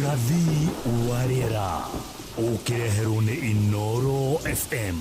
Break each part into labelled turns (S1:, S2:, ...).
S1: Ũrathi wa rĩera ũkĩreherwo nĩ Inoro FM.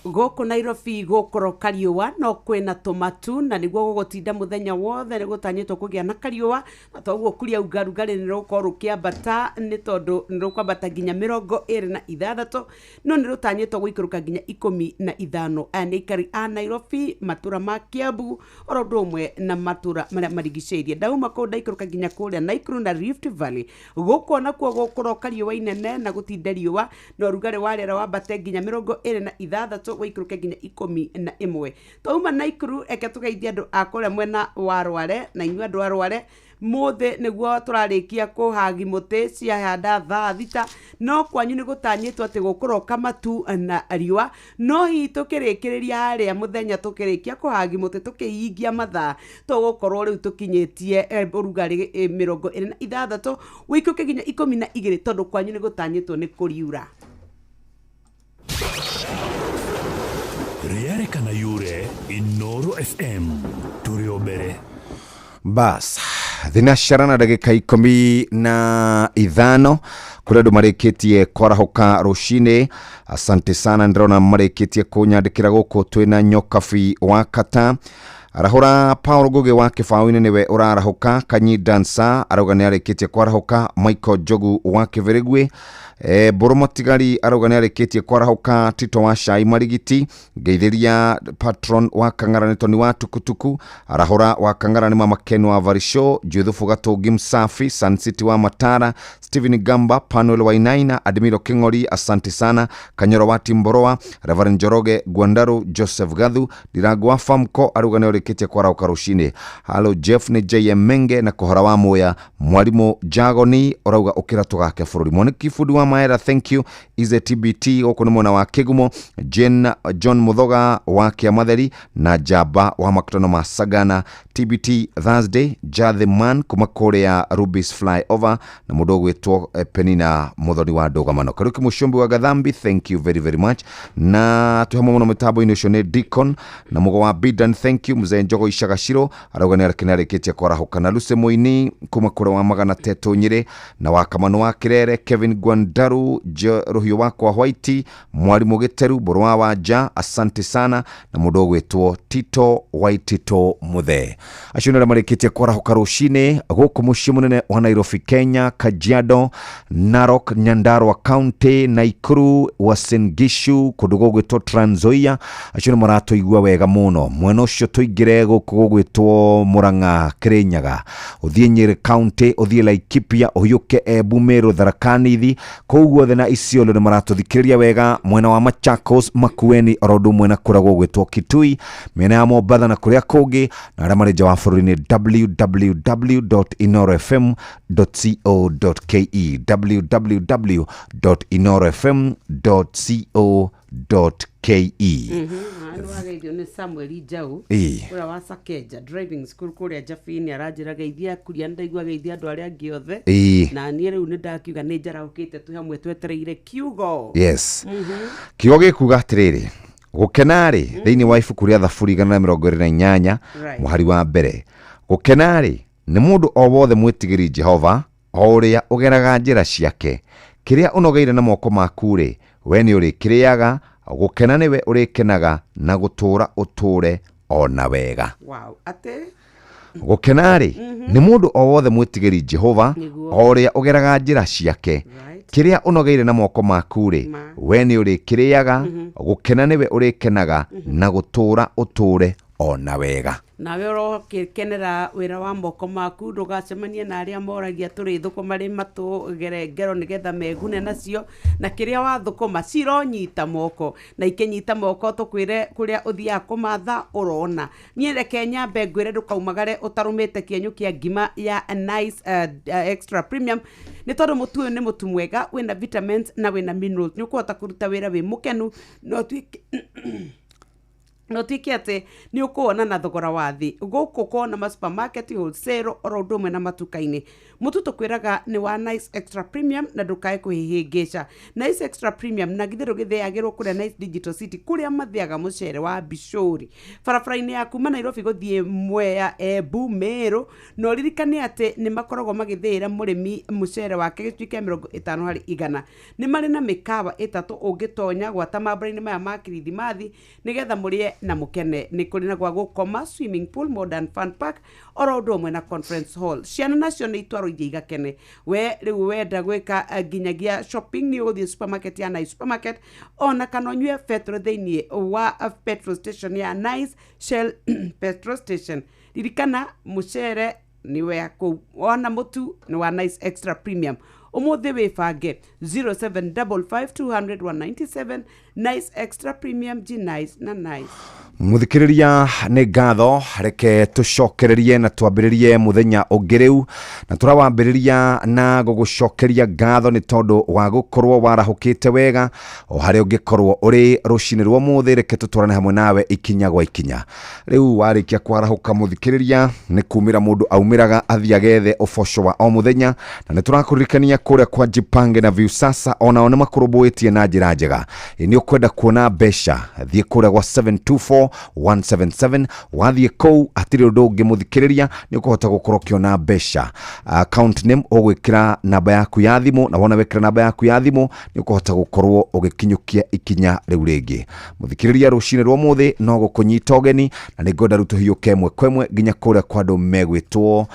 S2: Gũkũ Nairobi gũkũroka riũa no kwĩna tũmatu na nĩguo gũgũtinda mũthenya wothe. Nĩ gũtanyĩtwo kũgĩa na kariũa na toguo kuria uga rugarĩ nĩ rũgũkorwo rũkĩambata, nĩ tondũ nĩ rũkwambata nginya 26, no nĩ rũtanyĩtwo gũikũrũka nginya 15. Aya nĩ aikari a Nairobi, matũra ma Kiambu oro ũndũ ũmwe na matũra marĩa marigicĩirie. Ndauma kũu ndaikũrũka nginya kũrĩa Nakuru na Rift Valley, gũkũ nakuo gũkũroka riũa inene na gũtinde riũa, na ũrugarĩ wa rĩera wambate nginya 26, ũikũrũke nginya 11. Twauma Nakuru, reke tũgeithie andũ a kũrĩa mwena wa Rware. Na inyuĩ andũ a Rware, mũthĩ nĩguo tũrarĩkia kũhagi mũtĩ ciahanda thaa 6, no kwanyu nĩ gũtanyĩtwo atĩ gũkũroka matu na riũa, no hihi tũkĩrĩkĩrĩria harĩa mũthenya tũkĩrĩkia kũhagi mũtĩ tũkĩhingia mathaa, tũgũkorwo rĩu tũkinyĩtie ũrugarĩ 26, ũikũrũke nginya 12, tondũ kwanyu nĩ gũtanyĩtwo nĩ kũriura.
S1: Rĩarĩ kana yure Inoro FM tũrĩ o mbere.
S3: Bas, thinacara na ndagĩka 15, kũrĩ andũ marĩkĩtie kwarahũka rũcinĩ. Asante sana, ndĩrona marĩkĩtie kũnyandĩkĩra gũkũ. Twĩna Nyokabi wa Kata arahũra, Paul Ngugi wa Kĩbaũ-inĩ nĩwe ũrarahũka, Kanyi Dansa arauga nĩ arĩkĩtie kwarahũka, Michael Njogu wa Kĩbĩrĩgui, Mbũrũ Matigari arauga nĩ arĩkĩtie kwarahũka, Tito wa Cai Marigiti ngeithĩria, patron wa Kang'ara nĩ Toni wa Tukutuku arahũra, wa Kang'ara nĩ Mama Ken wa Varisho, Juthufu Gatũngi Msafi, Sun City wa Matara, Stephen Gamba, Panuel Wainaina, Admiro King'ori, asante sana, Kanyoro wa Timboroa, Reverend Njoroge Gwandaru, Joseph Gathu Ndirango wa Famco arauga nĩ ũrĩkĩtie kwarahũka rũcinĩ. Halo Jeff nĩ JM Menge na kũhora wa Muya, Mwarimũ Jagoni ũrauga ũkĩra tũgake bũrũri, Mwaniki Fundi wa Maera, thank you, Ize TBT gũkũ nĩ mwena wa Kĩgumo, Jane John Muthoga wa Kĩamatheri na Njamba wa makutano ma Sagana, TBT Thursday, Jathe Man kuma kũrĩa Rubis Flyover na mũndũ ũgwĩtwo Penina Muthoni wa Ndũgamano, Kariuki Mũcumbi wa Gathambi, thank you very very much. Na twĩ hamwe mũno mĩtambo-inĩ ũcio nĩ Deacon na Mũgo wa Bidan, thank you. Mzee Njogo Icagaciro arauga nĩ arĩkĩtie kwarahũka, na Lucy Mũini kuma kũrĩa wa Magana Tetũ Nyĩrĩ na wa Kamano wa Kĩrere, Kevin Gwandaru, Rũhiũ wakwa White, Mwarimũ Gĩteru Mbũrũ wa Wanja, asante sana, na mũndũ ũgwĩtwo Tito Waitito Mũthee. Acio nĩ arĩa marĩkĩtie kwarahũka rũcinĩ gũkũ mũciĩ mũnene wa Nairobi, Kenya, Kajiado, Narok, Nyandarua County, Naikuru, Uasin Gishu, kũndũ gũgwĩtwo Trans Nzoia. Acio nĩ maratũigua wega mũno mwena ũcio. Tũingĩre gũkũ gũgwĩtwo Murang'a, Kirinyaga, ũthiĩ Nyĩrĩ County, ũthiĩ Laikipia, ũhiũke Embu, Meru, Tharaka Nithi, kũu guothe na Isiolo nĩ maratũthikĩrĩria wega. Mwena wa Machakos, Makueni, oro ũndũ ũmwe na kũrĩa gũgwĩtwo Kitui, mĩena ya Mombatha na kũrĩa kũngĩ, na arĩa marĩ nja wa bũrũri nĩ www.inorofm.co.ke, www.inorofm.co.ke.
S2: Nĩwageithio nĩ Samuel Njau ũrĩa wa Sakeja Driving School kũrĩa Jabini, aranjĩra geithia kuria, ndaigua geithia andũ arĩa angĩ othe. Na niĩ rĩu nĩ ndakiuga nĩ njarahũkĩte, twĩ hamwe twetereire kiugo.
S3: Yes, kiugo gĩkuga atĩrĩrĩ, gũkena-rĩ, thĩinĩ wa ibuku rĩa Thaburi 128 mũhari wa mbere, gũkena-rĩ nĩ mũndũ o wothe mwĩtigĩri Jehova, o ũrĩa ũgeraga njĩra ciake. Kĩrĩa ũnogeire na moko maku-rĩ, we nĩ ũrĩkĩrĩaga, gũkena nĩwe ũrĩkenaga na gũtũũra ũtũũre o na wega.
S2: Wow, atĩ?
S3: Gũkena-rĩ nĩ mũndũ o wothe mwĩtigĩri Jehova, o ũrĩa ũgeraga njĩra ciake. Kĩrĩa ũnogeire na moko maku-rĩ, we nĩ ũrĩkĩrĩaga, gũkena nĩwe ũrĩkenaga na gũtũũra ũtũũre o na wega.
S2: Nawe ũrokĩkenera wĩra wa moko maku, ndũgacemanie na arĩa moragia tũrĩ thũkũma rĩ matũgere ngero nĩgetha megune nacio. Na kĩrĩa wathũkũma cironyita moko, na ikĩnyita moko tũkwĩre kũrĩa ũthiaga kũmatha ũrona. Niĩ reke nyambe ngwĩre ndũkaumagare ũtarũmĩte kĩenyũ kĩa ngima ya Nice Extra Premium, nĩ tondũ mũtu ũyũ nĩ mũtu mwega wĩna vitamins na wĩna minerals. Nĩ ũkũhota kũruta wĩra wĩ mũkenu na ũtuĩke Na ũtuĩke atĩ nĩ ũkũwona na thogora wa thĩ gũkũ kona ma supermarket, wholesale, oro ũndũ ũmwe na matuka-inĩ. Mũtu tũkwĩraga nĩ wa Nice Extra Premium, na ndũkae kwĩhĩngĩca Nice Extra Premium. Na githĩ ndũgĩthĩagĩrwo kũrĩa Nice Digital City, kũrĩa mathĩaga mũcere wa bicũri, barabara-inĩ ya kuma Nairobi gũthiĩ Mwea, Embu, Meru. Na ũririkane atĩ nĩ makoragwo magĩthĩĩra mũrĩmi mũcere wake gĩcunjĩ kĩa 50%. Nĩ marĩ na mĩkawa 3 ũngĩtonya gwata mambura-inĩ maya ma Kirithimathi, nĩgetha mũrĩe na mũkene. Nĩ kũrĩ na gwa gũkoma, swimming pool, modern fun park, oro ũndũ ũmwe na conference hall. Ciana nacio nĩ itwarwo ithiĩ igakene. We rĩu wenda gwĩka nginyagia shopping, nĩ ũgũthiĩ supermarket ya Nice Supermarket, ona kana ũnyue petrol thĩinĩ wa petrol station ya Nice Shell petrol station. Ririkana mũcere nĩ wa kũu, ona mũtu nĩ wa Nice Extra Premium. Ũmũthĩ wĩbange 0755200197. Nice Extra Premium, G Nice na Nice.
S3: Muthikiriria, nĩ ngatho. Reke tũcokererie na twambĩrĩrie mũthenya ũngĩ rĩu, na tũrawambĩrĩria na gũgũcokeria ngatho nĩ tondũ wa gũkorwo warahũkĩte wega o harĩa ũngĩkorwo ũrĩ rũcinĩ rwa ũmũthĩ. Reke tũtwarane hamwe nawe ikinya gwa ikinya. Rĩu warĩkia kwarahũka, mũthikĩrĩria, nĩ kumĩra mũndũ aumĩraga athiĩ agethe ũboco wa o mũthenya, na nĩ tũrakũririkania kũrĩa kwa Jipange na Viusasa onao nĩ makũrũmbũĩtie na njĩra njega. Ĩ nĩ ũkwenda kuona mbeca, thiĩ kũrĩa gwa 724 177. Wathiĩ kũu hatirĩ ũndũ ũngĩ, mũthikĩrĩria, nĩ ũkũhota gũkorwo ũkĩona mbeca. Account name ũgwĩkĩra namba yaku ya thimũ, na wona wekĩra namba yaku ya thimũ nĩ ũkũhota gũkorwo ũgĩkinyũkia ikinya rĩu rĩngĩ. Mũthikĩrĩria, rũcinĩ rwa ũmũthĩ no gũkũnyita ũgeni, na nĩ ngwenda rĩu tũhiũke ĩmwe kwa ĩmwe nginya kũrĩa kwa andũ megwĩtwo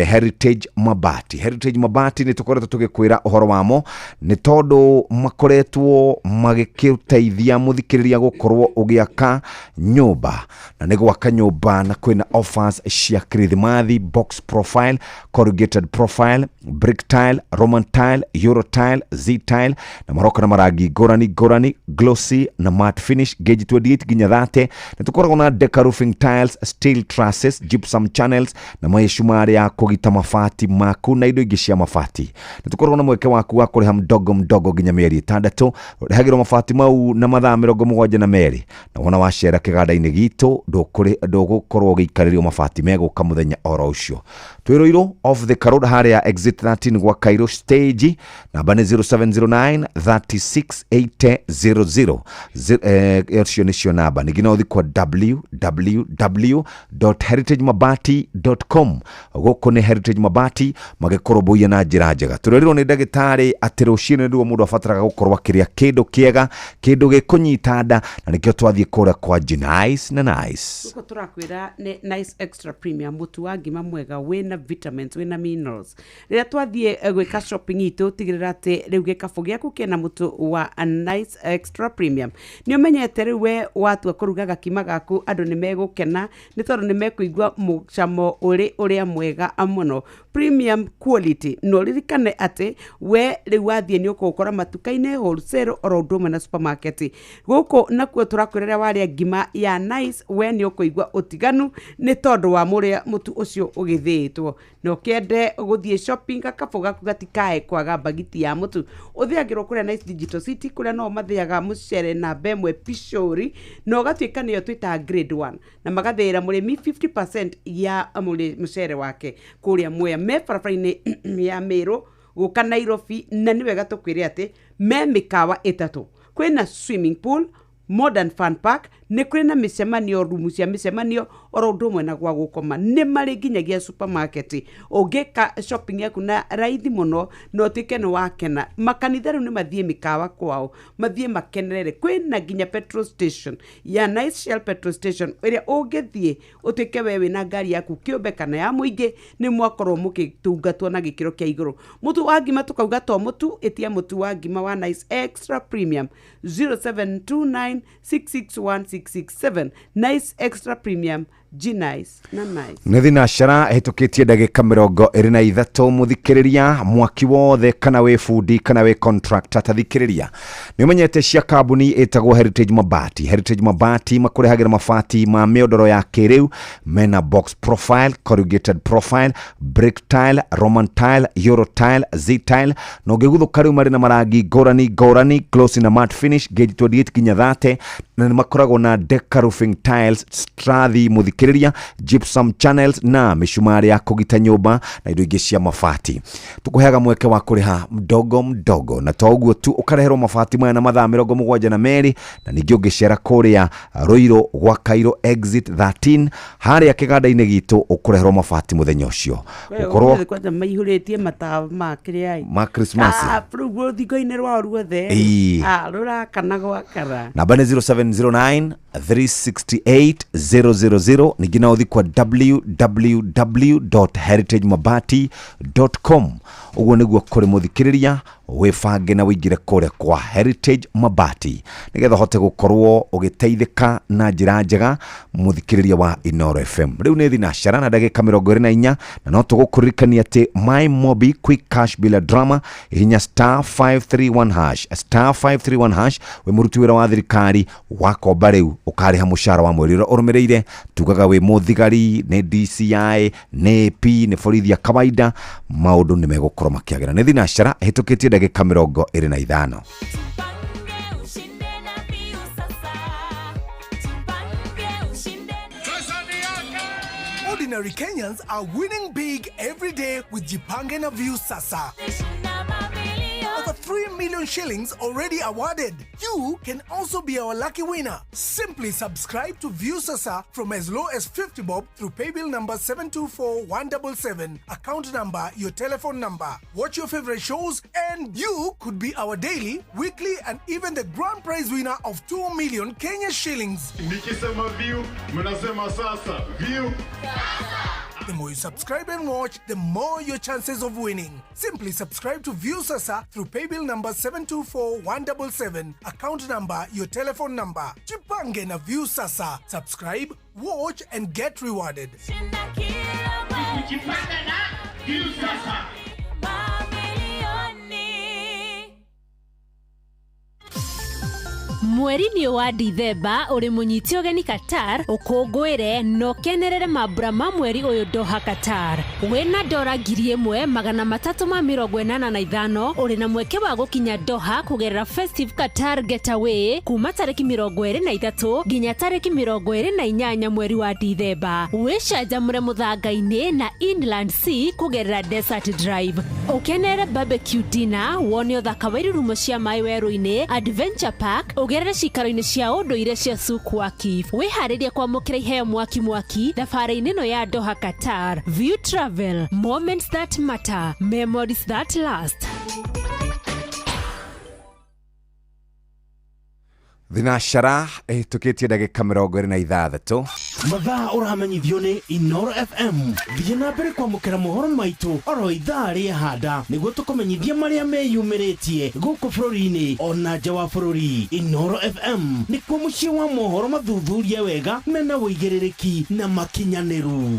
S3: Heritage Mabati. Heritage Mabati nĩ tũkoretwo tũgĩkwĩra ũhoro wamo nĩ tondũ makoretwo magĩkĩteithia mũthikĩrĩria gũkorwo ũgĩaka nyũmba, na nĩ gwaka nyũmba, na kwĩna offers cia Kirithimathi: box profile, corrugated profile, brick tile, Roman tile, Euro tile, Z tile, na maroka na marangi ngũrani ngũrani, glossy na matte finish, gauge 28 nginya 30. Nĩ tũkoragwo na deca roofing tiles, steel trusses, gypsum channels na mĩcumarĩ ya kũgita mabati maku na indo ingĩ cia mabati. Nĩ tũkoragwo na mweke waku wa kũrĩha mdogo mdogo nginya mĩeri 6. Ũrĩhagĩrwo mabati mau na mathaa 72, na wona wacera kĩganda-inĩ gitũ ndũgũkorwo ũgĩikarĩrio, mabati megũka mũthenya oro ũcio. Twĩrũirũ off the road harĩa exit 13 gwa Cairo stage. Namba nĩ 0709 36 80 00. Icio nĩcio namba. Ningĩ no ũthiĩ kwa www.heritagemabati.com. Gũkũ nĩ Heritage Mabati magĩkũrũmbũiya na njĩra njega. Tũrerirwo nĩ ndagĩtarĩ atĩ rũcinĩ nĩruo mũndũ abataraga gũkorwo akĩrĩa kĩndũ kĩega, kĩndũ gĩkũnyita nda, na nĩkĩo twathiĩ kũrĩa kwa Nice na Nice.
S2: Gũkũ tũrakwĩra nĩ Nice Extra Premium, mũtu wa ngima mwega wĩna vitamins, wĩna minerals. Rĩrĩa twathiĩ gwĩka shopping itũ, tigĩrĩra atĩ rĩu gĩkabũ gĩaku kĩna mũtu wa Nice Extra Premium. Nĩ ũmenyete rĩu we watua kũruga gakima gaku, andũ nĩ megũkena nĩ tondũ nĩ mekũigua mũcamo ũrĩ ũrĩa mwega mũno, premium quality. Na ũririkane atĩ we rĩu wathiĩ nĩ ũkũũkora matuka-inĩ, wholesale, oro ũndũ ũmwe na supermarket. Gũkũ nakuo tũrakwĩra rĩrĩa warĩa ngima ya Nice, we nĩ ũkũigua ũtiganu nĩ tondũ wa mũrĩa mũtu ũcio ũgĩthĩĩtwo. Na ũkĩende gũthiĩ shopping, gakabũ gaku gatikae kwaga mbagiti ya mũtu. Ũthĩagĩrwo kũrĩa Nice Digital City, kũrĩa no mathĩaga mũcere namba 1 picori, na ũgatuĩka nĩyo twĩtaga grade 1, na magathĩĩra mũrĩmi 50% ya mũcere wake kũrĩa Mwea, me barabara-inĩ ya Mĩrũ gũka Nairobi. Na nĩ wega tũkwĩre atĩ me mĩkawa 3: kwĩna swimming pool, modern fun park, nĩ kũrĩ na mĩcemanio, rumu cia mĩcemanio, oro ũndũ ũmwe na gwa gũkoma. Nĩ marĩ nginyagia supermarket. Ũngĩka shopping yaku na raithi mũno na ũtuĩke nĩ wakena. Makanitha rĩu nĩ mathiĩ mĩkawa kwao, mathiĩ makenerere. Kwĩna nginya petrol station ya Nice Shell petrol station, ĩrĩa ũngĩthiĩ ũtuĩke we wĩna ngari yaku kĩũmbe kana ya mũingĩ, nĩ mwakorwo mũgĩtungatwo na gĩkĩro kĩa igũrũ. Mũtu wa ngima tũkauga to mũtu, ĩtia mũtu wa ngima wa Nice Extra Premium, 0729 661667. Nice Extra Premium, G Nice na Nice.
S3: Nĩ thinacara ĩhĩtũkĩtie ndagĩka 23. Mũthikĩrĩria, mwaki wothe, kana wĩ bundi kana wĩ contractor, ta thikĩrĩria, nĩ ũmenyete cia kambuni ĩtagwo Heritage Mabati. Heritage Mabati makũrehagĩra mabati ma mĩondoro ya kĩrĩu mena box profile, corrugated profile, brick tile, Roman tile, Euro tile, Z tile, na ũngĩguthũka rĩu marĩ na marangi ngũrani ngũrani, glossy na matte finish, gauge 28 nginya 30. Na nĩ makoragwo na Deca Roofing Tiles, Strathi, mũthikĩrĩria, gypsum channels na mĩcumarĩ ya kũgita nyũmba na indo ingĩ cia mabati. Tũkũheaga mweke wa kũrĩha mdogo mdogo, na to ũguo tu, ũkareherwo mabati maya na mathaa 72. Na ningĩ ũngĩcera kũrĩa Ruiru gwa Cairo exit 13 harĩa kĩganda-inĩ gitũ, ũkũreherwo mabati mũthenya ũcio. Ũkorwo
S2: Kwanza maihũrĩtie matawa ma kĩrĩa
S3: ma Christmas.
S2: Ah, rĩu rũthingo-inĩ rwao ruothe.
S3: Ĩĩ.
S2: Ah, rũrakana gwakana.
S3: Namba nĩ 0709 368 000. Ningĩ no ũthi kwa www.heritagemabati.com. Ũguo nĩguo kũrĩ, mũthikĩrĩria, wĩbange na wĩingĩre kũrĩa kwa Heritage Mabati nĩgetha ũhote gũkorwo ũgĩteithĩka na njĩra njega. Mũthikĩrĩria wa Inoro FM, rĩu nĩ thinacara na ndagĩka 24, na no tũgũkũririkania atĩ My Mobi quick cash bila drama, hihinya *531#, *531#. Wĩ mũruti wĩra wa thirikari, wakomba rĩu ũkarĩha mũcara wa mweri ũrĩa ũrũmĩrĩire. Tugaga wĩ mũthigari, nĩ DCI, nĩ AP, nĩ borithi ya kawaida, maũndũ nĩ megũkorwo makĩagĩra. Nĩ thinacara ĩhĩtũkĩtie ndagĩka 25.
S4: Tupange ushinde na Viu sasa. Tupange ushinde.
S5: Ordinary Kenyans are winning big every day with Jipange na View Sasa.
S4: Shinda mamilioni.
S5: Over 3 million shillings already awarded. You can also be our lucky winner. Simply subscribe to View Sasa from as low as 50 bob through paybill number 724177, account number, your telephone number. Watch your favorite shows and you could be our daily, weekly, and even the grand prize winner of 2 million Kenya shillings.
S6: Nikisema View, mnasema sasa. View.
S5: The more you subscribe and watch, the more your chances of winning. Simply subscribe to View Sasa through paybill number 724177, account number, your telephone number. Jipange na View Sasa. Subscribe, watch, and get rewarded.
S4: Shinda kila mwezi. Mamilioni.
S7: Mweri-inĩ wa Dithemba ũrĩ mũnyite ũgeni Qatar, ũkũngũĩre na ũkenerere mambura ma mweri ũyũ Doha, Qatar. Wĩna dora 1385 ũrĩ na mweke wa gũkinya Doha kũgerera Festive Qatar Getaway kuma tarĩki 23 nginya tarĩki 28 mweri wa Dithemba. Wĩcanjamũre mũthanga-inĩ na Inland Sea kũgerera Desert Drive, ũkenere barbecue dinner, wone ũthaka wa irurumo cia maĩ werũ-inĩ, Adventure Park, ũgerere cikaro-inĩ cia ũndũire cia Souk Waqif. Wĩharĩrie kwamũkĩra iheo mwaki mwaki thabarĩ-inĩ ĩno ya Doha, Qatar. View Travel, moments that matter, memories that last.
S3: Thinacara ĩhĩtũkĩtie ndagĩka 26.
S8: Mathaa ũramenyithio nĩ Inoro FM. Thiĩ na mbere kwamũkĩra mohoro maitũ oro ithaa rĩa handa nĩguo tũkũmenyithia marĩa meyumĩrĩtie gũkũ bũrũri-inĩ ona nja wa bũrũri. Inoro FM nĩkuo mũciĩ wa mohoro mathuthurie wega, mena ũigĩrĩrĩki na makinyanĩru.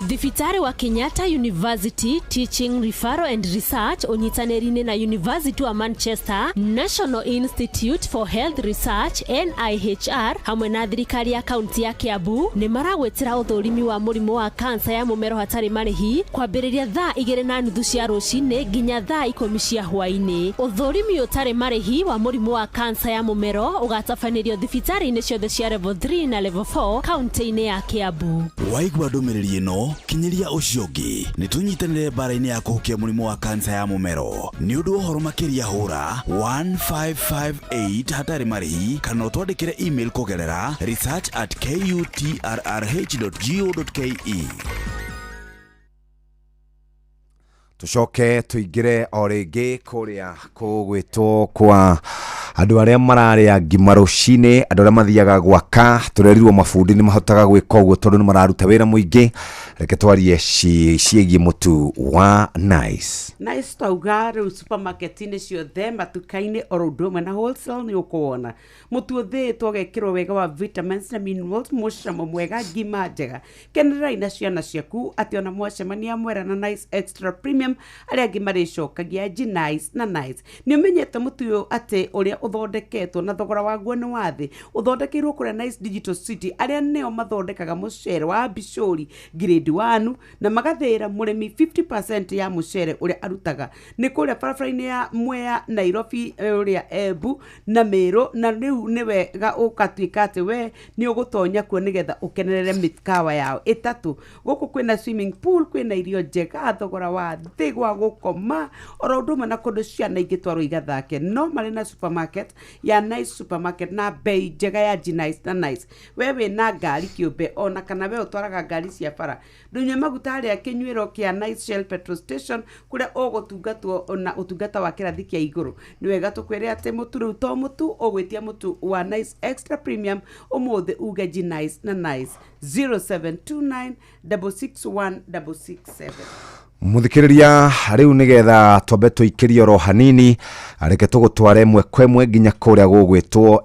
S7: Thibitarĩ wa Kenyatta University Teaching, Referral and Research ũnyitanĩri-inĩ na University wa Manchester, National Institute for Health Research NIHR, hamwe na thirikari ya kaunti ya Kiambu nĩ maragwĩtĩra ũthũrimi wa mũrimũ wa kansa ya mũmero hatarĩ marĩhi kwambĩrĩria thaa 2:30 cia rũcinĩ nginya thaa 10 cia hwaĩ-inĩ. Ũthũrimi ũtarĩ marĩhi wa mũrimũ wa kansa ya mũmero ũgatabanĩrio thibitarĩ-inĩ ciothe cia level 3 na level 4 kaunti-inĩ ya Kiambu.
S9: Waigua ndũmĩrĩri ĩno, kinyĩria ũcio ũngĩ. Nĩ tũnyitanĩre mbara-inĩ ya kũhukia mũrimũ wa kansa ya mũmero. Nĩ ũndũ wa ũhoro makĩria, hũra 1558 hatarĩ marĩhi kana ũtwandĩkĩre email kũgerera research@kutrrh.go.ke.
S3: Tucoke tũingĩre o rĩngĩ kũrĩa kũgwĩtwo kwa andũ arĩa mararĩa ngima rũcinĩ, andũ arĩa mathiaga gwaka. Tũrerirwo mabundi nĩ mahotaga gwĩka ũguo tondũ nĩ mararuta wĩra mũingĩ. Reke twarie ciĩgiĩ mũtu wa Nice.
S2: Nice twauga rĩu supermarket-inĩ ciothe, matuka-inĩ, oro ũndũ ũmwe na wholesale nĩ ũkũwona. Mũtu ũthĩĩtwo ũgekĩrwo wega wa vitamins na minerals, mũcamo mwega, ngima njega. Kenererai na ciana ciaku atĩ ona mwacemania mwerana Nice Extra Premium, arĩa angĩ marĩcokagia ji Nice na Nice. Nĩ ũmenyete mũtu ũyũ atĩ ũrĩa Ũthondeketwo na thogora waguo nĩ wa thĩ, ũthondekeirwo kũrĩa Nice Digital City, arĩa nĩo mathondekaga mũcere wa Bishori grade 1 na magathĩĩra mũrĩmi 50% ya mũcere ũrĩa arutaga. Nĩ kũrĩa barabara-inĩ ya Mwea Nairobi, ũrĩa Embu na Meru, na rĩu nĩ wega ũgatuĩka atĩ we nĩ ũgũtonya kuo nĩgetha ũkenerere mĩkawa yao ĩtatũ. Gũkũ kwĩna swimming pool, kwĩna irio njega, thogora wa thĩ gwa gũkoma, oro ũndũ ũmwe na kũndũ ciana ingĩtwarwo igathake. No marĩ na supermarket ya Nice Supermarket na bei njega ya G-Nice na Nice. We wĩna ngari kĩũmbe ona kana we ũtwaraga ngari cia bara, ndũnyue maguta harĩa kĩnyuĩro kĩa Nice Shell petrol station, kũrĩa ũgũtungatwo na ũtungata wa kĩrathi kĩa igũrũ. Nĩ wega tũkwĩre atĩ mũtu rĩu to mũtu, ũgwĩtia mũtu wa Nice Extra Premium ũmũthĩ, uge G-Nice na Nice. 0729 661 667.
S3: Muthikiriria, riu nigetha twambe tuikirie oro hanini, reke tugutware ĩmwe kwa ĩmwe nginya kũrĩa gũgwĩtwo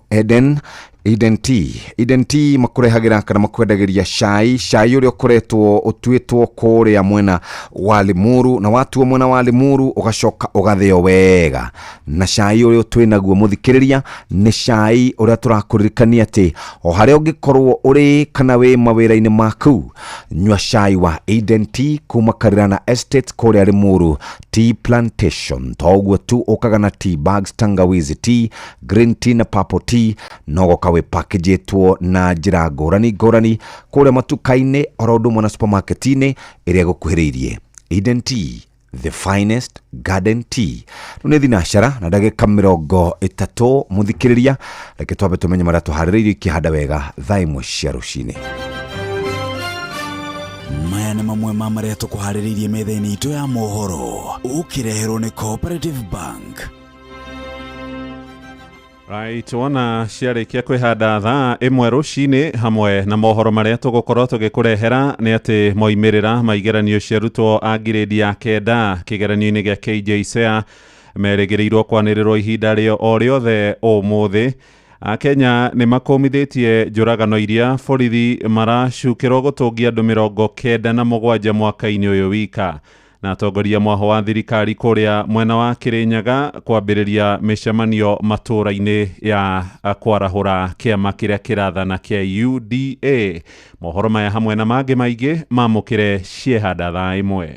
S3: Eden Tea. Eden Tea makurehagira kana makwendagĩria cai, cai ũrĩa ũkoretwo ũtuĩtwo kũrĩa mwena wa Limuru, na watuo mwena wa Limuru ũgacoka ũgathĩo wega. Na cai ũrĩa twĩ naguo, mũthikĩrĩria, nĩ cai ũrĩa tũrakũririkania atĩ o harĩa ũngĩkorwo ũrĩ kana wĩ mawĩra-inĩ maku, nyua cai wa Eden Tea kuma Karirana Estate kũrĩa Limuru Tea Plantation. To ũguo tu, ũkaga na tea bags, tangawizi tea, green tea na purple tea, no goka wĩ packagĩtwo na njĩra ngũrani ngũrani kũrĩa matuka-inĩ oro ũndũ ũmwe na supermarket-inĩ ĩrĩa ĩgũkuhĩrĩirie. Eden Tea, the finest garden tea. Rĩu nĩ thinacara na ndagĩka 30. Mũthikĩrĩria, reke twambe tũmenye marĩa tũharĩrĩirio ikĩhanda wega thaa 1 cia rũcinĩ.
S9: Maya nĩ mamwe ma marĩa tũkũharĩrĩirie metha-inĩ itũ ya mohoro, ũkĩreherwo nĩ Cooperative Bank.
S10: Right, wona ciarĩkia kwĩhanda thaa 1 rũcinĩ, hamwe na mohoro marĩa tũgũkorwo tũgĩkũrehera nĩ atĩ moimĩrĩra ma igeranio cia arutwo a ngirĩndi ya 9 kĩgeranio-inĩ gĩa KJSEA merĩgĩrĩirwo kwanĩrĩrwo ihinda rĩo o rĩothe ũmũthĩ. Akenya nĩ makũmithĩtie njũragano iria borithi maracukĩrwo gũtũngia andũ 97 mwaka-inĩ ũyũ wika, na atongoria mwaho wa thirikari kũrĩa mwena wa Kĩrĩnyaga kwambĩrĩria mĩcemanio matũũra-inĩ ya kwarahũra kĩama kĩrĩa kĩrathana kĩa UDA. Mohoro maya hamwe na mangĩ maingĩ mamũkĩre ciehanda thaa 1.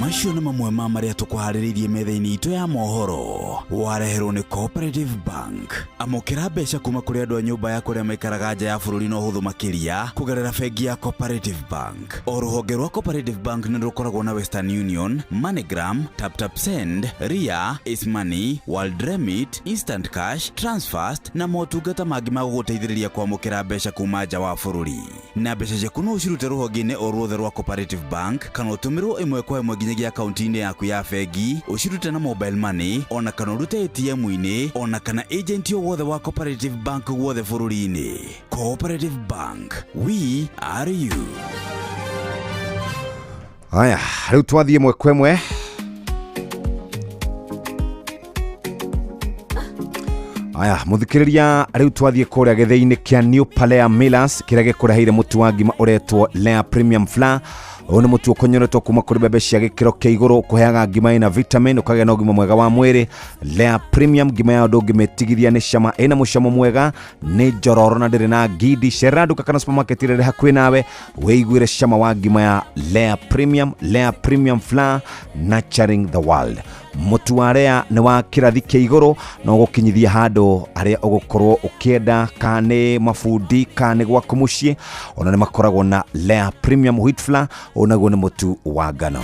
S9: Macio nĩ mamwe ma marĩa tũkũharĩrĩirie metha-inĩ itũ ya mohoro, wareherwo nĩ Cooperative Bank. Amũkĩra mbeca kuma kũrĩ andũ a nyũmba ya kũrĩa maikaraga nja ya bũrũri na ũhũthũ makĩria kũgerera bengi ya Cooperative Bank. O rũhonge rwa Cooperative Bank nĩ rũkoragwo na Western Union, MoneyGram, TapTap Send, Ria, Ace Money, World Remit, Instant Cash, Transfast na motungata mangĩ ma gũgũteithĩrĩria kwamũkĩra mbeca kuma nja wa bũrũri. Na mbeca ciaku no ũcirute rũhonge-inĩ o ruothe rwa Cooperative Bank kana ũtũmĩrwo ĩmwe kwa ĩmwe nginyagia akaunti-inĩ yaku ya bengi, ũcirute na mobile money ona kana ũrute ATM-inĩ ona kana agent o wothe wa Cooperative Bank guothe bũrũri-inĩ. Cooperative Bank, we are you.
S3: Haya, rĩu twathiĩ ĩmwe kwa ĩmwe. Aya, mũthikĩrĩria, rĩu twathiĩ kũrĩa gĩthĩi-inĩ kĩa New Palea Millers kĩrĩa gĩkũreheire mũtu wa ngima ũretwo Lea Premium Flour. Ũyũ nĩ mũtu ũkonyoretwo kuma kũrĩ mbembe cia gĩkĩro kĩa igũrũ, ũkũheaga ngima ĩna vitamin, ũkagĩa na ũgima mwega wa mwĩrĩ. Lea Premium ngima yayo ndũngĩmĩtigithia nĩ cama, ĩna mũcamo mwega, nĩ njororo na ndĩrĩ na ngindi. Cerera nduka kana supermarket ĩrĩa ĩrĩ hakuhĩ nawe wĩiguĩre cama wa ngima ya Lea Premium. Lea Premium Flour, nurturing the world. Mũtu wa Lea nĩ wa kĩrathi kĩa igũrũ na ũgũkinyithia handũ harĩa ũgũkorwo ũkĩenda, kana nĩ mabundi kana nĩ gwaku mũciĩ. Ona nĩ makoragwo na Lea Premium Wheat Flour, ũyũ naguo nĩ mũtu wa ngano.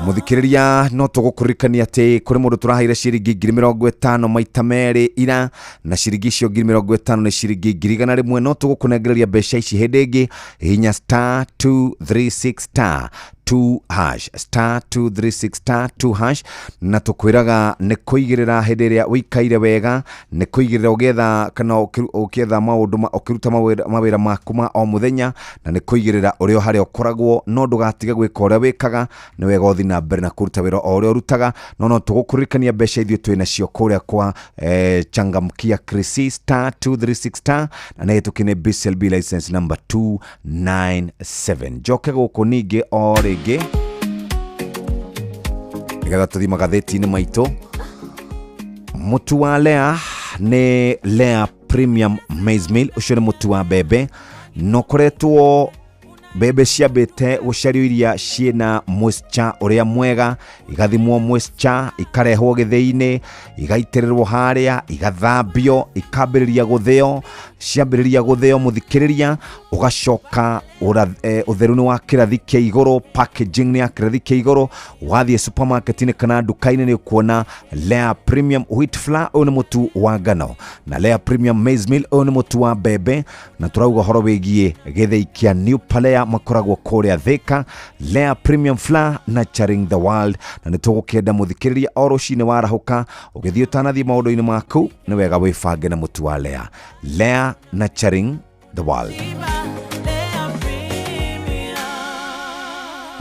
S3: Mũthikĩrĩria, no tũgũkũririkania atĩ kũrĩ mũndũ tũraheire ciringi 50,000 maita merĩ ira, na ciringi icio 50,000 nĩ ciringi 100,000. No tũgũkũnengereria mbeca ici hĩndĩ ĩngĩ. Hihinya *236 *2 hash, *236 *2 hash, na tũkwĩraga nĩ kũigĩrĩra hĩndĩ ĩrĩa ũikaire wega, nĩ kũigĩrĩra ũgĩetha kana ũkĩetha maũndũ, ũkĩruta mawĩra maku ma o mũthenya, na nĩ kũigĩrĩra ũrĩa o harĩa ũkoragwo, no ndũgatige gwĩka ũrĩa wĩkaga. Nĩ wega ũthiĩ na mbere na kũruta wĩra o ũrĩa ũrutaga, no tũgũkũririkania mbeca ithuĩ twĩ nacio kũrĩa kwa Changamkia Krisi *236 star, na nĩ hĩtũkie nĩ BCLB license number 297. Njoke gũkũ ningĩ o rĩngĩ. Nĩgetha tũthiĩ magathĩti-inĩ maitũ. Mũtu wa Lea nĩ Lea Premium Maize Meal, ũcio nĩ mũtu wa mbembe na ũkoretwo mbembe ciambĩte gũcario iria ciĩna moisture ũrĩa mwega, igathimwo moisture, ikarehwo gĩthĩi-inĩ, igaitĩrĩrwo harĩa, igathambio, ikambĩrĩria gũthĩo. Ciambĩrĩria gũthĩo mũthikĩrĩria, ũgacoka ũtheru nĩ wa kĩrathi kĩa igũrũ, packaging nĩ ya kĩrathi kĩa igũrũ. Wathiĩ supermarket-inĩ kana nduka-inĩ nĩ ũkuona Lea Premium Wheat Flour, ũyũ nĩ mũtu wa ngano, na Lea Premium Maize Meal, ũyũ nĩ mũtu wa mbembe, na tũrauga ũhoro wĩgiĩ gĩthĩi kĩa New Palea makoragwo kũrĩa Thika. Lea Premium Flour, nurturing the world. Na nĩ tũgũkĩenda mũthikĩrĩria o rũcinĩ warahũka ũgĩthiĩ ũtanathiĩ maũndũ-inĩ maku, nĩ wega wĩbange na mũtu wa Lea. Lea, nurturing the world.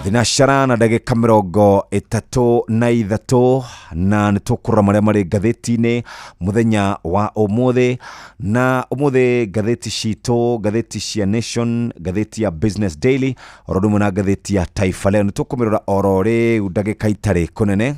S3: Thinacara na ndagĩka 33, na nĩ tũkũrora marĩa marĩ ngathĩti-inĩ mũthenya wa ũmũthĩ. Na ũmũthĩ ngathĩti citũ, ngathĩti cia Nation, ngathĩti ya Business Daily, oro ũndũ ũmwe na ngathĩti ya Taifa Leo, nĩ tũkũmĩrora oro rĩu ndagĩka itarĩ kũnene.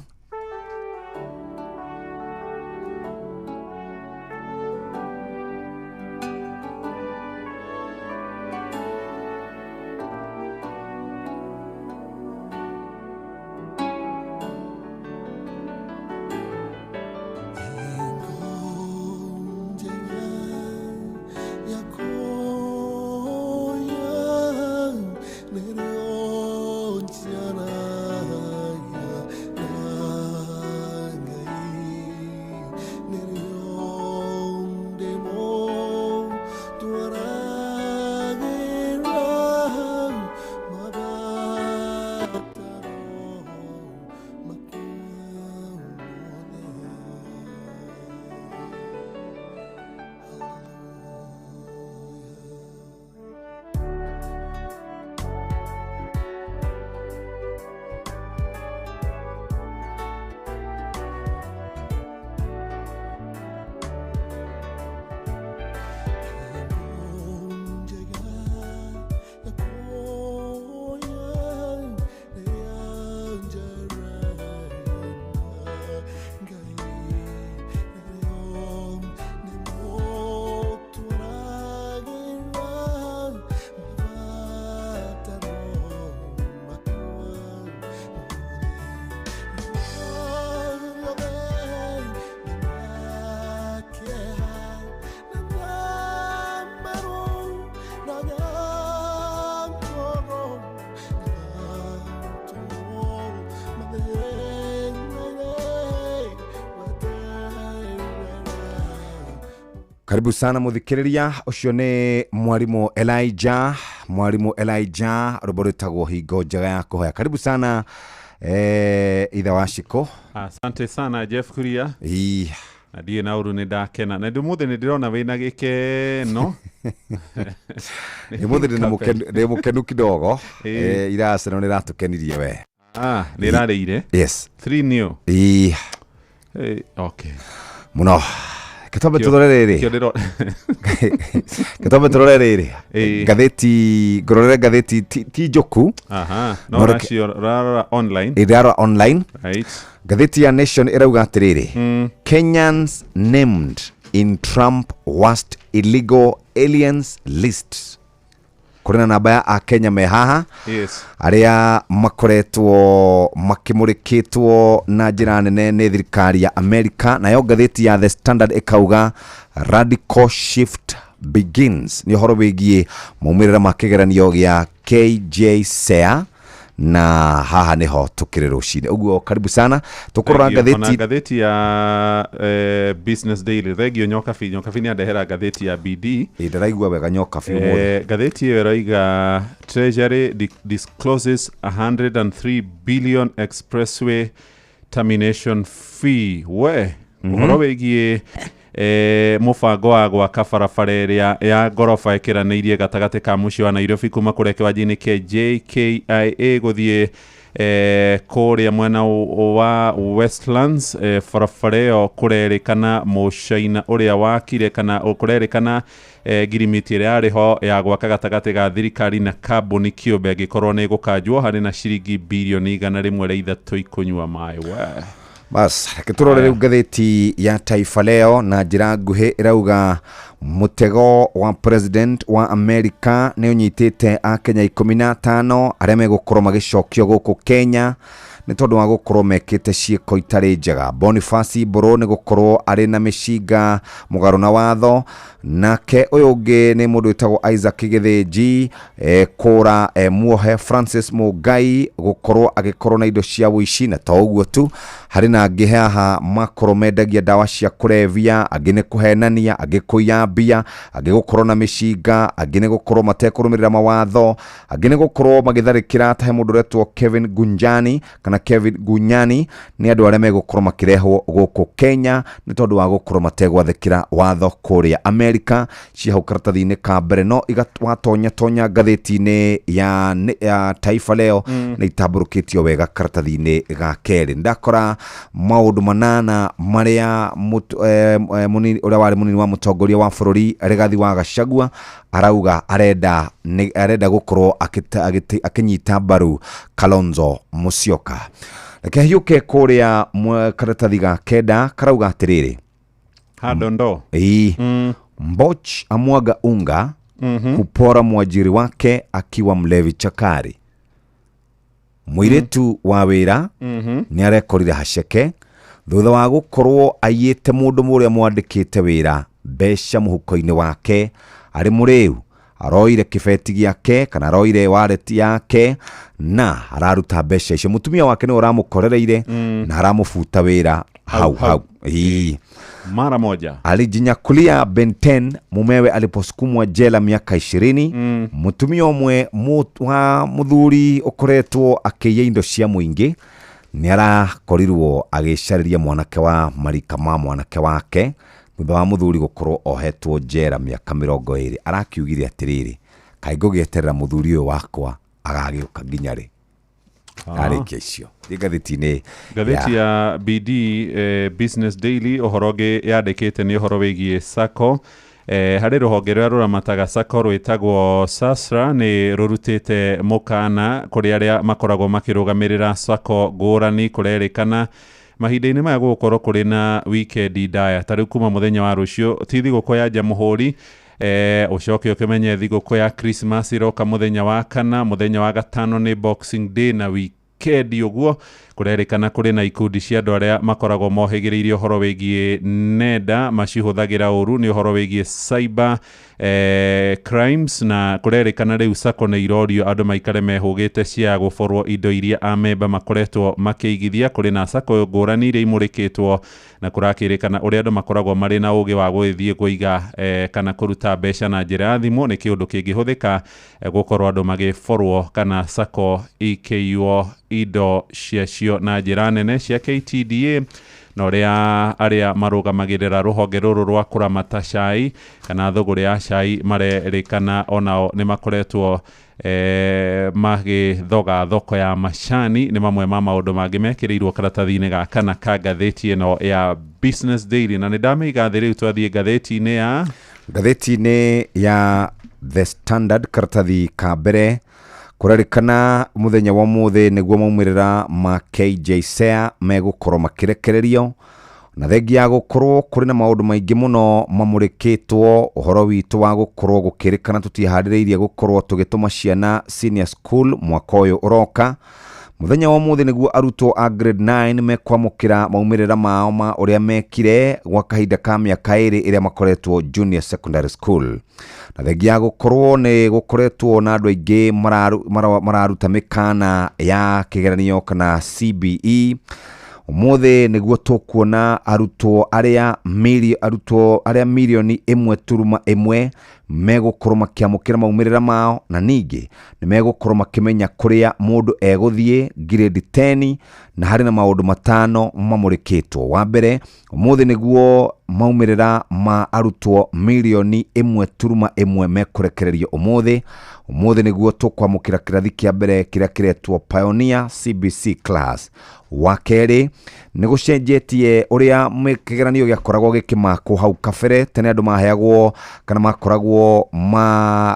S3: Karibu sana muthikiriria, ucio ni mwarimu Elijah, mwarimu Elijah rwimbo rwitagwo hingo njega ya kuhoya. Karibu sana ithe wa Shiko.
S10: Asante sana Jeff Kuria. Na ndiĩ na ũru, nĩ ndakena na ndũmũthĩ nĩ ndĩrona wĩna gĩkeno.
S3: Ũmũthĩ ndĩ mũkenu kidogo. Ira Arsenal nĩ ĩratũkenirie we.
S10: Nĩ ĩrarĩire.
S3: Yes.
S10: 3-0. Okay.
S3: Mũno. Gĩtombe tũrore rĩrĩ. Gĩtombe tũrore rĩrĩ. Ngathĩti, ngũrorere ngathĩti ti njũku.
S10: Aha. No racio rarora online.
S3: Ĩrarora online.
S10: Right.
S3: Ngathĩti ya Nation ĩrauga atĩrĩrĩ, Kenyans named in Trump worst illegal aliens list. Kũrĩ na namba ya Akenya me haha.
S10: Yes.
S3: Arĩa makoretwo makĩmũrĩkĩtwo na njĩra nene nĩ thirikari ya Amerika. Nayo ngathĩti ya The Standard ĩkauga radical shift begins. Nĩ ũhoro wĩgiĩ maumĩrĩra ma kĩgeranio gĩa KJSEA, na haha nĩho tũkĩrĩ rũcinĩ. Ũguo karibu sana tũkũrora
S10: ngathĩti ngathĩti ya Business Daily. Thengio Nyokabi. Nyokabi nĩ andehera ngathĩti ya BD.
S3: Ndĩraigua wega Nyokabi ũmũthĩ.
S10: Ngathĩti ĩyo ĩroiga Treasury discloses 103 billion expressway termination fee. We ũhoro wĩgiĩ mũbango wa gwaka barabara ĩrĩa ya ngoroba ĩkĩranĩirie gatagatĩ ka mũciĩ wa Nairobi kuma kũrĩa kĩwanja-inĩ kĩa JKIA gũthiĩ Kũrĩa mwena wa Westlands, barabara ĩyo kũrerĩkana mũcaina ũrĩa wakire kana kũrerĩkana ngirimiti ĩrĩa yarĩ ho ya gwaka gatagatĩ ga thirikari na kambuni kĩũmbe angĩkorwo nĩ ĩgũkanjwo harĩ na ciringi birioni 103 ikũnyua maĩ we.
S3: Bas, reke tũrore rĩu ngathĩti ya Taifa Leo na njĩra nguhĩ. Ĩrauga mũtego wa president wa America nĩ ũnyitĩte akenya 15 arĩa megũkorwo magĩcokio gũkũ Kenya nĩ tondũ wa gũkorwo mekĩte ciĩko itarĩ njega. Boniface Mbũrũ nĩ gũkorwo arĩ na mĩcinga mũgarũ na watho, nake ũyũ ũngĩ nĩ mũndũ wĩtagwo Isaac Gĩthĩnji, kũra muohe Francis Mũngai gũkorwo agĩkorwo na indo cia ũici. Na to ũguo tu, harĩ na angĩ haha makorwo mendagia ndawa cia kũrebia, angĩ nĩ kũhenania, angĩ kũiya mbia, angĩ gũkorwo na mĩcinga, angĩ nĩ gũkorwo matekũrũmĩrĩra mawatho, angĩ nĩ gũkorwo magĩtharĩkĩra ta he mũndũ ũretwo Kevin Gunjani kana Kevin Gunyani. Nĩ andũ arĩa megũkorwo makĩrehwo gũkũ Kenya nĩ tondũ wa gũkorwo mategwathĩkĩra watho kũrĩa Amerika. Cia hau karatathi-inĩ ka mbere, no watonya tonya ngathĩti-inĩ ya Taifa Leo nĩ itambũrũkĩtio wega karatathi-inĩ ga kerĩ. Ndakora maũndũ 8 marĩa mũnini ũrĩa warĩ mũnini wa mũtongoria wa bũrũri Rigathi wa Gachagua arauga arenda gũkorwo akĩnyita mbaru Kalonzo Musyoka. Reke hiũke kũrĩa karatathi ga kenda, karauga atĩrĩrĩ:
S10: Hadondo.
S3: Ĩĩ, Mboch amwaga unga kupora mwajiri wake akiwa mlevi chakari. Mũirĩtu wa wĩra nĩ arekorire haceke thutha wa gũkorwo aiyĩte mũndũ ũrĩa mwandĩkĩte wĩra mbeca mũhuko-inĩ wake arĩ mũrĩu. Aroire kĩbeti gĩake kana aroire wallet yake na araruta mbeca icio. Mũtumia wake nĩwe ũramũkorereire na aramũbuta wĩra hau hau. Ĩĩ.
S10: Mara moja.
S3: Alijinyakulia Benten mumewe aliposukumwa jela miaka 20. Mũtumia ũmwe wa mũthuri ũkoretwo akĩiya indo cia mũingĩ nĩ arakorirwo agĩcarĩria mwanake wa marika ma mwanake wake thutha wa mũthuri gũkorwo ohetwo njera mĩaka 20. Arakiugire atĩrĩrĩ, kaĩ ngũgĩeterera mũthuri ũyũ wakwa agagĩũka nginya rĩ? Arĩkia icio thiĩ ngathĩti-inĩ.
S10: Ngathĩti ya BD, Business Daily, ũhoro ũngĩ yandĩkĩte nĩ ũhoro wĩgiĩ sacco. Harĩ rũhonge rũrĩa rũramataga sacco rwĩtagwo SASRA nĩ rũrutĩte mũkana kũrĩ arĩa makoragwo makĩrũgamĩrĩra sacco ngũrani. Kũrerĩkana mahinda-inĩ maya gũgũkorwo kũrĩ na weekend ndaya, ta rĩu kuma mũthenya wa rũciũ ti thigũkũ ya Jamhuri, ũcoke ũkĩmenye thigũkũ ya Christmas ĩroka mũthenya wa kana, mũthenya wa gatano nĩ Boxing Day na wikendi. Ũguo kũrerĩkana kũrĩ na ikundi cia andũ arĩa makoragwo mohĩgĩrĩire ũhoro wĩgiĩ nenda macihũthagĩra ũru, nĩ ũhoro wĩgiĩ cyber crimes. Na kũrerĩkana rĩu sacco nĩ irorio andũ maikare mehũgĩte cia gũborwo indo iria amemba makoretwo makĩigithia. Kũrĩ na sacco ngũrani iria imũrĩkĩtwo na kũrakĩrĩkana ũrĩa andũ makoragwo marĩ na ũgĩ wa gũgĩthiĩ kũiga kana kũruta mbeca na njĩra ya thimũ nĩ kĩũndũ kĩngĩhũthĩka gũkorwo andũ magĩborwo kana sacco ikĩiywo indo ciacio na njĩra nene. Cia KTDA na ũrĩa arĩa marũgamagĩrĩra rũhonge rũrũ rwa kũramata cai kana thũgũrĩ ya cai marerĩkana onao nĩ makoretwo magĩthoga thoko ya macani, nĩ mamwe ma maũndũ mangĩ mekĩrĩirwo karatathi-inĩ ga kana ka ngathĩti ĩno ya Business Daily. Na nĩ ndamĩiga thĩ. Rĩu twathiĩ ngathĩti-inĩ ya
S3: Ngathĩti-inĩ ya The Standard, karatathi ka mbere, kũrerĩkana mũthenya wa ũmũthĩ nĩguo maumĩrĩra ma KJSEA megũkorwo makĩrekererio, na thengia ya gũkorwo kũrĩ na maũndũ maingĩ mũno mamũrĩkĩtwo ũhoro witũ wa gũkorwo gũkĩrĩkana tũtiharĩrĩirie gũkorwo tũgĩtũma ciana senior school mwaka ũyũ ũroka. Mũthenya wa ũmũthĩ nĩguo arutwo a grade 9 mekwamũkĩra maumĩrĩra mao ma ũrĩa mekire gwa kahinda ka mĩaka 2 ĩrĩa makoretwo junior secondary school. Na thengia ya gũkorwo nĩ gũkoretwo na andũ aingĩ mararuta mĩkana ya kĩgeranio kana CBE, ũmũthĩ nĩguo tũkuona arutwo arĩa mirioni 1.1 megũkorwo makĩamũkĩra maumĩrĩra mao, na ningĩ nĩ megũkorwo makĩmenya kũrĩa mũndũ egũthiĩ grade 10. Na harĩ na maũndũ 5 mamũrĩkĩtwo. Wa mbere, ũmũthĩ nĩguo maumĩrĩra ma arutwo mirioni 1.1 mekũrekererio ũmũthĩ. Ũmũthĩ nĩguo tũkwamũkĩra kĩrathi kĩa mbere kĩrĩa kĩretwo Pioneer CBC class. Wa kerĩ, nĩ gũcenjetie ũrĩa kĩgeranio gĩakoragwo gĩkĩmakwo hau kabere. Tene andũ maheagwo kana makoragwo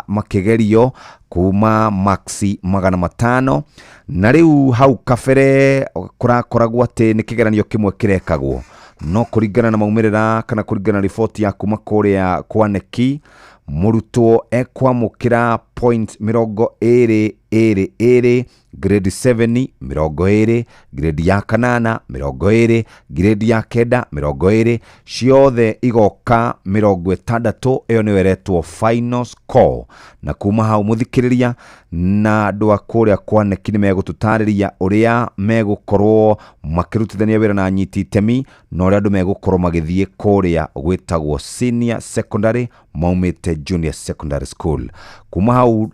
S3: makĩgerio kuma maxi 500, na rĩu hau kabere kũrakoragwo atĩ nĩ kĩgeranio kĩmwe kĩrekagwo, no kũringana na maumĩrĩra kana kũringana na riboti ya kuma kũrĩa kwa KNEC, mũrutwo ekwamũkĩra point 222, grade 7 20, grade ya 8 20, grade ya 9 20, ciothe igoka 60. Ĩyo nĩyo ĩretwo final score. Na kuma hau mũthikĩrĩria na andũ a kũrĩa kwa KNEC nĩ megũtũtarĩria ũrĩa megũkorwo makĩrutithania wĩra na anyiti itemi na ũrĩa andũ megũkorwo magĩthiĩ kũrĩa gwĩtagwo senior secondary maumĩte junior secondary school. Kuma hau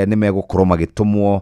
S3: nĩ megũkorwo magĩtũmwo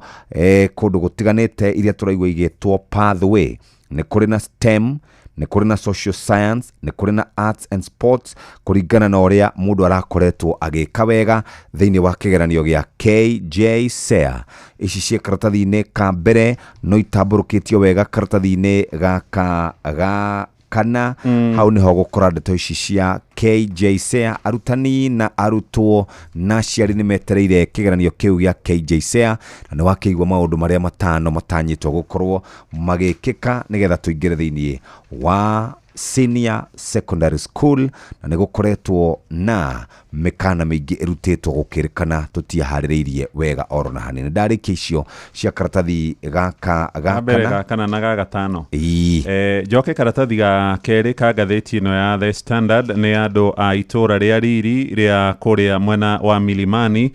S3: kũndũ gũtiganĩte iria tũraigua igĩtwo pathway. Nĩ kũrĩ na STEM, nĩ kũrĩ na social science, nĩ kũrĩ na arts and sports, kũringana na ũrĩa mũndũ arakoretwo agĩka wega thĩinĩ wa kĩgeranio gĩa KJSEA. Ici ciĩ karatathi-inĩ ka mbere no itambũrũkĩtio wega karatathi-inĩ gaka ga kana. Hau niho gũkora ndeto ici cia KJSEA. Arutani na arutwo na aciari nĩ metereire kĩgeranio kĩu gĩa KJSEA, na nĩ wakĩigua maũndũ marĩa 5 matanyĩtwo gũkorwo magĩkĩka nĩgetha tũingĩre thĩinĩ wa senior secondary school. Na nĩ gũkoretwo na mĩkana mĩingĩ ĩrutĩtwo gũkĩrĩkana tũtiaharĩrĩirie wega oro na hanini. Ndarĩkia icio cia karatathi gaka ga
S10: mbere,
S3: kana
S10: ga kana na ga gatano.
S3: Ĩĩ.
S10: Njoke karatathi ga kerĩ ka ngathĩti ĩno ya The Standard. Nĩ andũ a itũũra rĩa Riri rĩa kũrĩa mwena wa Milimani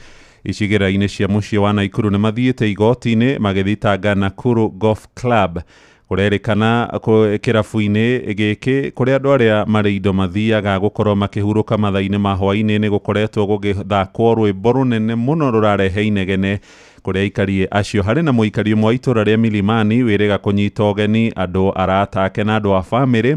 S10: icigĩrĩra-inĩ cia mũciĩ wa Naikuru nĩ mathiĩte igoti-inĩ magĩthitanga Nakuru Golf Club. Kũrerĩkana kĩrabu-inĩ gĩkĩ kũrĩa andũ arĩa marĩ indo mathiaga gũkorwo makĩhurũka mathaa-inĩ ma hwaĩ-inĩ nĩ gũkoretwo gũgĩthakwo rwĩmbo rũnene mũno rũrarehe inegene kũrĩa aikari acio. Harĩ na mũikari ũmwe wa itũũra rĩa Milimani wĩrĩga kũnyita ũgeni andũ arata ake na andũ a bamĩrĩ,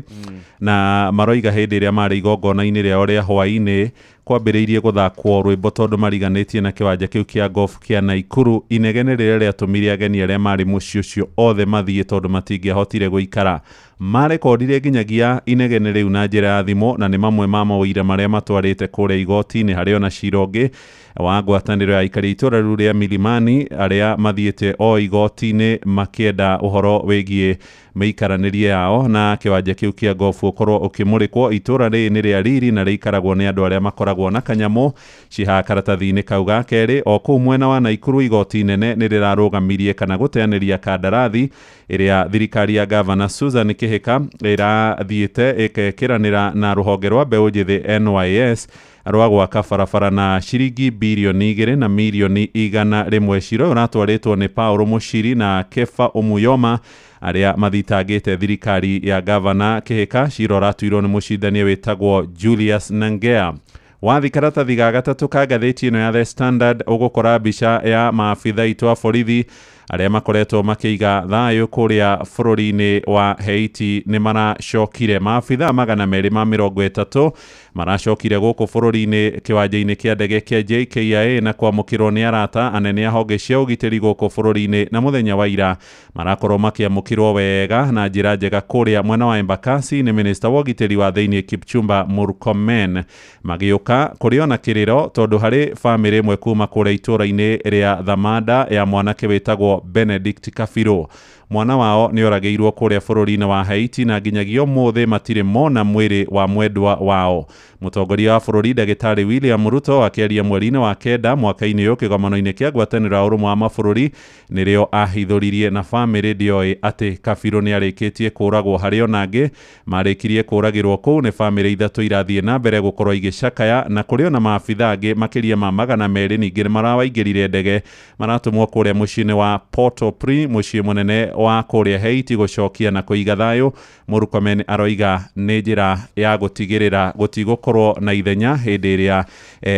S10: na maroiga hĩndĩ ĩrĩa marĩ igongona-inĩ rĩao rĩa hwaĩ-inĩ kwambĩrĩirie gũthakwo rwĩmbo tondũ mariganĩtie na kĩwanja kĩu kĩa golf kĩa Naikuru. Inegene rĩrĩa rĩatũmire ageni arĩa marĩ mũciĩ ũcio othe mathiĩ tondũ matingĩahotire gũikara. Marekondire nginyagia inegene rĩu na njĩra ya thimũ, na nĩ mamwe ma mawĩira marĩa matwarĩte kũrĩa igoti-inĩ. Harĩ ona cira ũngĩ wa ngwatanĩro ya aikari a itũũra rĩu rĩa Milimani arĩa mathiĩte o igoti-inĩ makĩenda ũhoro wĩgiĩ mĩikaranĩrie yao na kĩwanja kĩu kĩa golf ũkorwo ũkĩmũrĩkwo. Itũũra rĩrĩ nĩ rĩa Riri na rĩikaragwo nĩ andũ arĩa makoragwo na kanyamũ cihaha karatathi-inĩ kau ga kerĩ. O kũu mwena wa Naikuru igoti inene nĩ rĩrarũgamirie kana gũteanĩria kandarathi ĩrĩa thirikari ya gavana Susan Kihika ĩrathiĩte ĩkekĩranĩra na rũhonge rwa mbeũ njĩthĩ NYS rwa gwaka barabara na ciringi birioni 2 na mirioni 100. Cira ũyũ ũratwarĩtwo nĩ Paul Mushiri na Kefa Omuyoma arĩa mathitangĩte thirikari ya gavana Kihika. Cira ũratuirwo nĩ mũcindania wĩtagwo Julius Nangea. Wathi karatathi ga gatatũ ka ngathĩti ĩno ya The Standard ũgũkora mbica ya maabitha aitũ a borithi arĩa makoretwo makĩiga thayũ kũrĩa bũrũri-inĩ wa Haiti nĩ maracokire. Maabitha 230 maracokire gũkũ bũrũri-inĩ kĩwanja-inĩ kĩa ndege kĩa JKIA na kwamũkĩrwo nĩ arata anene a honge cia ũgitĩri gũkũ bũrũri-inĩ. Na mũthenya wa ira marakorwo makĩamũkĩrwo wega na njĩra njega kũrĩa mwena wa Embakasi nĩ minista wa ũgitĩri wa thĩinĩ Kipchumba Murkomen. Magĩũka kũrĩ ona kĩrĩro tondũ harĩ bamĩrĩ ĩmwe kuma kũrĩa itũũra-inĩ rĩa Thamanda ya mwanake wĩtagwo Benedict Kabirũ. Mwana wao nĩ oragĩirwo kũrĩa bũrũri-inĩ wa Haiti na nginyagia ũmũthĩ matirĩ mona mwĩrĩ wa mwendwa wao. Mũtongoria wa bũrũri ndagĩtarĩ William Ruto akĩaria mweri-inĩ wa 9 mwaka-inĩ ũyũ kĩgomano-inĩ kĩa ngwatanĩro ya ũrũmwe wa mabũrũri nĩrĩo ahithũririe na bamĩrĩ ndĩoĩ atĩ Kabirũ nĩ arĩkĩtie kũragwo. Harĩ ona angĩ marĩkirie kũragĩrwo kũu nĩ bamĩrĩ 3 irathiĩ na mbere gũkorwo igĩcakaya, na kũrĩ ona maabitha angĩ makĩria ma 200 ningĩ nĩ marawaingĩrire ndege maratũmwo kũrĩa mũciĩ-inĩ wa Port-au-Prince, mũciĩ mũnene wa kũrĩa Haiti gũcokia na kũiga thayũ. Murkomen aroiga nĩ njĩra ya gũtigĩrĩra gũtigũkorwo na ithenya hĩndĩ ĩrĩa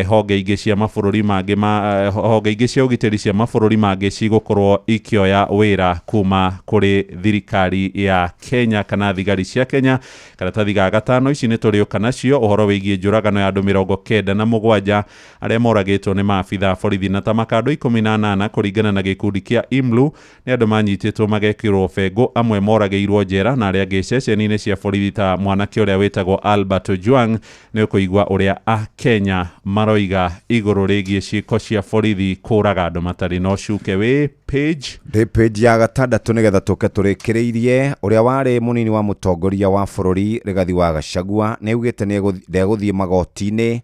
S10: honge ingĩ cia mabũrũri mangĩ ma honge ingĩ cia ũgitĩri cia mabũrũri mangĩ cigũkorwo ikĩoya wĩra kuma kũrĩ thirikari ya Kenya kana thigari cia Kenya. Karatathi ga gatano ici nĩ tũrĩũka nacio ũhoro wĩgiĩ njũragano ya andũ 97 arĩa moragĩtwo nĩ maabitha a borithi na ta makando 18 kũringana na gĩkundi kĩa IMLU nĩ andũ manyitĩtwo magekĩrwo bengũ, amwe moragĩirwo njera na arĩa angĩ ceceni-inĩ cia borithi ta mwanake ũrĩa wĩtagwo Albert Ojwang. Nĩ ũkũigua ũrĩa Akenya maroiga igũrũ rĩgiĩ ciĩko cia borithi kũraga andũ matarĩ na ũcuke. Wĩ page
S3: Ndĩ page ya gatandatũ nĩgetha tũke tũrĩkĩrĩirie. Ũrĩa warĩ mũnini wa mũtongoria wa bũrũri Rigathi wa Gachagua nĩ augĩte ndegũthiĩ magoti-inĩ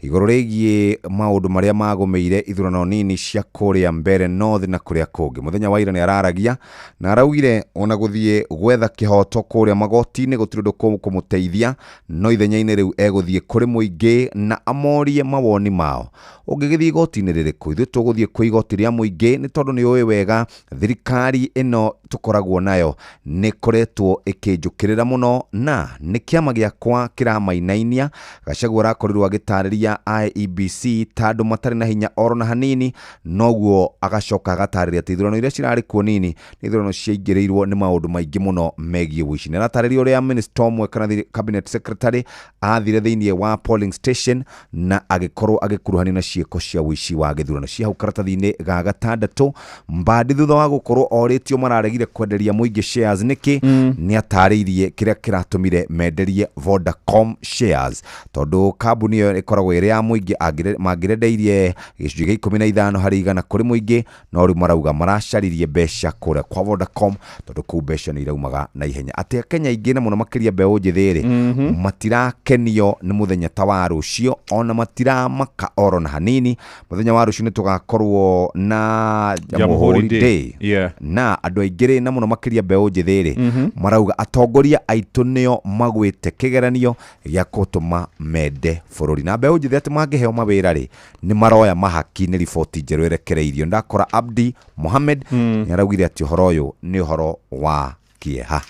S3: igũrũ rĩgiĩ maũndũ marĩa magũmĩire ithurano nini cia kũrĩa Mbere North na kũrĩa kũngĩ. Mũthenya wa ira nĩ araragia na araugire ona gũthiĩ gwetha kĩhoto kũrĩa magoti-inĩ gũtirĩ ũndũ kũmũteithia, no ithenya-inĩ rĩu egũthiĩ kũrĩ mũingĩ na amorie mawoni mao. Ũngĩgĩthiĩ igoti-inĩ rĩrĩkũ? Ithuĩ tũgũthiĩ kwĩ igoti rĩa mũingĩ nĩ tondũ nĩ ũĩ wega thirikari ĩno tũkoragwo nayo nĩ ĩkoretwo ĩkĩnjũkĩrĩra mũno na nĩ kĩama gĩakwa kĩramainainia. Gachagua arakorirwo agĩtarĩria IEBC ta andũ matarĩ na hinya oro na hanini, noguo agacoka agatarĩria atĩ ithurano iria cirarĩ kuo nini nĩ ithurano ciaingĩrĩirwo nĩ maũndũ maingĩ mũno megiĩ ũici. Nĩ aratarĩria ũrĩa minister ũmwe kana cabinet secretary athire thĩinĩ wa polling station na agĩkorwo agĩkuruhanio na ciĩko cia ũici wa gĩthurano. Cia hau karatathi-inĩ ga gatandatũ, Mbadi thutha wa gũkorwo orĩtio mararegire kwenderia mũingĩ shares nĩkĩ, nĩ atarĩirie kĩrĩa kĩratũmire menderie Vodacom shares tondũ kambuni ĩyo ĩkoragwo ĩrĩ ya mũingĩ, mangĩrendeirie gĩcunjĩ gĩa 15 harĩ igana kũrĩ mũingĩ, no rĩu marauga maracaririe mbeca kũrĩa kwa Vodacom tondũ kũu mbeca nĩ iraumaga na ihenya. Atĩ Akenya aingĩ na mũno makĩria mbeũ njĩthĩ rĩ, matirakenio nĩ mũthenya ta wa rũciũ, ona matiramaka oro na hanini. Mũthenya wa rũciũ nĩ tũgakorwo na Jamhuri Day. Na andũ aingĩ rĩ, na mũno makĩria mbeũ njĩthĩ rĩ, marauga atongoria aitũ nĩo magwĩte kĩgeranio gĩa gũtũma mende bũrũri. Na mbeũ njĩthĩ atĩ mangĩheo mawĩra rĩ, nĩ maroya mahaki. Nĩ riboti njerũ ĩrekereirio. Ndakora Abdi Mohamed nĩ araugire atĩ ũhoro ũyũ nĩ ũhoro wa kĩeha.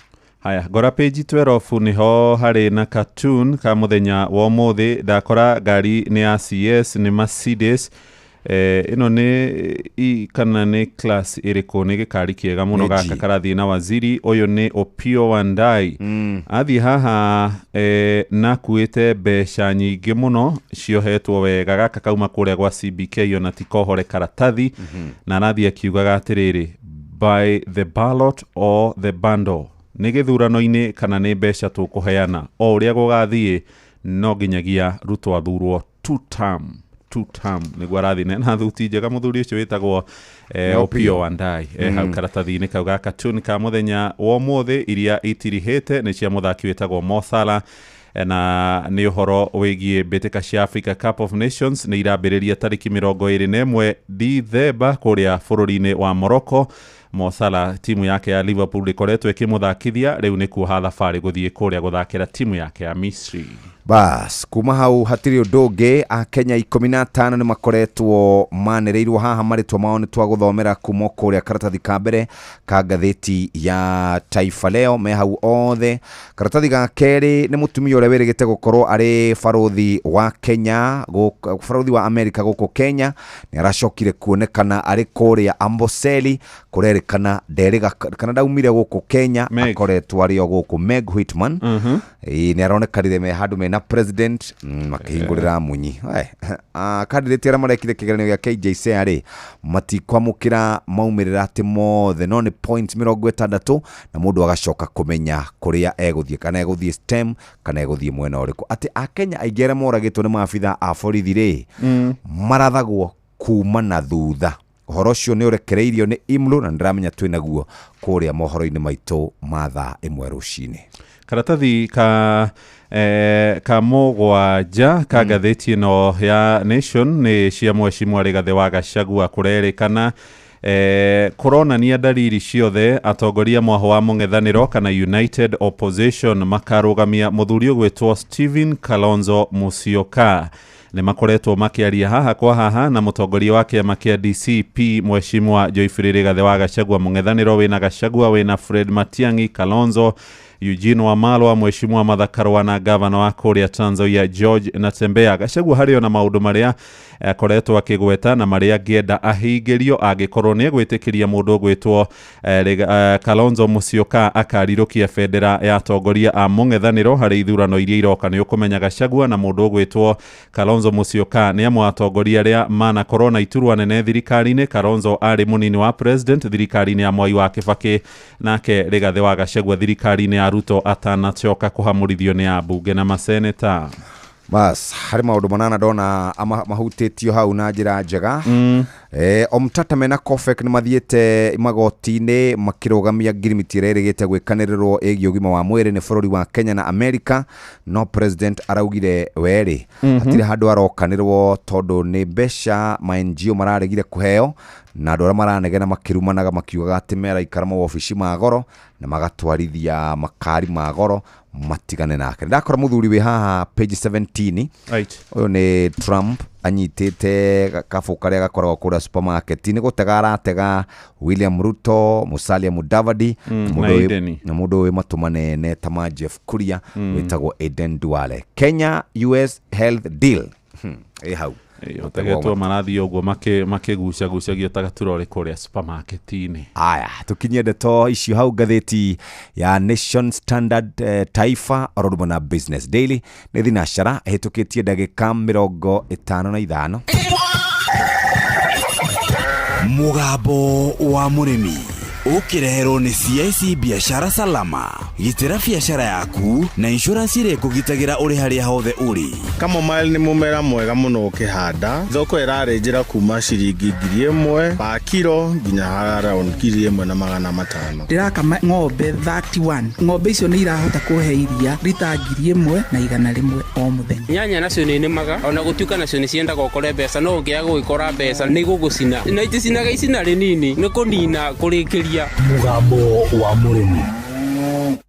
S10: Haya, ngora page 12 niho harĩ na cartoon ka mũthenya wa ũmũthĩ. Ndakora ngari nĩ ya CS, nĩ Mercedes, ĩno nĩ i kana nĩ class ĩrĩkũ? Nĩ gĩkari kĩega mũno gaka karathiĩ na waziri ũyũ nĩ Opiyo Wandayi. Athiĩ haha na akuĩte mbeca nyingĩ mũno ciohetwo wega. Gaka kauma kũrĩa gwa CBK, ona ti kohore karatathi. Na arathiĩ akiugaga atĩrĩrĩ, by the ballot or the bundle, nĩ gĩthurano-inĩ kana nĩ mbeca tũkũheana, o ũrĩa gũgathiĩ no nginyagia Ruto athurwo two term, two term. Nĩguo arathiĩ na thuti njega mũthuri ũcio wĩtagwo Opiyo Wandayi. Hau karatathi-inĩ kau ga cartoon ka mũthenya wa ũmũthĩ. Iria itirihĩte nĩ cia mũthaki wĩtagwo Mo Salah, na nĩ ũhoro wĩgiĩ mbĩtĩka cia Africa Cup of Nations nĩ irambĩrĩria tarĩki 21 Dithemba kũrĩa bũrũri-inĩ wa Morocco. Mo Salah timu yake ya Liverpool ĩkoretwo ĩkĩmũthakithia, rĩu nĩ kuoha thabarĩ gũthiĩ kũrĩa gũthakĩra timu yake ya Misri.
S3: Bas, kuma hau hatirĩ ũndũ ũngĩ. Akenya 15 nĩ makoretwo manĩrĩirwo haha, marĩtwa mao nĩ twagũthomera kuma kũrĩa karatathi ka mbere ka ngathĩti ya Taifa Leo, me hau othe. Karatathi ga kerĩ nĩ mũtumia ũrĩa wĩrĩgĩte gũkorwo arĩ barũthi wa Kenya, barũthi wa Amerika gũkũ Kenya, nĩ aracokire kuonekana arĩ kũrĩa Amboseli, kũrerĩkana nderĩga kana ndaumire gũkũ Kenya, akoretwo arĩ o gũkũ. Meg Whitman nĩ aronekanire me handũ mena president makĩhingũrĩra munyi. Candidate arĩa marekire kĩgeranio gĩa KJSEA rĩ, matikwamũkĩra maumĩrĩra atĩ mothe, no nĩ points 60 na mũndũ agacoka kũmenya kũrĩa egũthiĩ, kana egũthiĩ STEM kana egũthiĩ mwena ũrĩkũ. Atĩ Akenya aingĩ arĩa moragĩtwo nĩ maabitha a borithi rĩ, marathagwo kuma na thutha. Ũhoro ũcio nĩ ũrekereirio nĩ IMLU na nĩndĩramenya twĩ naguo kũrĩa mohoro-inĩ maitũ ma thaa 1 rũcinĩ.
S10: Karatathi ka mũgwanja ka ngathĩti ĩno ya Nation nĩ cia Mheshimiwa Rigathĩ wa Gachagua, kũrerĩkana kũronania dalili ciothe atongoria mwaho wa mũng'ethanĩro kana United Opposition makarũgamia mũthuri ũgwĩtwo Stephen Kalonzo Musyoka. Nĩ makoretwo makĩaria haha kwa haha na mũtongoria wa kĩama kĩa DCP Mheshimiwa Joyfrey Rigathĩ wa Gachagua. Mũng'ethanĩro wĩna Gachagua, wĩna Fred Matiang'i, Kalonzo, Eugene Wamalwa, Mheshimiwa Martha Karua na gavana wa kũrĩa Trans Nzoia George Natembeya. Gachagua harĩ ona maũndũ marĩa akoretwo akĩgweta na marĩa angĩenda ahingĩrio angĩkorwo nĩ egwĩtĩkĩria mũndũ ũgwĩtwo Kalonzo Musyoka akarirũkia bendera ya atongoria a mũng'ethanĩro harĩ ithurano iria iroka. Nĩ ũkũmenya Gachagua na mũndũ ũgwĩtwo Kalonzo Musyoka nĩ amwe a atongoria arĩa manakorwo na iturwa nene thirikari-inĩ. Kalonzo arĩ mũnini wa president thirikari-inĩ ya Mwai wa Kibaki, nake Rigathĩ wa Gachagua thirikari-inĩ ya Ruto atanacoka kũhamũrithio nĩ ambunge na maseneta.
S3: Bas, harĩ maũndũ manana ndona mahutĩtio hau na njĩra njega. Omtata mena Kofek nĩ mathiĩte magoti-inĩ makĩrũgamia ngirimiti ĩrĩa ĩrĩgĩte gwĩkanĩrĩrwo ĩgiĩ ũgima wa mwĩrĩ nĩ bũrũri wa Kenya na Amerika, no president araugire werĩ hatirĩ handũ arokanĩrwo tondũ nĩ mbeca ma NGO mararegire kũheo na andũ arĩa maranegena makĩrumanaga makiugaga atĩ meraikara mawobici ma goro na magatwarithia makari ma goro matigane nake. Ndakora mũthuri wĩ haha page 17. Ũyũ nĩ Trump anyitĩte kabũ karĩa gakoragwo kũrĩa supermarket nĩ gũtega aratega William Ruto, Musalia Mudavadi
S10: na Aden.
S3: Na mũndũ wĩ matũ manene ta ma Jeff Kuria wĩtagwo Aden Duale. Kenya US health deal ĩ hau.
S10: Ũtegetwo marathiĩ ũguo makĩgucagucagia ta gaturori kũrĩa supermarket-inĩ.
S3: Aya, tukinyie ndeto icio hau ngathĩti ya Nation, Standard, Taifa oro rĩmwe na Business Daily. Nĩ thinacara ĩhĩtũkĩtie ndagĩka 55.
S9: Mũgambo wa mũrĩmi ũkĩreherwo nĩ CIC Biashara Salama. Gitĩra biashara yaku na insurance ĩrĩa ĩkũgitagĩra ũrĩ harĩa hothe ũrĩ.
S6: Chamomile nĩ mũmera mwega mũno ũkĩhanda. Thoko ĩrarĩ njĩra kuma ciringi 1000 pa kiro nginya around 1500.
S11: Ndĩrakama ng'ombe 31. Ng'ombe icio nĩ irahota kũhe iria rita 1100 o mũthenya.
S12: Nyanya nacio nĩ nĩmaga ona gũtuĩka nacio nĩ ciendaga ũkore mbeca, no ũngĩaga gũgĩkora mbeca nĩ igũgũcina na iticinaga icina rĩnini nĩ kũnina kũrĩkĩria.
S1: Mũgambo wa mũrĩmi.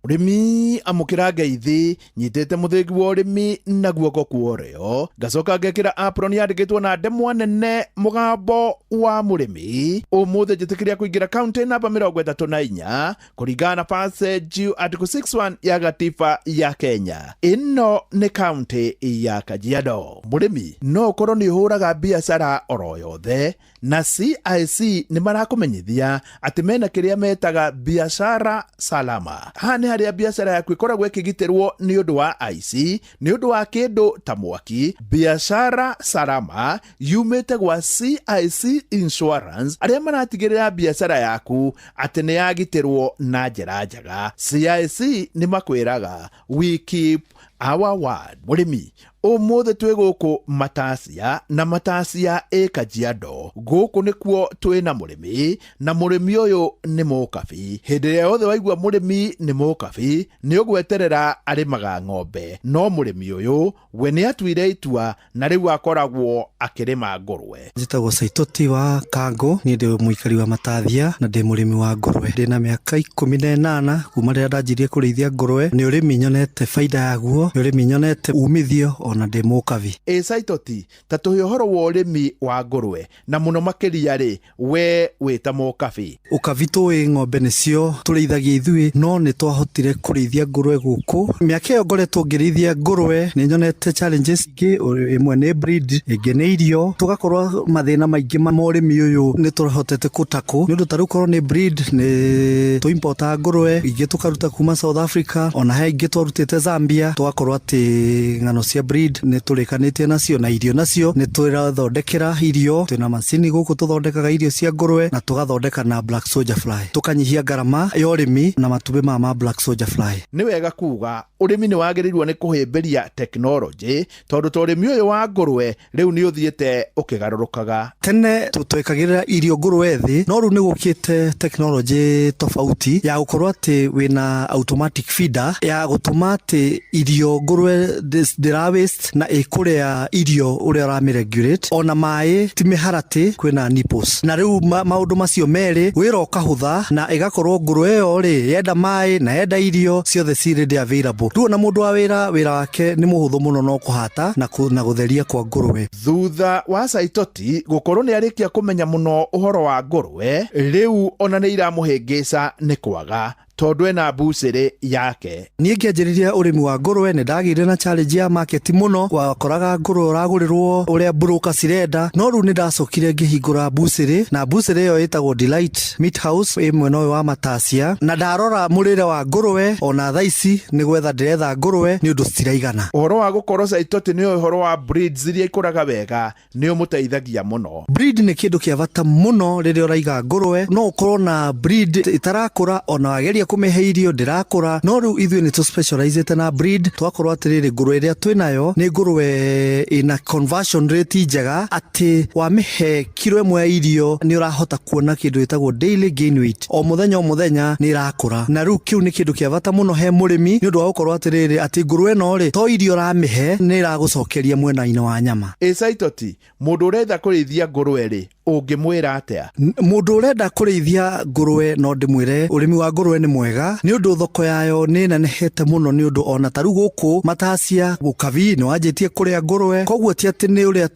S13: Ũrĩmi amũkĩra ngeithi nyitĩte mũthĩgi wa ũrĩmi na guoko kwa ũrĩo ngacoka ngekĩra apron yandĩkĩtwo na ndemwa nene mũgambo wa mũrĩmi. Ũmũthĩ njĩtĩkĩria kũingĩra kaunti namba 34 kũringana na passage article 61 ya gatiba ya Kenya. Ĩno nĩ kaunti ya Kajiado. Mũrĩmi no ũkorwo nĩ ũhũraga biacara oro yothe na CIC nĩ marakũmenyithia atĩ mena kĩrĩa metaga biashara salama. Haha nĩ harĩa biacara yaku ĩkoragwo ĩkĩgitĩrwo nĩ ũndũ wa aici, nĩ ũndũ wa kĩndũ ta mwaki. Biashara salama yumĩte gwa CIC Insurance arĩa maratigĩrĩra biacara yaku atĩ nĩ yagitĩrwo na njĩra njega. CIC nĩ makwĩraga we keep our word. Mũrĩmi ũmũthĩ twĩ gũkũ Matacia na Matacia ĩ Kajiado. Gũkũ nĩkuo twĩna mũrĩmi na mũrĩmi ũyũ nĩ mũkabi. Hĩndĩ ĩrĩa yothe waigua mũrĩmi nĩ mũkabi nĩ ũgweterera arĩmaga ng'ombe, no mũrĩmi ũyũ we nĩ atuire itua na rĩu akoragwo akĩrĩma ngũrwe.
S14: Njĩtagwo Saitoti wa Kango, niĩ ndĩ mũikari wa Matathia na ndĩ mũrĩmi wa ngũrwe. Ndĩna mĩaka 18 kuma rĩrĩa ndanjirie kũrĩithia ngũrwe. Nĩ ũrĩmi nyonete baida yaguo, nĩ ũrĩmi nyonete umithio ona ndĩ mũkabi.
S13: Ĩ Saitoti, ta tũhe ũhoro wa ũrĩmi wa ngũrwe na mũno makĩria rĩ we wĩ ta mũkabi.
S14: Ũkabi tũĩ ng'ombe nĩcio tũrĩithagia ithuĩ, no nĩ twahotire kũrĩithia ngũrwe gũkũ. Mĩaka ĩyo ngoretwo ngĩrĩithia ngũrwe nĩ nyonete challenges ingĩ, ĩmwe nĩ breed, ĩngĩ nĩ irio, tũgakorwo mathĩna maingĩ ma ũrĩmi ũyũ nĩ tũhotete kũtakũ nĩ ũndũ ta rĩu korwo nĩ breed nĩ tũimportaga ngũrwe ingĩ tũkaruta kuma South Africa, ona he ingĩ twarutĩte Zambia, tũgakorwo atĩ ng'ano cia breed nĩ tũrĩkanĩtie nacio na irio nacio nĩ tũrathondekera irio. Twĩna macini gũkũ tũthondekaga irio cia ngũrwe na tũgathondeka na black soldier fly, tũkanyihia ngarama ya ũrĩmi na matumbĩ maya ma black soldier fly.
S13: Nĩ wega kuga ũrĩmi nĩ wagĩrĩirwo nĩ kũhĩmbĩria tekinoronjĩ tondũ ta ũrĩmi ũyũ wa ngũrwe rĩu nĩ ũthiĩte ũkĩgarũrũkaga.
S14: Tene twekagĩrĩra irio ngũrwe thĩ, no rĩu nĩ gũkĩte tekinoronjĩ tofauti ya gũkorwo atĩ wĩna automatic feeder ya gũtũma atĩ irio ngũrwe ndĩra waste. paced na ĩkũrĩa irio ũrĩa ũramĩregulate, ona maĩ ti mĩharatĩ, kwĩna nipples. Na rĩu maũndũ macio merĩ wĩra ũkahũtha na ĩgakorwo ngũrwe ĩyo rĩ yenda maĩ na yenda irio ciothe ci ready available. Rĩu ona mũndũ wa wĩra, wĩra wake nĩ mũhũthũ mũno no kũhata na gũtheria kwa ngũrwe.
S13: Thutha wa Saitoti gũkorwo nĩ arĩkia kũmenya mũno ũhoro wa ngũrwe, rĩu ona nĩ iramũhĩngĩca nĩ kwaga tondũ ena mbucĩrĩ yake.
S14: Niĩ ngĩanjĩrĩria ũrĩmi wa ngũrwe nĩ ndagĩire na challenge ya market mũno, wakoraga ngũrwe ũragũrĩrwo ũrĩa broker cirenda, no rĩu nĩ ndacokire ngĩhingũra mbucĩrĩ, na mbucĩrĩ ĩyo ĩtagwo Delight Meat House ĩ mwena ũyũ wa Matacia, na ndarora mũrĩre wa ngũrwe ona thaa ici nĩ gwetha ndĩretha ngũrwe nĩ ũndũ citiraigana.
S13: Ũhoro wa gũkorwo Saitoti nĩ ũhoro wa breeds iria ikũraga wega nĩ ũmũteithagia mũno.
S14: Breed nĩ kĩndũ kĩa bata mũno rĩrĩa ũraiga ngũrwe, no ũkorwo na breed ĩtarakũra ona wageria kũmĩhe irio ndĩrakũra, no rĩu ithuĩ nĩ tũ na breed, twakorwo atĩrĩrĩ ngũrwe ĩrĩa twĩnayo nĩ ngũrwe ĩna conversion rate njega, atĩ wamĩhe kiro ĩmwe ya irio nĩ ũrahota kuona kĩndũ gĩtagwo daily gain weight, o mũthenya o mũthenya nĩ ĩrakũra, na rĩu kĩu nĩ kĩndũ kĩa bata mũno he mũrĩmi nĩ ũndũ wa gũkorwo atĩrĩrĩ atĩ ngũrwe ĩno rĩ to irio ũramĩhe nĩ ĩragũcokeria mwena-inĩ wa nyama.
S13: Ĩ Saitoti, mũndũ ũrenda kũrĩithia ngũrwe rĩ ũngĩmwĩra atĩa?
S14: Mũndũ ũrenda kũrĩithia ngũrwe no ndĩmwĩre ũrĩmi wa ngũrwe nĩ mwega nĩ ũndũ thoko yayo nĩ ĩnenehete mũno, nĩ ũndũ ona ta rĩu gũkũ Matacia Gũkabi nĩ wanjĩtie kũrĩa ngũrwe, koguo ti atĩ nĩ ũrĩa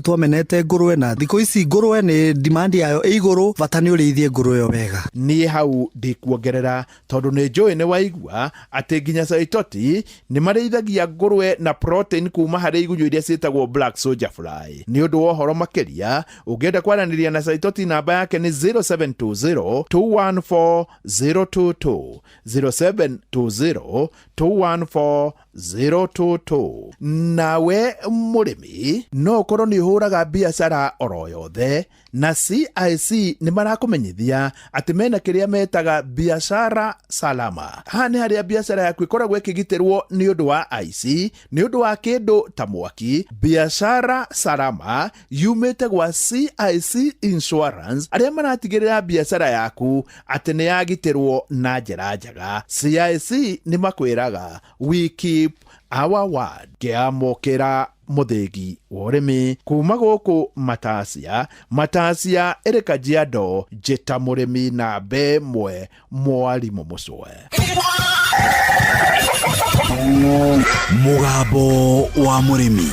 S14: twamenete ngũrwe, na thikũ ici ngũrwe nĩ demand yayo ĩ igũrũ, bata nĩ ũrĩithie ngũrwe ĩyo wega.
S13: Niĩ hau ndikuongerera tondũ nĩ njũĩ nĩ waigua atĩ nginya Saitoti nĩ marĩithagia ngũrwe na protein kuma harĩ igunyũ iria ciĩtagwo black soldier fly. Nĩ ũndũ wa ũhoro makĩria ũngĩenda kwaranĩria na Saitoti namba yake nĩ 0720 214 022, 0720 214 022. Nawe mũrĩmi no ũkorwo nĩ ũhũraga biacara oro yothe na CIC nĩ marakũmenyithia atĩ mena kĩrĩa metaga biashara salama. Haha nĩ harĩa biacara yaku ĩkoragwo ĩkĩgitĩrwo nĩ ũndũ wa aici, nĩ ũndũ wa kĩndũ ta mwaki. Biashara salama yumĩte gwa CIC Insurance arĩa maratigĩrĩra biacara yaku atĩ nĩ yagitĩrwo na njĩra njega. CIC nĩ makwĩraga we keep our word. Ngĩamũkĩra mũthĩgi wa ũrĩmi kuma gũkũ Matacia, Matacia ĩrĩ Kajiado, njĩta mũrĩmi namba ĩmwe mwarimũ Mũcwe.
S9: Mũgambo wa mũrĩmi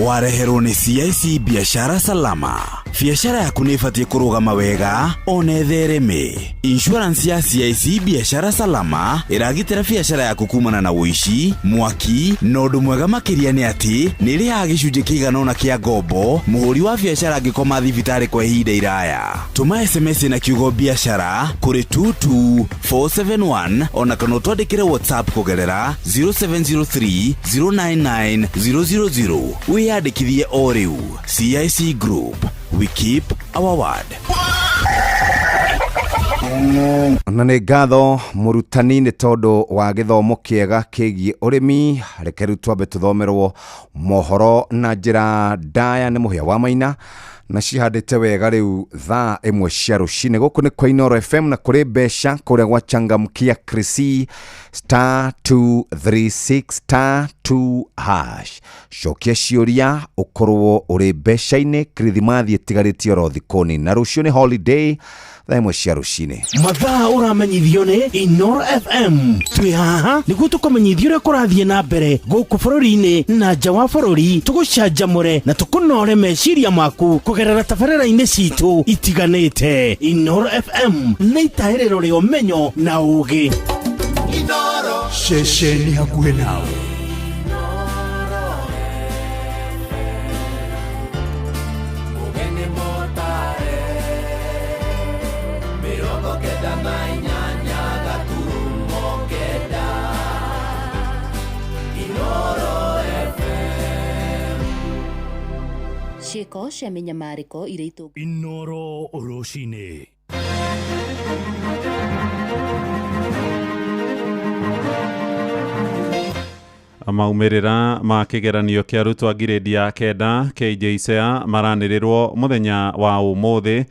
S9: wareherwo nĩ CIC Biashara Salama. Biashara yaku nĩ ĩbatiĩ kũrũgama wega ona ĩthereme. Insurance ya CIC Biashara Salama ĩragitĩra biashara yaku kumana na ũici, mwaki, na ũndũ mwega makĩria nĩ atĩ nĩ ĩrĩhaga gĩcunjĩ kĩigana ũna kĩa ngombo mũhũri wa biashara angĩkoma thibitarĩ kwa ihinda iraya. Tũma SMS na kiugo biashara kũrĩ 22471 ona kana ũtwandĩkĩre WhatsApp kũgerera 0703 099 000. Wĩyandĩkithie o rĩu. CIC Group, we keep our word.
S3: Na nĩ ngatho mũrutani nĩ tondũ wa gĩthomo kĩega kĩgiĩ ũrĩmi. Reke rĩu twambe tũthomerwo mohoro na njĩra ndaya nĩ Mũhĩa wa Maina, na cihandĩte wega rĩu thaa ĩmwe cia rũcinĩ. Gũkũ nĩ kwa Inooro FM na kũrĩ mbeca kũrĩa gwa Changamkia Krisi star 236 star 2 hash. Cokia ciũria ũkorwo ũrĩ mbeca-inĩ. Kirithimathi ĩtigarĩtie oro thikũ nini, na rũciũ nĩ holiday thaa ĩmwe cia rũcinĩ.
S8: Mathaa ũramenyithio nĩ Inooro FM. Twĩ haha nĩguo tũkũmenyithie ũrĩa kũrathiĩ na mbere gũkũ bũrũri-inĩ na nja wa bũrũri, tũgũcanjamũre na tũkũnore meciria maku kũgerera tabarĩra-inĩ citũ itiganĩte. Inooro FM nĩ itahĩrĩro rĩa ũmenyo na ũũgĩ.
S1: Ceceni hakuhĩ nawe.
S15: Ciĩko cia mĩnyamarĩko iria itũ
S1: Inooro rũcinĩ.
S10: Maumĩrĩra ma kĩgeranio kĩa arutwo a ngirĩndi ya kenda KJSEA maranĩrĩrwo mũthenya wa ũmũthĩ.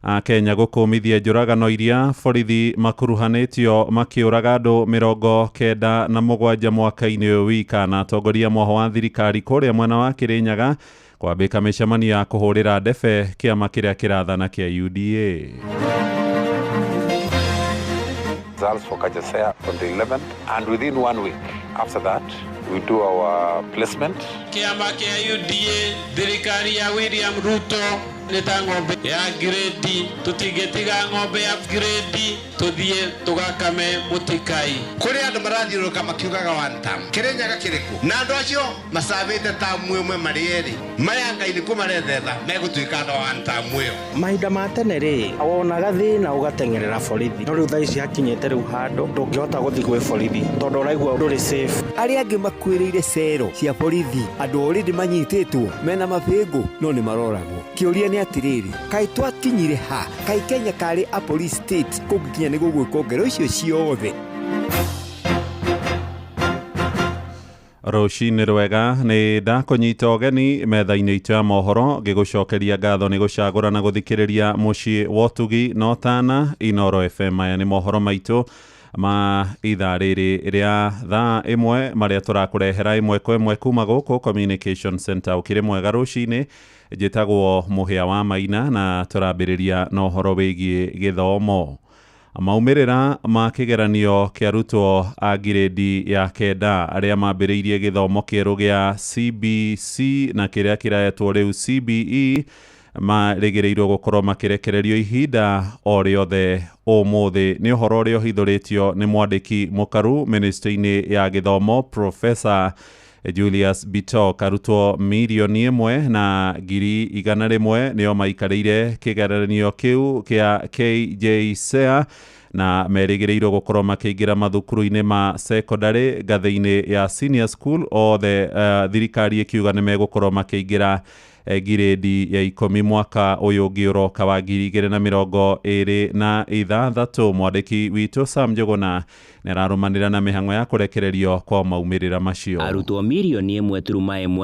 S10: A Kenya gũkũmithia njũragano iria borithi makuruhanĩtio makĩũraga andũ 97 mwaka-inĩ ũyũ wika. Na atongoria mwoho wa thirikari kũrĩa mwena wa Kĩrĩnyaga kwambĩka mĩcemanio ya kũhũrĩra ndebe kĩama kĩrĩa kĩrathana kĩa UDA.
S16: Results for KJSEA on the 11th, and within 1 week after that we do our placement.
S12: Kĩama kĩa UDA, thirikari ya William Ruto nĩ ta ng'ombe ya grade, tũtingĩtiga ng'ombe ya grade tũthiĩ tũgakame mũtikai.
S17: Kũrĩ andũ marathiũrũrũka makiugaga one term. Kĩrĩnyaga kĩrĩkũ? Na andũ acio macabĩte tamu ĩmwe marĩ erĩ, maya Ngai nĩkuo marethetha megũtuĩka andũ a one term ĩyo.
S18: Mahinda ma tene rĩ, wonaga thĩna ũgateng'erera borithi, no rĩu thaa ici hakinyĩte rĩu handũ ndũngĩhota gũthiĩ gwĩ borithi tondũ ũraigua ndũrĩ safe.
S19: Arĩa angĩ makuĩrĩire cero cia borithi, andũ already manyitĩtwo mena mabĩngũ no nĩ maroragwo. Kĩũria nĩ atĩrĩrĩ, kaĩ twakinyire ha? Kaĩ Kenya karĩ a police state kũngĩkinya nĩ gũgwĩkwo ngero icio ciothe?
S10: Rũcinĩ rwega, nĩ ndakũnyita ũgeni metha-inĩ itũ ya mohoro, ngĩgũcokeria ngatho nĩ gũcagũra na gũthikĩrĩria mũciĩ wa ũtugi na ũtana Inoro FM. Maya nĩ mohoro maitũ ma ithaa rĩrĩ rĩa thaa 1 marĩa tũrakũrehera ĩmwe kwa ĩmwe kuma gũkũ Communication Center. Ũkĩrĩ mwega rũcinĩ, njĩtagwo Mũhĩa wa Maina na tũrambĩrĩria na ũhoro wĩgiĩ gĩthomo. Maumĩrĩra ma kĩgeranio kĩa arutwo a ngirĩndi ya 9 arĩa mambĩrĩirie gĩthomo kĩerũ gĩa CBC na kĩrĩa kĩraetwo rĩu CBE marĩgĩrĩirwo gũkorwo makĩrekererio ihinda o rĩothe ũmũthĩ. Nĩ ũhoro ũrĩa ũhithũrĩtio nĩ mwandĩki mũkaru ministry-inĩ ya gĩthomo Professor Julius Bitok. Arutwo 1,100,000 nĩo maikarĩire kĩgeranio kĩu kĩa KJSEA na merĩgĩrĩirwo gũkorwo makĩingĩra mathukuru-inĩ ma secondary ngathĩ-inĩ ya senior school othe. Thirikari ĩkiuga nĩ megũkorwo makĩingĩra ngirĩndi ya 10 mwaka ũyũ ũngĩ ũroka wa 2026. Mwandĩki witũ Sam Njuguna nĩararũmanĩra na mĩhang'o ya kũrekererio kwa maumĩrĩra macio.
S20: Arutwo 1.1 million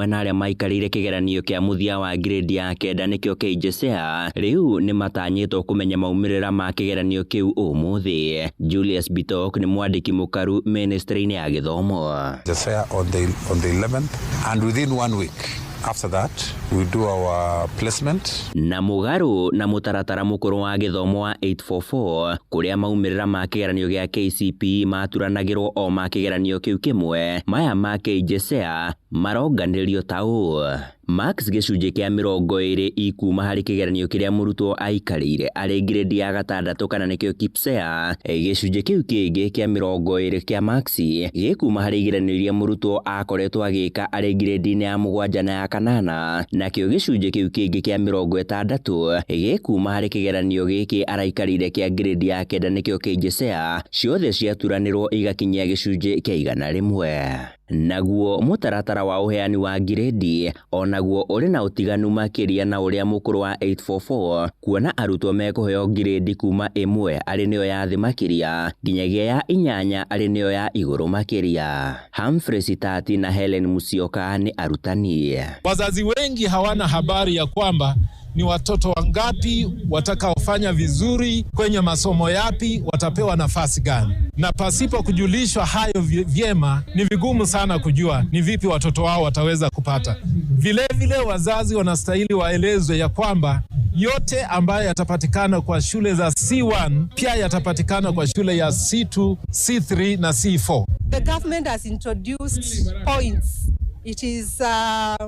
S20: na arĩa maikarĩire kĩgeranio kĩa mũthia wa ngirĩndi ya 9 nĩkĩo KJSEA rĩu nĩ matanyĩtwo kũmenya maumĩrĩra ma kĩgeranio kĩu ũmũthĩ. Julius Bitok nĩ mwandĩki mũkaru ministry-inĩ ya gĩthomo.
S16: KJSEA on the 11th, and within 1 week after that we do our placement.
S20: Na mũgarũ na mũtaratara mũkũrũ wa gĩthomo wa 844 kũrĩa maumĩrĩra ma kĩgeranio gĩa KCPE maturanagĩrwo o ma kĩgeranio kĩu kĩmwe, maya ma KJSEA maronganĩrĩrio ta ũũ: Max gĩcunjĩ kĩa 20 ikuma harĩ kĩgeranio kĩrĩa mũrutwo aikarĩire arĩ ngirĩndi ya 6 kana nĩkĩo KPSEA, gĩcunjĩ kĩu kĩngĩ kĩa 20 kĩa Max gĩkuma harĩ igeranio iria mũrutwo akoretwo agĩka arĩ ngirĩndi-inĩ ya 7 na ya 8, nakĩo gĩcunjĩ kĩu kĩngĩ kĩa 60 gĩkuma harĩ kĩgeranio gĩkĩ araikarĩire kĩa ngirĩndi ya 9 nĩkĩo KJSEA, ciothe ciaturanĩrwo igakinyia gĩcunjĩ kĩa 100. Naguo mũtaratara wa ũheani wa ngirĩndi onaguo ũrĩ na ũtiganu makĩria na ũrĩa mũkũrũ wa 844, kuona arutwo mekũheo ngirĩndi kuma 1 arĩ nĩyo ya thĩ makĩria nginyagia ya 8 arĩ nĩyo ya igũrũ makĩria. Humphrey Sitati na Helen Musyoka nĩ arutani.
S21: Wazazi wengi hawana habari ya kwamba ni watoto wangapi watakaofanya vizuri kwenye masomo yapi, watapewa nafasi gani, na pasipo kujulishwa hayo vyema ni vigumu sana kujua ni vipi watoto wao wataweza kupata. Vile vile wazazi wanastahili waelezwe ya kwamba yote ambayo yatapatikana kwa shule za C1 pia yatapatikana kwa shule ya C2, C3 na C4.
S22: The government has introduced points. It is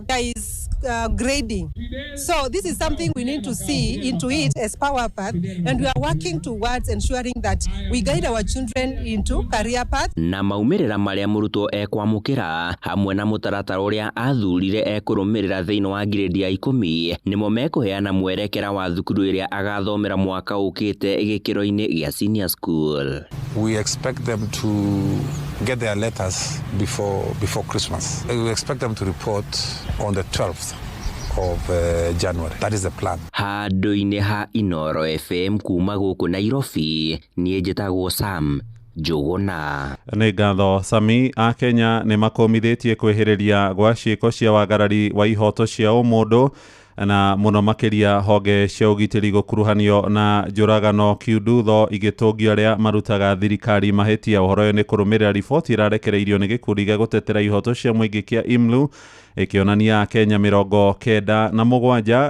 S22: there is grading. So this is something we need to see into it as Power Path, and we are working towards ensuring that we guide our children into career path.
S20: Na maumĩrĩra marĩa mũrutwo ekwamũkĩra hamwe na mũtaratara ũrĩa athurire ekũrũmĩrĩra thĩinĩ wa ngirĩndi ya 10 nĩmo mekũheana mwerekera wa thukuru ĩrĩa agathomera mwaka ũkĩte gĩkĩro-inĩ gĩa senior school.
S16: We expect them to get their letters before Christmas. We expect them to report on the 12th of January. That is the plan.
S20: Handũ-inĩ ha Inoro FM kuma gũkũ Nairobi, niĩ njĩtagwo Sam Njũgũna.
S10: Nĩ ngatho Sami. A Kenya nĩ makũmithĩtie kwĩhĩrĩria gwa ciĩko cia wagarari wa ihoto cia ũmũndũ Na mũno makĩria honge cia ũgitĩri gũkuruhanio na njũragano kiundutho igĩtũngio arĩa marutaga thirikari mahĩtia. Ũhoro ũyũ nĩ kũrũmĩrĩra riboti ĩrarekereirio nĩ gĩkundi gĩa gũtetera ihoto cia mũingĩ kĩa IMLU ĩkĩonania Akenya 97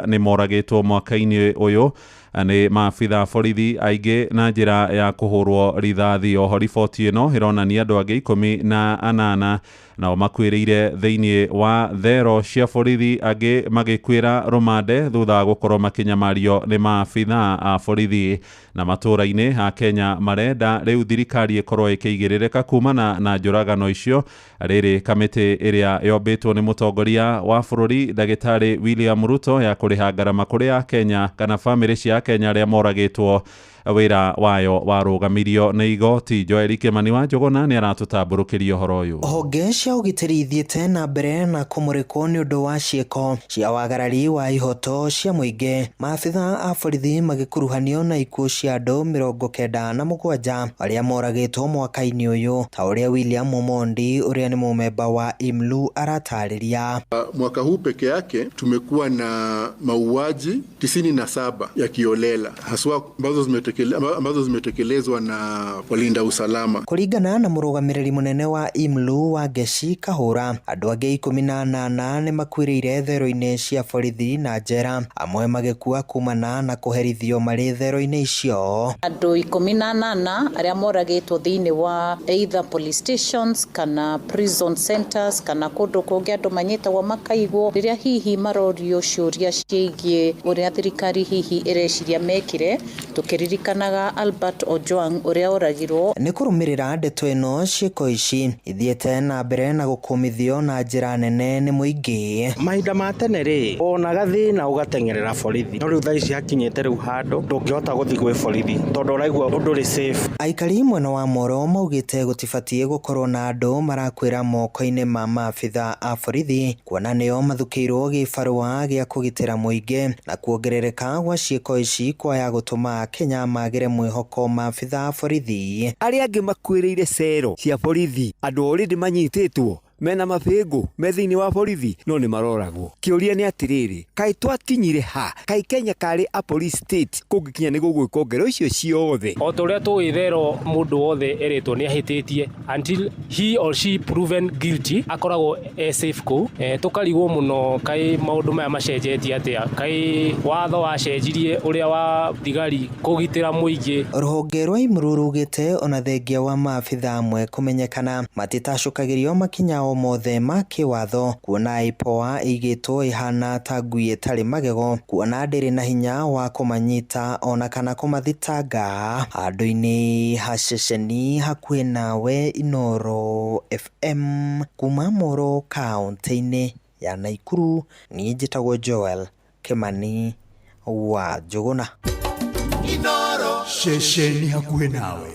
S10: nĩ moragĩtwo mwaka-inĩ ũyũ nĩ maabitha borithi aingĩ na njĩra ya kũhũrwo rithathi. Oho riboti ĩno ĩronania andũ angĩ 18 nao makuĩrĩire thĩinĩ wa thero cia borithi, angĩ magĩkuĩra rũmande thutha wa gũkorwo makĩnyamario nĩ maabitha a borithi. Na matũũra-inĩ a Kenya marenda rĩu thirikari ĩkorwo ĩkĩigĩrĩrĩka kumana na njũragano icio. Rĩrĩ kamĩtĩ ĩrĩa yombĩtwo nĩ mũtongoria wa bũrũri ndagĩtarĩ William Ruto ya kũrĩha ngarama kũrĩ Akenya kana bamĩrĩ cia Akenya arĩa moragĩtwo wĩra wayo warũgamirio nĩ igoti. Joel Kĩmani wa Njũgũna nĩ aratũtambũrũkĩria ũhoro ũyũ.
S4: Honge cia ũgitĩri ithiĩte na mbere na kũmũrĩkwo nĩ ũndũ wa ciĩko cia wagarari wa ihoto cia mũingĩ, maabitha a borithi magĩkuruhanio na ikuũ cia andũ 97 arĩa moragĩtwo mwaka-inĩ ũyũ, ta ũrĩa William Omondi ũrĩa nĩ mũmemba wa IMLU aratarĩria.
S5: Mwaka huu peke yake tumekuwa na mauaji 97 ya kiolela haswa ambazo zimetekelezwa na walinda usalama.
S4: Kũringana na mũrũgamĩrĩri mũnene wa IMLU wa Ngeshi Kahũra, andũ angĩ 18 nĩ makuĩrĩire thero-inĩ cia borithi na njera, amwe magĩkua kumana na kũherithio marĩ thero-inĩ icio.
S23: Andũ 18 arĩa moragĩtwo thĩinĩ wa either police stations kana prison centers kana kũndũ kũngĩ andũ manyitagwo makaigwo rĩrĩa hihi marorio ciũria ciĩgiĩ ũrĩa thirikari hihi ĩreciria mekire, tũkĩririkanaga Albert Ojwang ũrĩa oragirwo.
S4: Nĩ kũrũmĩrĩra ndeto ĩno, ciĩko ici ithiĩte na mbere na gũkũmithio na njĩra nene nĩ mũingĩ.
S18: Mahinda ma tene rĩ, wonaga thĩna ũgateng'erera borithi, no rĩu thaa ici hakinyĩte rĩu handũ ndũngĩhota gũthiĩ gwĩ borithi tondũ ũraigua ndũrĩ safe.
S4: Aikari mwena wa Moro maugĩte gũtibatiĩ gũkorwo na andũ marakuĩra moko-inĩ ma maabitha a borithi, kuona nĩo mathukĩirwo gĩbarũa gĩa kũgitĩra mũingĩ, na kuongerereka gwa ciĩko ici kwaya gũtũma Kenya magĩre mwĩhoko maabitha a borithi.
S19: Arĩa angĩ makuĩrĩire cero cia borithi, andũ already manyitĩtwo mena mabĩngũ me thĩinĩ wa borithi no nĩ maroragwo. Kĩũria nĩ atĩrĩrĩ, kaĩ twakinyire ha? Kaĩ Kenya karĩ a police state kũngĩkinya nĩ gũgwĩkwo ngero icio ciothe?
S24: O ta ũrĩa tũĩ thero mũndũ wothe erĩtwo nĩ ahĩtĩtie until he or she proven guilty akoragwo e safe kũu. Tũkarigwo mũno kaĩ maũndũ maya macenjetie atĩa, kaĩ watho wacenjirie ũrĩa wa thigari kũgitĩra mũingĩ.
S4: Rũhonge rwa IMLU rugĩte ona thengia wa maabitha amwe kũmenyekana matitacũkagĩrio makinya o mothe ma kĩwatho, kuona IPOA ĩigĩtwo ĩhana ta ngui ĩtarĩ magego, kuona ndĩrĩ na hinya wa kũmanyita ona kana kũmathitanga. Handũ-inĩ ha ceceni hakuhĩ nawe, Inooro FM kuma Moro kaũntĩ-inĩ ya Naikuru, niĩ njĩtagwo Joel Kĩmani wa Njũgũna.
S1: Inooro ceceni hakuhĩ nawe.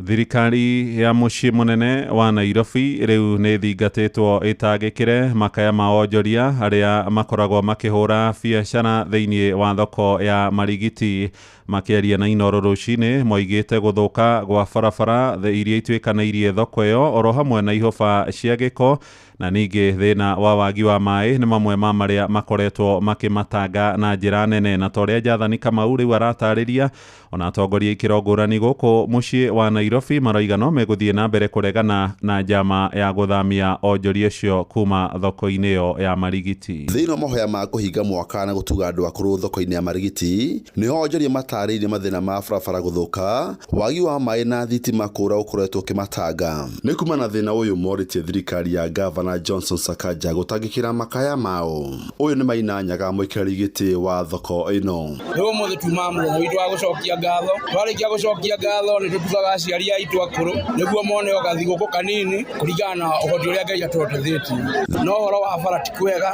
S10: Thirikari ya mũciĩ mũnene wa Nairobi rĩu nĩ thingatĩtwo ĩtangĩkĩre makaya ma onjoria arĩa makoragwo makĩhũra biacara thĩinĩ wa thoko ya Marigiti. Makĩaria na Inooro rũcinĩ moigĩte gũthũka gwa barabara iria ituĩkanĩirie thoko ĩyo oro hamwe na ihũba cia gĩko na ningĩ thĩna wa wagi wa maĩ nĩ mamwe ma marĩa makoretwo makĩmatanga na njĩra nene. Na ta ũrĩa Jathani Kamau rĩu aratarĩria, ona atongoria ikĩro ngũrani gũkũ mũciĩ wa Nairobi maroiga no megũthiĩ na mbere kũregana na njama ya gũthamia onjoria acio kuma thoko-inĩ ĩyo ya Marigiti.
S25: Thĩinĩ wa mahoya ma kũhinga mwaka na gũtuga andũ akũrũ thoko-inĩ ya Marigiti nĩho onjoria matarĩirie mathĩna ma barabara gũthũka, wagi wa maĩ na thitima kũra ũkoretwo ũkĩmatanga. Nĩ kuma na thĩna ũyũ morĩtie thirikari ya gavana Johnson Sakaja gũtangĩkĩra makaya mao. Ũyũ nĩ Maina Nyaga, mũikarĩri gĩtĩ wa thoko ĩno.
S26: Nĩ ũmũthĩ tuma mũthenya witũ wa gũcokia ngatho, twarĩkia gũcokia ngatho nĩ tũtugaga aciari aitũ akũrũ nĩguo mone o gathigũkũ kanini kũringana na ũhoti ũrĩa Ngai atũhotithĩtie. No ũhoro wa bara ti kwega,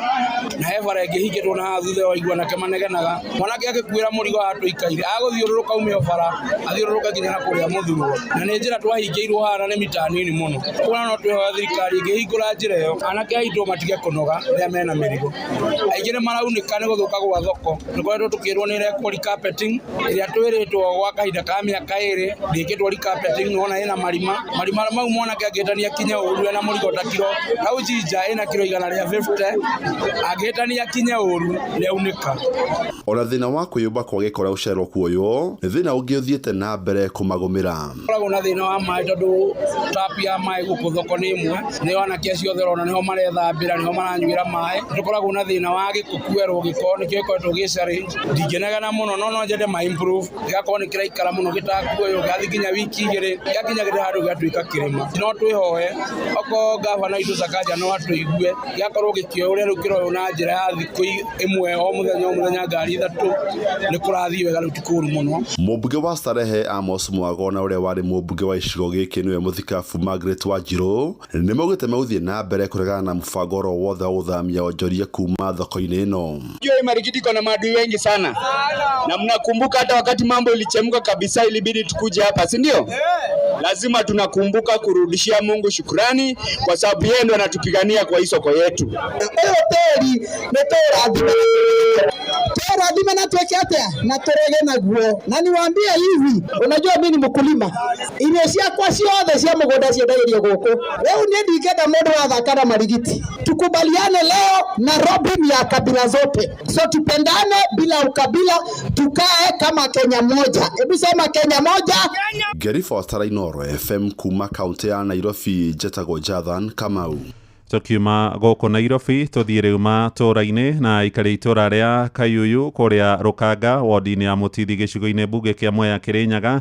S26: na he bara ĩngĩ hingĩtwo na haha thutha wa igua nake manegenaga mwanake agĩkuĩra mũrigo haha tũikaire agũthiũrũrũka ume o bara athiũrũrũke nginya na kũrĩa mũthurwo, na nĩ njĩra twahingĩirwo haha na nĩ mita nini mũno. Kuona no twĩhoya thirikari ĩngĩhingũra njĩra ĩyo ĩyo. Anake aitũ matige kũnoga rĩrĩa mena mĩrigo. Aingĩ nĩ maraunĩka nĩ gũthũka gwa thoko. Nĩ koretwo tũkĩrwo nĩ ĩrekwo recarpeting ĩrĩa twĩrĩtwo gwa kahinda ka mĩaka 2 ndĩkĩtwo recarpeting, nĩwona ĩna marima. Marima mau mwanake angĩhĩtania kinya ũru ena mũrigo ta kiro hau Jinja ĩna kiro 150, angĩhĩtania kinya ũru nĩaunĩka.
S25: Ona thĩna wa kwĩyũmba kwa gĩko ũrĩa gũcererwo kuoywo nĩ thĩna ũngĩ ũthiĩte na mbere kũmagũmĩra.
S26: Koragwo na thĩna wa maĩ tondũ tap ya maĩ gũkũ thoko nĩ ĩmwe, nĩo anake acio othe ũrona nĩho marethambĩra, nĩho maranyuĩra maĩ. Tũkoragwo na thĩna wa gĩko kuerwo gĩko, nĩkĩo gĩkoretwo gĩ challenge. Ndingĩnegena mũno no nyende ma improve, gĩgakorwo nĩ kĩraikara mũno gĩtakuoywo, gĩgathiĩ nginya wiki 2, gĩakinyagĩrĩra handũ gĩgatuĩka kĩrĩma. No twĩhoe okorwo gavana witũ Sakaja no atũigue, gĩgakorwo gĩkĩoywo ũrĩa rĩu kĩroywo na njĩra ya thikũ 1 o mũthenya o mũthenya ngari 3, nĩ kũrathiĩ wega rĩu ti kũũru mũno.
S25: Mũmbunge wa Starehe Amos Mwago na ũrĩa warĩ mũmbunge wa icigo gĩkĩ nĩwe mũthikabu Margaret Wanjiru nĩ maugĩte megũthiĩ na mbere kũregana na mũbango oro wothe wa gũthamia onjoria kuma thoko-inĩ ĩno.
S2: Jua Marikiti iko na maadui wengi sana, na mnakumbuka hata wakati mambo ilichemka kabisa ilibidi tukuje hapa, si ndio? Lazima tunakumbuka kurudishia Mungu shukrani kwa sababu yeye ndo anatupigania kwa hii soko yetu.
S6: Ũyũ tĩri nĩ tũrathime na twĩke atĩa na tũrege naguo. Na niwaambie hivi, unajua mimi ni mkulima, irio ciakwa ciothe cia mũgũnda ciendagĩrio gũkũ. Rĩu niĩ ndingĩenda mũndũ wathaka na Marigiti. Tukubaliane leo Nairobi ni ya kabila zote, so tupendane bila ukabila, tukae kama Kenya moja. Hebu sema Kenya moja.
S25: Ngĩribotera Inooro FM kuma kaunti ya Nairobi, njetagwo Jathan Kamau.
S10: Tukiuma gũkũ Nairobi tũthiĩ rĩu matũũra-inĩ na aikari itũũra rĩa Kayuyu kũrĩa Rũkanga wodi-inĩ ya Mũtithi gĩcigo-inĩ mbunge kĩa Mwea Kĩrĩnyaga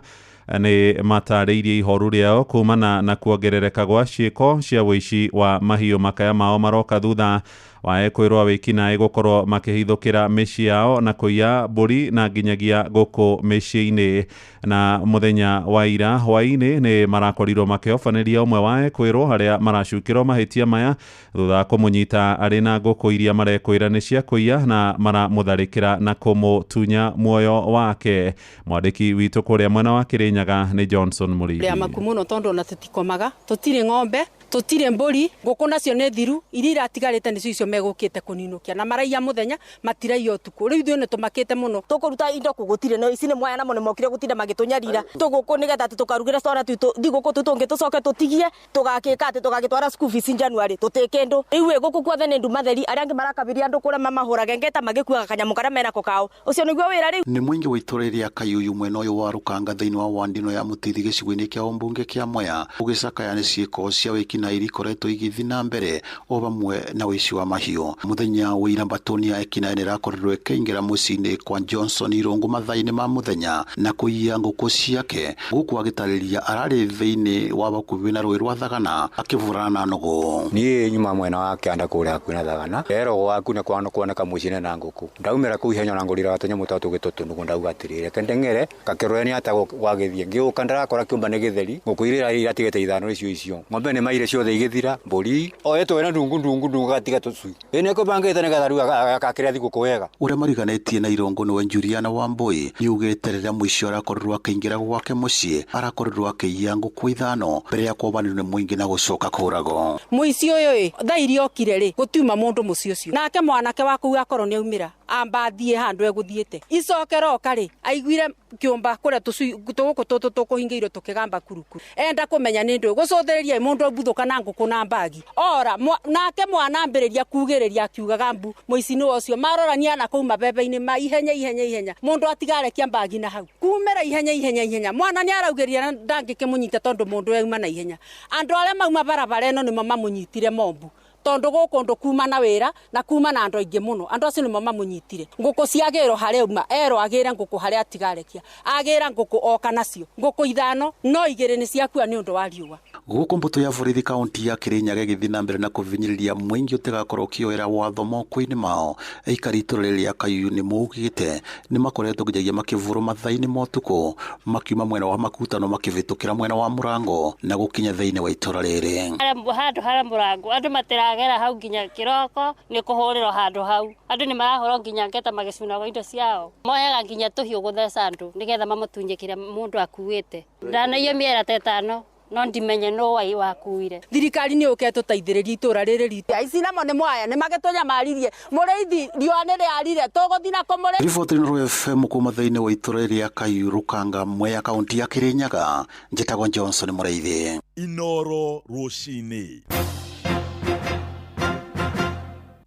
S10: nĩ matarĩirie ihoru rĩao kumana na kuongerereka gwa ciĩko cia ũici wa mahiũ. Makaya mao maroka thutha wa ekwĩrwo wĩkinaĩ gũkorwo makĩhithũkĩra mĩciĩ yao na kũiya mbũri na nginyagia gũkũ mĩciĩ-inĩ. Na mũthenya wa ira hwaĩ-inĩ nĩ marakorirwo makĩobanĩria ũmwe wa ekwĩrwo arĩa maracukĩrwo mahĩtia maya thutha wa kũmũnyita arĩ na ngũkũ iria marekwĩra nĩ cia kũiya na maramũtharĩkĩra na kũmũtunya muoyo wake. Mwandĩki witũ kũrĩa mwena wa Kĩrĩnyaga nĩ Johnson Mũrĩithi.
S7: Rĩa maku mũno tondũ ona tũtikomaga, tũtirĩ ng'ombe, tũtirĩ mbũri, ngũkũ nacio nĩ thiru, iria iratigarĩte nĩcio icio megũkĩte kũninũkia na maraiya mũthenya matiraiya ũtukũ. Rĩu ithuĩ nĩ tũmakĩte mũno.
S11: Tũkũruta indo kũ gũtirĩ, no ici nĩ mwaya namo nĩ mokire gũtinda magĩtũnyarira. Tũgũkũ nĩgetha atĩ tũkarugĩra twana twitũ thigũkũ tũtũ tũcoke tũtigie tũgakĩka atĩ tũgagĩtwara school fees January tũtĩ kĩndũ. Rĩu ĩ gũkũ guothe nĩ nduma theri, arĩa angĩ marakabiria andũ kũrĩa mamahũrage ngeta magĩkuaga kanyamũ karĩa menako kao. Ũcio nĩguo wĩra rĩu.
S13: Nĩ mũingĩ wa itũũra rĩa Kayuyu mwena ũyũ wa Rũkanga thĩinĩ wa wandino ya Mũtithi gĩcigo-inĩ kĩa ũmbunge kĩa Mwea ũgĩcakaya nĩ ciĩko cia wĩkinaĩ ikoretwo igĩthiĩ na mbere o vamwe na ũici wa mahiũ. Mũthenya wa ira mbatoni ya ekinaĩ nĩ ĩrakorirwo ĩkĩingĩra mũciĩ-inĩ kwa Johnson Irũngũ mathaa-inĩ ma mũthenya na kũiya ngũkũ ciake gũkũ agĩtarĩria ararĩ thĩinĩ wa bakuhĩ na rũĩ rwa Thagana akĩbũrana na nũgũ.
S14: Niĩ nyuma mwena wa kĩanda kũrĩa hakuhĩ na Thagana rero gwaku nĩ kuoneka mũciĩ na ngũkũ ndaumĩra kũu ihenya na ngũrira tũnyamũ twa tũgĩtwo tũnũgũ ndauga atĩrĩrĩ reke ndeng'ere ngakĩrore nĩ ata gwagĩthiĩ ngĩũka ndarakora kĩũmba nĩ gĩtheri ngũkũ iria iratigĩte ithano icio icio ng'ombe nĩ maire ciothe igĩthira mbũri oetwo ĩna ndungu ndungu ndungu gatiga tũcui ĩ nĩ kũbangĩte nĩgetha rĩu agakĩrĩa thigũkũ wega.
S13: Ũrĩa mariganĩtie na Irũngũ nĩwe Juliana Wambui nĩugĩte rĩrĩa mũici arakorirwo akĩingĩra gwake mũciĩ arakorirwo akĩiya ngũkũ ithano mbere ya kwobanĩrio nĩ mũingĩ na gũcoka kũragwo.
S7: Mũici ũyũ ĩ thaa iria okire rĩ gũtiuma mũndũ mũciĩ ũcio nake mwanake wa kũu akorwo nĩ aumĩra amba athiĩ handũ egũthiĩte icokera oka rĩ aiguire kĩũmba kũrĩa tũcui tũgũkũ tũtũ tũkũhingĩirwo tũkĩgamba kurukuru enda kũmenya nĩ ndũ gũcũthĩrĩria mũndũ ambuthũka na ngũkũ na mbagi ora nake mwana ambĩrĩria kugĩrĩria akiugaga mbu mũici nĩ ũcio marorania na kũu mabebe-inĩ ma ihenya ihenya ihenya mũndũ atigarekia mbagi na hau kumĩra ihenya ihenya ihenya mwana nĩ araugĩria na ndangĩkĩmũnyita tondũ mũndũ auma na ihenya andũ arĩa mauma barabara ĩno nĩmo mamũnyitire mombu tondu guku ndu kuma na wira na kuma na andu aingi muno andu acio nimo mamunyitire nguku ciagirwo haria uma erwo agire nguku haria atigarekia agira nguku oka nacio nguku ithano no igiri ni ciakua ni undu wa riua.
S13: Guku mbutu ya borithi kaunti ya Kirinyaga ĩgĩthiĩ na mbere na kũvinyĩrĩria mũingĩ ũtigakorwo ũkĩoera watho moko-inĩ mao. Aikari itũũra rĩrĩ rĩa Kayuyu nĩ maugĩte nĩ makoretwo nginyagia makĩvũrwo mathaa-inĩ ma ũtukũ makiuma mwena wa Makutano makĩvĩtũkĩra mwena wa Mũrango na gũkinya thĩinĩ wa itũũra rĩrĩ.
S27: Handũ harĩa Mũrango andũ matiragera hau nginya kĩroko nĩ kũhũrĩrwo handũ hau andũ nĩ marahũrwo nginya ngeta magĩcunagwo indo ciao moyaga nginya tũhiũ gũtheca andũ nĩgetha mamũtunye kĩrĩa mũndũ akuĩte. Ndanaiywo mĩera ta ĩtano No ndimenye no wai wakuire.
S7: Thirikari nĩ yũke ĩtũteithĩrĩrie itũra rĩrĩ ritũ. Aici namo nĩ mwaya nĩ magĩtũnyamaririe mũrĩithi riũa nĩ rĩarire tũgũthiĩ na kũ mũrĩithi.
S13: Riboti Inooro FM kuma thĩinĩ wa itũra rĩa Kairu Kanga Mwea kaunti ya Kirinyaga njĩtagwo Johnson Mũrĩithi.
S1: Inooro rũcinĩ.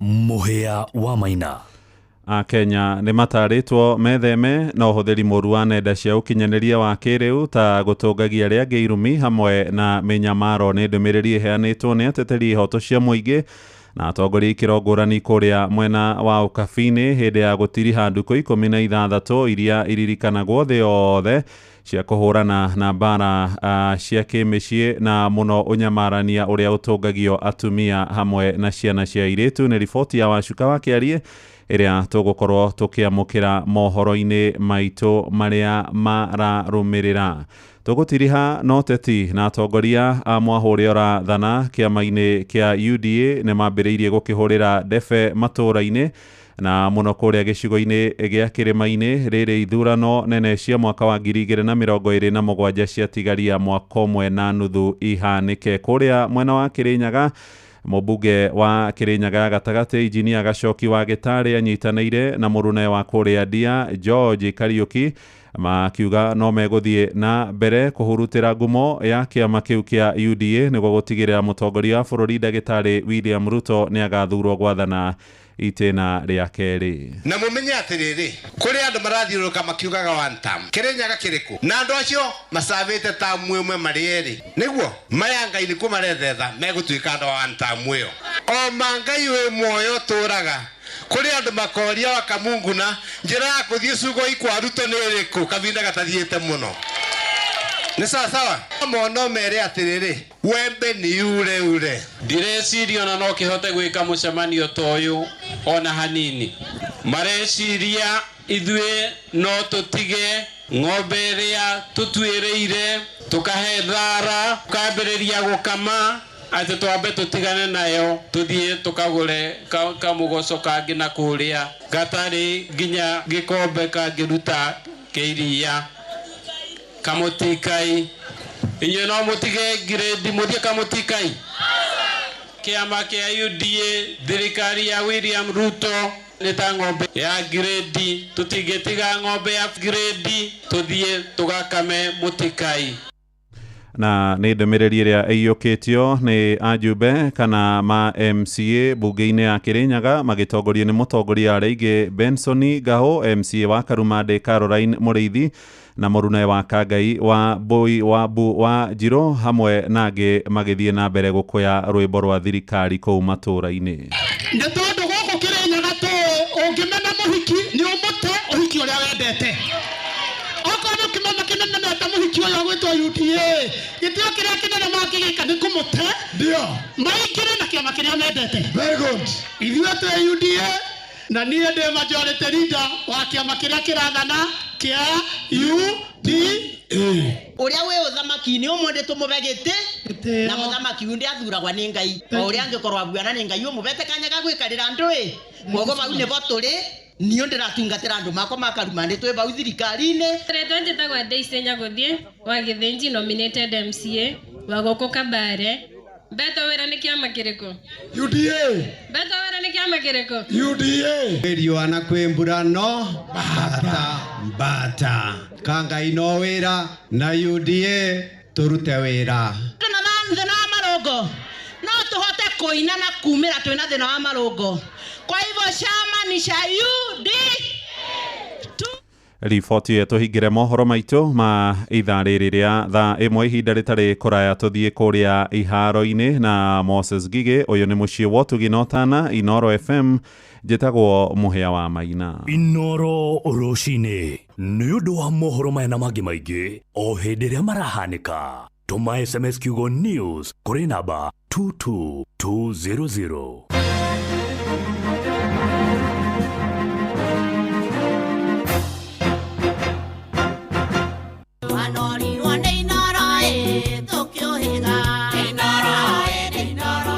S1: Mũhĩa wa Maina.
S10: Akenya nĩ matarĩtwo metheme na ũhũthĩri mũru wa nenda cia ũkinyanĩria wa kĩrĩu ta gũtũngagia arĩa angĩ irumi hamwe na mĩnyamaro. Nĩ ndũmĩrĩri ĩheanĩtwo nĩ ateteri ihoto cia mũingĩ na atongoria ikĩro ngũrani kũrĩa mwena wa Ũkabi-inĩ hĩndĩ ya gũtiriha ndukũ 16 iria iririkanagwo thĩ yothe cia kũhũrana na mbara cia kĩmĩciĩ na mũno ũnyamarania ũrĩa ũtũngagio atumia hamwe na ciana cia airĩtu. Nĩ riboti ya Wacuka wa Kĩarie ĩrĩa tũgũkorwo tũkĩamũkĩra mohoro-inĩ maitũ marĩa mararũmĩrĩra. Tũgũtiriha no teti na atongoria a mwahũre ora thana kĩama-inĩ kĩa UDA nĩ mambĩrĩirie gũkĩhũrĩra ndebe matũũra-inĩ na mũno kũrĩa gĩcigo-inĩ gĩa kĩrĩma-inĩ rĩrĩ ithurano nene cia mwaka wa 2027 ciatigaria mwaka ũmwe na nuthu ihanĩke. Kũrĩa mwena wa Kĩrĩnyaga, mũmbunge wa Kĩrĩnyaga ya gatagatĩ Injinia Gacoki wa Gĩtarĩ anyitanĩire na mũrune wa kũrĩa Ndia George Kariuki makiuga no megũthiĩ na mbere kũhurutĩra ngumo ya kĩama kĩu kĩa UDA nĩguo gũtigĩrĩra mũtongoria wa bũrũri ndagĩtarĩ William Ruto nĩ agathurwo gwathana itĩna rĩa kerĩ.
S3: Na mumenye atiriri, kuri andu marathiũrũrũka makiugaga one term Kĩrĩnyaga kĩrĩkũ, na andũ acio macabĩte tamu ĩmwe marĩ erĩ, nĩguo maya Ngai nĩkuo marethetha megũtuĩka andũ a one term ĩyo. O ma Ngai wĩ muoyo ũtũraga, kũrĩ andũ makoria wakamunguna njĩra ya kũthiĩ Sugoi kwa Ruto nĩ ĩrĩkũ kahinda gatathiĩte mũno. Nĩ sawa sawa? Mono mere atĩrĩrĩ, wembe ni ure ure.
S8: Ndireciria ona no kĩhote gwĩka mũcemanio ta ũyũ ona hanini. Mareciria ithuĩ no tũtige ng'ombe ĩrĩa tũtuĩrĩire tũkahe thara tũkambĩrĩria gũkama atĩ twambe tũtigane nayo tũthiĩ tũkagũre kamũgoco kangĩ na kũrĩa gatarĩ nginya gĩkombe kangĩruta kĩiria kamũtikai. Inyuĩ no mũtige ngirĩndi mũthiĩ kamũtikai. Kĩama kĩa UDA thirikari ya William Ruto nĩ ta ng'ombe ya ngirĩndi, tũtingĩtiga ng'ombe ya ngirĩndi tũthiĩ tũgakame mũtikai.
S10: Na nĩ ndũmĩrĩri ĩrĩa ĩiyũkĩtio nĩ ajumbe kana ma MCA bunge-inĩ ya Kĩrĩnyaga magĩtongorio nĩ mũtongoria arĩa aingĩ Benson Ngahũ, MCA wa Karumandĩ Caroline Mũrĩithi na mũrune wa Kangai wa Mbui wa Bu wa Njirũ hamwe na angĩ magĩthiĩ na mbere gũkũya rwĩmbo rwa thirikari kũu matũũra-inĩ.
S9: Nĩ tondũ gũkũ Kĩrĩnyaga tũĩ ũngĩmena mũhiki nĩ ũmũte ũhiki ũrĩa wendete. Okorwo nĩ kĩmenete mũhiki ũyũ ũgwĩtwo UDA, gĩtĩo kĩrĩa kĩnene mangĩgĩka nĩ kũmũte
S12: ndio
S9: maingĩre na kĩama kĩrĩa mendete.
S12: Very good.
S9: Ithuĩ twĩ UDA na niĩ ndĩ majority leader wa kĩama kĩrĩa kĩrathana kĩa UDA.
S15: Ũrĩa wĩ ũthamaki-inĩ ũmũthĩ tũmũbe gĩtĩ na mũthamaki ũyũ ndĩathuragwa nĩ Ngai, o ũrĩa angĩkorwo abuana nĩ Ngai ũmũbete kanya ga gwĩkarĩra andũ ĩ koguo bau nĩbo tũrĩ niĩ ndĩratungatĩra andũ makwa ma Karumandĩ twĩ bau thirikari-inĩ.
S17: Rĩtwa njĩtagwo Daisy Nyagũthiĩ wa Gĩthĩnji nominated MCA wa gũkũ Kabare. Mbetwo wĩra nĩ kĩama kĩrĩkũ?
S12: UDA.
S17: Mbetwo wĩra nĩ kĩama kĩrĩkũ?
S12: UDA.
S21: Riũa na kwĩ mbura no mbata mbata Kangai no wĩra na UDA tũrute wĩra.
S15: Twĩna thĩna wa marũngo no tũhote kũina na kumĩra twĩna thĩna wa marũngo, kwa hivyo chama ni cha UDA.
S10: Riboti ĩyo tũhingĩre mohoro maitũ ma ithaa rĩrĩ rĩa thaa ĩmwe ihinda rĩtarĩ kũraya tũthiĩ kũrĩa iharo-inĩ na Moses Ngigĩ. Ũyũ nĩ mũciĩ wa ũtugi na ũtana Inooro FM, njĩtagwo Mũhĩa wa Maina.
S1: Inooro rũcinĩ nĩ ũndũ wa mohoro maya na mangĩ maingĩ o hĩndĩ ĩrĩa marahanĩka. Tũma SMS kiugo news kũrĩ namba 22200.
S28: Wanorirwo nĩ Inooro ĩ tũkĩũhĩga. Inooro ĩ nĩ Inooro,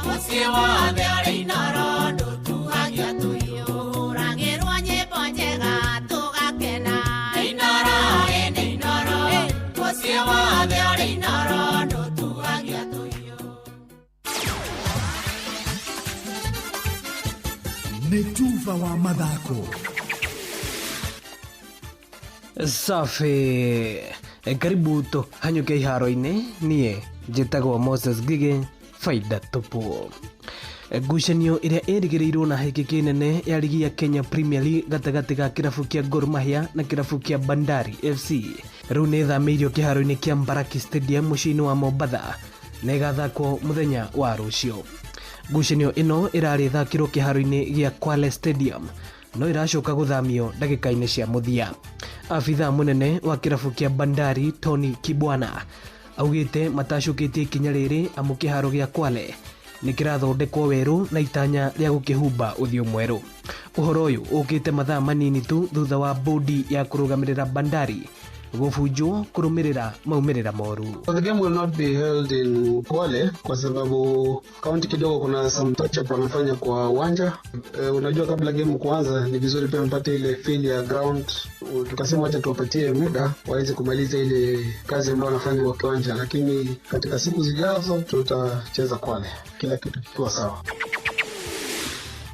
S28: mũciĩ wothe ũrĩ Inooro ndũtuhagia tũhiũ. Tũhũragĩrwo nyĩmbo njega tũgakena. Inooro ĩ nĩ Inooro, mũciĩ wothe ũrĩ Inooro.
S5: Nĩ tuba wa mathako.
S16: Safi, karibu tũhanyũke iharo-inĩ. Niĩ njĩtagwo Moses Ngigĩ, faida tupu. Ngucanio ĩrĩa ĩrĩgĩrĩirwo na hĩkĩkĩ nene ya ligi ya Kenya Premier League gatagatĩ ga kĩrabu kĩa Gor Mahia na kĩrabu kĩa Bandari FC rĩu nĩ ĩthamĩirio kĩharo-inĩ kĩa Mbaraki Stadium mũciĩ-inĩ wa Mombatha na ĩgathakwo mũthenya wa rũciũ. Ngucanio ĩno ĩrarĩ ĩthakĩrwo kĩharo-inĩ gĩa Kwale Stadium no ĩracoka gũthamio ndagĩka-inĩ cia mũthia. Abithaa mũnene wa kĩrabu kĩa Bandari Tony Kibwana augĩte matacũkĩtie ikinya rĩrĩ amu kĩharo gĩa Kwale nĩ kĩrathondekwo werũ na itanya rĩa gũkĩhumba ũthiũ mwerũ. Ũhoro ũyũ ũkĩte mathaa manini tu thutha wa bodi ya kũrũgamĩrĩra Bandari gũbunjwo kũrũmĩrĩra maumĩrĩra moru.
S18: So the game will not be held in Kwale kwa sababu kaunti kidogo kuna some touch up wanafanya kwa uwanja. Unajua kabla game kuanza ni vizuri pia mpate ile feel ya ground. Tukasema wacha tuwapatie muda waweze kumaliza ile kazi ambayo wanafanya kwa kiwanja, lakini katika siku zijazo tutacheza Kwale, kila kitu kikiwa sawa.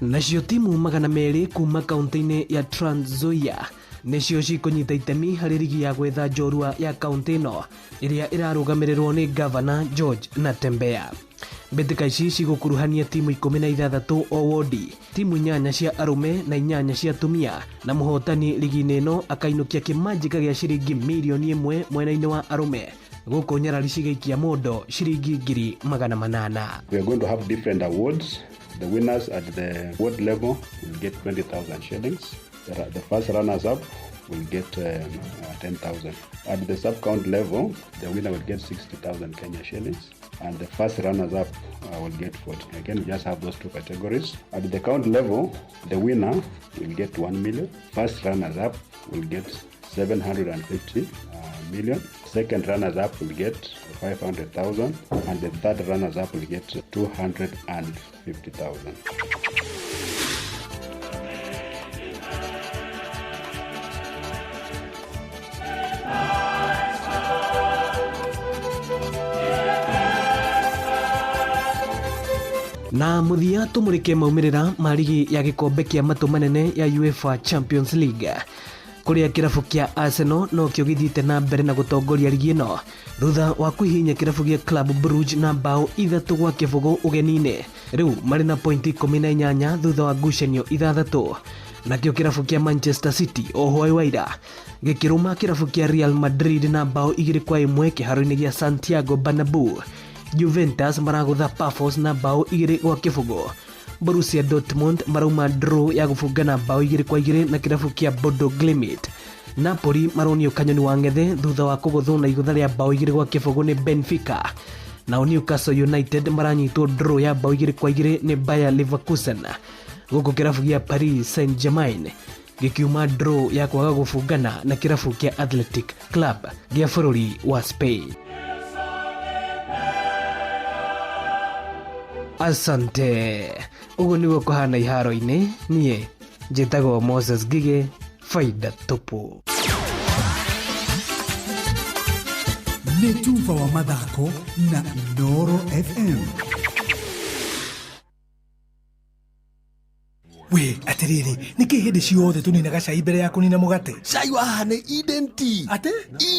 S16: Nacio timu 200 kuma kaunti-inĩ ya Trans Nzoia nĩcio cikũnyita itemi harĩ rigi ya gwetha njorua ya kaunti ĩno ĩrĩa ĩrarũgamĩrĩrwo nĩ gavana George Natembeya. Mbĩtĩka ici cigũkuruhania timu 16 o wodi, timu 8 cia arũme na 8 cia atumia, na mũhotani ligi-inĩ ĩno akainũkia kĩmanjĩka gĩa ciringi mirioni 1 mwena-inĩ wa arũme, gũkũ nyarari cigĩikia mondo ciringi 800,000.
S19: We are going to have different awards. The winners at the ward level will get 20,000 shillings. The first runners-up will get 10,000. At the sub-count level, the winner will get 60,000 Kenya shillings, and the first runners-up will get 40. Again, we just have those two categories. At the count level, the winner will get 1 million. First runners-up will get 750 million. Second runners-up will get 500,000, and the third runners-up will get 250,000.
S16: Na mũthia tũmũrĩke maumĩrĩra ma ligi ya gĩkombe kĩa matũ manene ya UEFA Champions League, kũrĩa kĩrabu kĩa Arsenal nokĩo gĩthiĩte na mbere na gũtongoria ligi ĩno thutha wa kũhihinya kĩrabu gĩa Club Brugge na bao 3-0 ũgeni-inĩ. Rĩu marĩ na pointi 18 thutha wa ngucanio 6. Nakĩo kĩrabu kĩa Manchester City o hwaĩ wa ira gĩkĩrũma kĩrabu kĩa Real Madrid na bao 2-1 kĩharo-inĩ gĩa Santiago Bernabeu. Juventus maragũtha Pafos na bao 2-0. Borussia Dortmund marauma draw ya gũbungana bao 2-2 na kĩrabu kĩa Bodo Glimt. Napoli maronio kanyoni wa ng'ethe thutha wa kũgũthwo na igũtha rĩa bao 2-0 nĩ Benfica. Nao Newcastle United maranyitwo draw ya bao 2-2 nĩ Bayer Leverkusen. Gũkũ kĩrabu gĩa Paris Saint-Germain gĩkiuma draw ya kwaga gũbungana na kĩrabu kĩa Athletic Club gĩa bũrũri wa Spain. Asante. Ũguo nĩguo kũhana iharo-inĩ. Niĩ njĩtagwo Moses Ngigĩ, faida tupu.
S5: Nĩ tuba wa mathako na Inooro FM.
S20: We atiriri, niki hindi ciothe tuninaga cai mbere ya kunina mugate?
S22: Cai wa haha nĩ Eden Tea.
S20: Atĩ?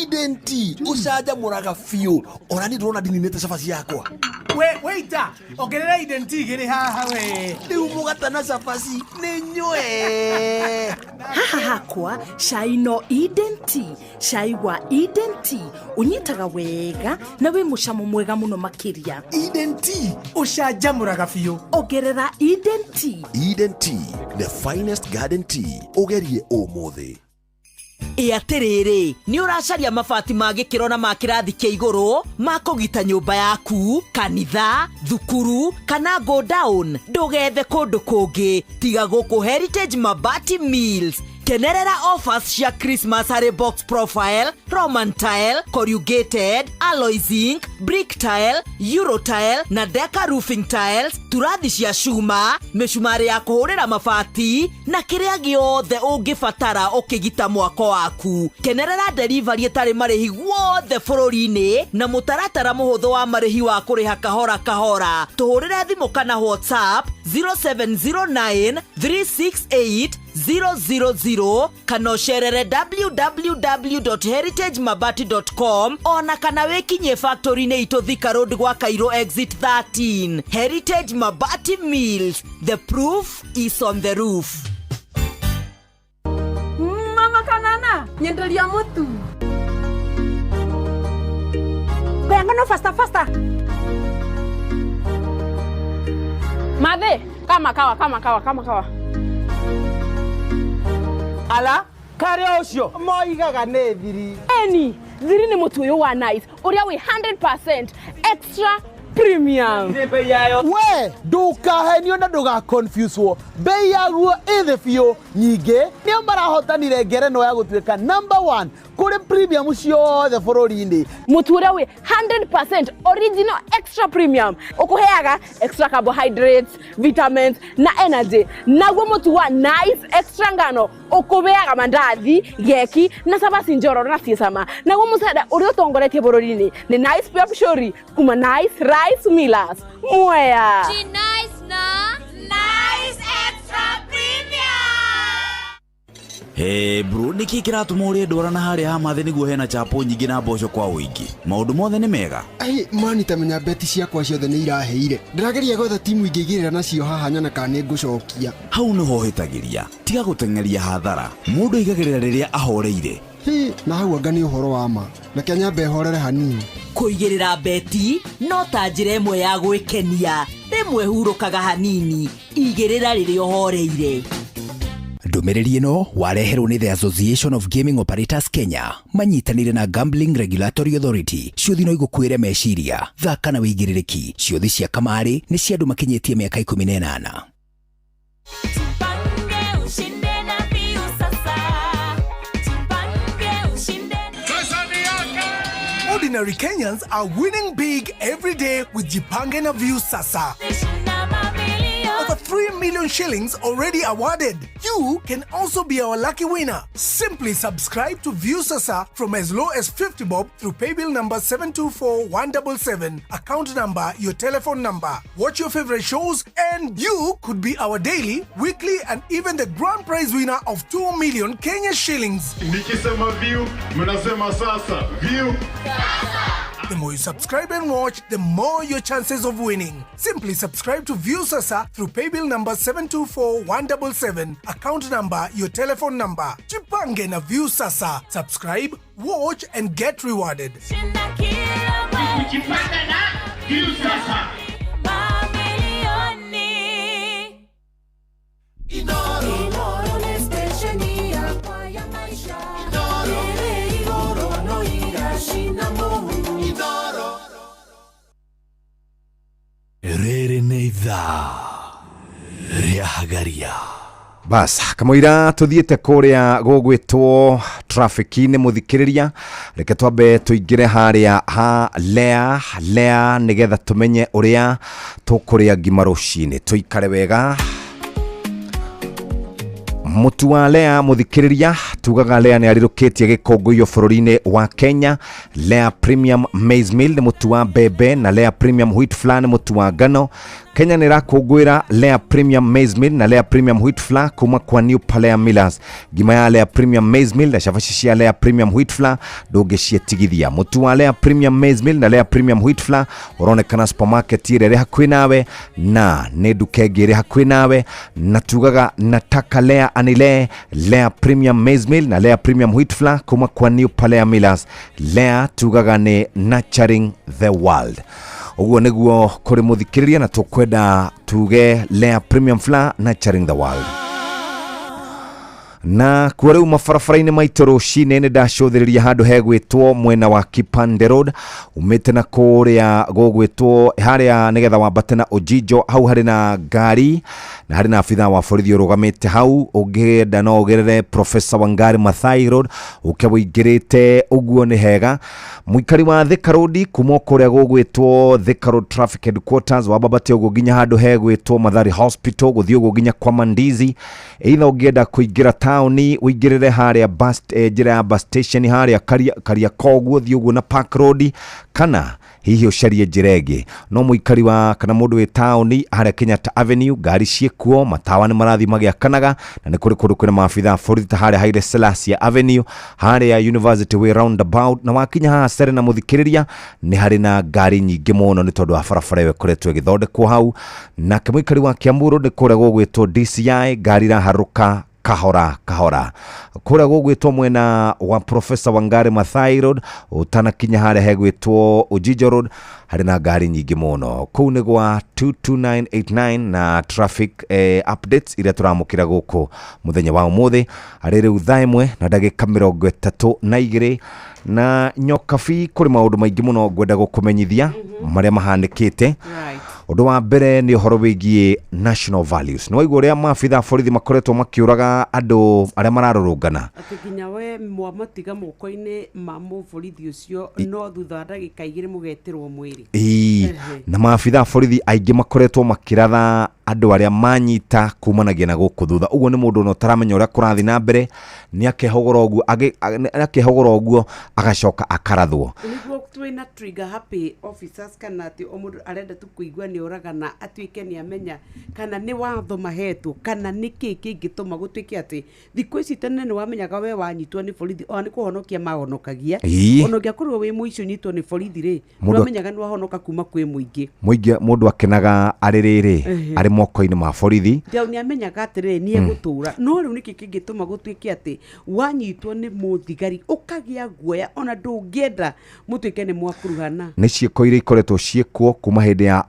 S22: Eden Tea ũcanjamũraga biũ, ona niĩ ndĩrona ndininĩte cabaci yakwa.
S20: We waiter, ongerera Eden Tea igĩrĩ haha we.
S22: Rĩu mũgate na cabaci nĩ nyue.
S23: Haha hakwa cai no Eden Tea. Cai wa Eden Tea ũnyitaga wega na wĩ mũcamo mwega mũno makĩria.
S20: Eden Tea ũcanjamũraga biũ.
S23: Ongerera Eden Tea.
S22: Eden Tea, the finest garden tea. Ũgerie ũmũthĩ.
S15: Ĩ atĩrĩrĩ, nĩ ũracaria mabati ma gĩkĩro na ma kĩrathi kĩa igũrũ ma kũgita nyũmba yaku, kanitha, thukuru kana go down? Ndũgethe kũndũ kũngĩ tiga gũkũ Heritage Mabati Mills. Kenerera offers cia Christmas harĩ box profile, Roman tile, corrugated, alloy zinc,
S2: Brick tile, Euro tile na Deca roofing tiles, turathi cia cuma, mĩcumarĩ ya kũhũrĩra mabati na kĩrĩa gĩothe ũngĩbatara ũkĩgita mwako waku. Kenerera delivery ĩtarĩ marĩhi guothe bũrũri-inĩ na mũtaratara mũhũthũ wa marĩhi wa kũrĩha kahora kahora. Tũhũrĩre thimũ kana WhatsApp 0709 368 000 kana ũcerere www.heritagemabati.com ona kana wĩkinyie factory-inĩ itũ Thika Road gwa Cairo exit 13. Heritage Mabati Mills, the proof is on the roof.
S4: Mama kanana nyenderia mutu
S7: Ngano faster faster.
S17: Mathe kama kawa kama kawa kama kawa.
S6: Ala kare ucio moigaga nĩ thiri.
S17: Eni thiri nĩ mũtu ũyũ wa Nice ũrĩa wĩ 100% extra premium.
S6: We ndukahenio na ndugaconfuswo, bei yaguo ĩ thĩ biũ. Nyingĩ nĩo marahotanire ngerenwa ya gũtuĩka number 1 kũrĩ premium ciothe bũrũri-inĩ.
S17: Mũtu ũrĩa wĩ 100% original extra premium ũkũheaga extra carbohydrates, vitamins na energy. Naguo mũtu wa Nice extra ngano ũkũheaga mandathi, geki na cabaci njororo na ciĩ cama. Naguo mũcere ũrĩa ũtongoretie bũrũri-inĩ nĩ Nice Pure Pishori kuma Nice Rice Millers. Mwea.
S28: Nice na Nice Extra Premium.
S11: Hey bro, nĩkĩ kĩratũma ũrĩe ndwara na harĩa ha mathĩ nĩguo hena chapo nyingĩ na mboco kwa ũingĩ? Maũndũ mothe nĩ mega.
S14: Ai, mani ta menya beti ciakwa ciothe nĩ iraheire. Ndĩrageria gwetha timu ingĩigĩrĩra nacio haha nyone kana nĩ ngũcokia.
S11: Hau nĩho ũhĩtagĩria. Tiga gũteng'eria hathara. Mũndũ aigagĩrĩra rĩrĩa ahoreire.
S14: Hi, na hau anga nĩ ũhoro wa ma. Reke nyambe horere hanini.
S2: Kũigĩrĩra beti no ta njĩra ĩmwe ya gwĩkenia. Rĩmwe hurũkaga hanini, igĩrĩra rĩrĩa ũhoreire.
S24: Ndũmĩrĩri ĩno wareherwo nĩ The Association of Gaming Operators Kenya manyitanĩire na Gambling Regulatory Authority. Ciũthi no igũkuĩre meciria, thaka na wĩigĩrĩrĩki. Ciũthi cia kamarĩ nĩ cia andũ makinyĩtie mĩaka 18.
S28: Tupange ushinde na Viu sasa. Tupange ushinde.
S20: Ordinary Kenyans are winning big every day with Jipange na Viu Sasa. Over 3 million shillings already awarded. You can also be our lucky winner. Simply subscribe to Viu Sasa from as low as 50 bob through paybill number 724177, account number, your telephone number. Watch your favorite shows and you could be our daily, weekly and even the grand prize winner of 2 million Kenya shillings.
S12: Nikisema Viu, mnasema sasa. Viu.
S20: The more you subscribe and watch, the more your chances of winning. Simply subscribe to Viu Sasa through paybill number 724177, account number, your telephone number. Jipange na Viu Sasa. Subscribe, watch and get rewarded.
S12: Kujipanga na Viu Sasa.
S28: Mamilioni. Inoro nĩ stesheni yakwa ya maisha. Ĩrĩ igũrũ no iracina mũhu.
S1: Rĩrĩ nĩ ithaa rĩa Hagaria.
S25: Bas, kamũira tũthiĩte kũrĩa gũgwĩtwo traffic-inĩ mũthikĩrĩria, reke twambe tũingĩre harĩa ha Lea Lea nĩgetha tũmenye ũrĩa tũkũrĩa ngima rũcinĩ, tũikare wega. Mũtu wa Lea mũthikĩrĩria, tugaga Lea nĩ arirũkĩtie gĩkũngũiyo bũrũri-inĩ wa Kenya. Lea Premium Maize Meal nĩ mũtu wa mbembe na Lea Premium Wheat Flour nĩ mũtu wa ngano. Kenya nĩ ĩrakũngũĩra Lea Premium Maize Meal na Lea Premium Wheat Flour kuma kwa New Palea Millers. Ngima ya Lea Premium Maize Meal na cabaci cia Lea Premium Wheat Flour ndũngĩciĩtigithia. Mũtu wa Lea Premium Maize Meal na Lea Premium Wheat Flour ũronekana supermarket ĩrĩa ĩrĩ hakuhĩ nawe na nĩ nduka ĩngĩ ĩrĩ hakuhĩ nawe, na tugaga nataka Lea anile Lea Premium Maize Meal na Lea Premium Wheat Flour kuma kwa New Palea Millers. Lea tugaga nĩ nurturing the world. Ũguo nĩguo kũrĩ mũthikĩrĩria, na tũkwenda tuge Lea Premium Flour nurturing the world. Na kuo rĩu mabarabara-inĩ maitũ rũcinĩ nĩ ndacũthĩrĩria handũ hegwĩtwo mwena wa Kipande Road umĩte na kũrĩa gũgwĩtwo harĩa nĩgetha wambate na Ojijo, hau harĩ na ngari na harĩ na abithaa wa borithi ũrũgamĩte hau. Ũngĩenda no ũgerere Professor Wangari Maathai Road ũke wĩingĩrĩte ũguo nĩ hega. Mũikari wa Thika Road kuma kũrĩa gũgwĩtwo Thika Road Traffic Headquarters wambambate ũguo nginya handũ hegwĩtwo Mathari Hospital gũthiĩ ũguo nginya kwa Mandizi. Either ũngĩenda kũingĩra taũni ũingĩrĩre harĩa bus, njĩra ya bus station harĩa Kariakoo ũguo thiĩ ũguo na Park Road, kana hihi ũcarie njĩra ĩngĩ. No mũikari wa kana mũndũ wĩ taũni harĩa Kenyatta Avenue ngari ciĩkuo, matawa nĩ marathiĩ magĩakanaga, na nĩ kũrĩ kũndũ kwĩna maabithaa a borithi ta harĩa Haile Selassie Avenue, harĩa University Way roundabout, na wakinya haha Serena mũthikĩrĩria nĩ harĩ na ngari nyingĩ mũno nĩ tondũ wa barabara ĩyo ĩkoretwo ĩgĩthondekwo hau. Nake mũikari wa Kiambu Road nĩ kũrĩa gũgwĩtwo DCI, ngari iraharũka kahora kahora. Kũrĩa gũgwĩtwo mwena wa Professor Wangari Maathai Road ũtanakinya harĩa hegwĩtwo Ojijo Road harĩ na ngari nyingĩ mũno. Kũu nĩ gwa 22989 na traffic updates iria tũramũkĩra gũkũ mũthenya wa ũmũthĩ harĩ rĩu thaa 1 na ndagĩka 32. Na Nyokabi kũrĩ maũndũ maingĩ mũno ngwenda gũkũmenyithia marĩa mahanĩkĩte. Ũndũ wa mbere nĩ ũhoro wĩgiĩ national values. Nĩ waigua ũrĩa maabithaa a borithi makoretwo makĩũraga andũ arĩa mararũrũngana,
S3: atĩ nginya we mwamatiga moko-inĩ ma mũborithi ũcio no thutha wa ndagĩka 2 mũgetĩrwo mwĩrĩ.
S25: Ĩĩ, na maabithaa a borithi aingĩ makoretwo makĩratha andũ arĩa manyita kumanagia na gũkũ thutha. Ũguo nĩ mũndũ ona ũtaramenya ũrĩa kũrathiĩ na mbere nĩ akehũgũra ũguo, akehũgũra ũguo agacoka akarathwo.
S3: Nĩguo twĩna trigger happy officers kana atĩ o mũndũ arenda tu kũigua nĩ oragana atuĩke nĩ amenya kana nĩ watho mahetwo kana nĩ kĩĩ kĩngĩtũma gũtuĩke atĩ thikũ ici tene nĩ wamenyaga we wanyitwo nĩ borithi ona nĩ kũhonokia mahonokagia, ona ũngĩakorirwo wĩ mũici ũnyitwo nĩ borithi rĩ nĩ wamenyaga nĩ wahonoka kuma kwĩ mũingĩ.
S25: Mũingĩ mũndũ akenaga arĩ rĩrĩ arĩ moko-inĩ ma borithi,
S3: tondũ nĩ amenyaga atĩrĩrĩ nĩ egũtũra. No rĩu nĩkĩ kĩngĩtũma gũtuĩke atĩ wanyitwo nĩ mũthigari ũkagĩa guoya ona ndũngĩenda mũtuĩke nĩ mwakuruhana?
S25: Nĩ ciĩko iria ikoretwo ciĩkwo kuma hĩndĩ ya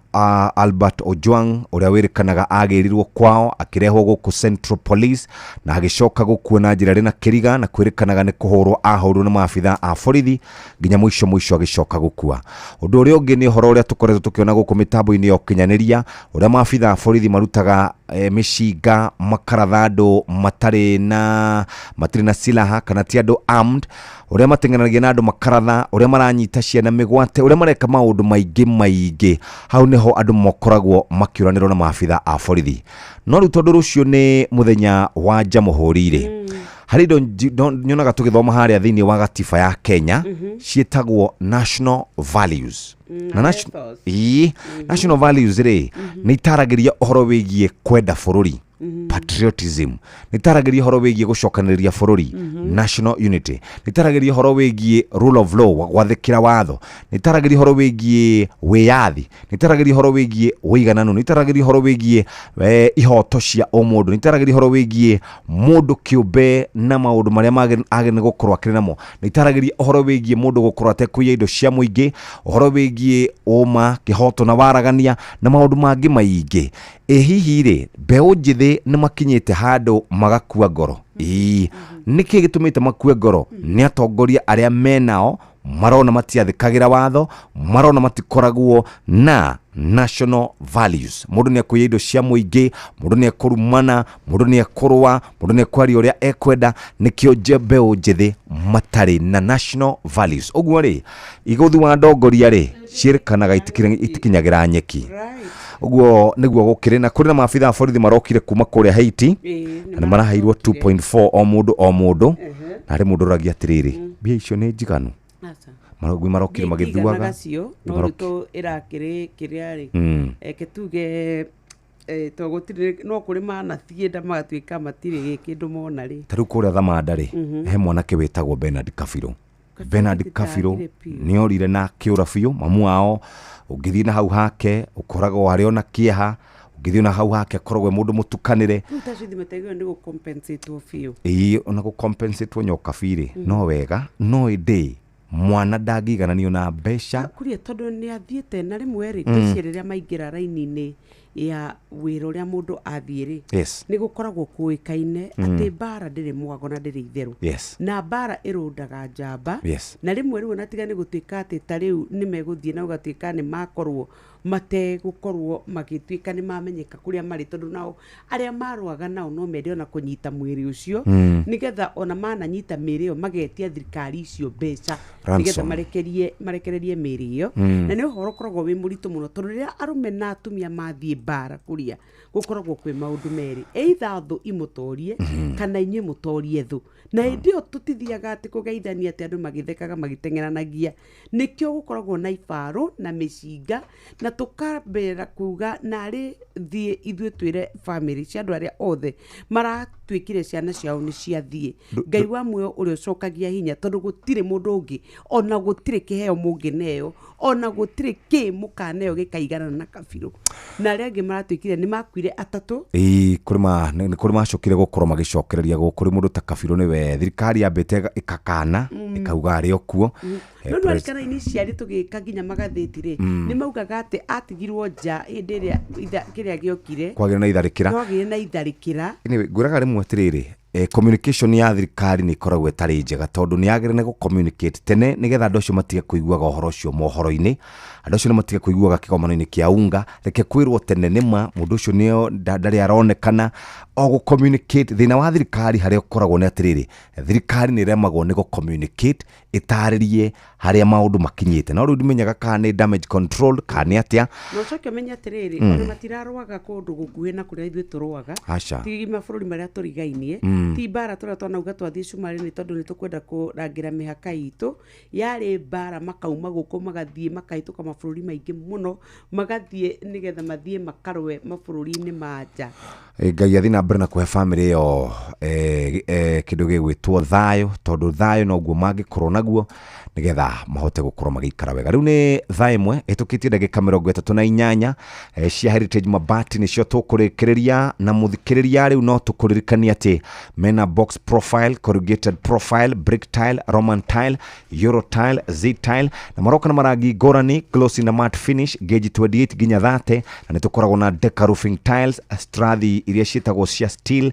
S25: Albert Ojwang ũrĩa wĩrĩkanaga agĩrirwo kwao akĩrehwo gũkũ Central Police na agĩcoka gũkua na njĩra ĩrĩ na kĩriga na kwĩrĩkanaga nĩ kũhũrwo ahũrwo nĩ maabithaa a borithi nginya mũico mũico agĩcoka gũkua. Ũndũ ũrĩa ũngĩ nĩ ũhoro ũrĩa tũkoretwo tũkĩona gũkũ mĩtambo-inĩ ya ũkinyanĩria ũrĩa maabithaa a borithi marutaga mĩcinga makaratha andũ matarĩ na silaha kana ti andũ armed, ũrĩa mateng'eranagia na andũ makaratha, ũrĩa maranyita ciana mĩgwate, ũrĩa mareka maũndũ maingĩ maingĩ. Hau nĩho andũ makoragwo makĩũranĩrwo na maabithaa a borithi. No rĩu tondũ rũciũ nĩ mũthenya wa Jamhuri rĩ, harĩ indo nyonaga tũgĩthoma harĩa thĩinĩ wa gatiba ya Kenya ciĩtagwo national values. Na national values rĩ nĩ itaragĩria ũhoro wĩgiĩ kwenda bũrũri, patriotism, nĩ itaragĩria ũhoro wĩgiĩ gũcokanĩrĩria bũrũri, national unity, nĩ itaragĩria ũhoro wĩgiĩ rule of law, gwathĩkĩra watho, nĩ itaragĩria ũhoro wĩgiĩ wĩyathi, nĩ itaragĩria ũhoro wĩgiĩ ũigananu, nĩ itaragĩria ũhoro wĩgiĩ ihoto cia ũmũndũ, nĩ itaragĩria ũhoro wĩgiĩ mũndũ kĩũmbe na maũndũ marĩa agĩrĩire gũkorwo akĩrĩ namo, nĩ itaragĩria ũhoro wĩgiĩ mũndũ gũkorwo atekũiya indo cia mũingĩ, ũhoro wĩgiĩ ũma, kĩhoto na waragania na maũndũ mangĩ maingĩ. Ĩ hihi rĩ mbeũ njĩthĩ nĩ makinyĩte handũ magakua ngoro? Ĩĩ, nĩkĩ gĩtũmĩte makue ngoro? Nĩ atongoria arĩa menao marona matiathĩkagĩra watho, marona matikoragwo na national values. Mũndũ nĩ ekũiya indo cia mũingĩ, mũndũ nĩ ekũrumana, mũndũ nĩ ekũrũa, mũndũ nĩ ekwaria ũrĩa ekwenda. Nĩkĩo mbeũ njĩthĩ matarĩ na national values. Ũguo rĩ igũthi wa ndongoria rĩ ciĩrĩkanaga itikinyagĩra nyeki. Ũguo nĩguo gũkĩrĩ na kũrĩ na maabithaa a borithi marokire kuma kũrĩa Haiti na nĩ maraheirwo 2.4 o mũndũ o mũndũ, na harĩ mũndũ ũragia atĩrĩrĩ, mbia icio nĩ njiganu? Marogwi marokire magĩthuaga
S3: no rĩu ĩrakĩrĩ kĩrĩa rĩ eke tuge to gũtirĩ no kũrĩ manathiĩ nda magatuĩka matirĩ kĩndũ mona rĩ.
S25: Ta rĩu kũrĩa Thamanda rĩ he mwanake wĩtagwo Bernard Kabirũ. Bernard Kabirũ nĩ orire na akĩũra biũ. Mamu wao ũngĩthiĩ na hau hake ũkoragwo arĩ ona kĩeha, ũngĩthiĩ na hau hake akoragwo e mũndũ mũtukanĩre.
S3: Rĩu ta cithi mataigua nĩ gũcompensatwo biũ.
S25: Ĩĩ, ona gũcompensatwo Nyokabi rĩ no wega, no ĩndĩ mwana ndangĩigananio na mbeca
S3: kuria tondũ nĩ athiĩte na rĩmwe rĩ ngwĩciria rĩrĩa maingĩra raini-inĩ Ya wĩra ũrĩa mũndũ athiĩ rĩ, nĩ gũkoragwo kũĩkaine atĩ mbara ndĩrĩ mwago na ndĩrĩ itherũ, na mbara ĩrũndaga njamba. Na rĩmwe rĩu onatiga nĩ gũtuĩka atĩ ta rĩu nĩ megũthiĩ na gũgatuĩka nĩ makorwo mategũkorwo magĩtuĩka nĩ mamenyeka kũrĩa marĩ, tondũ nao arĩa marũaga nao no mende ona kũnyita mwĩrĩ ũcio, nĩgetha ona mananyita mĩĩrĩ ĩyo magetia thirikari icio mbeca nĩgetha
S25: Ransom.
S3: marekererie mĩĩrĩ ĩyo. Na nĩ ũhoro ũkoragwo wĩ mũritũ mũno, tondũ rĩrĩa arũme na atumia mathiĩ mbara kũrĩa gũkoragwo kwĩ maũndũ merĩ, either thũ imũtorie kana inyuĩ mũtorie thũ. Na hĩndĩ ĩyo tũtithiaga atĩ kũgeithania, atĩ andũ magĩthekaga magĩteng'eranagia. Nĩkĩo gũkoragwo na ibarũ na mĩcinga na tũkambĩrĩra kuga narĩ thiĩ ithuĩ twĩre bamĩrĩ cia andũ arĩa othe maratuĩkire ciana ciao nĩ ciathiĩ, Ngai wa muoyo ũrĩa ũcokagia hinya, tondũ gũtirĩ mũndũ ũngĩ, ona gũtirĩ kĩheo mũngĩneo, ona gũtirĩ kĩ mũkaneo gĩkaiganana na kabirũ na arĩa angĩ maratuĩkire nĩ makuire atatũ.
S25: Ĩĩ, kũrĩ ma nĩ kũrĩ macokire gũkorwo magĩcokereria gũkũ. Kũrĩ mũndũ ta kabirũ, nĩwe thirikari yambĩte ĩkakana, ĩkauga arĩ o kuo.
S3: No nĩwarikana initially tũgĩka nginya magathĩti rĩ, nĩ maugaga atĩ atigirwo nja hĩndĩ ĩrĩa kĩrĩa gĩokire.
S25: Kwagĩra na itharĩkĩra.
S3: Kwagĩire na itharĩkĩra.
S25: Anyway, ngwĩraga rĩmwe atĩrĩrĩ, communication ya thirikari nĩ ĩkoragwo ĩtarĩ njega, tondũ nĩ yagĩrĩire nĩ gũ-communicate tene nĩgetha andũ acio matige kũiguaga ũhoro ũcio mohoro-inĩ, andũ acio nĩ matige kũiguaga kĩgomano-inĩ kĩa unga. Reke kwĩrwo tene nĩma mũndũ ũcio nĩo ndarĩ aronekana o gũ-communicate. Thĩna wa thirikari harĩa ũkoragwo nĩ atĩrĩrĩ, thirikari nĩ ĩremagwo nĩ gũ-communicate ĩtarĩrie harĩa maũndũ makinyĩte. No rĩu ndimenyaga kana nĩ damage control kana nĩ atĩa.
S3: Na ũcoke ũmenye atĩrĩrĩ, ona matirarũaga kũndũ gũkuhĩ na kũrĩa ithuĩ tũrũaga.
S25: Aca.
S3: Ti mabũrũri marĩa tũrigainie. Ti mbara tũrĩa twanauga twathiĩ cumarĩ nĩ tondũ nĩ tũkwenda kũrangĩra mĩhaka itũ. Yarĩ mbara makauma gũkũ magathiĩ makahĩtũka mabũrũri maingĩ mũno, magathiĩ nĩgetha mathiĩ makarũe mabũrũri-inĩ ma nja.
S25: Ngai athiĩ na mbere na kũhe bamĩrĩ ĩyo kĩndũ gĩgwĩtwo thayũ, tondũ thayũ noguo mangĩkorwo naguo nĩgetha mahote gũkorwo magĩikara wega. Rĩu nĩ thaa 1 ĩtũkĩtie ndagĩka 38. Cia Heritage Mabati nĩcio tũkũrĩkĩrĩria na mũthikĩrĩria. Rĩu no tũkũririkania atĩ mena box profile, corrugated profile, brick tile, roman tile, euro tile, z tile, na maroka na marangi ngũrani, glossy na matte finish, gauge 28 nginya 30. Na nĩ tũkoragwo na deca roofing tiles, strathi iria ciĩtagwo cia steel,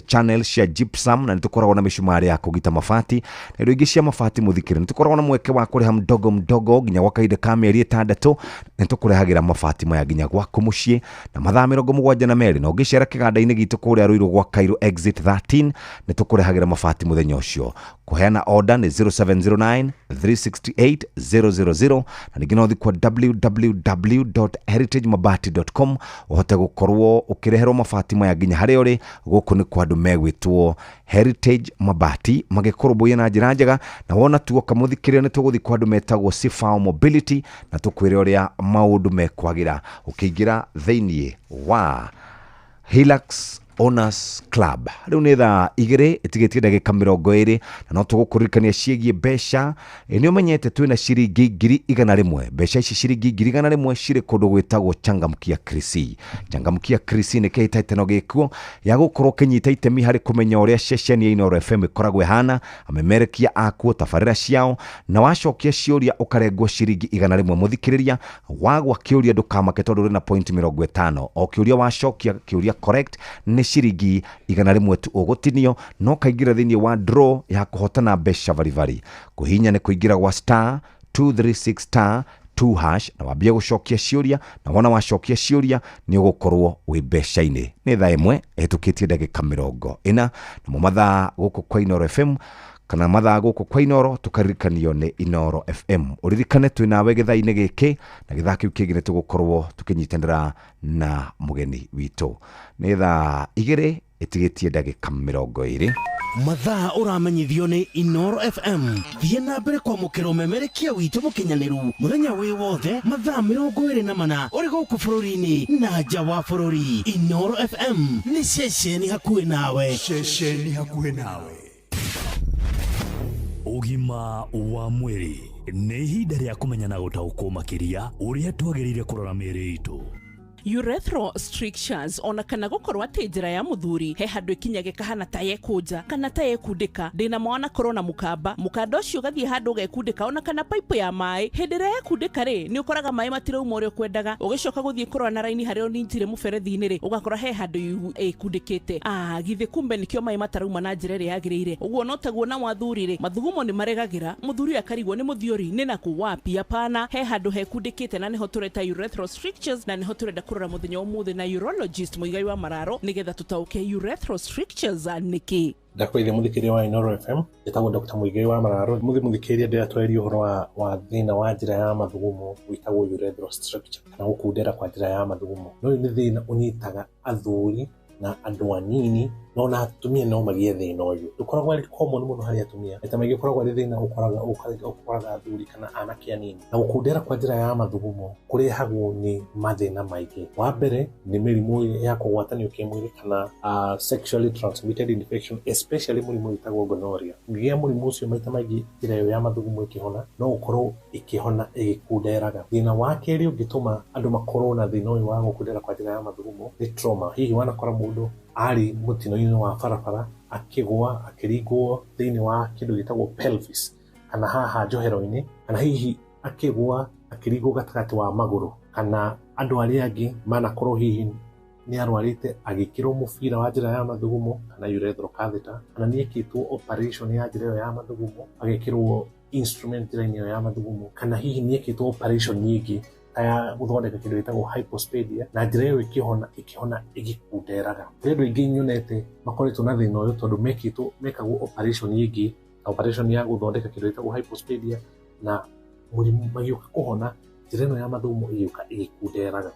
S25: channel cia gypsum, na nĩ tũkoragwo na mĩcumarĩ ya kũgita mabati na indo ingĩ cia mabati. Mũthikĩrĩ, nĩ tũkoragwo na mweke wa kũrĩha mdogo mdogo nginya gwa kahinda ka mĩeri 6. Nĩ tũkũrehagĩra mabati maya nginya gwaku mũciĩ na mathaa 72, na ũngĩcera kĩganda-inĩ gitũ kũrĩa Ruiru gwa Cairo exit 13, nĩ tũkũrehagĩra mabati mũthenya ũcio. Kũheana order nĩ 0709 368 000, na ningĩ no ũthiĩ kwa www.heritagemabati.com ũhote gũkorwo ũkĩreherwo mabati maya nginya harĩa ũrĩ. Gũkũ nĩ kwa andũ megwĩtwo Heritage Mabati magĩkũrũmbũiya na njĩra njega. Na wona tuoka mũthikĩrĩria, nĩ tũgũthiĩ kwa andũ metagwo Sifao Mobility na tũkwĩre ũrĩa maũndũ mekwagĩra ũkĩingĩra thĩiniĩ wa Hilux Owners Club. Rĩu nĩ thaa 2 ĩtigĩtie ndagĩka 20, na no tũgũkũririkania ciĩgiĩ mbeca. Nĩ ũmenyete twĩna ciringi 100,000. Mbeca ici ciringi 100,000 cirĩ kũndũ gwĩtagwo Changamkia Krisi. Changamkia Krisi nĩ kĩhĩtahĩtano gĩkuo ya gũkorwo ũkĩnyita itemi harĩ kũmenya ũrĩa ceceni ya Inooro FM ĩkoragwo ĩhana, amemerekia akuo, tabarĩra ciao, na wacokia ciũria ũkarengwo ciringi 100. Mũthikĩrĩria, wagwa kĩũria ndũkamake, tondũ ũrĩ na point 50. O kĩũria wacokia kĩũria correct nĩ ciringi 100 tu ũgũtinio, no kaingĩra thĩinĩ wa draw ya kũhotana mbeca baribari. Kũhihinya nĩ kũingĩra gwa star 236 star 2 hash na wambie gũcokia ciũria, na wona wacokia ciũria nĩ ũgũkorwo wĩ mbeca-inĩ. Nĩ thaa 1 ĩhĩtũkĩtie ndagĩka 40, namo mathaa gũkũ kwa Inooro FM, kana mathaa gũkũ kwa Inooro tũkaririkanio nĩ Inooro FM. Ũririkane twĩ nawe gĩthaa-inĩ gĩkĩ, na gĩthaa kĩu kĩngĩ nĩ tũgũkorwo tũkĩnyitanĩra na mũgeni witũ. Nĩ thaa 2 ĩtigĩtie ndagĩka 20.
S8: Mathaa ũramenyithio nĩ Inoro FM. Thiĩ na mbere kwamũkĩra ũmemerekia witũ mũkinyanĩru mũthenya wĩ wothe mathaa 24 ũrĩ gũkũ bũrũri-inĩ na nja wa bũrũri. Inoro FM nĩ ceceni hakuhĩ nawe.
S5: Ceceni hakuhĩ nawe.
S1: Ũgima wa mwĩrĩ nĩ ihinda rĩa kũmenya na gũtaũkwo makĩria ũrĩa twagĩrĩire kũrora mĩĩrĩ itũ.
S9: Urethral strictures ona kana gũkorwo atĩ njĩra ya mũthuri he handũ ĩkinyage kahana ta yekũnja kana ta yekundĩka. Ndĩna mwana korwo na mũkamba, mũkanda ũcio ũgathiĩ handũ ũgekundĩka, ona kana pipe ya maĩ hĩndĩ ĩrĩa yekundĩka rĩ, nĩ ũkoraga maĩ matirauma ũrĩa ũkwendaga. Ũgĩcoka gũthiĩ kũrora na raini harĩa ũninjire mũberethi-inĩ rĩ, ũgakora he handũ ĩkundĩkĩte. Githĩ kumbe nĩkĩo maĩ matarauma na njĩra ĩrĩa yagĩrĩire. Ũguo no taguo na wathuri rĩ, mathugumo nĩ maregagĩra, mũthuri akarigwo nĩ mũthiori nĩ nakũ wapi, hapana, he handũ hekundĩkĩte na nĩho tũreta urethral strictures, na nĩho tũrenda kũrora mũthenya ũmũthĩ na urologist Muigai wa Mararo nĩgetha tũtaũke urethral strictures nĩkĩ.
S10: Ndakũgeithia mũthikĩria wa Inooro FM, njĩtagwo Dr. Muigai wa Mararo. Mũthĩ mũthikĩria ndĩratwarĩria ũhoro wa thĩna wa njĩra ya mathugumo wĩtagwo urethral stricture kana gũkundera kwa njĩra ya mathugumo. Na ũyũ nĩ thĩna ũnyitaga athuri na andũ anini, no na atumia no magĩe thĩna ũyũ. Ndũkoragwo arĩ common mũno harĩ atumia, maita maingĩ ũkoragwo arĩ thĩna ũkoraga athuri kana anake anini. Na gũkundera kwa njĩra ya mathugumo kũrehagwo nĩ mathĩna maingĩ. Wa mbere nĩ mĩrimũ ya kũgwatanio kĩmwĩrĩ kana sexually transmitted infection, especially mũrimũ wĩtagwo gonorrhea. Ũngĩgĩa mũrimũ ũcio maita maingĩ njĩra ĩyo ya mathugumo ĩkĩhona no ũkorwo ĩkĩhona ĩgĩkunderaga. Thĩna wa kerĩ ũngĩtũma andũ makorwo na thĩna ũyũ wa gũkundera kwa njĩra ya mathugumo nĩ trauma. Hihi wanakora mũndũ arĩ mũtino-inĩ wa barabara akĩgũa akĩringwo thĩinĩ wa kĩndũ gĩtagwo pelvis kana haha njohero-inĩ, kana hihi akĩgũa akĩringwo gatagatĩ wa magũrũ, kana andũ arĩa angĩ manakorwo hihi nĩ arwarĩte agĩkĩrwo mũbira wa njĩra ya mathugumo kana urethral catheter, kana nĩ ekĩtwo operation ya njĩra ĩyo ya mathugumo agĩkĩrwo instrument njĩra-inĩ ĩyo ya mathugumo, kana hihi nĩ ekĩtwo operation nyingĩ ta ya gũthondeka kĩndũ gĩtagwo hypospadia na njĩra ĩyo ĩkĩhona ĩgĩkunderaga. Kũrĩ andũ aingĩ nyonete makoretwo na thĩna ũyũ tondũ mekagwo operation nyingĩ ta operation ya gũthondeka kĩndũ gĩtagwo hypospadia na mũrimũ magĩũka kũhona njĩra ĩno ya mathugumo ĩgĩũka ĩgĩkunderaga.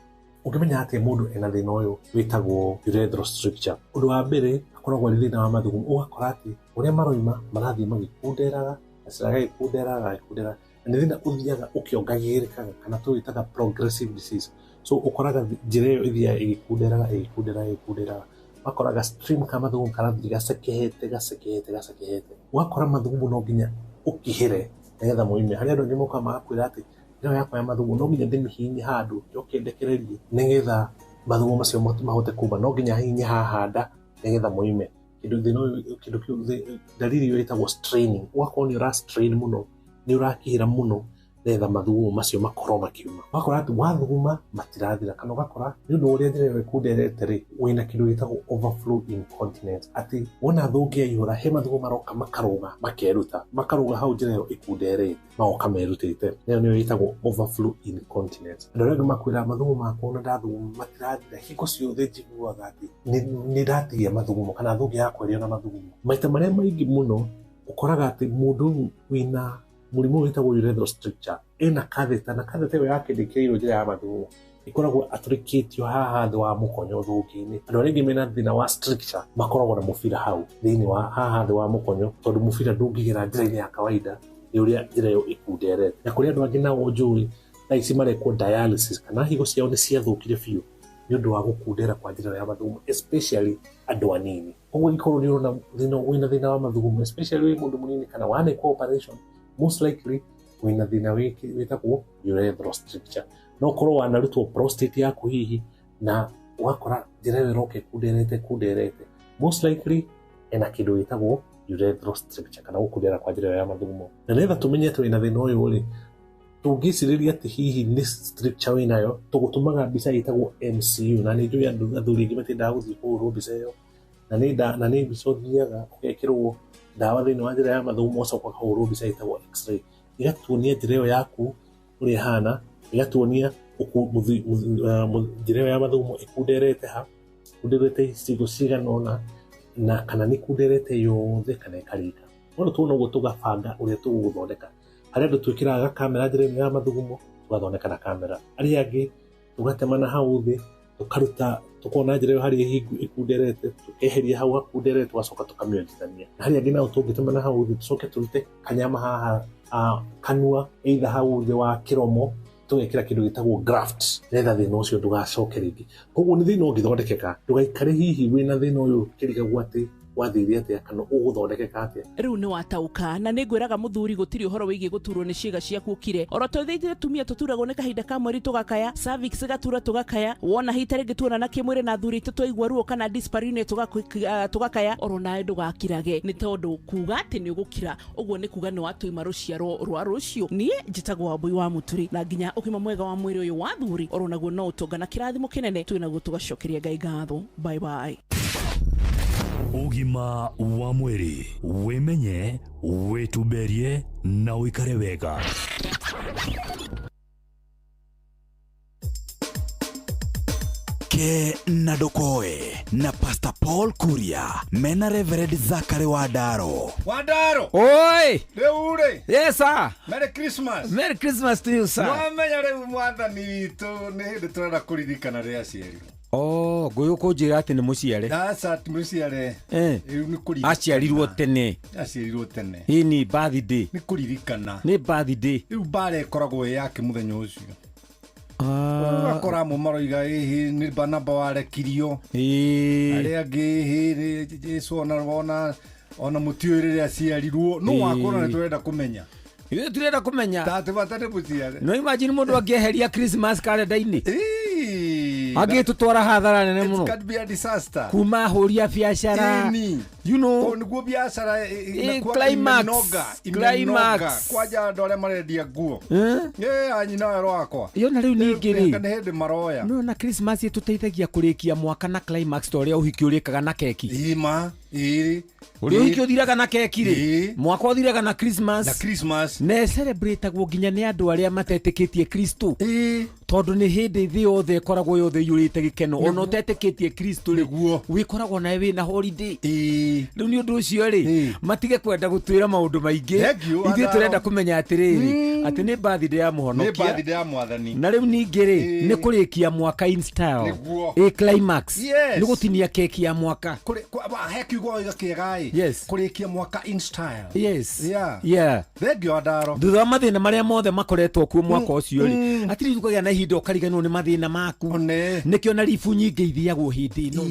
S10: Ũngĩmenya atĩa mũndũ ena thĩna ũyũ wĩtagwo urethral stricture? Ũndũ wa mbere akoragwo arĩ thĩna wa mathugumo, ũgakora atĩ ũrĩa maroima marathiĩ magĩkunderaga, gacĩra gagĩkunderaga gagĩkunderaga, na nĩ thĩna ũthiaga ũkĩongagĩrĩkaga kana tũwĩtaga progressive disease. So ũkoraga njĩra ĩyo ĩthiaga ĩgĩkunderaga ĩgĩkunderaga ĩgĩkunderaga, ũgakoraga stream ka mathugumo karathiĩ gacekehete gacekehete gacekehete, ũgakora mathugumo no nginya ũkĩhĩre nĩgetha moime. Harĩ andũ angĩ mokaga magakwĩra atĩ njĩra yakwa ya mathugumo no nginya ndĩmĩhihinye handũ njoke ndekererie nĩgetha mathugumo macio mahote kuma, no nginya hihinye haha nda nĩgetha moime. Kĩndũ thĩna ũyũ kĩndũ kĩu dalili ĩyo ĩtagwo straining, ũgakorwo nĩ ũra strain mũno, nĩ ũrakĩhĩra mũno nĩgetha mathugumo macio makorwo makiuma. Ũgakora atĩ wathuguma matirathira, kana ũgakora nĩ ũndũ ũrĩa njĩra ĩyo ĩkunderete rĩ, wĩna kĩndũ gĩtagwo overflow incontinence, atĩ wona thũngĩ yaihũra he mathugumo maroka makarũga makeruta, makarũga hau njĩra ĩyo ĩkunderete magoka merutĩte, nayo nĩyo ĩtagwo overflow incontinence. Andũ arĩa angĩ makwĩra mathugumo makwa ona ndathuguma matirathira, hingo ciothe njiguaga atĩ nĩ ndatigia mathugumo kana thũngĩ yakwa ĩrĩ ona mathugumo. Maita marĩa maingĩ mũno ũkoraga atĩ mũndũ wĩna mũrimũ wĩtagwo urethral stricture ena catheter, na catheter ĩyo yake ndĩkĩrĩirwo njĩra ya mathugumo, ĩkoragwo atũrĩkĩtio haha thĩ wa mũkonyo thũngĩ-inĩ. Andũ arĩa aingĩ mena thĩna wa stricture makoragwo na mũbira hau thĩinĩ wa haha thĩ wa mũkonyo, tondũ mũbira ndũngĩgera njĩra-inĩ ya kawaida nĩ ũrĩa njĩra ĩyo ĩkunderete. Na kũrĩ andũ angĩ nao njũĩ thaa ici marekwo dialysis kana higo ciao nĩ ciathũkire biũ nĩ ũndũ wa gũkundera kwa njĩra ya mathugumo, especially andũ anini. Koguo ingĩkorwo nĩ ũrona wĩna thĩna wa mathugumo, especially wĩ mũndũ mũnini kana wanekwo operation, most likely wĩna thĩna wĩtagwo urethral stricture. No ũkorwo wanarutwo prostate yaku hihi na ũgakora njĩra ĩyo ĩroka ĩkunderete ĩkunderete, most likely ena kĩndũ gĩtagwo urethral stricture kana gũkundera kwa njĩra ĩyo ya mathugumo. Na nĩgetha tũmenye atĩ wĩna thĩna ũyũ rĩ, tũngĩcirĩria atĩ hihi nĩ stricture wĩnayo, tũgũtũmaga mbica ĩtagwo MCU, na nĩ njũĩ andũ athuri aingĩ matiendaga gũthiĩ kũhũrwo mbica ĩyo, na nĩ mbica ũthiaga ũgekĩrwo ndawa thĩinĩ wa njĩra ya mathugumo ũgacoka ũkahũrwo mbica ĩtagwo x-ray, ĩgatuonia njĩra ĩyo yaku ũrĩa ĩhana, ĩgatuonia njĩra ĩyo ya mathugumo ĩkunderete ha, ĩkunderete icigo cigana ũna, na kana nĩ ĩkunderete yothe kana ĩkarĩka. Wona tuona ũguo tũgabanga ũrĩa tũgũgũthondeka. Harĩ andũ twĩkĩraga kamera njĩra-inĩ ya mathugumo tũgathondeka na kamera, arĩa angĩ tũgatema na hau thĩ tũkaruta, tukona njĩra ĩyo harĩa ĩkunderete, tũkeheria hau hakunderete tũgacoka tũkamĩonjithania. Na harĩa angĩ nao tũngĩtema na hau thĩ tũcoke tũrute kanyama haha kanua either hau thĩ wa kĩromo tũgekĩra kĩndũ gĩtagwo graft nĩgetha thĩna ũcio ndũgacoke rĩngĩ. Koguo nĩ thĩna ũngĩthondekeka, ndũgaikare hihi wĩna thĩna ũyũ ũkĩrigagwo atĩ Wathire atia kana ũgũthondekeka atĩa?
S9: Rĩu nĩ watauka na nĩ ngwĩraga mũthuri gũtirĩ ũhoro wĩgiĩ gũturwo nĩ ciĩga ciaku ũkire oro tũthĩitire tumia tũturagwo nĩ kahinda ka mweri tũgakaya, cervix ĩgatura tũgakaya, wona hita rĩngĩ tuonana kĩmwĩrĩ na athuri aitũ twaigua ruo kana dyspareunia tũgakaya, oro nawe ndũgakirage nĩ tondũ kuga atĩ nĩ ũgũkira ũguo nĩ kuga nĩ watũima rũciaro rwa rũciũ. Niĩ njĩtagwo Wambui wa Mũturi na nginya ũgima mwega wa mwĩrĩ ũyũ wa thuri oro naguo no ũtonga na kĩrathimo kĩnene twĩ naguo tũgacokeria Ngai ngatho. Bye bye.
S1: Ũgima wa mwĩrĩ, wĩmenye, wĩtumberie na ũikare wega.
S11: Ke na Ndokoe na Pastor Paul Kuria mena Reverend Zachary Wandaro.
S12: Wandaro.
S13: Oi.
S12: Rĩu rĩ.
S13: Yes sir.
S12: Merry Christmas.
S13: Merry Christmas to you sir.
S12: Wamenya rĩu mwathani witũ nĩ hĩndĩ tũrenda kũririkana rĩrĩa aciarirwo.
S13: Oh, ngũyũ kũnjĩra atĩ nĩ mũciare.
S12: Aca ti mũciare.
S13: Eh.
S12: Rĩu nĩ kũririkana.
S13: Aciarirwo tene.
S12: Aciarirwo tene.
S13: Ĩ ni birthday.
S12: Nĩ kũririkana.
S13: Nĩ birthday.
S12: Rĩu mbara ĩkoragwo ĩ yake mũthenya ũcio. Ũgakora amwe maroiga ĩhĩ nĩ Barnaba warekirio. Arĩa angĩ ĩhĩ nĩ Jesu ona ona ona mũtiũĩ rĩrĩa aciarirwo. No wakora nĩ tũrenda kũmenya.
S13: Ithuĩ turenda kũmenya.
S12: Tatĩ bata nĩ mũciare.
S13: No imagine mũndũ angĩeheria Christmas kalenda-inĩ. Angĩtũtwara hathara nene mũno.
S12: It can be a disaster.
S13: Kuma ahũri a biacara. You know.
S12: Kũu nĩguo biacara inakuwa
S13: climax.
S12: imenoga,
S13: Climax.
S12: imenoga. Kwanja andũ arĩa marendia nguo.
S13: Eh?
S12: Anyina wero wakwa.
S13: Yona rĩu ningĩ rĩ.
S12: Nĩ hĩndĩ maroya.
S13: No na Christmas ĩtũteithagia kũrĩkia mwaka na climax ta ũrĩa ũhiki ũrĩkaga na keki.
S12: Ima, ĩĩ.
S13: Ũrĩa ũhiki ũthiraga na keki rĩ. Mwaka ũthiraga na Christmas.
S12: Na Christmas.
S13: Na ĩcelebrateagwo nginya nĩ andũ arĩa matetĩkĩtie Kristo. Tondũ nĩ hĩndĩ thĩ yothe ĩkoragwo yothe ĩiyũrĩte gĩkeno. Ona ũtetĩkĩtie Kristo rĩ. Wĩkoragwo nawe wĩna holiday. Rĩu nĩ ũndũ ũcio rĩ, matige kwenda gũtwĩra maũndũ maingĩ.
S12: Thank you,
S13: Ithuĩ
S12: Adaro.
S13: tũrenda kũmenya atĩrĩrĩ, atĩ nĩ birthday ya
S12: Nĩ
S13: mũhonokia.
S12: birthday ya mwathani.
S13: Na rĩu ningĩ rĩ, nĩ kũrĩkia mwaka in style.
S12: Nĩguo.
S13: Ĩ climax.
S12: Yes.
S13: Nĩ gũtinia keki ya mwaka.
S12: He kiugo waiga kĩega ĩ.
S13: Yes.
S12: Kũrĩkia mwaka in style.
S13: Yes.
S12: Yeah.
S13: Yeah.
S12: Thank you, Adaro.
S13: Thutha wa mathĩna marĩa mothe makoretwo kuo mwaka ũcio rĩ, atĩ ũkagĩa na ihinda ũkariganĩrwo nĩ mathĩna maku. Nĩkĩo na ribu nyingĩ ithiagwo hĩndĩ ĩno.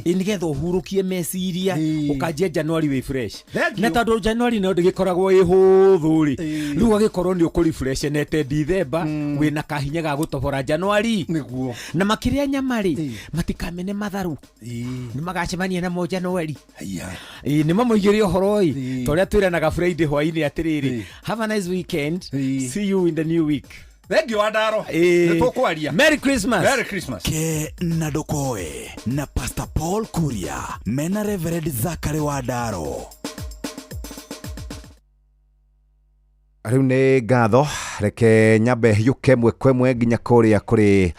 S13: Ĩ nĩgetha ũhurũkie meciria, ũkanjia January wĩ fresh. Na tondũ January no ndĩgĩkoragwo ĩ hũthũ rĩ, rĩu ũgagĩkorwo nĩ ũkũrefreshenete December, wĩna kahinya ga gũtobora January.
S12: Nĩguo.
S13: Na makĩrĩa nyama rĩ, matikamene matharũ. Nĩ magacemania namo January. Ĩ nĩ mamũigĩre ũhoro ĩ, ta ũrĩa twĩranaga Friday hwainĩ atĩrĩrĩ, have a nice weekend, see you in the new week.
S12: Thank you, Adaro. Nĩ tũkwaria.
S13: Merry Christmas.
S12: Merry Christmas.
S11: Ke na Ndokoe na Pastor Paul Kuria mena Reverend Zachary Wandaro.
S25: Rĩu nĩ ngatho, reke nyambe hiũke ĩmwe kwa ĩmwe nginya kũrĩa kũrĩ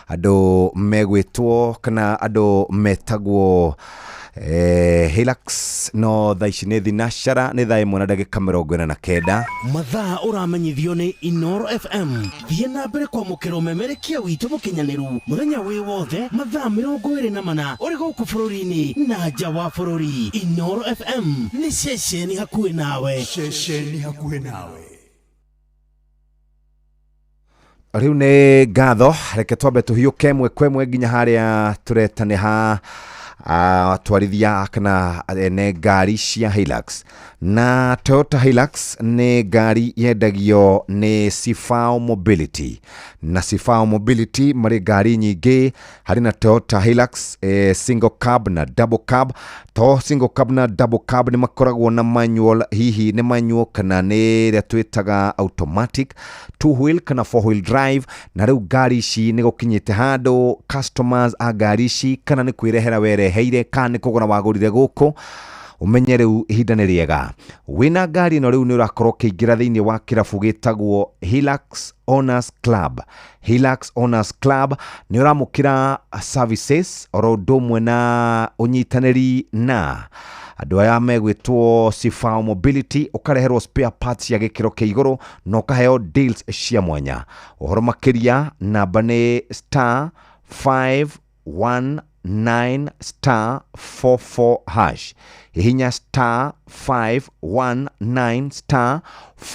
S25: andũ megwĩtwo kana andũ metagwo Hilux, no thaa ici nĩ thinacara, nĩ thaa 1 na ndagĩka 49.
S8: Mathaa ũramenyithio nĩ Inoro FM. Thiĩ na mbere kwamũkĩra ũmemerekia witũ mũkinyanĩru mũthenya wĩ wothe mathaa 24 ũrĩ gũkũ bũrũri-inĩ na nja wa bũrũri. Inoro FM nĩ ceceni hakuhĩ nawe.
S5: Ceceni hakuhĩ nawe.
S25: Rĩu nĩ ngatho, reke twambe tũhiũke ĩmwe kwa ĩmwe nginya harĩa tũretane ha atwarithia kana ene ngari cia Hilux. Na Toyota Hilux nĩ ngari yendagio nĩ Sifao Mobility. Na Sifao Mobility marĩ ngari nyingĩ, harĩ na Toyota Hilux single cab na double cab. To single cab na double cab nĩ makoragwo na manual, hihi nĩ manual kana nĩ ĩrĩa twĩtaga automatic, two wheel kana four wheel drive. Na rĩu ngari ici nĩ gũkinyĩte handũ customers a ngari ici kana nĩ kwĩrehera wereheire kana nĩ kũgũra wagũrire gũkũ, ũmenye rĩu ihinda nĩ rĩega. Wĩna ngari ĩno rĩu nĩ ũrakorwo ũkĩingĩra thĩinĩ wa kĩrabu gĩtagwo Hilux Owners Club. Hilux Owners Club nĩ ũramũkĩra services oro ũndũ ũmwe na ũnyitanĩri na andũ aya megwĩtwo Sifao Mobility, ũkareherwo spare parts cia gĩkĩro kĩa igũrũ na ũkaheo deals cia mwanya. Ũhoro makĩria namba nĩ star 519 star 44 hash. Hihinya star 519 star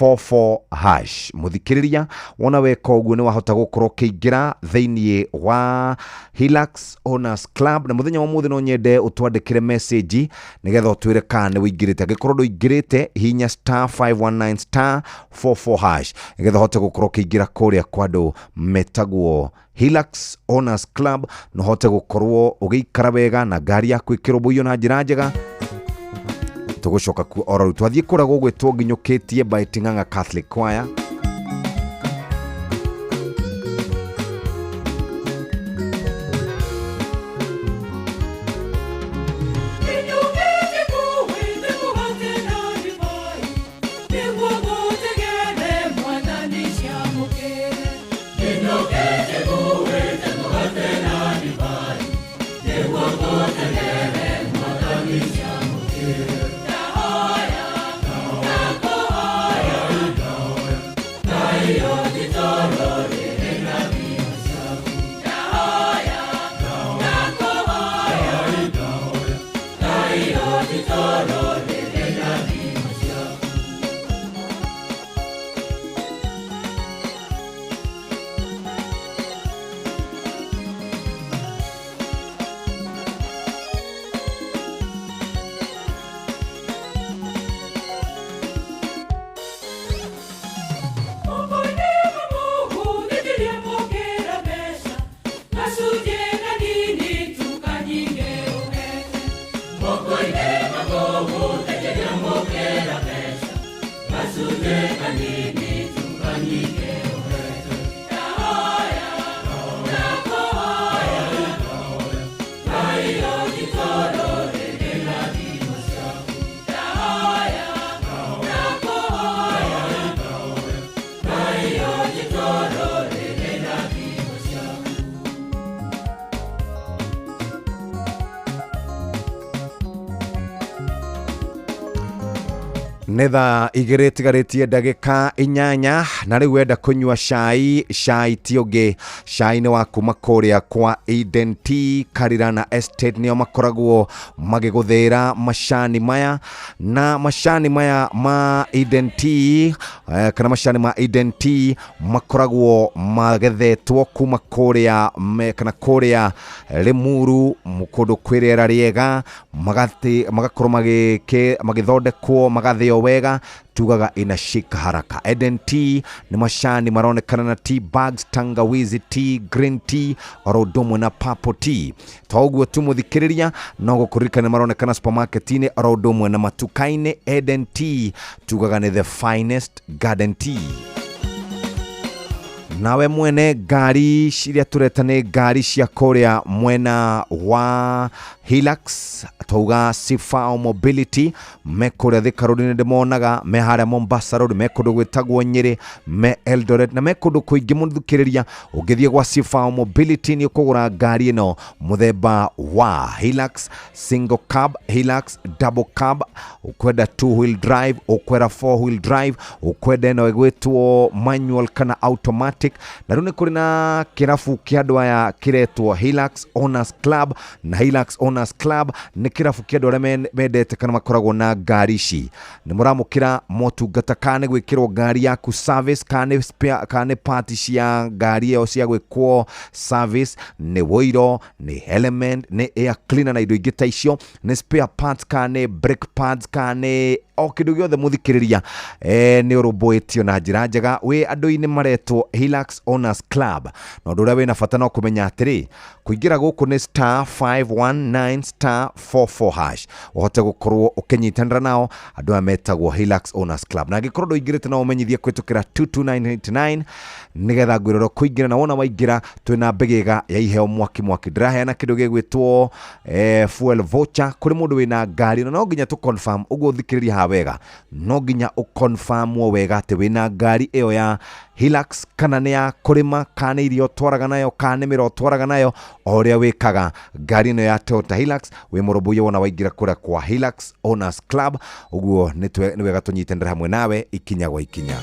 S25: 44 hash. Mũthikĩrĩria, wona weka ũguo nĩ wahota gũkorwo ũkĩingĩra thĩinĩ wa Hilux Owners Club. Na mũthenya wa ũmũthĩ no nyende ũtwandĩkĩre message nĩgetha ũtwĩre kana nĩ ũingĩrĩte. Angĩkorwo ndũingĩrĩte, hihinya star 519 star 44 hash nĩgetha ũhote gũkorwo ũkĩingĩra kũrĩa kwa andũ metagwo Hilux Owners Club, na ũhote gũkorwo ũgĩikara wega na ngari yaku ĩkĩrũmbũiyo na njĩra njega. Tũgũcoka kuo oro rĩu. Twathiĩ kũrĩa gũgwĩtwo Nginyũkĩtie by Ting'ang'a Catholic Choir. Nĩ thaa igĩrĩ tigarĩtie ndagĩka 8, na rĩu wenda kũnyua cai, cai ti ũngĩ, cai nĩ wa kuma kũrĩa kwa Eden Tea Karirana Estate, nĩo makoragwo magĩgũthĩra macani maya. Na macani maya ma Eden Tea, kana macani ma Eden Tea makoragwo magethetwo kuma kũrĩa kana kũrĩa Limuru, kũndũ kwĩ rĩera rĩega, magakorwo magĩthondekwo, magathĩo wega, tugaga inashika haraka. Eden Tea nĩ macani maronekana na tea bags, tangawizi tea, green tea, oro ũndũ ũmwe na purple tea. To ũguo tu mũthikĩrĩria, no gũkũririkana maronekana supermarket-inĩ oro ũndũ ũmwe na matuka-inĩ. Eden Tea tugaga nĩ the finest garden tea. Nawe mwene ngari iria tũreta nĩ ngari cia kũrĩa mwena wa Hilux, twauga Sifao Mobility, me kũrĩa Thika Road nĩ ndĩmonaga, me harĩa Mombasa Road, me kũndũ gwĩtagwo Nyĩrĩ, me Eldoret na me kũndũ kũingĩ. Mũthikĩrĩria, ũngĩthiĩ gwa Sifao Mobility nĩ ũkũgũra ngari ĩno mũthemba wa Hilux single cab, Hilux double cab, ũkwenda two wheel drive, ũkwenda four wheel drive, ũkwenda ĩno ĩgwĩtwo manual kana automatic. Na rĩu nĩ kũrĩ na kĩrabu kĩa andũ aya kĩretwo Hilux Owners Club, na Hilux Owners Club nĩ kĩrabu kĩa andũ arĩa mendete kana makoragwo na ngari ici. Nĩ mũramũkĩra motungata, kana nĩ gwĩkĩrwo ngari yaku service, kana nĩ spare, kana nĩ part cia ngari ĩyo cia gwĩkwo service, nĩ woiro, nĩ element, nĩ air cleaner na indo ingĩ ta icio, nĩ spare parts, kana nĩ brake pads, kana nĩ o kĩndũ gĩothe mũthikĩrĩria, nĩ ũrũmbũĩtio na njĩra njega wĩ andũ-inĩ maretwo Hilux Owners Club. Na ũndũ ũrĩa wĩna bata no kũmenya atĩrĩ, kũingĩra gũkũ nĩ star 519 star 44 hash, ũhote gũkorwo ũkĩnyitanĩra nao andũ aya metagwo Hilux Owners Club. Na angĩkorwo ndũingĩrĩte no ũmenyithie kũhĩtũkĩra 22989 nĩgetha ngwĩrore kũingĩra. Na wona waingĩra twĩna mbĩgĩga ya iheo mwaki mwaki. Ndĩraheana kĩndũ gĩgwĩtwo fuel voucher kũrĩ mũndũ wĩna ngari, na no nginya tũ confirm ũguo thikĩrĩria haha wega, no nginya ũconfirmwo wega atĩ wĩna ngari ĩyo ya Hilux, kana nĩ ya kũrĩma, kana nĩ irio ũtwaraga nayo, kana nĩ mĩro ũtwaraga nayo, o ũrĩa wĩkaga ngari ĩno ya Toyota Hilux wĩ mũrũmbũiya wona waingĩra kũrĩa kwa Hilux Owners Club. Ũguo nĩ wega tũnyitanĩre hamwe nawe ikinya gwa ikinya.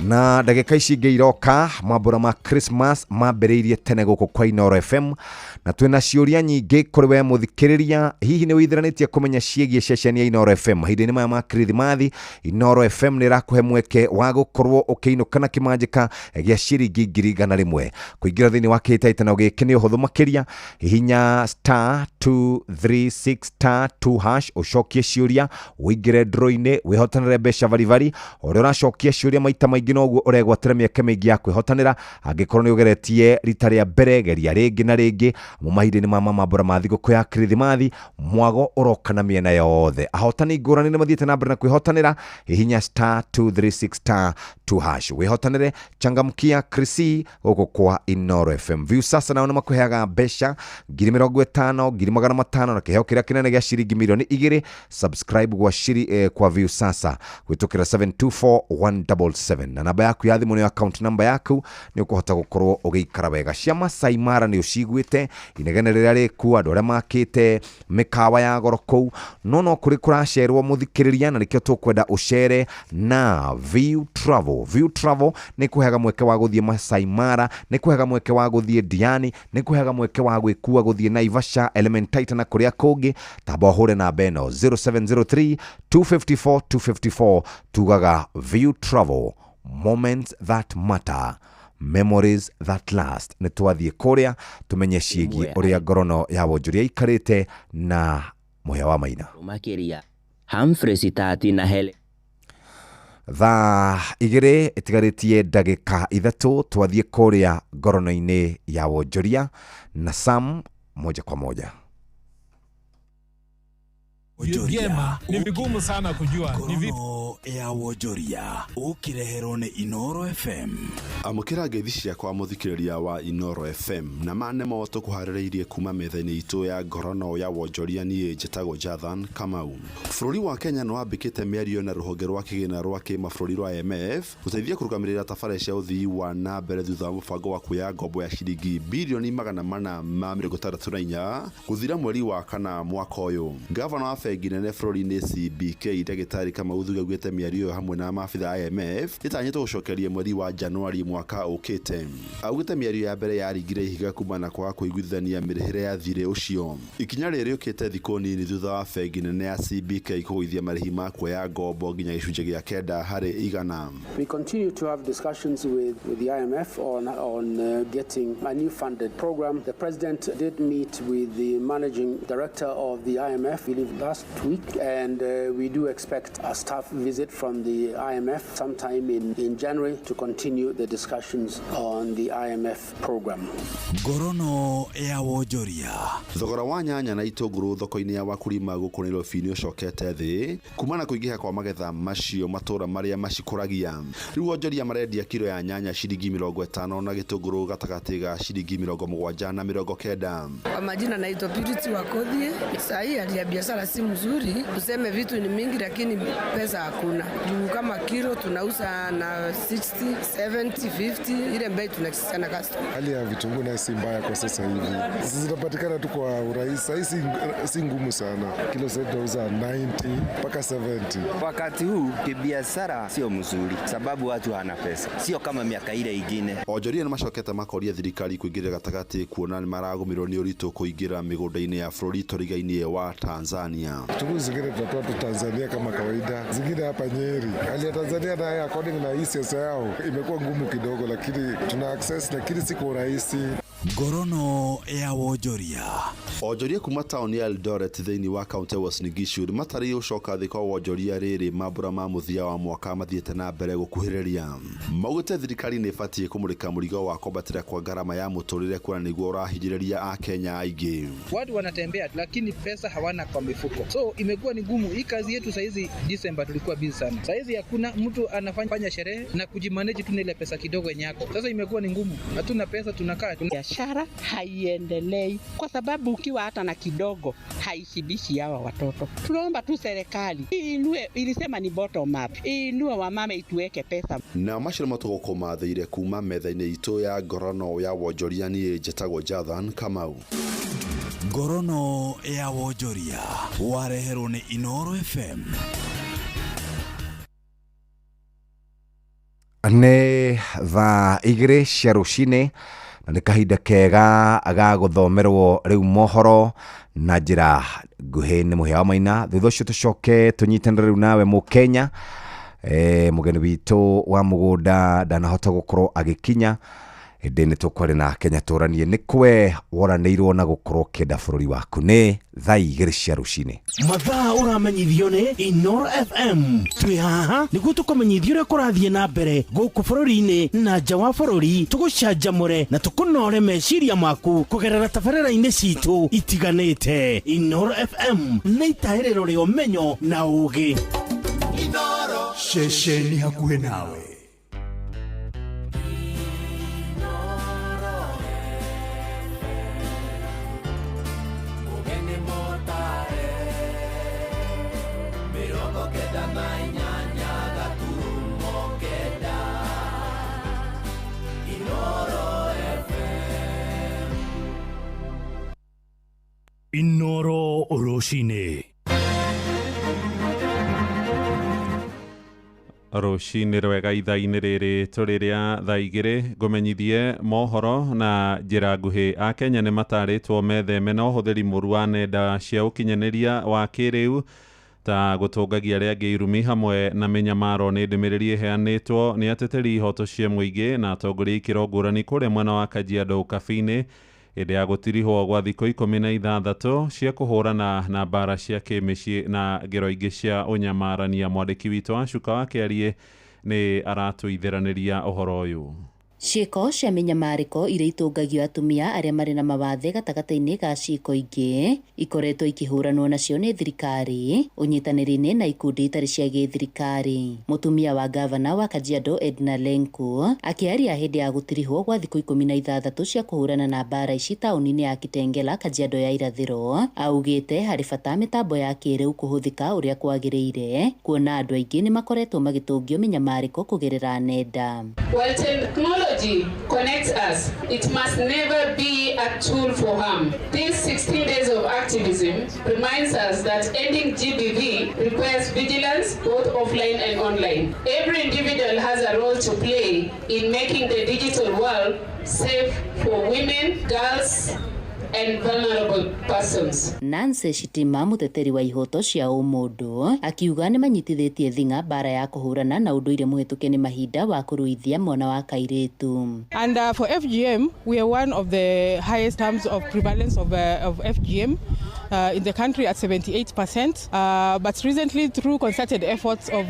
S25: Na ndagĩka ici ingĩ iroka, mambũra ma Christmas mambĩrĩirie tene gũkũ kwa Inoro FM, na twĩna ciũria nyingĩ kũrĩ we mũthikĩrĩria. Hihi nĩ wĩithĩranĩtie kũmenya ciĩgiĩ ceceni ya Inoro FM mahinda-inĩ maya ma Kirithimathi? Inoro FM nĩ ĩrakũhe mweke wa gũkorwo ũkĩinũka na kĩmanjĩka gĩa ciringi 100,000. Kũingĩra thĩinĩ wa kĩhĩtahĩtano gĩkĩ nĩ ũhũthũ makĩria. Hihinya star 236 star 2 hash, ũcokie ciũria, ũingĩre draw-inĩ, wĩhotanĩre mbeca baribari. Ũrĩa ũracokia ciũria maita maingĩ noguo ũregwatĩra mĩeke mĩingĩ ya kwĩhotanĩra. Angĩkorwo nĩ ũgeretie rita rĩa mbere, geria rĩngĩ na rĩngĩ. Mo mahinda-inĩ ma mambũra ma thigũkũ ya Kirithimathi, mwago ũroka na mĩena yothe. Ahotani ngũrani nĩ mathiĩte na mbere na kwĩhotanĩra. Hihinya star 236 star 2 hash wĩhotanĩre. Changamkia Krisi gũkũ kwa Inoro FM. Viusasa nao nĩ makũheaga mbeca 50,000, 500,000 na kĩheo kĩrĩa kĩnene gĩa ciringi 2 million. Subscribe gwa kwa Viusasa gwĩtũkĩra 724177 na namba yaku ya thimũ nĩyo account number yaku, nĩ ũkũhota gũkorwo ũgĩikara wega. Cia Masai Mara nĩ ũciguĩte inegene rĩrĩa rĩkuo, andũ arĩa makĩte mĩkawa ya goro kũu, no kũrĩ kũracerwo mũthikĩrĩria, na nĩkĩo tũkwenda ũcere na View Travel. View Travel nĩ kũheaga mweke wa gũthiĩ Masai Mara, nĩ kũheaga mweke wa gũthiĩ Diani, nĩ kũheaga mweke wa gwĩkua gũthiĩ Naivasha, Elementaita na kũrĩa kũngĩ. Tamba ũhũre namba ĩno 0703 254 254. Tugaga View Travel, moments that matter, memories that last. Nĩ twathiĩ kũrĩa tũmenye ciĩgiĩ ũrĩa ngorono ya wonjoria ikarĩte na mũhĩa wa maina.
S16: Makĩria Humphrey Sitati na Helen.
S25: Thaa 2 ĩtigarĩtie ndagĩka 3, twathiĩ kũrĩa ngorono-inĩ ya wonjoria na Sam moja kwa moja.
S18: Vyema, ni vigumu sana kujua ni vipi
S11: ya wonjoria ũkĩreherwo nĩ Inoro FM.
S19: Amũkĩra ngeithi ciakwa mũthikĩrĩria wa Inoro FM, na ma nĩmo tũkũharĩrĩirie kuma metha-inĩ itũ ya ngorono ya wonjoria. Niĩ njĩtagwo Jathan Kamau. Bũrũri wa Kenya nĩ wambĩkĩte mĩario na rũhonge rwa kĩgĩna rwa kĩmabũrũri rwa IMF gũteithia kũrũgamĩrĩra tabarĩra cia ũthii wa na mbere thutha wa mũbango wa kuoya ngombo ya ciringi 464 birioni gũthira mweri wa kana mwaka ũyũ. Gavana wa bengi nene bũrũri-inĩ CBK ndagĩtarĩ Kamau Thuge augĩte mĩario ĩyo hamwe na maabitha a IMF ĩtanyĩtwo gũcokeria mweri wa Januari mwaka ũkĩte. Augĩte mĩario ya mbere yaringire ihiga kumana na kwaga kũiguithania mĩrĩhĩre ya thirĩ ũcio. Ikinya rĩrĩ rĩũkĩte thikũ nini thutha wa bengi nene ya CBK kũgũithia marĩhi ma kuoya ngombo nginya 9%.
S21: We continue to have discussions with the IMF on getting a new funded program. The President did meet with the managing director of the IMF, I believe last week, and we do expect a staff visit from the IMF sometime in January to continue the discussions on the IMF program.
S11: Ngorono ya wonjoria.
S19: Thogora wa nyanya na itũngũrũ thoko-inĩ ya wakulima gũkũ Nairobi nĩ ũcokete thĩ kumana na kũingĩha kwa magetha macio matũra marĩa macikũragia. Rĩu onjoria marendia kiro ya nyanya ciringi 50 na gĩtũngũrũ gatagatĩ ga ciringi 70 na 90.
S22: Kwa majina naitwa Purity Wakodhie. Saa hii hali ya biashara si mzuri, tuseme vitu ni mingi, lakini pesa hakuna. Juu kama kilo tunauza na 60, 70, 50, ile bei tunakisana customer.
S23: Hali ya vitunguu nayo si mbaya kwa sasa hivi, zinapatikana tu kwa urahisi. Sahii si ngumu sana, kilo sasa tunauza 90 mpaka 70.
S26: Wakati huu kibiashara sio mzuri, sababu watu hawana pesa, sio kama miaka ile ingine.
S19: Onjoria nĩ macokete makoria thirikari kũingĩrĩra gatagatĩ kuona nĩ maragũmĩrwo nĩ ũritũ kũingĩra mĩgũnda-inĩ ya bũrũri tũriga-inĩ wa Tanzania.
S23: Vitunguu zingine tunatoa tu Tanzania kama kawaida, zingine hapa Nyeri. Hali ya Tanzania nayo according na hii siasa yao imekuwa ngumu kidogo, lakini tuna access, lakini si kwa urahisi.
S11: Ngorono ya wonjoria.
S19: Onjoria kuma taũni ya Eldoret thĩinĩ wa kaunti ya Uasin Gishu nĩ matarĩirie gũcoka thĩ kwa wonjoria rĩrĩ mambũra ma mũthia wa mwaka mathiĩte na mbere gũkuhĩrĩria. Maugĩte thirikari nĩ ĩbatiĩ kũmũrĩka mũrigo wa kwambatĩra kwa ngarama ya mũtũrĩre kuona nĩguo ũrahinyĩrĩria akenya aingĩ.
S27: Watu wanatembea lakini pesa hawana kwa mifuko, so imekuwa ni ngumu. Hii kazi yetu saizi, December tulikuwa busy sana, saizi hakuna mtu anafanya sherehe na kujimanage tu na ile pesa kidogo yenye yako. Sasa imekuwa ni ngumu, hatuna pesa, tunakaa
S7: Biashara haiendelei kwa sababu ukiwa hata na kidogo haishibishi hawa watoto. Tunaomba tu serikali iinue, ilisema ni bottom up, iinue wamama ituweke pesa.
S19: Na macio nĩmo tũgũkũmathĩire kuma metha-inĩ itũ ya ngorono ya wonjoria. Niĩ njĩtagwo Jathan Kamau.
S11: Ngorono ya wonjoria wareherwo nĩ Inoro FM.
S25: Nĩ thaa 2 cia rũcinĩ na nĩ kahinda kega ga gũthomerwo rĩu mohoro na njĩra nguhĩ nĩ Mũhĩa wa Maina. Thutha ũcio tũcoke tũnyitanĩre rĩu nawe Mũkenya. Mũgeni witũ wa mũgũnda ndanahota gũkorwo agĩkinya, ĩndĩ nĩ tũkwarĩ na Kenya tũranie nĩ kwe woranĩirwo na gũkorwo ũkĩenda bũrũri waku. Nĩ thaa 2 cia rũcinĩ.
S8: Mathaa ũramenyithio nĩ Inoro FM. Twĩ haha nĩguo tũkũmenyithie ũrĩa kũrathiĩ na mbere gũkũ bũrũri-inĩ na nja wa bũrũri, tũgũcanjamũre na tũkũnore meciria maku kũgerera tabarĩra-inĩ citũ itiganĩte. Inoro FM nĩ itahĩrĩro rĩa ũmenyo na ũũgĩ.
S5: Ceceni hakuhĩ nawe.
S1: Inoro rũcinĩ.
S2: Rũcinĩ rwega ithaa-inĩ rĩrĩ tũrĩ rĩa thaa 2 ngũmenyithie mohoro na njĩra nguhĩ. Akenya nĩ matarĩtwo metheme na ũhũthĩri mũru wa nenda cia ũkinyanĩria wa kĩrĩu ta gũtũngagia arĩa angĩ irumi hamwe na mĩnyamaro. Nĩ ndũmĩrĩri ĩheanĩtwo nĩ ateteri ihoto cia mũingĩ na atongoria ikĩro ngũrani kũrĩa mwena wa Kajiado Ũkabi-inĩ hĩndĩ ya gũtirihwo gwa thikũ 16 cia kũhũrana na mbara cia kĩmĩciĩ na ngero ingĩ cia ũnyamarania. Mwandĩki witũ wa Cuka wa Kĩariĩ nĩ aratũithĩranĩria ũhoro ũyũ.
S4: Ciĩko cia mĩnyamarĩko iria itũngagio atumia arĩa marĩ na mawathe gatagatĩ-inĩ ga ciĩko ingĩ ikoretwo ikĩhũranwo nacio nĩ thirikari ũnyitanĩri-inĩ na ikundi itarĩ cia gĩthirikari. Mũtumia wa gavana wa Kajiado Edna Lenku akĩaria hĩndĩ ya gũtirihwo gwa thikũ 16 cia kũhũrana na mbara ici taũni-inĩ ya Kitengela, Kajiado ya Irathĩro, augĩte harĩ bata mĩtambo ya kĩrĩu kũhũthĩka ũrĩa kwagĩrĩire, kuona andũ aingĩ nĩ makoretwo magĩtũngio mĩnyamarĩko kũgerera nenda.
S6: Connects us. It must never be a tool for harm. These 16 days of activism reminds us that ending GBV requires vigilance both offline and online. Every individual has a role to play in making the digital world safe for women, girls, and vulnerable persons.
S4: Nancy Shitima, mũteteri wa ihoto cia ũmũndũ, akiuga nĩ manyitithĩtie thing'a mbara ya kũhũrana na ũndũire mũhĩtũke nĩ mahinda wa kũruithia mwana wa kairĩtu.
S14: And for FGM, we are one of the highest terms of prevalence of FGM in the country at 78%. But recently, through concerted efforts of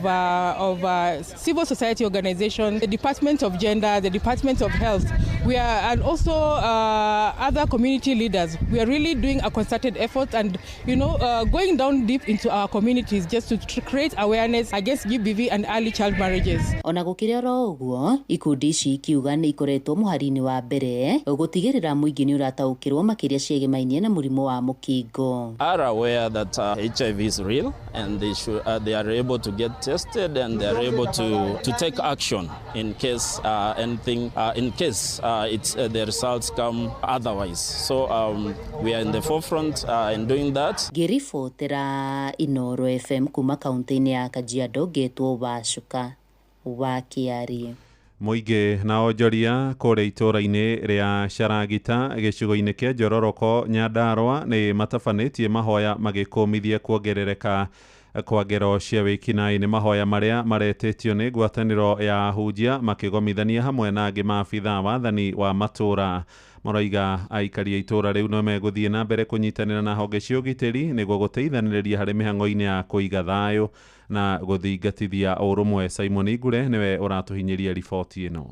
S14: civil society organizations, the Department of Gender, the Department of Health, we are, and also other community leaders, we are really doing a concerted effort and, you know, going down deep into our communities just to create awareness against GBV and early child marriages.
S4: Ona gũkĩrĩ oro ũguo, ikundi ici ikiuga nĩ ikoretwo mũhari-inĩ wa mbere gũtigĩrĩra mũingĩ nĩ ũrataũkĩrwo makĩria ciĩgĩmainie na mũrimũ wa mũkingo.
S15: Are aware that HIV is real and they should they are able to get tested and they are able to take action in case anything in case it's the results come otherwise. So we are in the forefront in doing that.
S4: Ngĩribotera Inoro FM kuma kaunti-inĩ ya Kajiado, ngetwo Wacuka wa Kĩariĩ.
S2: Mũingĩ na onjoria kũrĩa itũũra-inĩ rĩa Sharagita gĩcigo-inĩ kĩa Njororoko Nyandarua nĩ matabanĩtie mahoya magĩkũmithia kuongerereka kwa ngero cia wĩkinaĩ. Nĩ mahoya marĩa maretĩtio nĩ ngwatanĩro ya ahunjia makĩgomithania hamwe na angĩ maabithaa wathani wa matũũra. Maroiga aikari a itũũra rĩu no megũthiĩ na mbere kũnyitanĩra na honge cia ũgitĩri nĩguo gũteithanĩrĩria harĩ mĩhang'o-inĩ ya kũiga thayũ na gũthingatithia ũrũmwe. Simon Igure nĩwe ũratũhinyĩria riboti ĩno.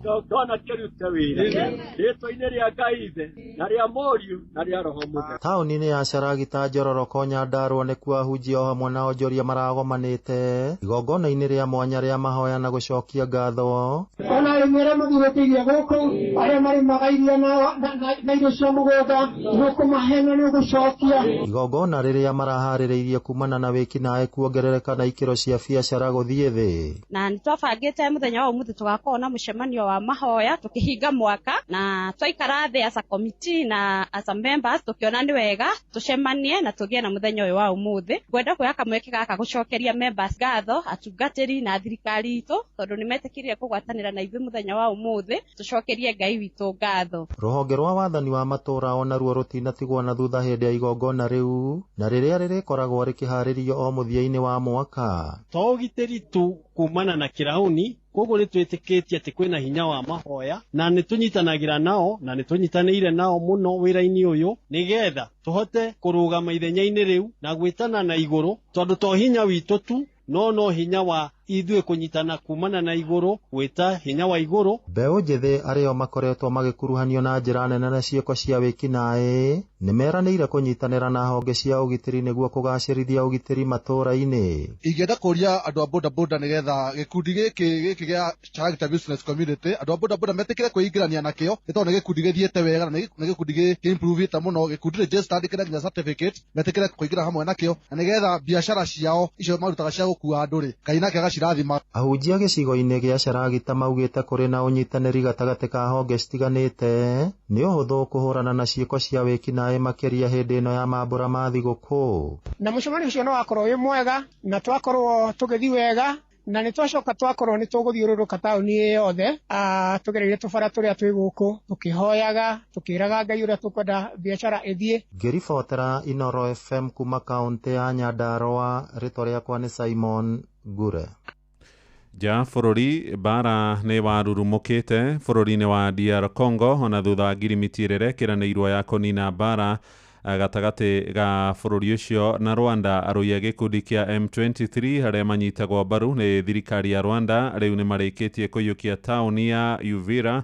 S17: Taũni-inĩ ya Sharagita Njororoko Nyandarua nĩkuo ahunjia o hamwe na onjoria maragomanĩte igongona-inĩ rĩa mwanya rĩa mahoya na gũcokia ngatho.
S20: Ona arĩmi arĩa mathurĩte gũkũ arĩa marĩmaga irio na irio cia mũgũnda nĩũkũmahe na nĩũgũcokia.
S17: Igongona rĩrĩa maraharĩrĩirie kumana na wĩkinaĩ kuongerereka na ikĩro cia biacara gũthiĩ thĩ.
S3: Na nĩ twabangĩte mũthenya wa ũmũthĩ tũgakorwo na mũcemanio wa mahoya tũkĩhinga mwaka, na twaikara thĩ as a committee na as a members tũkĩona nĩ wega tũcemanie na tũgĩe na mũthenya ũyũ wa ũmũthĩ. Ngwenda kuoya kamweke gaka gũcokeria members ngatho, atungatĩri na thirikari itũ, tondũ nĩ metĩkĩrire kũgwatanĩra na ithuĩ mũthenya wa ũmũthĩ. Tũcokerie Ngai witũ ngatho.
S17: Rũhonge rwa wathani wa matũũra onaruo rũtinatigwo na thutha hĩndĩ ya igongona rĩu, na rĩrĩa rĩrĩkoragwo rĩkĩharĩrio o mũthia-inĩ wa mwaka.
S9: To ũgitĩri tu kumana na kĩrauni, koguo nĩ twĩtĩkĩtie atĩ kwĩna hinya wa mahoya, na nĩ tũnyitanagĩra nao na nĩ tũnyitanĩire nao mũno wĩra-inĩ ũyũ, nĩgetha tũhote kũrũgama ithenya-inĩ rĩu na gwĩtana na igũrũ, tondũ to hinya witũ tu, no hinya wa ithuĩ kũnyitana kumana na igũrũ, gwĩta hinya wa igũrũ.
S17: Mbeũ njĩthĩ arĩo makoretwo magĩkuruhanio na njĩra nene na ciĩko cia wĩkinaĩ nĩ meranĩire kũnyitanĩra na honge cia ũgitĩri nĩguo kũgacĩrithia ũgitĩri matũũra-inĩ.
S10: Ingĩenda kũria andũ a bodaboda nĩgetha gĩkundi gĩkĩ gĩa Character Business Community, andũ a bodaboda metĩkĩre kwĩingĩrania nakĩo, nĩ tondũ nĩ gĩkundi gĩthiĩte wega na nĩ gĩkundi gĩ-improvĩte mũno, gĩkundi registered kĩna nginya certificate, metĩkĩre kũingĩra hamwe nakĩo, na nĩgetha biacara ciao icio marutaga cia gũkua andũ rĩ, Ngai nake agacirathima.
S17: Ahunjia gĩcigo-inĩ gĩa Caragita maugĩte kũrĩ na ũnyitanĩri gatagatĩ ka honge citiganĩte nĩ ũhũthũ kũhũrana na ciĩko cia wĩkinaĩ makĩria hĩndĩ ĩno ya mambũra ma thigũkũ.
S20: Na mũcemanio ũcio no wakorwo wĩ mwega na twakorwo tũgĩthiĩ wega, na nĩ twacoka twakorwo nĩ tũgũthiũrũrũka taũni yothe, tũgereire tũbara tũrĩa twĩ gũkũ, tũkĩhoyaga, tũkĩraga Ngai ũrĩa tũkwenda biacara ĩthiĩ.
S17: Ngĩribotera Inoro FM kuma kaũntĩ ya Nyandarũa, rĩtwa rĩakwa nĩ Simon Ngure.
S2: Nja bũrũri, mbara nĩ warurumũkĩte bũrũri-inĩ wa DR Congo ona thutha wa ngirimiti ĩrĩa ĩrekĩranĩirwo ya kũnina mbara gatagatĩ ga bũrũri ũcio na Rwanda. Arũi a gĩkundi kĩa M23 arĩa manyitagwo mbaru nĩ thirikari ya Rwanda rĩu nĩ marĩkĩtie kũiyũkia taũni ya Uvira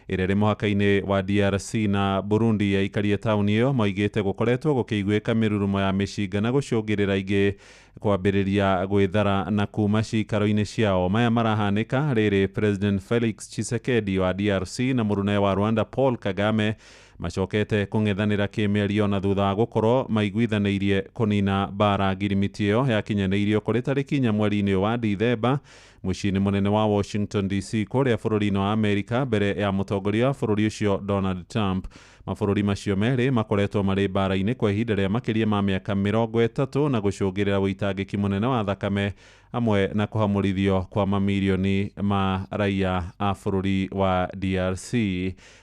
S2: ĩrĩa ĩrĩ mũhaka-inĩ wa DRC na Burundi. Aikaria taũni ĩyo moigĩte gũkoretwo gũkĩiguĩka mĩrurumo ya mĩcinga na gũcũngĩrĩra ingĩ kwambĩrĩria gwĩthara na kuma cikaro-inĩ ciao. Maya marahanĩka rĩrĩ President Felix Tshisekedi wa DRC na mũrune wa Rwanda Paul Kagame macokete kũng'ethanĩra kĩmĩario na thutha wa gũkorwo maiguithanĩirie kũnina mbara. Ngirimiti ĩyo yakinyanĩirio kũrĩ tarĩki inya mweri-inĩ wa Dithemba mũciĩ-inĩ mũnene wa Washington DC kũrĩa bũrũri-inĩ wa Amerika mbere ya mũtongoria wa bũrũri ũcio Donald Trump. Mabũrũri macio merĩ makoretwo marĩ mbara-inĩ kwa ihinda rĩa makĩria ma mĩaka 30 na gũcũngĩrĩra ũitangĩki mũnene wa thakame hamwe na kũhamũrithio kwa mamirioni ma raia a bũrũri wa DRC.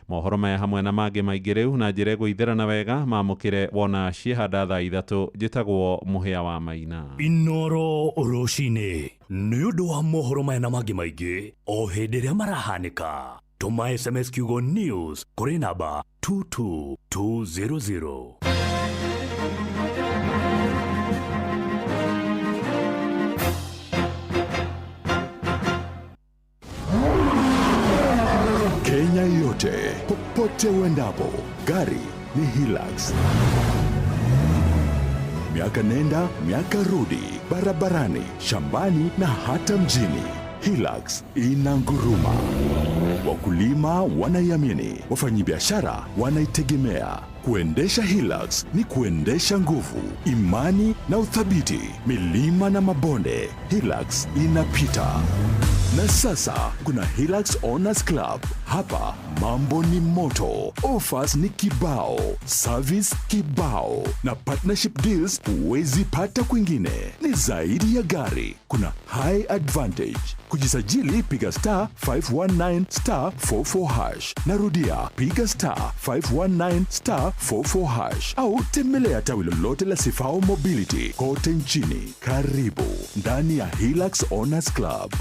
S2: Mohoro maya hamwe na mangĩ maingĩ rĩu na njĩra ĩgũithĩrana wega mamũkĩre wona ciĩhanda thaa 3. Njĩtagwo Mũhĩa wa Maina.
S1: Inoro rũcinĩ nĩ ũndũ wa mohoro maya na mangĩ maingĩ o hĩndĩ ĩrĩa marahanĩka. Tũma SMS kiugo news kũrĩ namba 22200.
S12: Kenya yote, popote uendapo, gari ni Hilux. Miaka nenda, miaka rudi, barabarani, shambani na hata mjini. Hilux inanguruma. Wakulima wanaiamini, wafanyibiashara wanaitegemea. Kuendesha Hilux ni kuendesha nguvu, imani na uthabiti. Milima na mabonde, Hilux inapita. Na sasa kuna Hilux Owners Club. Hapa mambo ni moto, offers ni kibao, service kibao, na partnership deals huwezi pata kwingine. Ni zaidi ya gari, kuna high advantage. Kujisajili piga star 519 star 44 hash. Narudia, piga star 519 star 44 hash au tembelea tawi lolote la Sifao Mobility kote nchini. Karibu ndani ya Hilux Owners Club.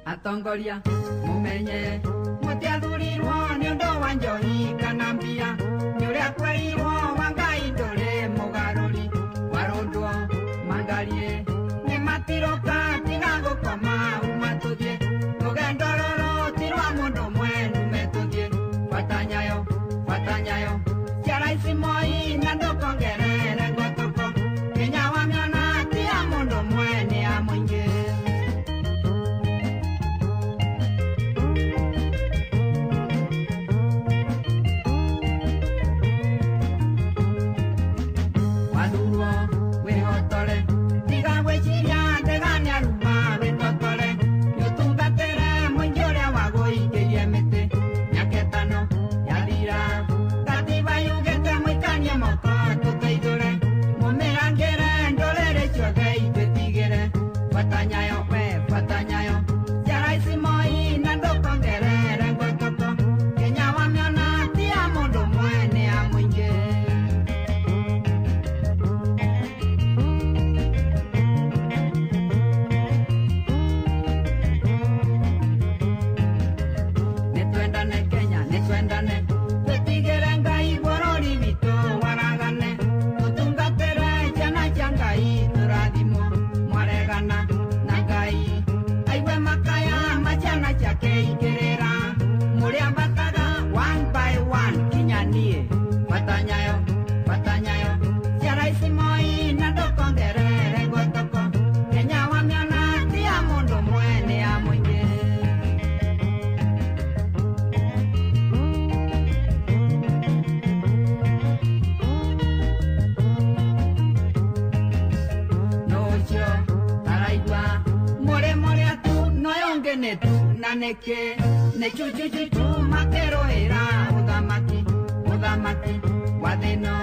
S13: Atongoria mumenye mutiathurirwo ni undu wa njohi kana mbia, ni uria kwerirwo wa Ngai nduri mugaruri warundwo mangarie ni matiroka tiga gukoma uma tuthie rugendo ruru ti rwa mundu mwenu metuthie batanyayo batanyayo ciara ici moi na ndukongerere ngotoko Kenya wa miona ti ya mundu mwe ni ya muingi. Angĩ nĩ tu na nĩkĩ nĩ chuchuchuchu makĩrũĩra ũthamaki ũthamaki wa thĩno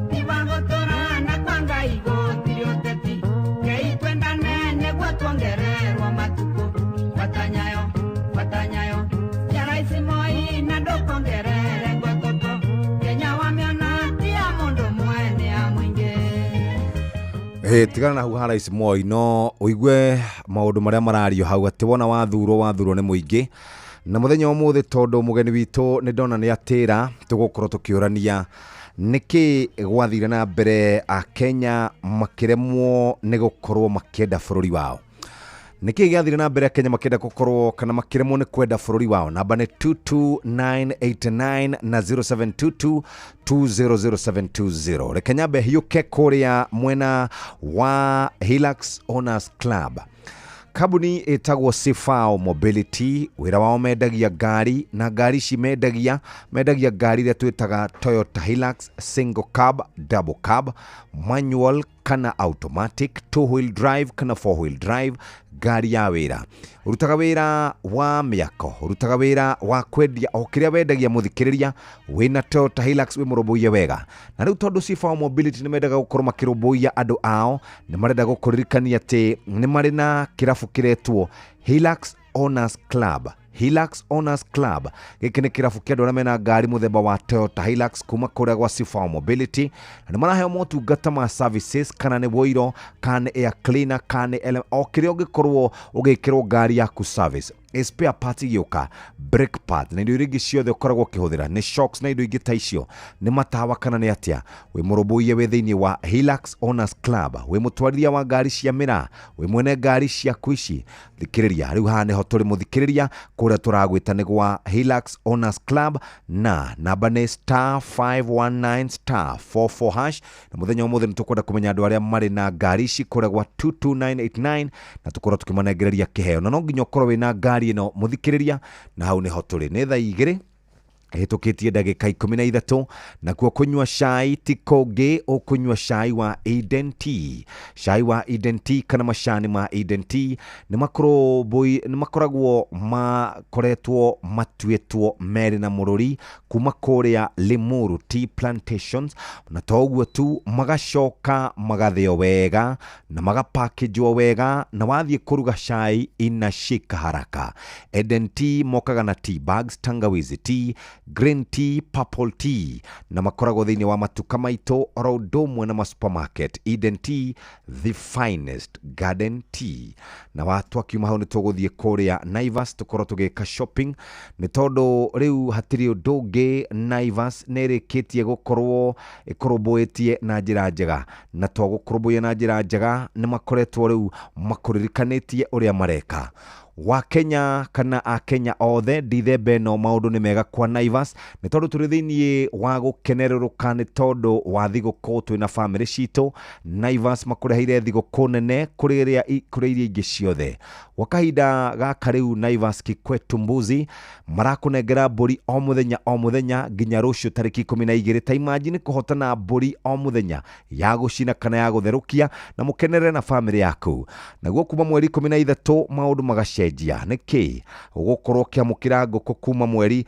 S13: ti wa gũtũra na kwa Ngai gũtirĩ ũteti Ngai twendane nĩguo tuongererwo matukũ batanyayo batanyayo ya Rais Moi na ndũkongerere ngotoko Kenya wamĩona ti ya mũndũ ũmwe nĩ ya mũingĩ.
S25: Tigana na hau ha Rais Moi no ũigue maũndũ marĩa marario hau atĩ wona wathurwo wathurwo nĩ mũingĩ na mũthenya wa ũmũthĩ tondũ mũgeni witũ nĩ ndona nĩ atĩra tũgũkorwo tũkĩũrania nĩkĩ gwathire na mbere akenya makĩremwo nĩ gũkorwo makĩenda bũrũri wao. Nĩkĩ gĩathire na mbere akenya makĩenda gũkorwo kana makĩremwo nĩ kwenda bũrũri wao. Namba nĩ 22989 na 0722 200720. Reke nyambe hiũke kũrĩa mwena wa Hilux Owners Club. Kambuni ĩtagwo Sifao Mobility, wĩra wao mendagia ngari na ngari ici mendagia ngari iria twĩtaga Toyota Hilux single cab, double cab, manual kana automatic, two wheel drive kana four wheel drive, ngari ya wĩra. Ũrutaga wĩra wa mĩako, ũrutaga wĩra wa kwendia o kĩrĩa wendagia mũthikĩrĩria, wĩna Toyota Hilux wĩ mũrũmbũiye wega. Na rĩu tondũ Sifao Mobility nĩ mendaga gũkorwo makĩrũmbũiya andũ ao, nĩ marenda gũkũririkania atĩ nĩ marĩ na kĩrabu kĩretwo Hilux Owners Club. Hilux Owners Club gĩkĩ nĩ kĩrabu kĩa andũ arĩa mena ngari mũthemba wa Toyota Hilux kuma kũrĩa gwa Sifao Mobility, na nĩ maraheo motungata ma services, kana nĩ woiro, kana nĩ air cleaner, kana nĩ o kĩrĩa ũngĩkorwo ũgĩkĩrwo ngari yaku service. Spare part igĩũka, brake pad na indo iria ingĩ ciothe ũkoragwo ũkĩhũthĩra, nĩ shocks na indo ingĩ ta icio, nĩ matawa kana nĩ atĩa, wĩ mũrũmbũiye wĩ thĩinĩ wa Hilux Owners Club, wĩ mũtwarithia wa ngari cia mĩraa, wĩ mwene ngari ciaku ici, thikĩrĩria rĩu haha nĩho tũrĩ mũthikĩrĩria, kũrĩa tũragwĩta nĩ gwa Hilux Owners Club na namba nĩ star 519 star 44 hash. Na mũthenya ũmũthĩ nĩ tũkwenda kũmenya andũ arĩa marĩ na ngari ici kũrĩa gwa 22989 na tũkorwo tũkĩmanengereria kĩheo, na no nginya ũkorwo wĩna ngari ĩno mũthikĩrĩria, na hau nĩho tũrĩ. Nĩ thaa 2 hĩtũkĩtie ndagĩka 13, nakuo kũnyua cai ti kũngĩ, ũkũnyua cai wa Eden Tea. Cai wa Eden Tea kana macani ma Eden Tea nĩ makoragwo makoretwo matuĩtwo merĩ na mũrũri kuma kũrĩa Limuru Tea Plantations, na to ũguo tu magacoka magathĩo wega na magapakĩnjwo wega, na wathiĩ kũruga cai inashika haraka. Eden Tea mokaga na tea bags, tangawizi tea, green tea, purple tea, na makoragwo thĩinĩ wa matuka maitũ oro ũndũ ũmwe na ma supermarket. Eden Tea, the finest garden tea. Na watu akiuma hau nĩ tũgũthiĩ kũrĩa Naivas tũkorwo tũgĩka shopping, nĩ tondũ rĩu hatirĩ ũndũ ũngĩ, Naivas nĩ ĩrĩkĩtie gũkorwo ĩkũrũmbũĩtie na njĩra njega, na to gũkũrũmbũiya na njĩra njega, nĩ makoretwo rĩu makũririkanĩtie ũrĩa mareka. Wa Kenya kana akenya othe, ndithemba ĩno maũndũ nĩ mega kwa Naivas, nĩ tondũ tũrĩ thĩinĩ wa gũkenerũrũka, nĩ tondũ wa thigũkũ twĩna bamĩrĩ citũ. Naivas makũreheire thigũkũ nene kũrĩ iria ingĩ ciothe. Gwa kahinda gaka rĩu Naivas Kikwetu Mbuzi marakũnengera mbũri o mũthenya o mũthenya nginya rũciũ tarĩki 12. Ta imagine kũhotana mbũri o mũthenya ya gũcina kana ya gũtherũkia, na mũkenerere na bamĩrĩ yaku. Naguo kuma mweri 13 maũndũ magacenjia. Nĩkĩ ũgũkorwo ũkĩamũkĩra ngũkũ kuma mweri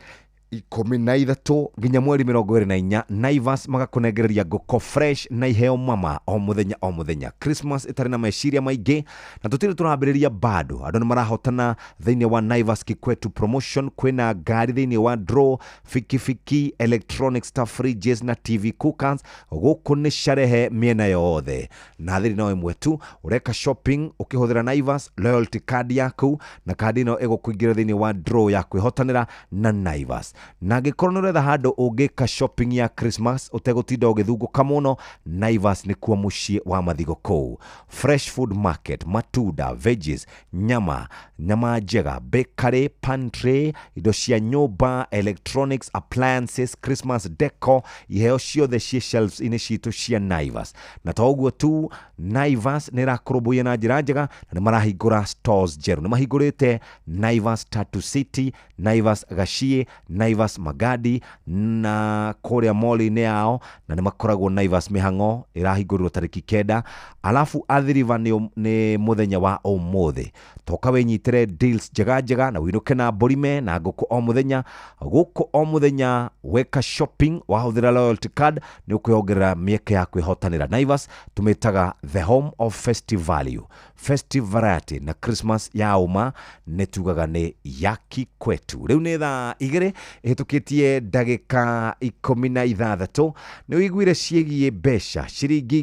S25: 13 nginya mweri 24, Naivas magakũnengereria ngũkũ fresh na iheo mama o mũthenya o mũthenya. Christmas ĩtarĩ na meciria maingĩ, na tũtirĩ tũrambĩrĩria bado. Andũ nĩ marahotana thĩinĩ wa Naivas Kikwetu promotion, kwĩna ngari thĩinĩ wa draw, bikibiki, electronic stuff, fridges na TV cookers. Gũkũ nĩ sharehe mĩena yothe, na thĩrĩ no ĩmwe tu, ũreka shopping ũkĩhũthĩra Naivas loyalty card yaku, na kandi ĩno ĩgũkũingĩra thĩinĩ wa draw ya kwĩhotanĩra na Naivas. Na angĩkorwo nĩ ũretha handũ ũngĩka shopping ya Christmas ũtegũtinda ũgĩthungũka mũno, Naivas nĩkuo mũciĩ wa mathigũkũ. Fresh food market, matunda, veggies, nyama, nyama njega, bakery, pantry, indo cia nyũmba, electronics, appliances, Christmas decor, iheo ciothe ciĩ shelves-inĩ citũ cia Naivas. Na to ũguo tu, Naivas nĩ ĩrakũrũmbũiya na njĩra njega, na nĩ marahingũra stores njerũ. Nĩ mahingũrĩte Naivas Tatu City, Naivas Gachie, Naivas Magadi na kũrĩa mall-inĩ yao, na nĩ makoragwo Naivas Mĩhang'o ĩrahingũrirwo tarĩki 9. Alafu Athi River nĩ mũthenya wa ũmũthĩ. Toka wĩnyitĩre deals njega njega na wĩinũke na mbũrime na ngũkũ o mũthenya. Gũkũ o mũthenya weka shopping wahũthĩra loyalty card nĩ ũkwĩongerera mĩeke ya kwĩhotanĩra. Naivas tũmĩtaga the home of festive value, festive variety na Christmas ya ũma nĩ tugaga nĩ yaki kwetu. Rĩu nĩ thaa 2 ĩhĩtũkĩtie ndagĩka 16. Nĩ ũiguire ciĩgiĩ mbeca ciringi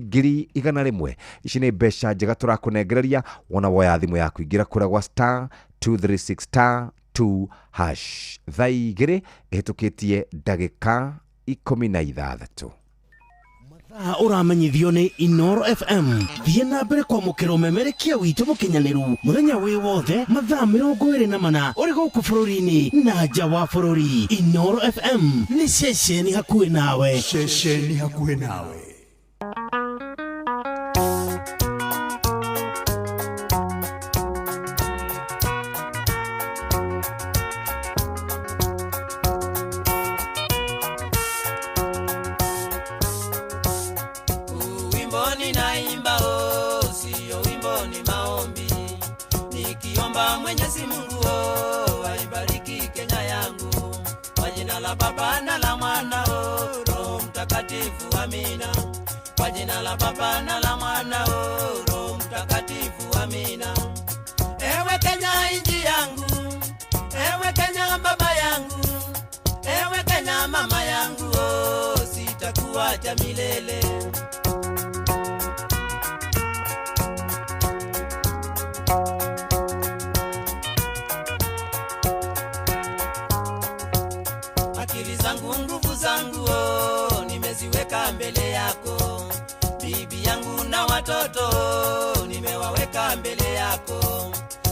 S25: 100,000. Ici nĩ mbeca njega tũrakũnengereria wona woya thimũ yaku ingĩra kũrĩa gwa star 236 star 2 hash. Thaa 2 ĩhĩtũkĩtie ndagĩka 16.
S8: Mathaa ũramenyithio nĩ Inoro FM. Thiĩ na mbere kwamũkĩra ũmemerekia witũ mũkinyanĩru mũthenya wĩ wothe mathaa 24 ũrĩ gũkũ bũrũri-inĩ na nja wa bũrũri. Inoro FM nĩ ceceni hakuhĩ nawe.
S5: Ceceni hakuhĩ nawe.
S16: Wimbo ninaimba, oh, sio wimbo ni maombi. Nikiomba Mwenyezi Mungu, oh, aibariki Kenya yangu. Kwa jina la Baba na la Mwana, oh, Roho Mtakatifu, amina. Kwa jina la Baba na la Mwana, oh, Roho Mtakatifu, amina. Ewe Kenya inji yangu, ewe Kenya baba yangu, ewe Kenya mama yangu, oh, sitakuacha milele. Akili zangu nguvu zangu, oh, nimeziweka mbele yako. Bibi yangu na watoto, oh, nimewaweka mbele yako.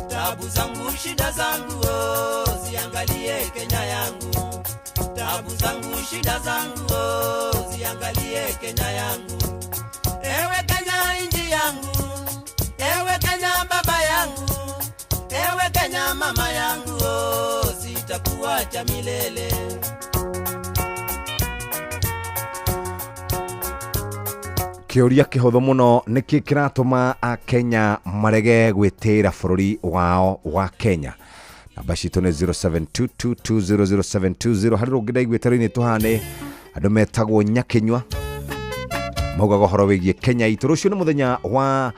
S16: Tabu zangu shida zangu, oh, ziangalie Kenya yangu. Tabu zangu shida zangu, oh, ziangalie Kenya yangu. Ewe Kenya inji yangu, ewe Kenya baba yangu, ewe Kenya mama yangu, oh, sitakuacha milele.
S25: Kĩũria kĩhũthũ mũno, nĩkĩ kĩratũma akenya marege gwĩtĩĩra bũrũri wao wa Kenya? Namba citũ nĩ 0722200720. Harĩ rũngĩ ndaiguĩte rũinĩ tũhane andũ metagwo Nyakinyua maugaga ũhoro wĩgiĩ Kenya itũ. Rũciũ nĩ mũthenya wa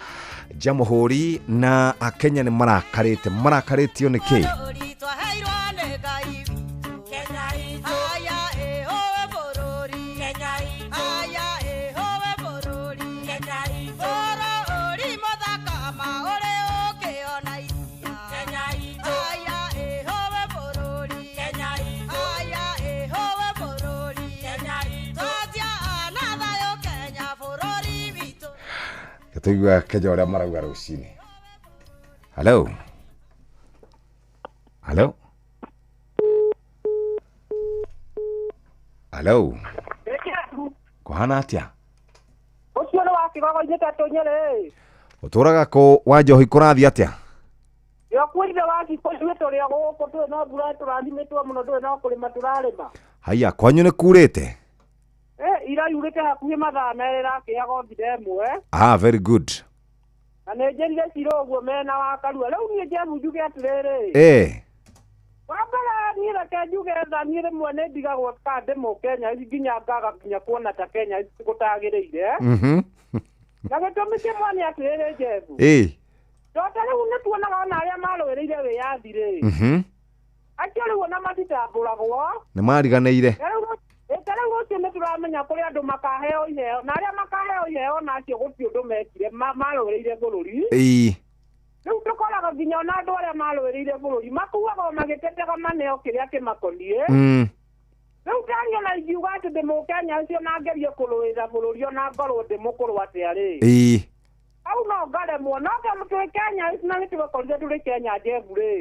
S25: Jamhuri na akenya nĩ marakarĩte. Marakarĩtio nĩ kĩ? Tũigua Kenya ũrĩa marauga rũcinĩ. Hello, hello, hello, kũhana atĩa?
S18: Ũcio nĩ wa Kĩgogo-inĩ ta Nyerĩ.
S25: Ũtũraga kũ wa Njohi, kũrathiĩ atĩa?
S18: Yokuire wa Gĩkũyũ tũrĩ o gũkũ, tũrĩ no mbura tũrathimĩtwo mũno, ndũrĩ no kũrĩma tũrarĩma.
S25: Haiya, kwanyu nĩ kurĩte?
S18: Ira yurĩte hakuhĩ mathaa 2 ĩrakĩaga thire ĩmwe.
S25: Ah, very good.
S18: Na nĩ njĩrire cira ũguo mena wa Karua. Rĩu niĩ Jeff njuge atĩrĩrĩ. Wa mbere niĩ reke njuge tha niĩ rĩmwe nĩ ndigagwo ka ndĩ mũkenya nginya ngaga nginya kuona ta Kenya gũtagĩrĩire. Na gĩtũmi kĩmwe nĩ atĩrĩrĩ Jeff. Tondũ rĩu nĩ tuonaga ona arĩa marũĩrĩire wĩyathi rĩ. Acio rĩu ona matitambũragwo.
S25: Nĩ mariganĩire.
S18: Rĩu rũciũ nĩ tũramenya kũrĩ andũ makaheo iheo na arĩa makaheo iheo na acio gũtirĩ ũndũ mekire marũĩrĩire bũrũri. Rĩu tũkoraga nginya ona andũ arĩa marũĩrĩire bũrũri makuaga o magĩtetega maneo kĩrĩa kĩmakoniĩ. Rĩu ndaniĩ ona ingiuga atĩ ndĩ mũkenya ũcio na ngerie kũrũĩra bũrũri ona ngorwo ndĩ mũkũrũ atĩa rĩ. Hau no ngaremwo. No tondũ twĩ Kenya na nĩ tũgũkorire tũrĩ Kenya Jeff rĩ.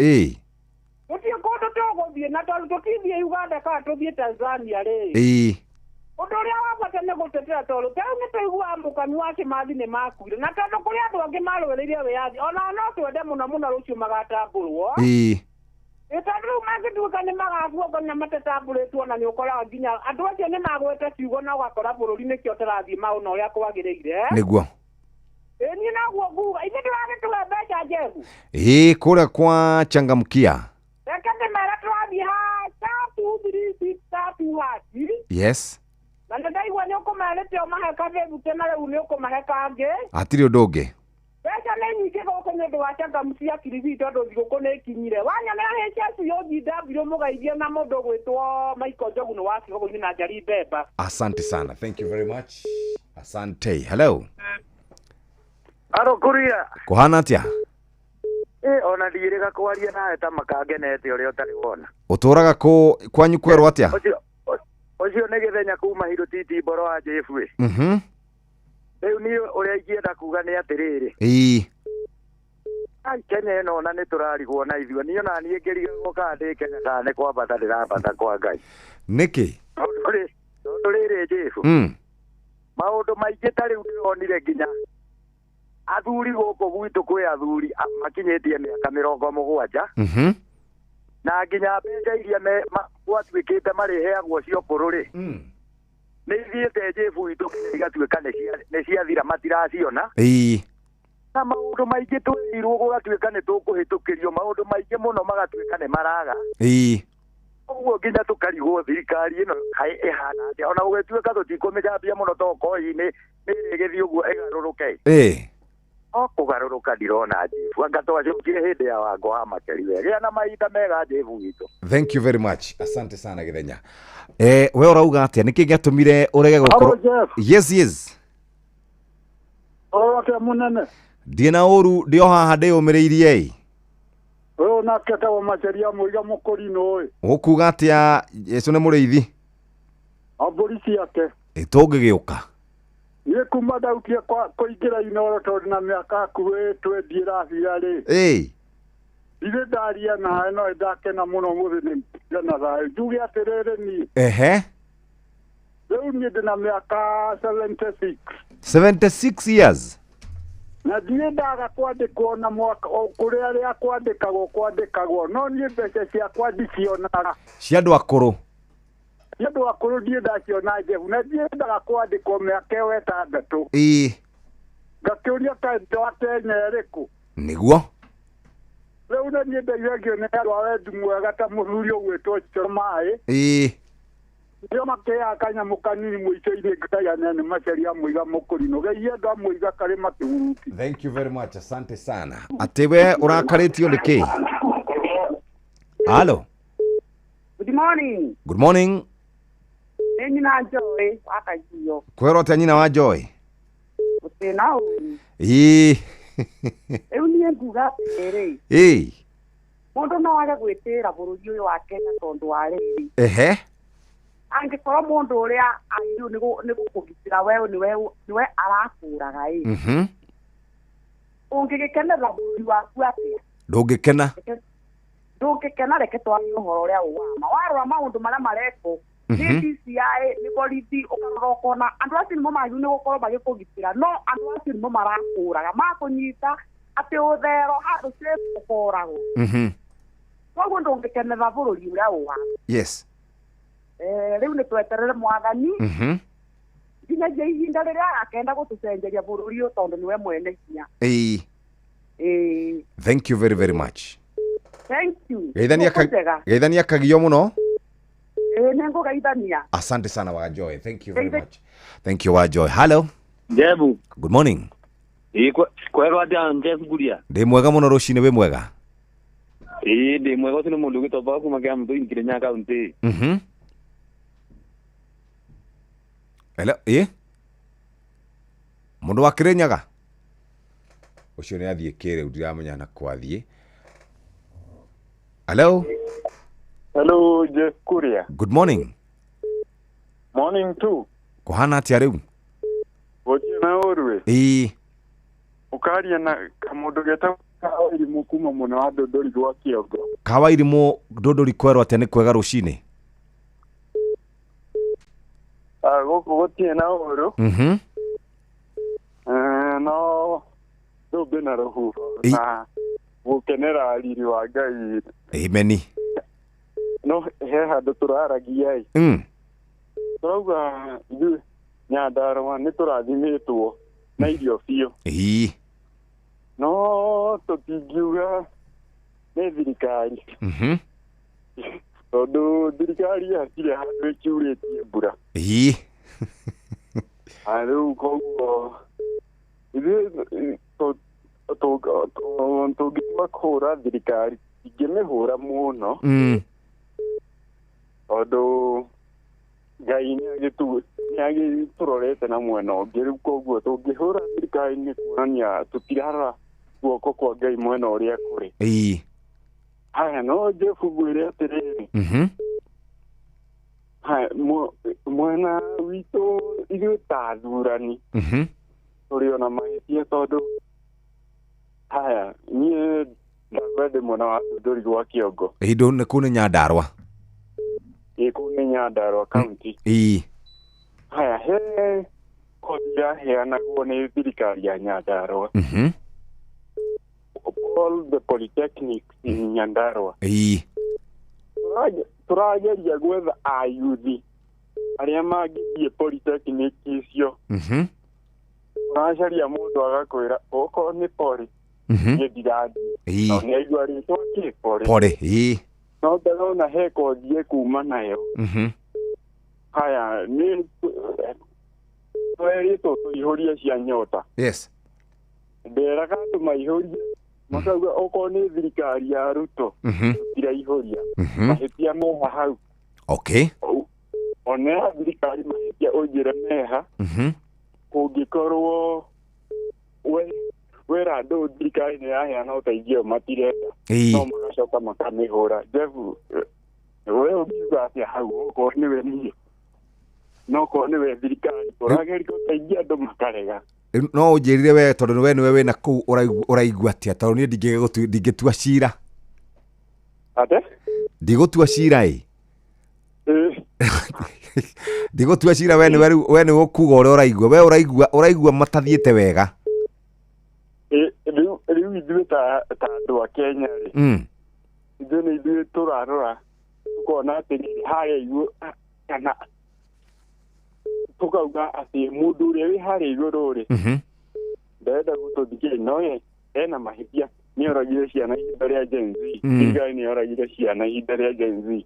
S18: Gũtirĩ kũndũ tũgũthiĩ na tondũ tũtithiĩ Uganda kana tũthiĩ Tanzania rĩ. Ũndũ ũrĩa wa bata nĩ gũtetera tondũ rĩu nĩ tũiguaga mũkami wa Kĩmathi nĩ makuire na tondũ kũrĩ andũ angĩ marũĩrĩire wĩyathi ona no twende mũno mũno rũciũ magatambũrwo. Tondũ rĩu mangĩtuĩka nĩ magabuongo na matatambũrĩtwo na nĩ ũkoraga nginya andũ acio nĩ magwete ciugo na ũgakora bũrũri nĩkĩo ũtarathiĩ maũna ũrĩa kwagĩrĩire.
S25: Nĩguo.
S18: Ĩ niĩ noguo nguga ithe ndĩragĩtũhe mbeca Jehu.
S25: Ĩĩ kũrĩa kwa Changamkia.
S18: Reke ndĩmere tũrathiĩ ha *236*2#.
S25: Yes.
S18: Na nĩ ndaigua nĩ ũkũmerĩte ũmahe kabĩbute na rĩu nĩ ũkũmahe kangĩ.
S25: Hatirĩ ũndũ ũngĩ.
S18: Mbeca nĩ nyingĩ gũkũ nĩ ũndũ wa changamkia Kilifi tondũ thigũkũ nĩ ĩkinyire. Wanyonera HSUGW mũgeithie na mũndũ ũgwĩtwo Michael Njogu nĩ wa Kigogo-inĩ na Njari Mbemba.
S25: Asante sana. Thank you very much. Asante. Hello.
S7: Aro kuria.
S25: Kuhana atia?
S7: Ona ndirĩga kwaria nawe ta makangenete ũrĩa ũtarĩ wona.
S25: Ũtũraga kũ kwanyu kwerwo atia?
S7: Ũcio nĩ gĩthenya kuma Hiro Titi mboro wa Jefu. Rĩu niĩ ũrĩa ingĩenda kuga nĩ atĩrĩrĩ.
S25: Ĩĩ.
S7: Ai Kenya ĩno ona nĩ tũrarigwo na ithuĩ. Niĩ ona niĩ ngĩrigagwo kana ndĩ Kenya kana nĩ kwambata ndĩrambata kwa Ngai.
S25: Nĩkĩ?
S7: Tondũ rĩrĩ Jefu. Maũndũ maingĩ ta rĩu ndĩronire nginya athuri gũkũ gwitũ kwĩ athuri makinyĩtie mĩaka 70. Na nginya mbeca iria gwatuĩkĩte marĩheagwo cia ũkũrũ rĩ, nĩ ithiĩte Jefu witũ nginya igatuĩka nĩ ciathira matiraciona.
S25: Ĩĩ.
S7: Na maũndũ maingĩ twĩrirwo gũgatuĩka nĩ tũkũhĩtũkĩrio maũndũ maingĩ mũno magatuĩka nĩ maraga.
S25: Ĩĩ.
S7: Ũguo nginya tũkarigwo thirikari ĩno ĩhana atĩa ona gũgĩtuĩka tũtikũmĩcambia mũno to koi-inĩ nĩ ĩrĩgĩthiĩ ũguo ĩgarũrũke.
S25: Ĩĩ.
S7: No kũgarũrũka ndirona Jefu anga twacokire hĩndĩ ya Wango wa Makeri we. Gĩa na mahinda mega Jefu witũ.
S25: Thank you very much. Asante sana Githenya. We ũrauga atĩa? Nĩkĩ gĩatũmire ũrege gũkorwo? Yes, yes.
S21: Ũroke mũnene.
S25: Ndiĩ na ũru ndĩ o haha ndĩyũmĩrĩirie ĩ.
S21: Ũyũ nake etagwo Macharia Mũiga Mũkũrinũ ĩ.
S25: Ũkuga atĩa Jesũ nĩ mũrĩithi?
S21: Mbũri ciake.
S25: Ĩ tũngĩgĩũka.
S21: Niĩ kuma ndautie kũingĩra Inooro tondũ na mĩaka hakuhĩ 20 ĩrathira rĩ.
S25: Ĩĩ.
S21: Ndirĩ ndaria nawe no nĩndakena mũno ũmũthĩ nĩ na thayũ. Njuge atĩrĩrĩ niĩ.
S25: Ehe.
S21: Rĩu niĩ ndĩ na mĩaka 76.
S25: 76 years.
S21: Na ndirĩ ndaga kwandĩkwo na mwaka kũrĩa arĩa kwandĩkagwo no niĩ mbeca ciakwa ndicionaga.
S25: Cia andũ akũrũ.
S21: Nĩ andũ akũrũ ndirĩ ndaciona Jefu na ndiendaga kwandĩkwo mĩaka ĩyo 6.
S25: Ĩĩ.
S21: Ngakĩũria kaĩ ndĩ wa Kenya ĩrĩkũ?
S25: Nĩguo.
S21: Rĩu na niĩ ndeithagio nĩ andũ a wendi mwega ta mũthuri ũgwĩtwo Maĩ.
S25: Ĩĩ.
S21: Nĩo makĩheaga kanyamũ kanini mũico-inĩ ngaiganĩra nĩ Macharia Mũiga Mũkũrinũ. Geithia andũ a Mũiga karĩ makĩhuruti.
S25: Thank you very much. Asante sana. Atĩ we ũrakarĩtio nĩ kĩ? Hello.
S18: Good morning.
S25: Good morning.
S18: Nĩ nyina Joy wa Kajiyo.
S25: Kwerwo atĩa nyina wa Joy?
S18: Gũtirĩ na ũru.
S25: Ĩĩ.
S18: Rĩu niĩ nguga atĩrĩrĩ.
S25: Ĩĩ.
S18: Mũndũ no age gwĩtĩĩra bũrũri ũyũ wa Kenya tondũ wa rĩrĩ.
S25: Ehe.
S18: Angĩkorwo mũndũ ũrĩa agĩrĩirwo nĩ gũkũgitĩra we nĩwe arakũraga ĩ. Ũngĩgĩkenerera bũrũri waku atĩa?
S25: Ndũngĩkena.
S18: Ndũngĩkena reke twarie ũhoro ũrĩa ũwama. Warora maũndũ marĩa marekwo nĩ DCI nĩ borithi ũkarora ũkona andũ acio nĩmo magĩrĩirwo nĩ gũkorwo magĩkũgitĩra no andũ acio nĩmo marakũraga makũnyita atĩ ũthero handũ safe ũkoragwo. Koguo ndũngĩkenerera bũrũri ũrĩa ũwama.
S25: Yes.
S18: Rĩu nĩ tweterere mwathani nginyagia ihinda rĩrĩa akenda gũtũcenjeria bũrũri ũyũ tondũ nĩwe mwene hinya.
S25: Ĩĩ.
S18: Ĩĩ.
S25: Thank you very very much.
S18: Thank you.
S25: Geithania kagio mũno.
S18: Ĩĩ nĩ ngũgeithania.
S25: Asante sana wa Joy. Thank you very much. Thank you wa Joy. Hello.
S22: Jebu.
S25: Good morning.
S22: Ĩĩ kwerwo atĩa Jeff Guria?
S25: Ndĩ mwega mũno rũcinĩ wĩ mwega?
S22: Ĩĩ ndĩ mwega ũcio nĩ mũndũ ũgĩtwo Paul kuma Kĩamũtũ Kirinyaga County.
S25: Hello, ĩ? Mũndũ wa Kirinyaga? Ũcio nĩ athiĩ kĩrĩu ndiramenya na kwathiĩ. Hello.
S21: Hello, Jeff Kuria.
S25: Good morning.
S21: Morning too.
S25: Kuhana atĩa rĩu?
S21: Gũtirĩ na ũru.
S25: Ĩĩ.
S21: Ũkaria na kamũndũ getagwo Kawairimũ kuma mwena wa Ndũndũri gwa Kĩongo.
S25: Kawairimũ Ndũndũri kwerwo atĩa nĩ kwega rũcinĩ?
S21: Gũkũ gũtirĩ na ũru. No thũmbĩ na rũhuho na gũkenera riri wa Ngai.
S25: Ameni.
S21: No he handũ tũraragia ĩ. Tũrauga ithuĩ Nyandarũa nĩ tũrathimĩtwo
S6: Na irio biũ.
S25: Ĩĩ.
S6: No tũtingiuga nĩ thirikari. Tondũ thirikari hatirĩ handũ ĩkiurĩtie mbura.
S25: Ĩĩ.
S6: Rĩu koguo ithuĩ tũngĩtua kũhũra thirikari ingĩmĩhũra mũno. Tondũ Ngai nĩagĩtũrorete na mwena ũngĩ, rĩu koguo tũngĩhũra thirikari nĩ kuonania tũtirarora guoko kwa Ngai mwena ũrĩa kũrĩ.
S25: Ĩĩ.
S6: Haya, no Jeff ngwĩre atĩrĩrĩ. Haya, mwena witũ ithuĩ ta athurani tũrĩ ona mahĩtia tondũ haya niĩ ndakwa ndĩ mwena wa Thundũri gwa Kĩongo.
S25: Ĩĩ, kũu nĩ Nyandarũa.
S6: Ĩĩ, kũu nĩ Nyandarũa kaunti.
S25: Ĩĩ.
S6: Haya, he kothi yaheanagwo nĩ thirikari ya Nyandarũa. All the polytechnics in Nyandarua.
S25: Ĩĩ.
S6: Tũrageria gwetha ayuthi arĩa mangĩthiĩ polytechnic icio. Ũracaria mũndũ agakwĩra okorwo nĩ poly niĩ ndirathiĩ. No nĩ aigua rĩtwa kĩ poly.
S25: Poly, ĩĩ.
S6: No ndarona he kothi ĩkuma nayo. Haya, nĩ twerĩtwo tũihũrie cia nyota.
S25: Yes.
S6: Nderaga andũ maihũrie makauga okorwo nĩ thirikari ya Ruto tũtiraihũria. Mahĩtia meha hau.
S25: Okay.
S6: Ona thirikari mahĩtia ũnjĩre meha. Kũngĩkorwo wera andũ thirikari nĩ yaheana ũteithio matirenda. No magacoka makamĩhũra. Jeff, we ũngiuga atĩa hau okorwo nĩwe niĩ? No okorwo nĩwe thirikari ũrageria gũteithia andũ makarega.
S25: No ũnjĩrire we tondũ we nĩwe wĩna kũu ũraigua atĩa tondũ niĩ ndingĩtua cira.
S6: Ate?
S25: Ndigũtua cira ĩ. Ndigũtua cira we nĩwe rĩu we nĩwe ũkuga ũrĩa ũraigua. We ũraigua matathiĩte wega.
S6: Rĩu ithuĩ ta andũ a Kenya rĩ. Ithuĩ nĩ ithuĩ tũrarora tũkona atĩ harĩa igũrũ kana tũkauga atĩ mũndũ ũrĩa wĩ harĩa igũrũ rĩ ndarenda gũtũthikĩrĩria no ena mahĩtia. Nĩ oragire ciana ihinda rĩa Gen Z. Thirikari nĩ oragire ciana ihinda rĩa Gen Z.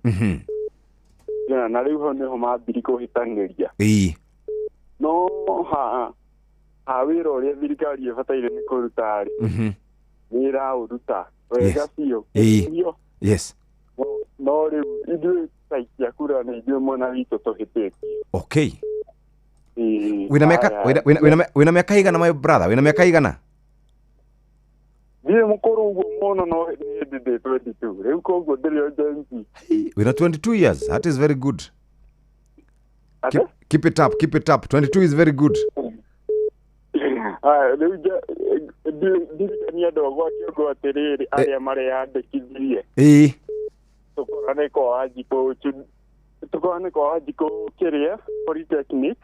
S6: Na rĩu ho nĩho mambiri kũhĩtanĩria.
S25: Ĩĩ.
S6: No ha wĩra ũrĩa thirikari ĩbataire nĩ kũruta rĩ nĩ ĩraũruta wega biũ.
S25: Ĩĩ. Yes.
S6: No rĩu ithuĩ ta aikia kura nĩ ithuĩ mwena witũ tũhĩtĩtie.
S25: Okay. Wĩna mĩaka igana my brother? Wĩna mĩaka igana?
S6: Ndiĩ mũkũrũ ũguo mũno no hĩndĩ ndĩ 22. Rĩu koguo ndĩrĩ o Gen Z.
S25: Wĩna 22 years. That is very good. Keep it up, keep it up. 22 is very good.
S6: Rĩu ndirikania andũ a gwa Kĩongo atĩrĩrĩ arĩa mareyandĩkithirie.
S25: Ĩĩ.
S6: Tũkorane kwa Wanjikũ tũkorane kwa Wanjikũ kĩrĩa Polytechnic.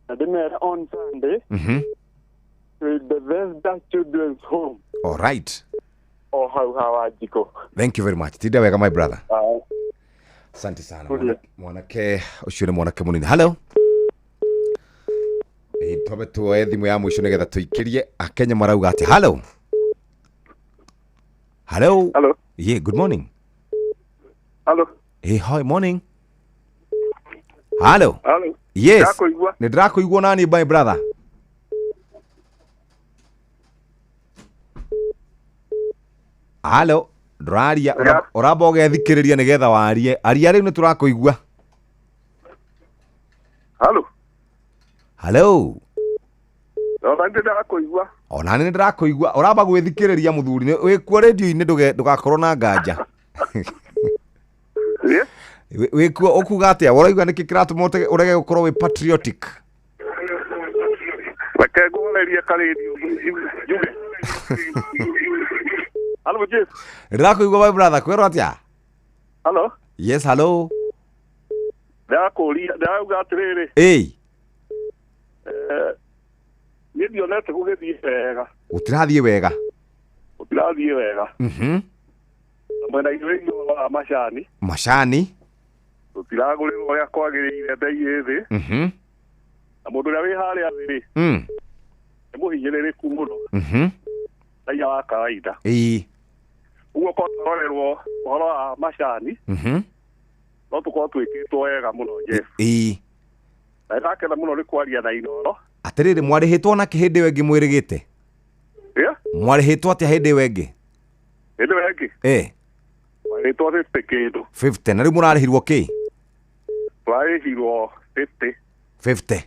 S6: Na ndĩmere on Sunday with Bethesda Children's Home.
S25: All right.
S6: O hau ha Wanjikũ.
S25: Thank you very much. Tinda wega my brother. Asante sana mwanake ũcio nĩ mwanake mũnini. Hello. Twambe tuoe thimũ ya mũico nĩgetha tũikĩrie Akenya marauga atĩ. Hello. Hello.
S6: Hello.
S25: Yeah, good morning.
S6: Hello.
S25: Hey, hi, morning. Hello.
S6: Hello.
S25: Yes. Nĩ ndĩrakũigua nani my brother? Hello. Ndũraria ũramba ũgethikĩrĩria nĩgetha warie. Aria rĩu nĩ tũrakũigua.
S6: Hello.
S25: Hello.
S6: Ona nĩ ndĩrakũigua.
S25: Ona nĩ ndĩrakũigua. Ũramba gwĩthikĩrĩria mũthuri. Wĩkuo rĩndio-inĩ ndũgakorwo na nganja. Wĩkuo ũkuga atĩa? Ũraigua nĩkĩ kĩratũma ũrege gũkorwo wĩ patriotic?
S6: Reke ngũhorerie karĩndio njuge. Hello, Jeff.
S25: Ndĩrakũigua my brother, kwĩrwo atĩa?
S6: Hello.
S25: Yes, hello.
S6: Ndĩrakũria, ndĩrauga atĩrĩrĩ.
S25: Ĩĩ.
S6: Niĩ ndionete gũgĩthiĩ wega.
S25: Gũtirathiĩ wega.
S6: Gũtirathiĩ wega. Mwena-inĩ wĩgiĩ wa macani.
S25: Macani.
S6: Tũtiragũrĩrwo ũrĩa kwagĩrĩire bei ĩ thĩ. Na mũndũ ũrĩa wĩ harĩa thĩ rĩ.
S11: Nĩ mũhinyĩrĩrĩku mũno. Raia wa kawaida. Ũguo korwo twarorerwo ũhoro wa macani, no tũkorwo twĩkĩtwo wega mũno Jeff. Na nĩndakena mũno nĩ kwaria na Inooro.
S25: Atĩrĩrĩ, mwarĩhĩtwo nakĩ hĩndĩ ĩyo ĩngĩ mwĩrĩgĩte? Mwarĩhĩtwo atĩa hĩndĩ ĩyo ĩngĩ?
S11: Hĩndĩ ĩyo ĩngĩ? Mwarĩhĩtwo 50 kĩndũ.
S25: 50. Na rĩu mũrarĩhirwo kĩ?
S11: Twarĩhirwo 50.
S25: 50.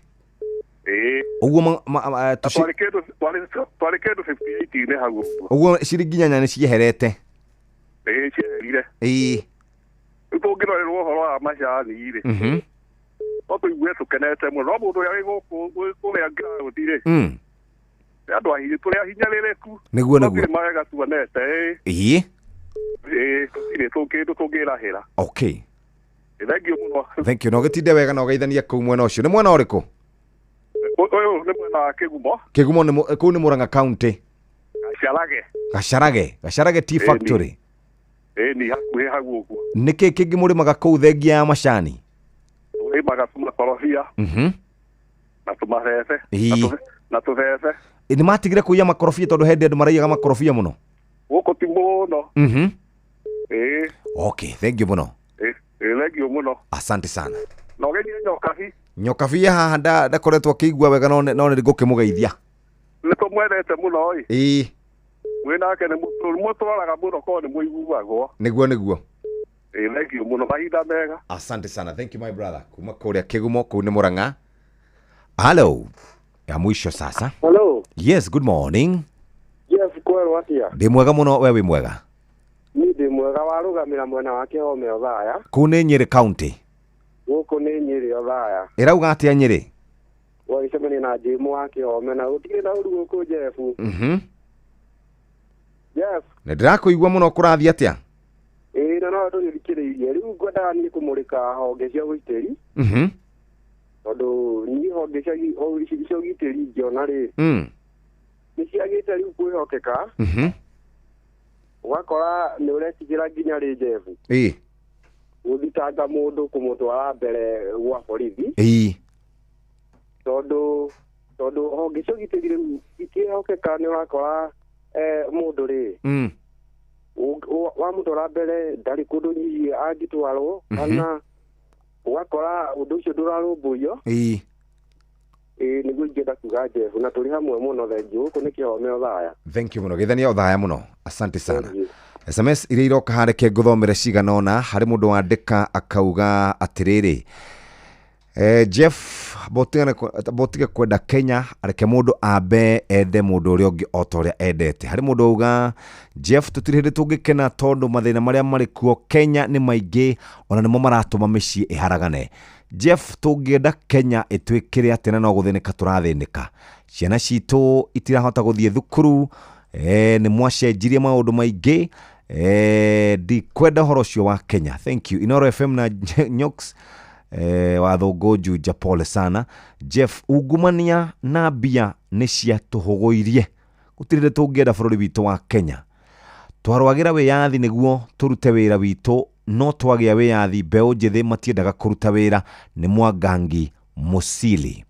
S11: Ĩĩ.
S25: Ũguo
S11: twarĩ kĩndũ twarĩ kĩndũ 58-inĩ hau ũguo.
S25: Ũguo ciringi 8 nĩ cieherete.
S11: Ĩĩ, cieherire. Rĩu tũngĩrorerwo ũhoro wa macani rĩ, no tũigue tũkenete mũno. No mũndũ ũrĩa wĩ gũkũ kũrĩa ground rĩ, nĩ andũ ahinyĩ, tũrĩ ahinyĩrĩrĩku.
S25: Nĩguo, nĩguo.
S11: Tũtirĩ mawega tuonete. Ĩĩ, tũtirĩ kĩndũ tũngĩrahĩra.
S25: Okay.
S11: Thank you mũno.
S25: Thank you. No gĩtinde wega na ũgeithanie kũu mwena ũcio. Nĩ mwena ũrĩkũ?
S11: Ũyũ nĩ mwena wa Kĩgumo.
S25: Kĩgumo nĩ kũu nĩ Murang'a County.
S11: Gacarage.
S25: Gacarage. Gacarage Tea Factory.
S11: Ĩĩ, ni hakuhĩ hau ũguo.
S25: Nĩkĩ kĩngĩ mũrĩmaga kũu thengia ya macani?
S11: Tũrĩmaga tũmakorobia. Na tũmabebe. Na tũbebe.
S25: Nĩ matigire kũiya makorobia tondũ hĩndĩ andũ maraiyaga makorobia mũno?
S11: Gũkũ ti mũno. Ĩĩ.
S25: Okay, thank you mũno.
S11: Ĩĩ, thank you mũno.
S25: Asante sana.
S11: Na ũgeithie Nyokabi.
S25: Nyokabi haha ndakoretwo akĩigua wega no nĩ ngũkĩmũgeithia.
S11: Nĩ tũmwendete mũno ĩ.
S25: Ĩĩ.
S11: Mwĩ nake nĩ mũtũroraga mũno korwo nĩ mũiguagwo.
S25: Nĩguo, nĩguo.
S11: Ĩĩ, thank you mũno, mahinda mega.
S25: Asante sana. Thank you my brother. Kuma kũrĩa Kĩgumo kũu nĩ Murang'a. Hello. Ya mwisho sasa.
S14: Hello.
S25: Yes, good morning.
S14: Jeff kwerwo atĩa?
S25: Ndĩ mwega mũno, we wĩ mwega?
S14: Niĩ ndĩ mwega, warũgamĩra mwena wa Kĩhome Othaya.
S25: Kũu nĩ Nyĩrĩ County.
S14: Gũkũ nĩ Nyĩrĩ Othaya.
S25: Ĩrauga atĩa Nyĩrĩ?
S14: Wagĩcemania na Jĩmũ wa Kĩhome na gũtirĩ na ũru gũkũ Jeff. Jeff.
S25: Nĩ ndĩrakũigua mũno, kũrathiĩ atĩa?
S14: Ĩĩ, na no tũgĩthikĩrĩirie. Rĩu ngwendaga niĩ kũmũrĩka honge cia ũgitĩri. Tondũ niĩ honge cia ũgitĩri ingĩona rĩ, nĩ ciagĩte rĩu kwĩhokeka. Ũgakora nĩ ũretigĩra nginya rĩ Jeff. Gũthitanga mũndũ kũmũtwara mbere gwa borithi. Tondũ honge cia ũgitĩri rĩu ikĩhokeka nĩ ũrakora mũndũ rĩ, wamũtwara mbere ndarĩ kũndũ nyingĩ angĩtwarwo, kana ũgakora ũndũ ũcio ndũrarũmbũiyo. Ĩĩ, nĩguo ingĩenda kuga Jeff, na tũrĩ hamwe mũno. Thank you. Gũkũ nĩ Kĩhome Othaya.
S25: Thank you mũno, geithania Othaya mũno. Asante sana. SMS iria iroka hareke ngũthomere cigana ũna. Harĩ mũndũ wandĩka akauga atĩrĩrĩ, Jeff, botige kwenda Kenya, areke mũndũ ambe ende mũndũ ũrĩa ũngĩ o ta ũrĩa endete. Harĩ mũndũ auga Jeff, tũtirĩ hĩndĩ tũngĩkena tondũ mathĩna marĩa marĩ kuo Kenya nĩ maingĩ, ona nĩmo maratũma mĩciĩ ĩharagane. Jeff, tũngĩenda Kenya ĩtuĩkĩre atĩ na no gũthĩnĩka tũrathĩnĩka. Ciana citũ itirahota gũthiĩ thukuru, nĩ mwacenjirie maũndũ maingĩ. Ndikwenda ũhoro ũcio wa Kenya. Thank you. Inooro FM na Nyox Wathũngũ Juja, pole sana. Jeff, ungumania na mbia nĩ ciatũhũgũirie. Gũtirĩ hĩndĩ tũngĩenda bũrũri witũ wa Kenya. Twarũagĩra wĩyathi nĩguo tũrute wĩra witũ, no twagĩa wĩyathi mbeũ njĩthĩ matiendaga kũruta wĩra. Nĩ Mwangangi Mũcili.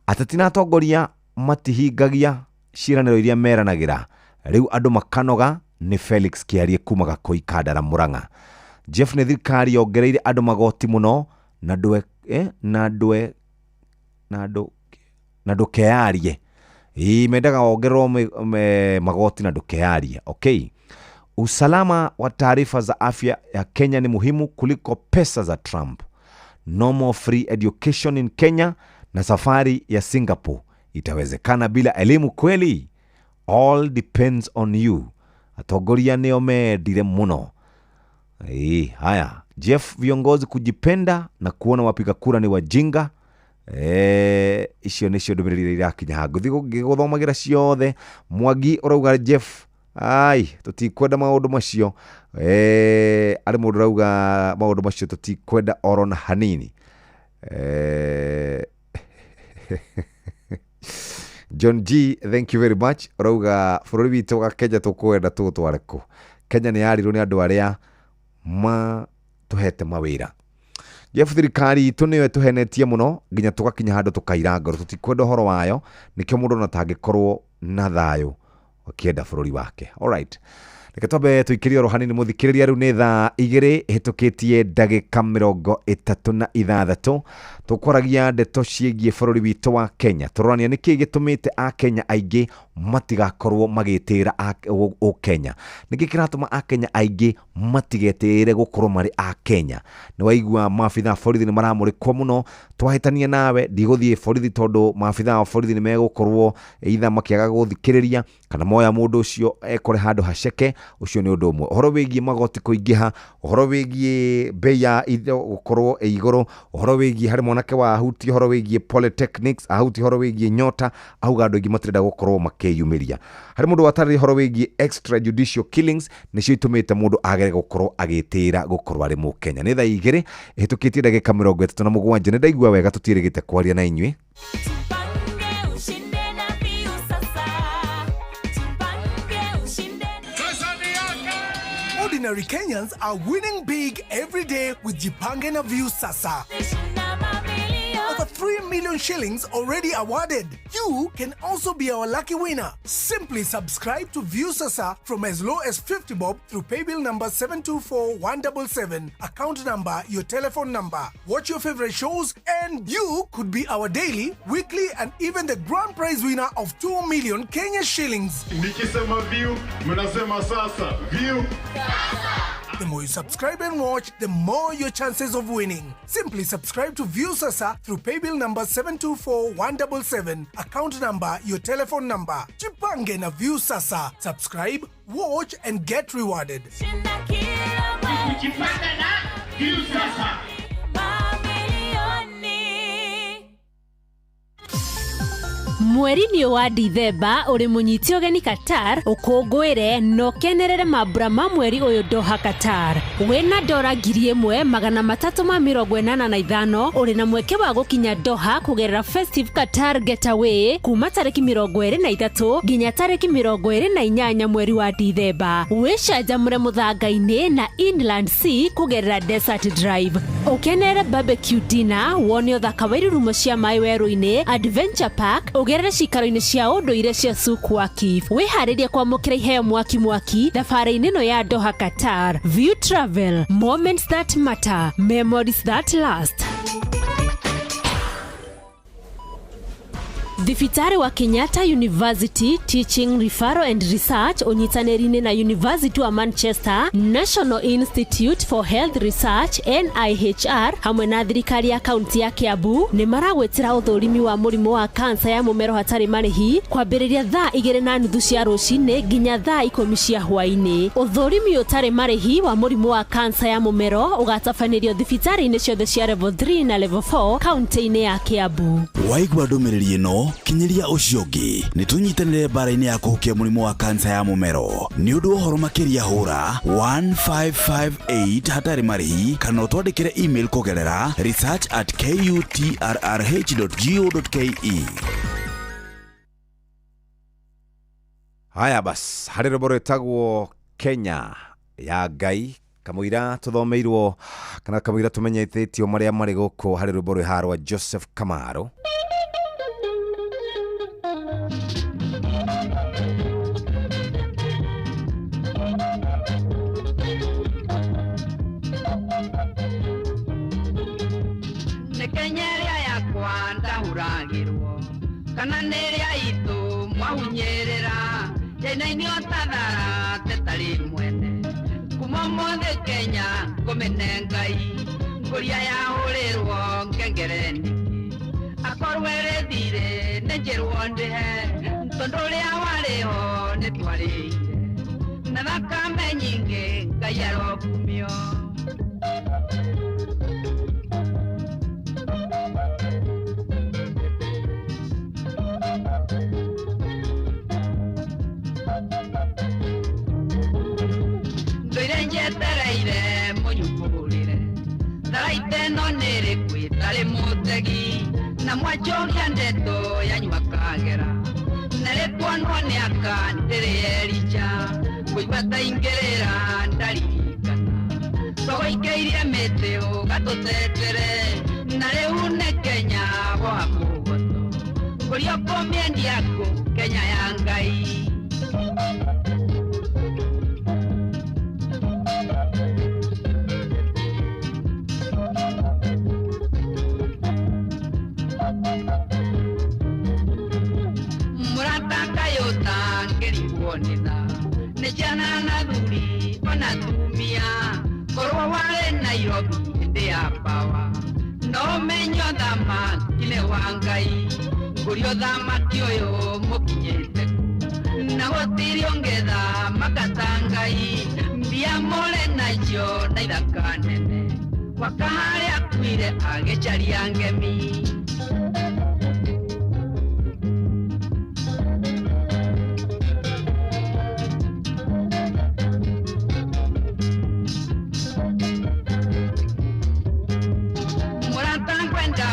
S25: Ateti na atongoria matihingagia ciĩranĩro iria meranagĩra, rĩu andũ makanoga. Nĩ Felix Kĩarie kuma Gakũi Kandara Murang'a. Jeff, nĩ thirikari yongereire andũ magoti mũno na ndũkeyarie. Ĩĩ, mendaga wongererwo magoti na ndũkeyarie. Okay. Usalama wa taarifa za afya ya Kenya ni muhimu kuliko pesa za Trump. No more free education in Kenya, na safari ya Singapore itawezekana bila elimu kweli? All depends on you. Atongoria nĩo mendire mũno. Haya, Jeff, viongozi kujipenda na kuona wapiga kura ni wajinga. Icio nĩcio ndũmĩrĩri iria irakinya haha. Ngũthiĩ ngĩgũthomagĩra ciothe. Mwangi ũrauga Jeff, ai, tũtikwenda maũndũ macio. Arĩ mũndũ ũrauga maũndũ macio tũtikwenda oro na hanini. John G, thank you very much. Ũrauga bũrũri witũ wa Kenya tũkwenda tũũtware kũ? Kenya nĩ yarirwo nĩ andũ arĩa matũhete mawĩra. Jeff thirikari itũ nĩyo ĩtũhenetie mũno nginya tũgakinya handũ tũkaira ngoro tũtikwenda ũhoro wayo nĩkĩo mũndũ ona atangĩkorwo na thayũ akĩenda bũrũri wake. Alright, reke twambe tũikĩrie oro hanini mũthikĩrĩria. Rĩu nĩ thaa 2 hĩtũkĩtie ndagĩka 36. Tũkwaragia ndeto ciĩgiĩ bũrũri witũ wa Kenya, tũrorania nĩkĩĩ gĩtũmĩte akenya aingĩ matigakorwo magĩtĩĩra ũkenya, nĩkĩ kĩratũma akenya aingĩ matigetĩĩre gũkorwo marĩ akenya. Nĩ waigua maabitha a borithi nĩ maramũrĩkwo mũno, twahĩtania nawe ndigũthiĩ borithi tondũ maabitha a borithi nĩ megũkorwo either makĩaga gũthikĩrĩria kana moya mũndũ ũcio ekore handũ haceke. Ũcio nĩ ũndũ ũmwe. Ũhoro wĩgiĩ magoti kũingĩha, ũhoro wĩgiĩ bei ya indo gũkorwo ĩ igũrũ, ũhoro wĩgiĩ harĩ mwanake wa ahuti, ũhoro wĩgiĩ polytechnics ahuti, ũhoro wĩgiĩ nyota auga andũ aingĩ matirenda gũkorwo makĩyumĩria. Harĩ mũndũ watarĩria ũhoro wĩgiĩ extrajudicial killings nĩcio itũmĩte mũndũ agere gũkorwo agĩtĩĩra gũkorwo arĩ mũkenya. Nĩ thaa 2 ĩhĩtũkĩtie ndagĩka 37. Nĩ ndaigua wega tũtiĩrĩgĩte kwaria na inyuĩ.
S4: Ordinary Kenyans are winning big every day with Jipange na Viusasa. Over 3 million shillings already awarded. You can also be our lucky winner. Simply subscribe to Viusasa from as low as 50 bob through paybill number 724177, account number, your telephone number. Watch your favorite shows and you could be our daily, weekly and even the grand prize winner of 2 million Kenya shillings.
S6: Nikisema view, mnasema sasa. View.
S4: The more you subscribe and watch, the more your chances of winning. Simply subscribe to Viusasa through paybill number 724177, account number, your telephone number. Jipange na Viusasa. Subscribe, watch and get rewarded.
S6: Jipange na Viusasa.
S15: Mweri-inĩ wa Dithemba ũrĩ mũnyiti ũgeni Qatar ũkũngũĩre na ũkenerere mambura ma mweri ũyũ Doha Qatar. Wĩna dora 1385 ũrĩ na mweke wa gũkinya Doha kũgerera Festive Qatar Getaway kuma tarĩki 23 nginya tarĩki 28 mweri wa Dithemba. Wĩcanjamũre mũthanga-inĩ na Inland Sea kũgerera Desert Drive. Ũkenerere barbecue dinner, wone ũthaka wa irurumo cia maĩ werũ-inĩ, Adventure Park, ũgerere cikaro-inĩ cia ũndũire cia Souk Waqif. Wĩharĩrie kwamũkĩra iheo mwaki mwaki thabarĩ-inĩ ĩno ya Doha Qatar. View Travel, moments that matter, memories that last. Thibitarĩ wa Kenyatta University Teaching Referral and Research ũnyitanĩri-inĩ na University wa Manchester, National Institute for Health Research NIHR hamwe na thirikari ya kaunti ya Kiambu nĩ maragwĩtĩra ũthũrimi wa mũrimũ wa kansa ya mũmero hatarĩ marĩhi kwambĩrĩria thaa 2:30 cia rũcinĩ nginya thaa 10 cia hwaĩ-inĩ. Ũthũrimi ũtarĩ marĩhi wa mũrimũ wa kansa ya mũmero ũgatabanĩrio thibitarĩ-inĩ ciothe cia level 3 na level 4 kaunti-inĩ ya Kiambu.
S5: Waigua ndũmĩrĩri ĩno kinyiria ũcio ũngĩ nĩ tũnyitanĩre mbara-inĩ ya kũhukia mũrimũ wa kansa ya mũmero. Nĩ ũndũ wa ũhoro makĩria hũra 1558 hatarĩ marĩhi kana ũtwandĩkĩre email kũgerera research@kutrrh.go.ke.
S25: Haya bas, harĩ rwĩmbo rwĩtagwo Kenya ya Ngai kamũira tũthomeirwo kana kamũira tũmenyithĩtio marĩa marĩ gũkũ harĩ rwĩmbo rwĩ rwa Joseph Kamaro.
S13: Kana nĩrĩa itũ mwahunyĩrĩra njenainĩ otathara tetarĩ mwene kuma ũmũthĩ Kenya ngũmene Ngai ngũria yahũrĩrwo ngengere nĩkĩ akorwo ĩrĩ thirĩ nĩ njĩrwo ndĩhe tondũ ũrĩa warĩho nĩ twarĩire na thakame nyingĩ Ngai arokumio. Njetereire mũnyumbũrĩre tharaite no nĩrĩ kwĩtarĩ mũtegi na mwanjokia ndeto yanyua kagera na rĩkuonwo nĩ aka ndĩrĩ ericha kũigua ta ingĩrĩra ndaririkana tũgũikĩirie mĩtĩ ũgatũ Tũtetere na rĩu nĩ Kenya wa mũgoto kũrĩa ũkũmĩendia kũ Kenya ya Ngai. Mũrata kaĩ ũtangĩrigwo nĩ tha nĩ ciana na thuri ona atumia korwo warĩ Nairobi hĩndĩ ya pawa no menye ũthamaki nĩ wa Ngai ngũria ũthamaki ũyũ mũkinyĩte na gũtirĩ ũngĩthamaka ta Ngai mbia mũrĩ nacio na ithaka nene gwaka harĩa akuire agĩcaria ngemi.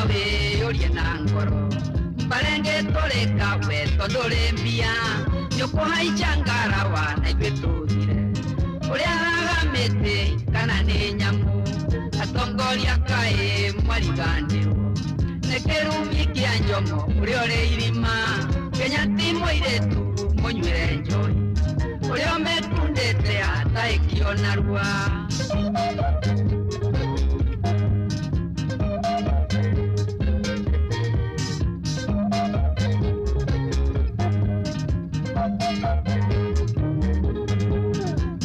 S13: Wĩyũrie na ngoro mbarenge tũrĩka we tondũ ũrĩ mbia nĩũkũhaica ngarawa na ithuĩ tũthire ũrĩa haga mĩtĩ kana nĩ nyamũ atongoria kaĩ mwariganĩrwo nĩ kĩrumi kĩa njomo ũrĩa ũrĩ irima Kenya ti mũirĩtu mũnyuĩre njohi ũrĩa ũmĩkundĩte ataĩkio narua.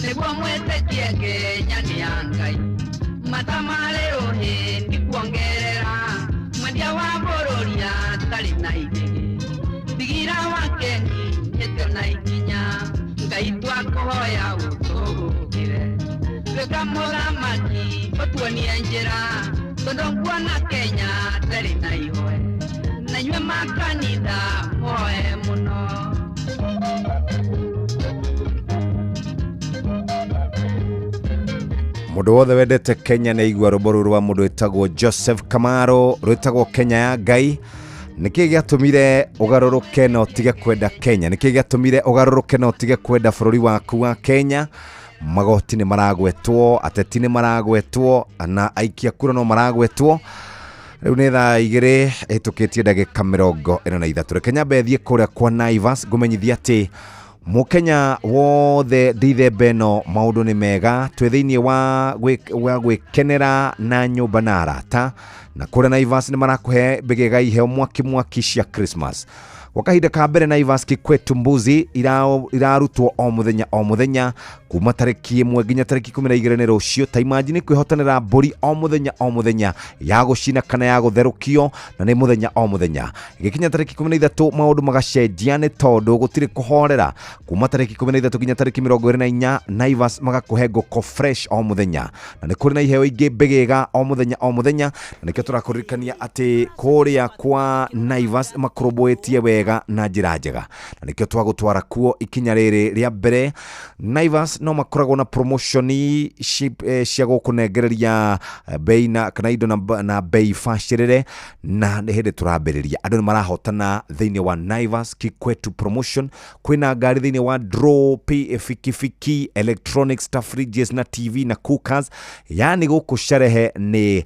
S13: Nĩguo mwĩtĩkie Kenya nĩ ya Ngai mata marĩ rũhĩ nĩ kuongerera mwendia wa bũrũri atarĩ na igĩgĩ thigira wa kenyinyĩte na ikinya Ngai twakũhoya ũtũgũkĩre tuĩka mũthamaki ũtuonie njĩra tondũ nguona Kenya ndarĩ na ihoe na inyuĩ makanitha mũhoe mũno.
S25: Mũndũ wothe wendete Kenya nĩ aigua rwĩmbo rũrũ rwa mũndũ wĩtagwo Joseph Kamaro rwĩtagwo Kenya ya Ngai. Nĩkĩ gĩatũmire ũgarũrũke na ũtige kwenda Kenya? Nĩkĩ gĩatũmire ũgarũrũke na ũtige kwenda bũrũri waku wa Kenya? Magoti nĩ maragwetwo, ateti nĩ maragwetwo, na aikia kura no maragwetwo. Rĩu nĩ thaa 2 ĩhĩtũkĩtie ndagĩka 43. Reke nyambe thiĩ kũrĩa kwa Naivas ngũmenyithia atĩ Mũkenya wothe Dithemba ĩno maũndũ nĩ mega twĩ thĩinĩ wa gwĩkenera na nyũmba na arata na kũrĩa Naivas nĩ marakũhe mbĩgĩga iheo mwaki mwaki cia Christmas. Kwa kahinda ka mbere Naivas Kikwetu mbuzi irarutwo o mũthenya o mũthenya kuma tarĩki 1 nginya tarĩki 12 nĩ rũciũ. Ta imagine kwĩhotanĩra mbũri o mũthenya o mũthenya ya gũcina kana ya gũtherũkio na nĩ mũthenya o mũthenya. Gĩkinya tarĩki 13 maũndũ magacenjia nĩ tondũ gũtirĩ kũhorera. Kuma tarĩki 13 nginya tarĩki 24 Naivas magakũhe ngũkũ fresh o mũthenya na nĩ kũrĩ na iheo ingĩ mbĩgĩga o mũthenya o mũthenya na nĩkĩo tũrakũririkania atĩ kũrĩa kwa Naivas makũrũmbũĩtie wega na njĩra njega na nĩkĩo twagũtwara kuo ikinya rĩrĩ rĩa mbere. Naivas no makoragwo na promotion cia gũkũnengereria bei na kana indo na bei bacĩrĩre na nĩ hĩndĩ tũrambĩrĩria andũ nĩ marahotana thĩinĩ wa Naivas Kikwetu promotion. Kwĩna ngari thĩinĩ wa draw pikipiki electronics ta fridges na TV na cookers, yani gũkũ sherehe nĩ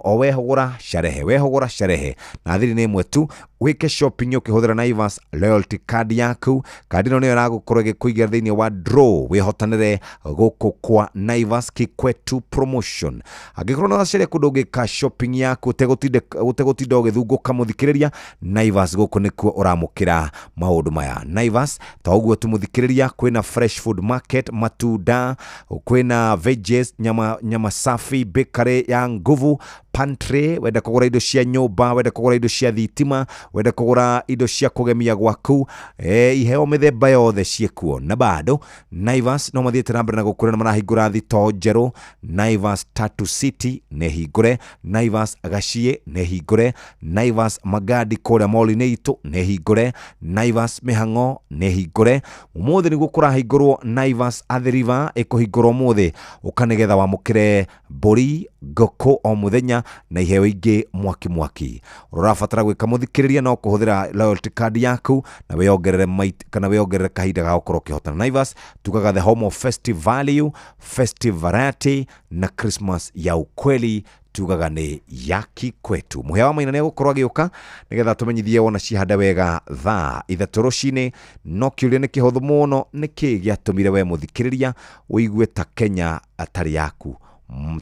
S25: o wehũgũra sherehe wehũgũra sherehe na thiri nĩ ĩmwe tu. Wĩke shopping ũkĩhũthĩra Naivas loyalty card yaku. Kandi ĩno nĩyo ĩragũkorwo ĩgĩkũigĩra thĩinĩ wa draw wĩhotanĩre gũkũ kwa Naivas Kikwetu promotion. Angĩkorwo nĩ ũracaria kũndũ ũngĩka shopping yaku ũtegũtinda ũgĩthungũka mũthikĩrĩria, Naivas gũkũ nĩkuo ũramũkĩra maũndũ maya. Naivas ta ũguo tu mũthikĩrĩria, kwĩna fresh food market, matunda, kwĩna veggies, nyama safi, bakery ya nguvu, pantry, wenda kũgũra indo cia nyũmba, wenda kũgũra indo cia thitima, wenda kũgũra indo cia kũgemia gwaku, iheo mĩthemba yothe ciĩkuo. Na bado Naivas no mathiĩte na mbere na gũkũra na marahingũra thitoo njerũ. Naivas Tatu City nĩ hingũre, Naivas Gaciĩ nĩ hingũre, Naivas Magadi kũrĩa mall-inĩ itũ nĩ hingũre, Naivas Mĩhang'o nĩ hingũre. Ũmũthĩ nĩguo kũrahingũrwo Naivas Athi River ĩkũhingũrwo ũmũthĩ, ũka nĩgetha wamũkĩre mbũri, ngũkũ o mũthenya na iheo ingĩ mwaki mwaki. Ũrabatara gwĩka mũthikĩrĩria no kũhũthĩra loyalty card yaku na wĩongerere kana wĩongerere kahinda ga gũkorwo ũkĩhotana. Naivas tugaga the home of festive value, festive variety na Christmas ya ukweli. Tugaga nĩ yaki kwetu. Mũhĩa wa Maina nĩ egũkorwo agĩũka nĩgetha tũmenyithie wona cihanda wega thaa 3 rũcinĩ. No kĩũria nĩ kĩhũthũ mũno, nĩkĩ gĩatũmire we mũthikĩrĩria ũigue ta Kenya atarĩ yaku?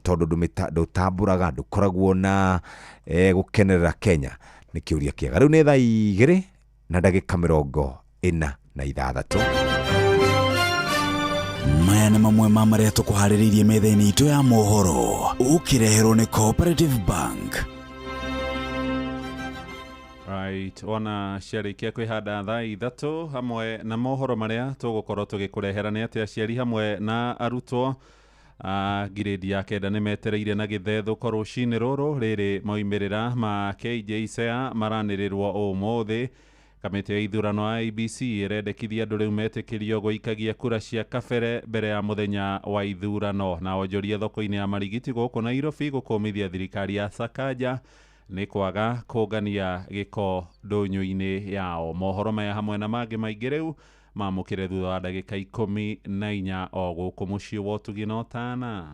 S25: Tondũ ndũtambũraga, ndũkoragwo na gũkenerera Kenya. Nĩ kĩũria kĩega. Rĩu nĩ thaa 2:46.
S5: Maya nĩ mamwe ma marĩa tũkũharĩrĩirie metha-inĩ itũ ya mohoro, ũkĩreherwo nĩ Cooperative Bank.
S2: Right, ona ciarĩkia kwĩhanda thaa 3 hamwe na mohoro marĩa tũgũkorwo tũgĩkũrehera nĩ atĩ aciari hamwe na arutwo a grade ya 9 nĩ metereire na gĩthethũko rũcinĩ rũrũ rĩrĩ moimĩrĩra ma KJSEA maranĩrĩrwo ũmũthĩ. Kamĩtĩ ya ithurano IEBC ĩrendekithia andũ rĩu metĩkĩrio gũikagia kura cia kabere mbere ya mũthenya wa ithurano. Na onjoria thoko-inĩ ya Marigiti gũkũ Nairobi gũkũmithia thirikari ya Sakaja nĩ kwaga kũngania gĩko ndũnyũ-inĩ yao. Mohoro maya hamwe na mangĩ maingĩ rĩu mamũkĩre thutha wa ndagĩka 14 o gũkũ mũciĩ wa ũtugi na ũtana.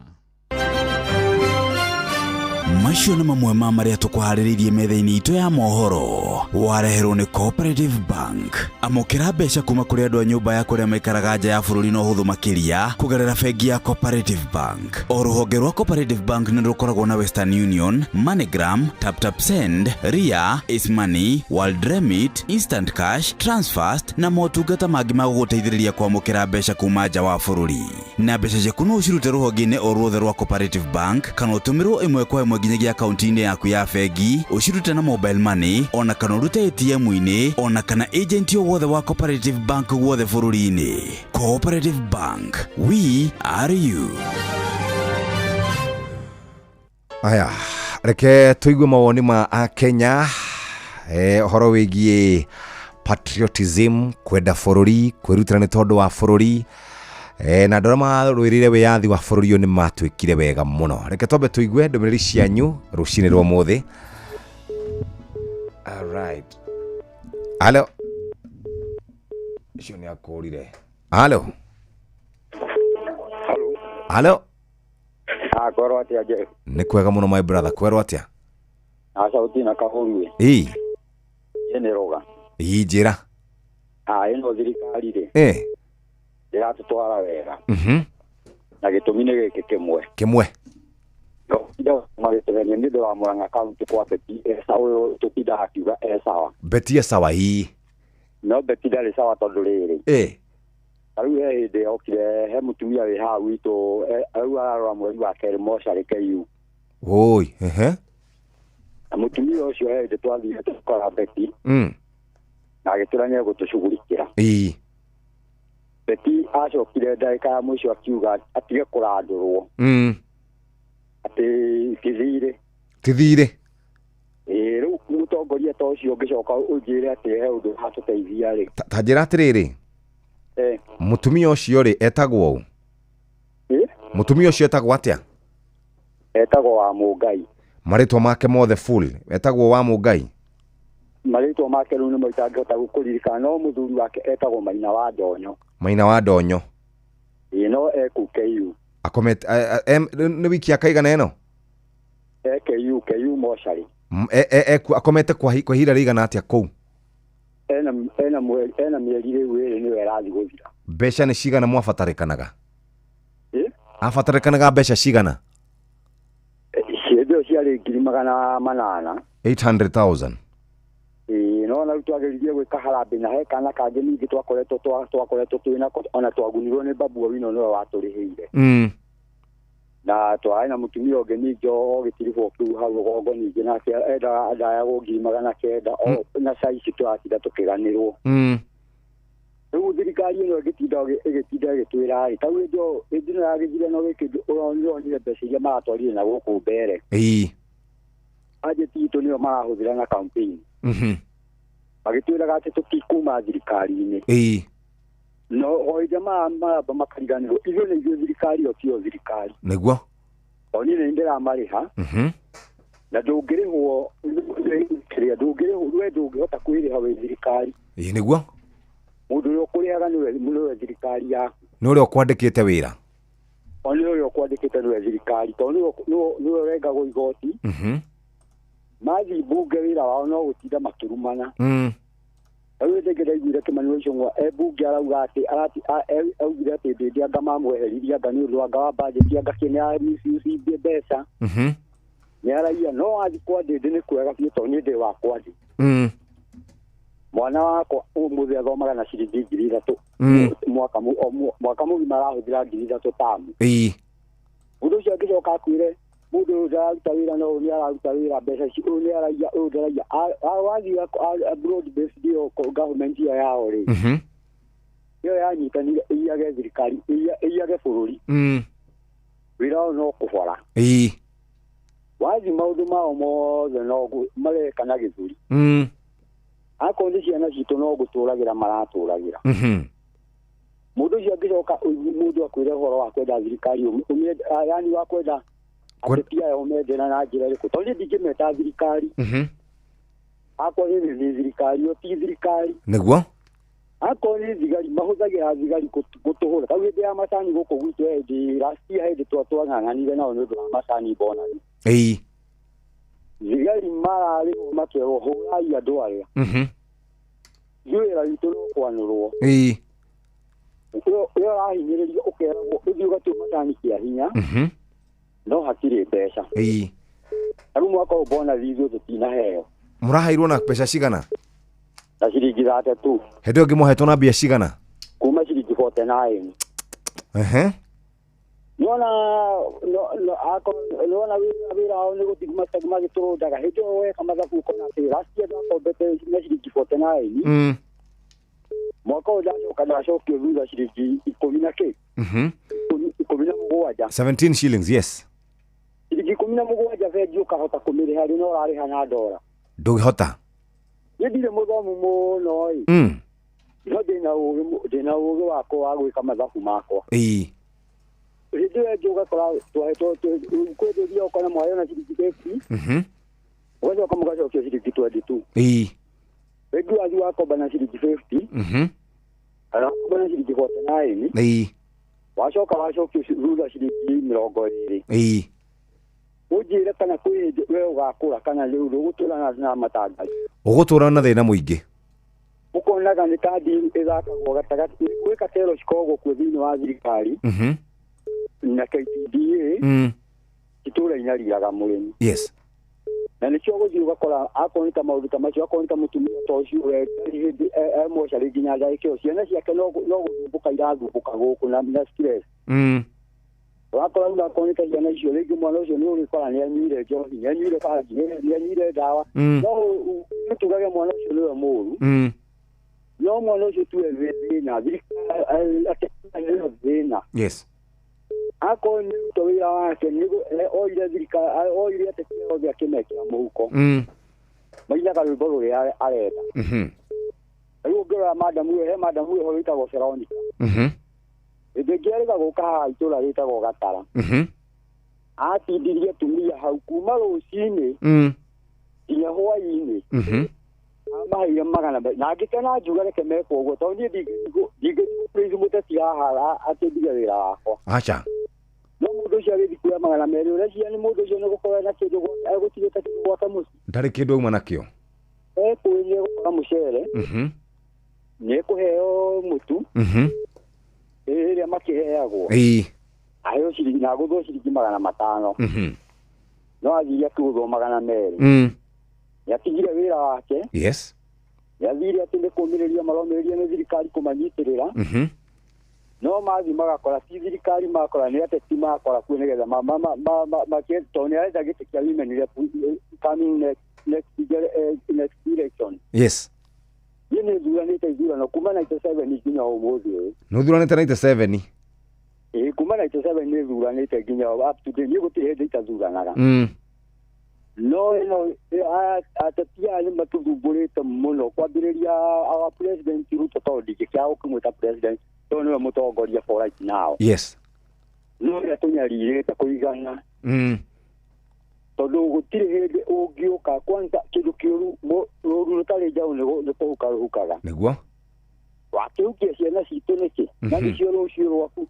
S5: Macio nĩ mamwe ma marĩa tũkũharĩrĩirie metha-inĩ itũ ya mohoro, wareherwo nĩ Cooperative Bank. Amũkĩra mbeca kuma kũrĩ andũ a nyũmba ya kũrĩa maikaraga nja ya bũrũri na ũhũthũ makĩria kũgerera bengi ya Cooperative Bank. O rũhonge rwa Cooperative Bank nĩ rũkoragwo na Western Union, MoneyGram, TapTap Send, Ria, Ace Money, World Remit, Instant Cash, Transfast na motungata mangĩ ma gũgũteithĩrĩria kwamũkĩra mbeca kuma nja wa bũrũri. Na mbeca ciaku no ũcirute rũhonge-inĩ o ruothe rwa Cooperative Bank kana ũtũmĩrwo ĩmwe kwa ĩmwe nginyagia akaunti-inĩ yaku ya bengi, ũcirute na mobile money ona kana ũrute ATM-inĩ ona kana agent o wothe wa Cooperative Bank guothe bũrũri-inĩ. Cooperative Bank, we are you.
S25: Aya, reke tũigue mawoni ma Akenya ũhoro wĩgiĩ patriotism, kwenda bũrũri, kwĩrutĩra nĩ tondũ wa bũrũri. Na andũ arĩa marũĩrĩire wĩyathi wa bũrũri ũyũ nĩ matwĩkire wega mũno. Reke twambe tũigue ndũmĩrĩri cianyu rũcinĩ rwa ũmũthĩ. Alright. Halo. Ũcio nĩ akũrire. Halo. Halo.
S3: Kwerwo atĩa Jeff?
S25: Nĩ kwega mũno my brother, kwerwo atĩa?
S3: Aca ũtina kahũrue.
S25: Ĩĩ.
S3: Ĩ nĩ roga.
S25: Ĩĩ njĩra.
S3: Ĩno thirikari rĩ. Ndĩratũtwara wega. Na gĩtũmi nĩ gĩkĩ kĩmwe.
S25: Kĩmwe.
S3: Magĩtũgenia nĩ ũndũ wa Murang'a kaunti kwa Beti e sawa, ũyũ tũtindaga akiuga e sawa.
S25: Beti e sawa ĩĩ.
S3: No Beti ndarĩ sawa tondũ rĩrĩ. Ta rĩu he hĩndĩ yokire he mũtumia wĩ haha gwitũ, rĩu ararora mweri wa kerĩ mocarĩ KU.
S25: Oi, ehe.
S3: Na mũtumia ũcio he hĩndĩ twathire tũkora Beti. Na agĩtwĩra nĩ egũtũcugurikĩra.
S25: Ĩĩ.
S3: Beti acokire ndagĩka ya mũico akiuga atige kũrandũrwo. Atĩ ti thirĩ.
S25: Ti thirĩ.
S3: Ĩĩ, rĩu mũtongoria ta ũcio ũngĩcoka ũnjĩre atĩ he ũndũ ũratũteithia rĩ.
S25: Ta njĩra atĩrĩrĩ. Mũtumia ũcio rĩ etagwo ũ? Mũtumia ũcio etagwo atĩa?
S3: Etagwo wa Mũngai.
S25: Marĩtwa make mothe full etagwo wa Mũngai?
S3: Marĩtwa make rĩu nĩmo itangĩhota gũkũririkana, no mũthuri wake etagwo Maina wa Ndonyo.
S25: Maina wa Ndonyo.
S3: Ĩĩ, no eku KU.
S25: Akomete nĩ wiki ya kaigana ĩno?
S3: KU, KU mocarĩ.
S25: Akomete kwa ihinda rĩigana atĩa kũu?
S3: Ena mĩeri rĩu ĩrĩ nĩyo ĩrathiĩ gũthira.
S25: Mbeca nĩ cigana mwabatarĩkanaga? Abatarĩkanaga mbeca cigana?
S3: Hĩndĩ ĩyo ciarĩ 800,000.
S25: 800,000.
S3: Ĩĩ, no na rĩu twageririe gwĩka harambee na he kana kangĩ ningĩ twakoretwo twĩnako, ona twagunirwo nĩ Babu Owino nĩwe watũrĩhĩire. Na twarĩ na mũtumia ũngĩ ningĩ o gĩtiribũ kĩu hau rũgongo ningĩ nake endaga ndayagwo 900,000 na caici tũratinda tũkĩganĩrwo. Rĩu thirikari ĩno ĩgĩtinda ĩgĩtwĩra rĩ, ta rĩu hĩndĩ ĩno ya gĩthurano gĩkĩ ũronire mbeca iria maratwarire na gũkũ mbere.
S25: Ĩĩ.
S3: Bajeti itũ nĩyo marahũthĩra na campaign. Magĩtwĩraga atĩ tũtikuma thirikari-inĩ.
S25: Ĩĩ.
S3: No o hĩndĩ maramba makariganĩrwo ithuĩ nĩ ithuĩ thirikari o tiyo thirikari.
S25: Nĩguo.
S3: O niĩ nĩ ndĩramarĩha. Na ndũngĩrĩhwo kĩrĩa ndũngĩrĩhwo we ndũngĩhota kwĩrĩha wĩ thirikari.
S25: Ĩĩ nĩguo. Mũndũ
S3: ũrĩa ũkũrĩhaga nĩwe thirikari yaku.
S25: Nĩ ũrĩa ũkwandĩkĩte wĩra.
S3: O nĩ ũrĩa ũkwandĩkĩte. ũkwandĩkĩte nĩwe thirikari tondũ nĩwe ũrengagwo igoti. Mathiĩ mbunge wĩra wao no gũtinda makĩrumana. Rĩu hĩndĩ ĩngĩ ndaiguire Kĩmani wa Ichung'wa e mbunge arauga atĩ augire atĩ Ndĩndĩ anga mamweheririe anga nĩ ũndũ anga wa budget anga kĩ nĩ a mbeca. Nĩ araia no athiĩ kwa Ndĩndĩ nĩ kwega biũ tondũ niĩ ndĩ wa kwa Ndĩndĩ. Mwana wakwa ũmũthĩ athomaga na ciringi 3,000. Mwaka mũgima arahũthĩra 3,000 tamu. Mũndũ ũcio angĩcoka akwĩre mũndũ ũyũ ndararuta wĩra no ũyũ nĩ araruta wĩra mbeca ici ũyũ nĩ araiya ũyũ ndaraiya wathiĩ broad based ĩyo government ĩyo yao rĩ ĩyo yanyitanire ĩiyage thirikari ĩiyage bũrũri. Wĩra wao no kũbora. Wathiĩ maũndũ mao mothe no mareka na gĩthũri. Akorwo nĩ ciana citũ no gũtũragĩra maratũragĩra. Mũndũ ũcio angĩcoka mũndũ akwĩre ũhoro wa kwenda thirikari yani wa kwenda ateti aya ũmendera na njĩra ĩrĩkũ tondũ niĩ ndingĩmeta thirikari. Akorwo nĩ thirikari ĩyo ti thirikari
S25: nĩguo.
S3: Akorwo nĩ thigari mahũthagĩra thigari gũtũhũra. Tau hĩndĩ ya macani gũkũ gwitũ hĩndĩ last year hĩndĩ twang'ang'anire nao nĩ ũndũ wa macani bonani. Thigari mararĩhwo makerwo hũrai andũ arĩa. Ithuĩ wĩra witũ no kwanũrwo. Ũyũ ũrahinyĩrĩrio ũkeragwo ũthiĩ ũgatue macani kĩa hinya no hatirĩ mbeca. Rĩu mwaka ũyũ bonathi ithuĩ tũtinaheo.
S25: Mũraheirwo na mbeca cigana?
S3: Na ciringi 32.
S25: Hĩndĩ ĩyo ĩngĩ mwahetwo na mbia cigana?
S3: Kuma ciringi 49. Nĩwona wĩra wao nĩ gũthiĩ magĩtũrũndaga hĩndĩ ĩyo weka mathabu ũkona atĩ last year ndakombete na ciringi 49. Mwaka ũyũ ndacoka ndacokio thutha ciringi 10 na kĩ 17.
S25: 17 shillings, yes.
S3: Ciringi 17 bengi ũkahota kũmĩrĩha rĩ no ũrarĩha na ndora.
S25: Ndũngĩhota.
S3: Niĩ ndirĩ mũthomu mũno ĩ. No ndĩna ũgĩ wakwa wa gwĩka mathabu makwa. Hĩndĩ ĩyo ĩngĩ ũgakora twahetwo kwĩthĩria ũkona mwaheo na ciringi 50. Ũgacoka mũgacokio ciringi 22. Rĩngĩ wathiĩ wakomba na ciringi 50. Kana wakomba na ciringi 49. Wacoka wacokio thutha ciringi 20. Ũnjĩre kana kwĩ hĩndĩ we ũgakũra kana rĩu ũgũtũra na matangathi.
S25: Ũgũtũra na thĩna mũingĩ.
S3: Ũkonaga nĩ kandi ĩthakagwo gatagatĩ gwĩ katero cikoragwo kuo thĩinĩ wa thirikari na KTDA itũra inyariraga mũrĩmi.
S25: Yes.
S3: Na nĩkĩo ũgũthiĩ ũgakora akorwo nĩ ta maũndũ ta macio akorwo nĩ ta mũtumia ta ũcio we ndarĩ hĩndĩ e mocarĩ nginya ndagĩka ĩyo ciana ciake no gũthumbũka irathumbũka gũkũ na stress. Wakora rĩu akorwo nĩ ta ciana icio rĩngĩ mwana ũcio nĩ ũrĩkora nĩ anyuire njohi nĩ anyuire bangi nĩ anyuire ndawa. No tugage mwana ũcio nĩwe mũũru. No mwana ũcio tuwe thĩna thirikari nĩyo thĩna.
S25: Yes.
S3: Akorwo nĩ ruto wĩra wake oire thirikari oire ateti othe akĩmekĩra mũhuko. Mainaga rwĩmbo rũrĩa arenda. Rĩu ũngĩrora madamu ĩyo he madamu ĩho wĩtagwo Veronica. Hĩndĩ ĩngĩ erĩga gũka haha itũra rĩtagwo Gatara. Atindirie atumia hau kuma rũcinĩ nginya hwaĩ-inĩ. Amaheire 200 na ngĩkena njuga reke mekwo ũguo tondũ niĩ ndingĩthiĩ praise mũteti haha atĩ ndige wĩra wakwa.
S25: Aca.
S3: No mũndũ ũcio agĩthiĩ kuoya 200 ũreciria nĩ mũndũ ũcio nĩ gũkorwo na kĩndũ egũtigĩte kĩndũ gwake mũciĩ.
S25: Ndarĩ kĩndũ auma nakĩo.
S3: Ekũĩ nĩ egũkora mũcere. Nĩ ekũheo mũtu. Ĩrĩa makĩheagwo. Aheo ciringi na agũthwo ciringi 500. No athire akĩgũthwo 200. Nĩatigire wĩra wake.
S25: Yes.
S3: Nĩathire atĩ nĩ kũũmĩrĩria maromĩrĩria nĩ thirikari kũmanyitĩrĩra. No mathiĩ magakora ti thirikari makora nĩ ateti makora kuo nĩgetha tondũ nĩ arenda gĩtĩ kĩa women rep coming next election.
S25: Yes.
S3: Niĩ nĩ thuranĩte ithurano kuma 97 nginya ũmũthĩ ũyũ.
S25: Nĩ ũthuranĩte 97?
S3: Ĩĩ kuma 97 nĩ thuranĩte nginya up to date niĩ gũtirĩ hĩndĩ itathuranaga. No ĩno ateti aya nĩ matũthumbũrĩte mũno kwambĩrĩria our president Ruto tondũ ndingĩkĩaga gũkĩmwĩta president tondũ nĩwe mũtongoria for right now.
S25: Yes.
S3: No ũrĩa tũnyarirĩte kũigana. Tondũ gũtirĩ hĩndĩ ũngĩũka kwanza kĩndũ kĩũru rũru rũtarĩ njaũ nĩ kũhuka rũhukaga.
S25: Nĩguo.
S3: Wakĩhukia ciana citũ nĩkĩ? Na nĩcio rũciũ rwaku.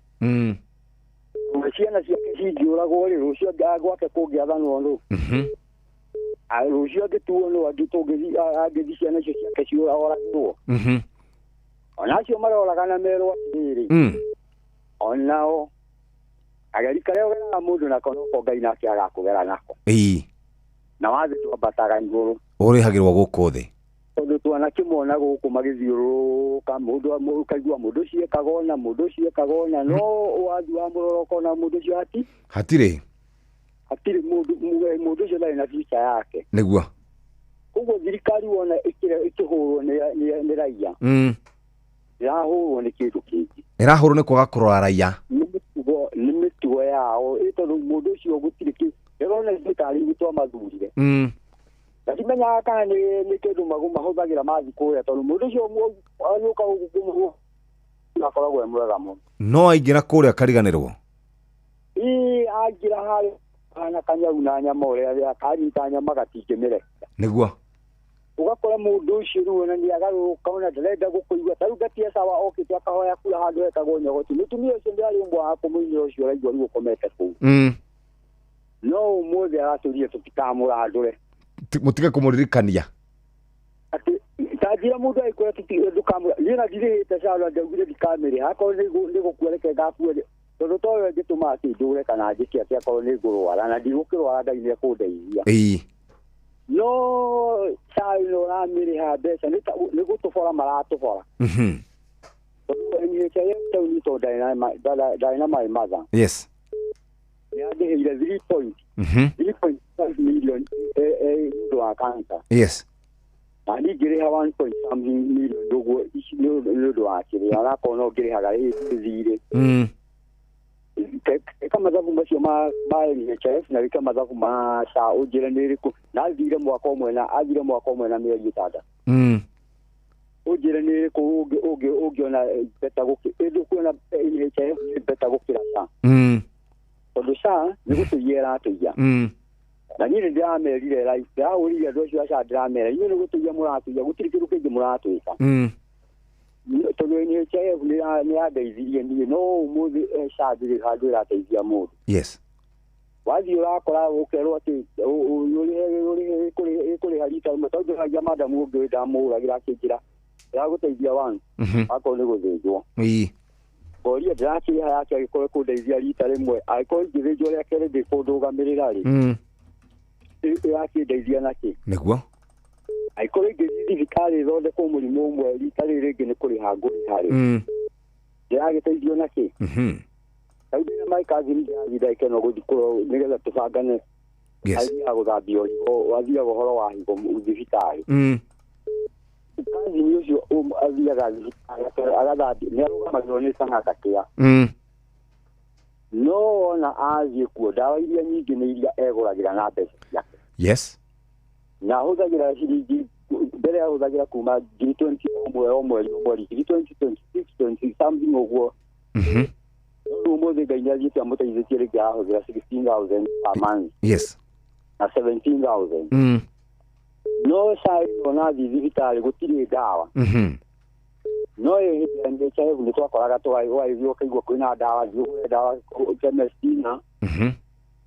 S3: Ciana ciake cingĩũragwo rĩ, rũciũ gwake kũngĩathanwo nũ? Rũciũ angĩtuo nũ angĩthiĩ ciana icio ciake cioragĩrwo? Ona acio maroragana merwo atĩrĩrĩ, onao ageri karĩa ũgeraga mũndũ nako noko Ngai nake agakũgera nako. Na wathi twambataga igũrũ.
S25: Ũrĩhagĩrwo gũkũ thĩ.
S3: Tondũ twanakĩmona gũkũ magĩthiũrũrũka mũndũ ũkaigua mũndũ ũcio ekaga ũna, mũndũ ũcio ekaga ũna, no wathi wa mũrora ũkona mũndũ ũcio
S25: hatirĩ.
S3: Hatirĩ mũndũ ũcio ndarĩ na future yake.
S25: Nĩguo.
S3: Koguo thirikari wona ĩkĩhũrwo nĩ raia. Ĩrahũrwo nĩ kĩndũ kĩngĩ.
S25: Ĩrahũrwo nĩ kwaga kũrora raia.
S3: Nĩ mĩtugo yao, tondũ mũndũ ũcio gũtirĩ kĩ ĩrona ithuĩ tarĩ ithuĩ twamathurire. Na ndimenyaga kana nĩ kĩndũ mahũthagĩra mathiĩ kũrĩa, tondũ mũndũ ũcio agĩũka gũkũ akoragwo e mwega mũno.
S25: No aingĩra kũrĩa akariganĩrwo.
S3: Ĩĩ, aingĩra harĩa hana kanyau na nyama ũrĩa akanyita nyama gatingĩmĩrekia.
S25: Nĩguo.
S3: Ũgakora mũndũ ũcio rĩu ona nĩagarũrũka, ona ndarenda gũkũigua. Ta rĩu ngatia sawa okĩte akahoya kura handũ hetagwo Nyogoti. Mũtumia ũcio nĩ ũmwe wa kũmũinĩra ũcio ũraigua rĩu ũkomete kũu. No ũmũthĩ aratũrire tũtikamũrandũre.
S25: Mũtige kũmũririkania.
S3: Atĩ ta njĩra mũndũ agĩkwĩra ndũkamũra. Niĩ na ndirĩhĩte SHA ndaugire ndikamĩrĩha, akorwo nĩ gũkua reke ngakue, tondũ to we ĩngĩtũma atĩ ndũre kana njĩke atĩ akorwo nĩ ngũrwara, na ndigũkĩrwara Ngai nĩekũndeithia. No SHA ĩno ũramĩrĩha mbeca nĩ gũtũbora maratũbora. Tondũ NHIF taũni tondũ ndarĩ na my mother.
S25: Yes.
S3: Nĩandĩhĩire 3.5 million nĩ ũndũ wa cancer.
S25: Yes.
S3: Na niĩ ngĩrĩha 1 point something million ũguo nĩ ũndũ wa kĩrĩa, onakorwo no ngĩrĩhaga thirĩ. Ĩka mathabu macio ma NHIF na wĩke mathabu ma SHA ũnjĩre nĩ ĩrĩkũ. Na athire mwaka ũmwe na athire mwaka ũmwe na mĩeri 6. Ũnjĩre nĩ ĩrĩkũ ũngĩona better gũkĩra, ndũkuona NHIF nĩ better gũkĩra SHA. Tondũ SHA nĩ gũtũiya ĩratũiya. Na niĩ nĩ ndĩramerire live, ndĩrahũrire andũ acio a SHA ndĩramera, inyuĩ nĩ gũtũiya mũratũiya, gũtirĩ kĩndũ kĩngĩ mũratwĩka. Tondũ NHIF nĩ yandeithirie niĩ, no ũmũthĩ SHA ndĩrĩ handũ ĩrateithia mũndũ.
S25: Yes.
S3: Wathiĩ ũrakora ũkerwo atĩ ũrĩhe ĩkũrĩha rita rĩmwe, tondũ ndĩragia madamu ũngĩ ndamũhũragĩra akĩnjĩra ĩragũteithia one, akorwo nĩ gũthĩnjwo. Ngoria ndĩrakĩrĩha yake angĩkorwo ĩkũndeithia rita rĩmwe, angĩkorwo ingĩthĩnjwo rĩa kerĩ ndĩkũndũgamĩrĩra rĩ, ĩrakĩndeithia nakĩ?
S25: Nĩguo.
S3: Angĩkorwo ingĩthiĩ thibitarĩ ĩthondekwo mũrimũ ũmwe rita rĩrĩ rĩngĩ nĩ kũrĩha ngũrĩha rĩ, ndĩragĩteithio nakĩ? Rĩu ndĩna my cousin ndĩrathiĩ ndagĩka ĩno gũthiĩ kũrora nĩgetha tũbangane. Athiaga gũthambio higo, athiaga ũhoro wa higo thibitarĩ. Cousin ũcio athiaga thibitarĩ agathambio, nĩ arũgamagĩrwo nĩ Sang'ata Care. No ona athiĩ kuo ndawa iria nyingĩ nĩ iria egũragĩra na mbeca ciake.
S25: Yes.
S3: Na ahũthagĩra ciringi mbere ahũthagĩra kuma ngiri 20 o mweri o mweri, ngiri 20, 26, 20 something ũguo. Rĩu ũmũthĩ Ngai nĩ athiĩte amũteithĩtie rĩngĩ arahũthĩra 16,000 per month.
S25: Yes.
S3: Na 17,000. No SHA ĩno nathiĩ thibitarĩ gũtirĩ ndawa. No hĩndĩ ya NHIF nĩ twakoraga tũgagĩthiĩ ũkaigua kwĩna ndawa, thiĩ ũgũre ndawa chemist na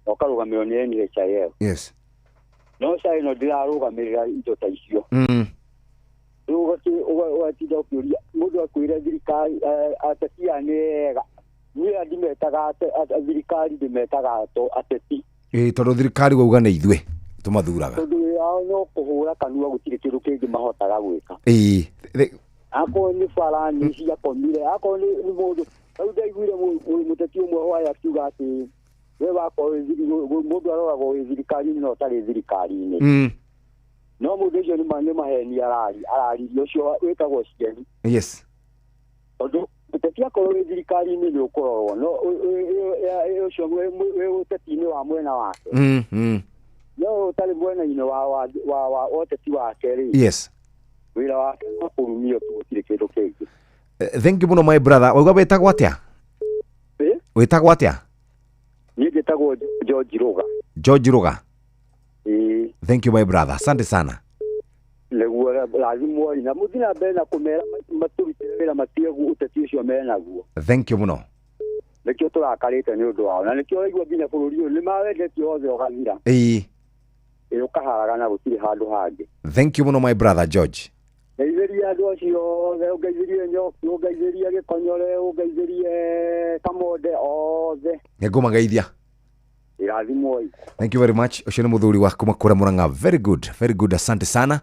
S3: ũkarũgamĩrĩrwo nĩ NHIF.
S25: Yes.
S3: No SHA ĩno ndĩrarũgamĩrĩra indo ta icio. Rĩu ũgatinda ũkĩũria mũndũ akwĩre thirikari ateti aya nĩ ega. Niĩ ndimetaga thirikari, ndĩmetaga ateti.
S25: Tondũ thirikari wauga nĩ ithuĩ tũmathuraga.
S3: Tondũ wĩra wao no kũhũra kanua, gũtirĩ kĩndũ kĩngĩ mahotaga gwĩka. Akorwo nĩ bara nĩ ciakomire, akorwo nĩ mũndũ rĩu ndaiguire mũteti ũmwe hwaĩ akiuga atĩ we wakorwo mũndũ aroragwo wĩ thirikari-inĩ na ũtarĩ thirikari-inĩ. No mũndũ ũcio nĩ maheni araririe, ũcio wĩtagwo Cieni.
S25: Yes.
S3: Tondũ mũteti akorwo wĩ thirikari-inĩ nĩ ũkũrorwo, no ũcio wĩ ũteti-inĩ wa mwena wake. No ũtarĩ mwena-inĩ wa ũteti wake rĩ.
S25: Yes.
S3: Wĩra wake no kũrumio tu, gũtirĩ kĩndũ kĩngĩ.
S25: Thank you mũno my brother. Wauga wĩtagwo atĩa? Wĩtagwo atĩa?
S3: Niĩ njĩtagwo George Ruga.
S25: George Ruga.
S3: Ĩĩ.
S25: Thank you my brother. Asante sana.
S3: Nĩguo lazimwo na mũthiĩ na mbere na kũmera matũrutĩre wĩra matige ũteti ũcio menaguo.
S25: Thank you mũno.
S3: Nĩkĩo tũrakarĩte nĩ ũndũ wao na nĩkĩo ũraigua nginya bũrũri ũyũ nĩ mawendetie wothe ũgathira.
S25: Ĩĩ.
S3: Ĩ ũkaharagana gũtirĩ handũ hangĩ.
S25: Thank you mũno my brother George.
S3: Ngeithĩrie andũ acio othe, ũngeithĩrie Njoki, ũngeithĩrie Gĩkonyore, ũngeithĩrie Kamonde othe.
S25: Nĩngũmageithia.
S3: Irathimwoi.
S25: Thank you very much. Ũcio nĩ mũthuri wa kuma kũrĩa Murang'a. Very good, very good. Asante sana.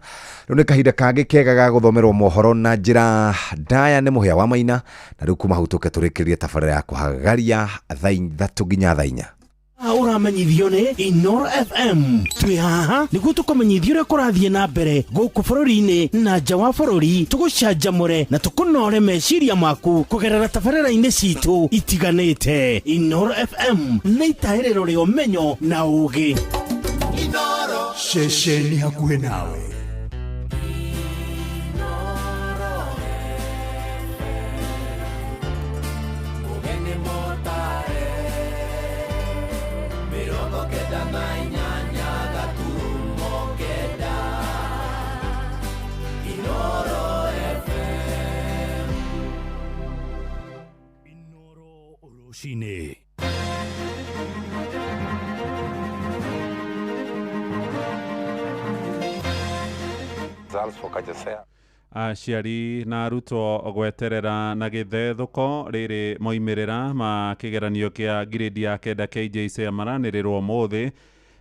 S25: Rĩu nĩ kahinda kangĩ kega ga gũthomerwo mohoro na njĩra ndaya nĩ Mũhĩa wa Maina, na rĩu kuma hau tũke tũrĩkĩrĩrie tabarĩra ya kũhagaria thaa 3 nginya thaa 4.
S8: Ũramenyithio nĩ Inoro FM. Twĩ haha nĩguo tũkũmenyithie ũrĩa kũrathiĩ na mbere gũkũ bũrũri-inĩ na nja wa bũrũri, tũgũcanjamũre na tũkũnore meciria maku kũgerera tabarĩra-inĩ citũ itiganĩte. Inoro FM nĩ itahĩrĩro rĩa ũmenyo na ũũgĩ.
S4: Inoro ceceni hakuhĩ nawe.
S1: Rũcinĩ.
S2: Aciari na arutwo gweterera na gĩthethũko rĩrĩ moimĩrĩra ma kĩgeranio kĩa ngirĩndi ya 9 KJSEA maranĩrĩrwo ũmũthĩ.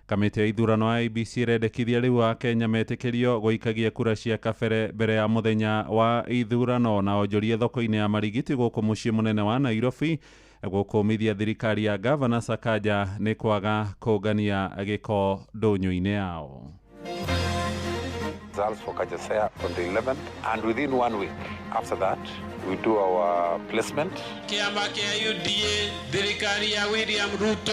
S2: Kamĩtĩ ya ithurano ya IEBC ĩrendekithia rĩu Akenya metĩkĩrio gũikagia kura cia kabere mbere ya mũthenya wa ithurano. Na onjoria thoko-inĩ ya Marigiti gũkũ mũciĩ mũnene wa Nairobi gũkũmithia thirikari ya Gavana Sakaja nĩ kwaga kũngania gĩko ndũnyũ-inĩ yao.
S9: Results for KJSEA on the 11th, and within 1 week after that we do our placement.
S10: Kĩama kĩa UDA, thirikari ya William Ruto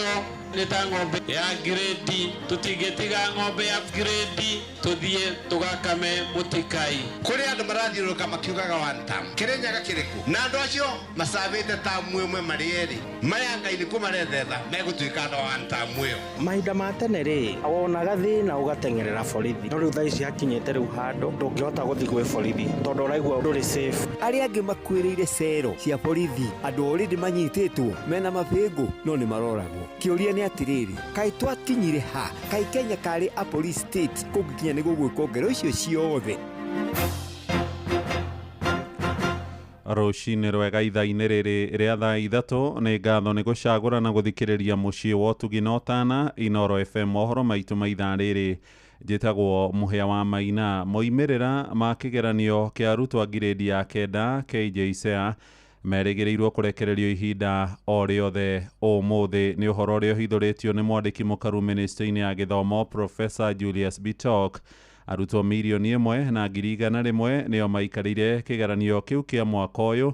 S10: nĩ ta ng'ombe ya grade, tũtingĩtiga ng'ombe ya grade tũthiĩ tũgakame mũtikai.
S19: Kũrĩ andũ marathiũrũrũka makiugaga one term, Kĩrĩnyaga kĩrĩkũ? Na andũ acio macabĩte tamu ĩmwe marĩ erĩ, maya Ngai nĩkuo marethetha megũtuĩka andũ a one term ĩyo.
S23: Mahinda ma tene rĩ, wonaga thĩna ũgateng'erera borithi, no rĩu thaa ici hakinyĩte rĩu handũ ndũngĩhota gũthiĩ gwĩ borithi tondũ ũraigua ndũrĩ safe.
S24: Arĩa angĩ makuĩrĩire cero cia borithi, andũ already manyitĩtwo mena mabĩngũ no nĩ maroragwo. Kĩũria nĩ atĩrĩrĩ, kaĩ twakinyire ha? Kaĩ Kenya karĩ a police state kũngĩkinya nĩ gũgwĩkwo ngero icio ciothe?
S2: Rũcinĩ rwega ithaa-inĩ rĩrĩ rĩa thaa 3 nĩ ngatho nĩ gũcagũra na gũthikĩrĩria mũciĩ wa ũtugi na ũtana Inoro FM. Mohoro maitũ ma ithaa rĩrĩ njĩtagwo Mũhĩa wa Maina. Moimĩrĩra ma kĩgeranio kĩa arutwo a ngirĩndi ya 9 KJSEA merĩgĩrĩirwo kũrekererio ihinda o rĩothe ũmũthĩ. Nĩ ũhoro ũrĩa ũhithũrĩtio nĩ mwandĩki mũkaru ministry-inĩ ya gĩthomo Professor Julius Bitok. Arutwo 1,100,000 nĩo maikarĩire kĩgeranio kĩu kĩa mwaka ũyũ.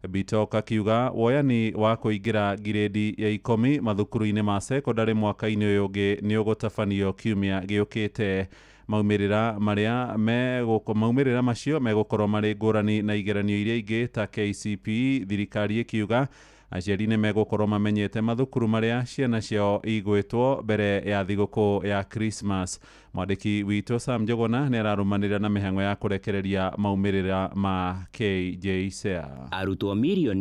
S2: Bitok akiuga woyani wa kũingĩra ngirĩndi ya 10 mathukuru-inĩ ma sekondarĩ mwaka-inĩ ũyũ ũngĩ nĩ ũgũtabanio kiumia gĩũkĩte. Maumĩrĩra marĩa maumĩrĩra macio megũkorwo marĩ ngũrani na igeranio iria ingĩ ta KCPE. Thirikari ĩkiuga aciari nĩ megũkorwo mamenyete mathukuru marĩa ciana ciao igwĩtwo mbere ya thigũkũ ya Christmas. Mwandĩki witũ Sam Njuguna nĩ ararũmanĩrĩra na mĩhang'o ya kũrekereria maumĩrĩra ma KJSEA.
S26: Arutwo 1.1 million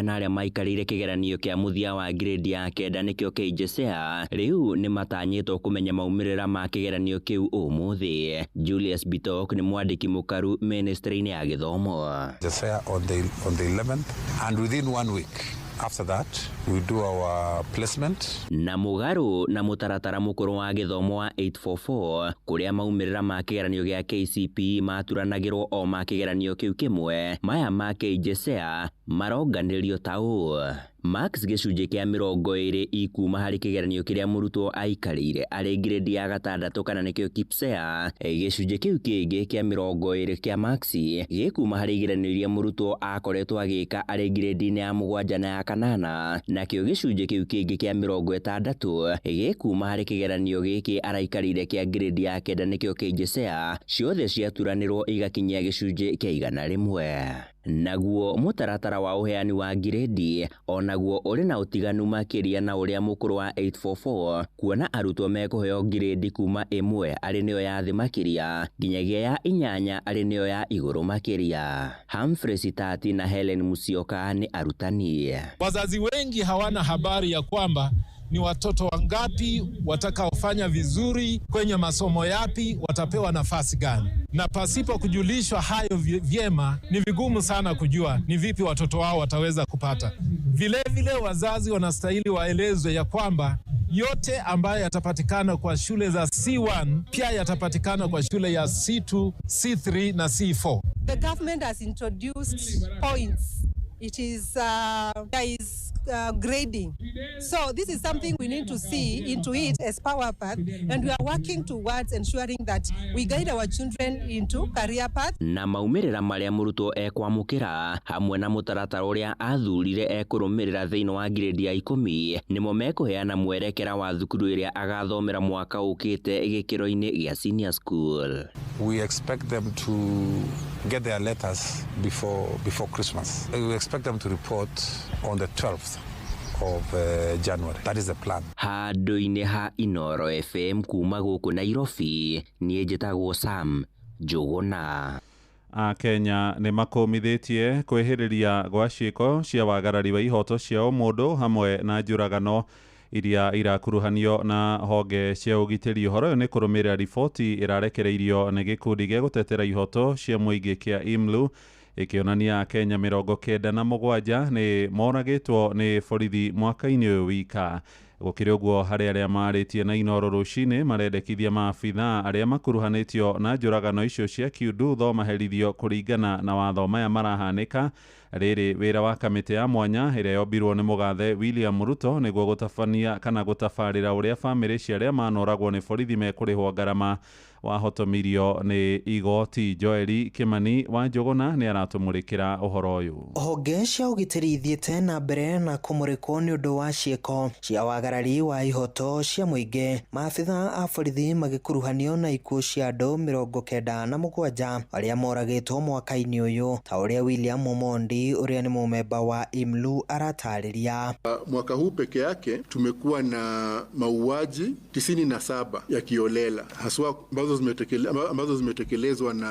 S26: na arĩa maikarĩire kĩgeranio kĩa mũthia wa grade ya 9 nĩkĩo KJSEA rĩu nĩ matanyĩtwo kũmenya maumĩrĩra ma kĩgeranio kĩu ũmũthĩ. Julius Bitok nĩ mwandĩki mũkaru ministry-inĩ ya gĩthomo.
S9: KJSEA on the 11th, and within 1 week after that we do our placement.
S26: Na mũgarũ na mũtaratara mũkũrũ wa gĩthomo wa 844 kũrĩa maumĩrĩra ma kĩgeranio gĩa KCPE maturanagĩrwo o ma kĩgeranio kĩu kĩmwe, maya ma KJSEA maronganĩrio ta ũũ: Max gĩcunjĩ kĩa 20 ikuma harĩ kĩgeranio kĩrĩa mũrutwo aikarĩire arĩ grade ya 6 kana nĩkĩo KPSEA. Gĩcunjĩ kĩu kĩngĩ kĩa 20 kĩa Max gĩkuma harĩ igeranio iria mũrutwo akoretwo agĩka arĩ grade-inĩ ya 7 na ya 8, nakĩo gĩcunjĩ kĩu kĩngĩ kĩa 60 gĩkuma harĩ kĩgeranio gĩkĩ araikarĩire kĩa grade ya 9 nĩkĩo KJSEA. Ciothe ciaturanĩrwo igakinyia gĩcunjĩ kĩa 100. Naguo mũtaratara wa ũheani wa ngirĩndi onaguo ũrĩ na ũtiganu makĩria na ũrĩa mũkũrũ wa 844, kuona arutwo mekũheo ngirĩndi kuma 1 arĩ nĩyo ya thĩ makĩria nginyagia ya 8 arĩ nĩyo ya igũrũ makĩria. Humphrey Sitati na Helen Musyoka nĩ arutani.
S7: Wazazi wengi hawana habari ya kwamba ni watoto wangapi watakaofanya vizuri kwenye masomo yapi, watapewa nafasi gani, na pasipo kujulishwa hayo vyema ni vigumu sana kujua ni vipi watoto wao wataweza kupata. Vile vile wazazi wanastahili waelezwe ya kwamba yote ambayo yatapatikana kwa shule za C1 pia yatapatikana kwa shule ya C2, C3 na C4.
S12: The government has introduced points. It is there is grading. So this is something we need to see into it as Power Path, and we are working towards ensuring that we guide our children into career path.
S26: Na maumĩrĩra marĩa mũrutwo ekwamũkĩra hamwe na mũtaratara ũrĩa athurire ekũrũmĩrĩra thĩinĩ wa ngirĩndi ya 10 nĩmo mekũheana mwerekera wa thukuru ĩrĩa agathomera mwaka ũkĩte gĩkĩro-inĩ gĩa senior school.
S9: We expect them to get their letters before Christmas. We expect them to report on the 12th of January. That is the plan.
S26: Handũ-inĩ ha Inoro FM kuma gũkũ Nairobi, niĩ njĩtagwo Sam Njũgũna.
S2: Akenya nĩ makũmithĩtie kwĩhĩrĩria gwa ciĩko cia wagarari wa ihoto cia ũmũndũ hamwe na njũragano iria irakuruhanio na honge cia ũgitĩri. Ũhoro ũyũ nĩ kũrũmĩrĩra riboti ĩrarekereirio nĩ gĩkundi gĩa gũtetera ihoto cia mũingĩ kĩa IMLU ĩkĩonania Akenya 97 nĩ moragĩtwo nĩ borithi mwaka-inĩ ũyũ wika. Gũkĩrĩ ũguo, harĩ arĩa marĩtie na Inoro rũcinĩ marendekithia maabithaa arĩa makuruhanĩtio na njũragano icio cia kiundutho maherithio kũringana na watho maya marahanĩka. Rĩrĩ wĩra wa kamĩtĩ ya mwanya ĩrĩa yombirwo nĩ mũgathe William Ruto nĩguo gũtabania kana gũtabarĩra ũrĩa bamĩrĩ cia arĩa manoragwo nĩ borithi mekũrĩhwo ngarama wahotomirio nĩ igoti. Joeli Kimani wa Njũgũna nĩ aratũmũrĩkĩra ũhoro ũyũ.
S16: Honge cia ũgitĩri ithiĩte na mbere na kũmũrĩkwo nĩ ũndũ wa ciĩko cia wagarari wa ihoto cia mũingĩ, maabitha a borithi magĩkuruhanio na ikuũ cia andũ 97 arĩa moragĩtwo mwaka-inĩ ũyũ, ta ũrĩa William Omondi ũrĩa nĩ mũmemba wa IMLU aratarĩria.
S17: Mwaka huu peke yake tumekuwa na mauaji 97 ya kiolela haswa ambazo zimetekelezwa na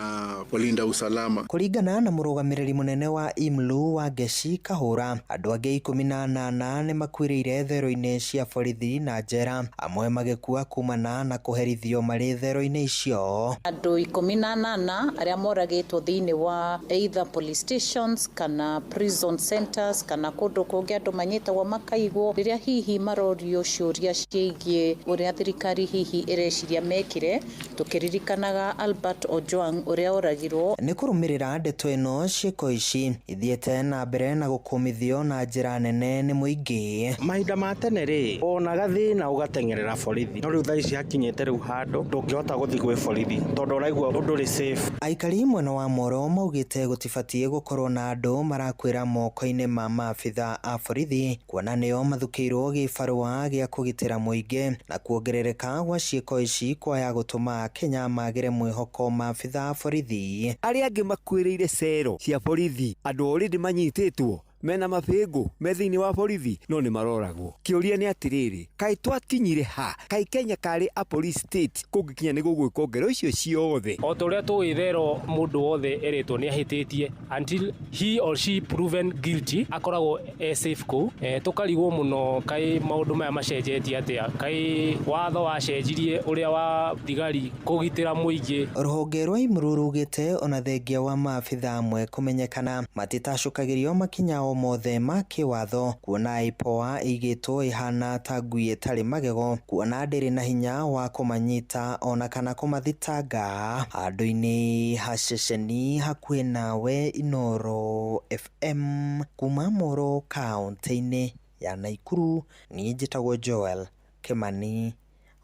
S17: walinda usalama.
S16: Kũringana na mũrũgamĩrĩri mũnene wa IMLU wa Ngeshi Kahũra, andũ angĩ 18 nĩ makuĩrĩire thero-inĩ cia borithi na njera, amwe magĩkua kumana na kũherithio marĩ thero-inĩ icio.
S18: Andũ 18 arĩa moragĩtwo thĩinĩ wa either police stations kana prison centers kana kũndũ kũngĩ andũ manyitagwo makaigwo rĩrĩa hihi marorio ciũria ciĩgiĩ ũrĩa thirikari hihi ĩreciria mekire, tũkĩririkanaga Albert Ojwang ũrĩa oragirwo.
S16: Nĩ kũrũmĩrĩra ndeto ĩno, ciĩko ici ithiĩte na mbere na gũkũmithio na njĩra nene nĩ mũingĩ.
S23: Mahinda ma tene rĩ, wonaga thĩna ũgateng'erera borithi, no rĩu thaa ici hakinyĩte rĩu handũ ndũngĩhota gũthiĩ gwĩ borithi tondũ ũraigua ndũrĩ safe.
S16: Aikari mwena wa Moro maugĩte gũtibatiĩ gũkorwo na andũ marakwĩra moko-inĩ ma maabitha a borithi, kuona nĩo mathukĩirwo gĩbarũa gĩa kũgitĩra mũingĩ, na kuongerereka gwa ciĩko ici kwaya gũtũma Kenya magĩre mwĩhoko maabitha a borithi.
S24: Arĩa angĩ makuĩrĩire cero cia borithi, andũ already manyitĩtwo mena mabĩngũ me thĩinĩ wa borithi no nĩ maroragwo. Kĩũria nĩ atĩrĩrĩ, kaĩ twakinyire ha? Kaĩ Kenya karĩ a police state kũngĩkinya nĩ gũgwĩkwo ngero icio ciothe?
S20: O ta ũrĩa tũĩ thero mũndũ wothe erĩtwo nĩ ahĩtĩtie until he or she proven guilty akoragwo e safe kũu. Tũkarigwo mũno kaĩ maũndũ maya macenjetie atĩa, kaĩ watho wacenjirie ũrĩa wa thigari kũgitĩra mũingĩ.
S16: Rũhonge rwa IMLU rugĩte ona thengia wa maabitha amwe kũmenyekana matitacũkagĩrio makinya o mothe ma kĩwatho, kuona IPOA ĩigĩtwo ĩhana ta ngui ĩtarĩ magego, kuona ndĩrĩ na hinya wa kũmanyita ona kana kũmathitanga. Handũ-inĩ ha ceceni hakuhĩ nawe Inoro FM kuma Moro kaũntĩ-inĩ ya Naikuru, niĩ njĩtagwo Joel Kimani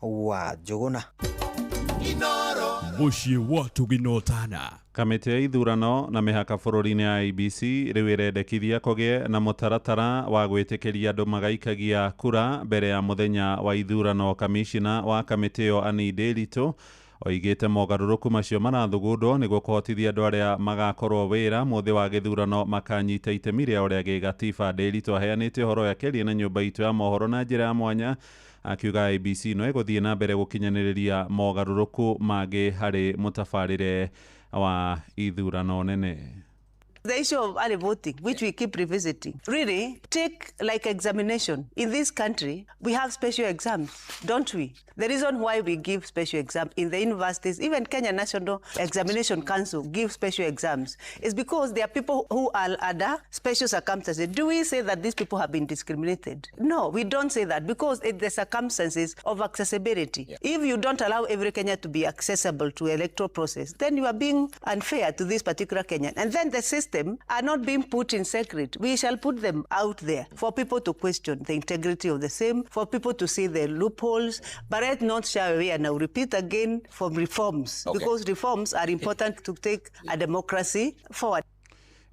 S16: wa Njũgũna.
S1: Mũciĩ wa Tũginotana.
S2: Kamĩtĩ ya ithurano na mĩhaka bũrũri-inĩ ya IEBC rĩu ĩrendekithia kũgĩe na mũtaratara wa gwĩtĩkĩria andũ magaikagia kura mbere ya mũthenya wa ithurano. Kamishina wa kamĩtĩ ĩyo Annie Ndiritu Oigĩte mogarũrũku macio marathugundwo nĩguo kũhotithia andũ arĩa magakorwo wĩra mũthĩ wa gĩthurano makanyita itemi rĩao rĩa gĩgatiba. Ndĩritũ aheanĩte ũhoro ũyũ akĩaria na nyũmba itũ ya mohoro na njĩra ya mwanya, akiuga IEBC no ĩgũthiĩ na mbere gũkinyanĩrĩria mogarũrũku mangĩ harĩ mũtabarĩre wa ithurano nene.
S6: The issue of early voting, which we keep revisiting, really take like examination. In this country, we have special exams, don't we? The reason why we give special exams in the universities, even Kenya National Examination Council gives special exams, is because there are people who are under special circumstances. Do we say that these people have been discriminated? No, we don't say that, because it's the circumstances of accessibility. Yeah. If you don't allow every Kenyan to be accessible to electoral process, then you are being unfair to this particular Kenyan. And then the system are not being put in secret. We shall put them out there for people to question the integrity of the same, for people to see the loopholes, but let not shy away, and I'll repeat again, from reforms, okay, because reforms are important to take a democracy forward.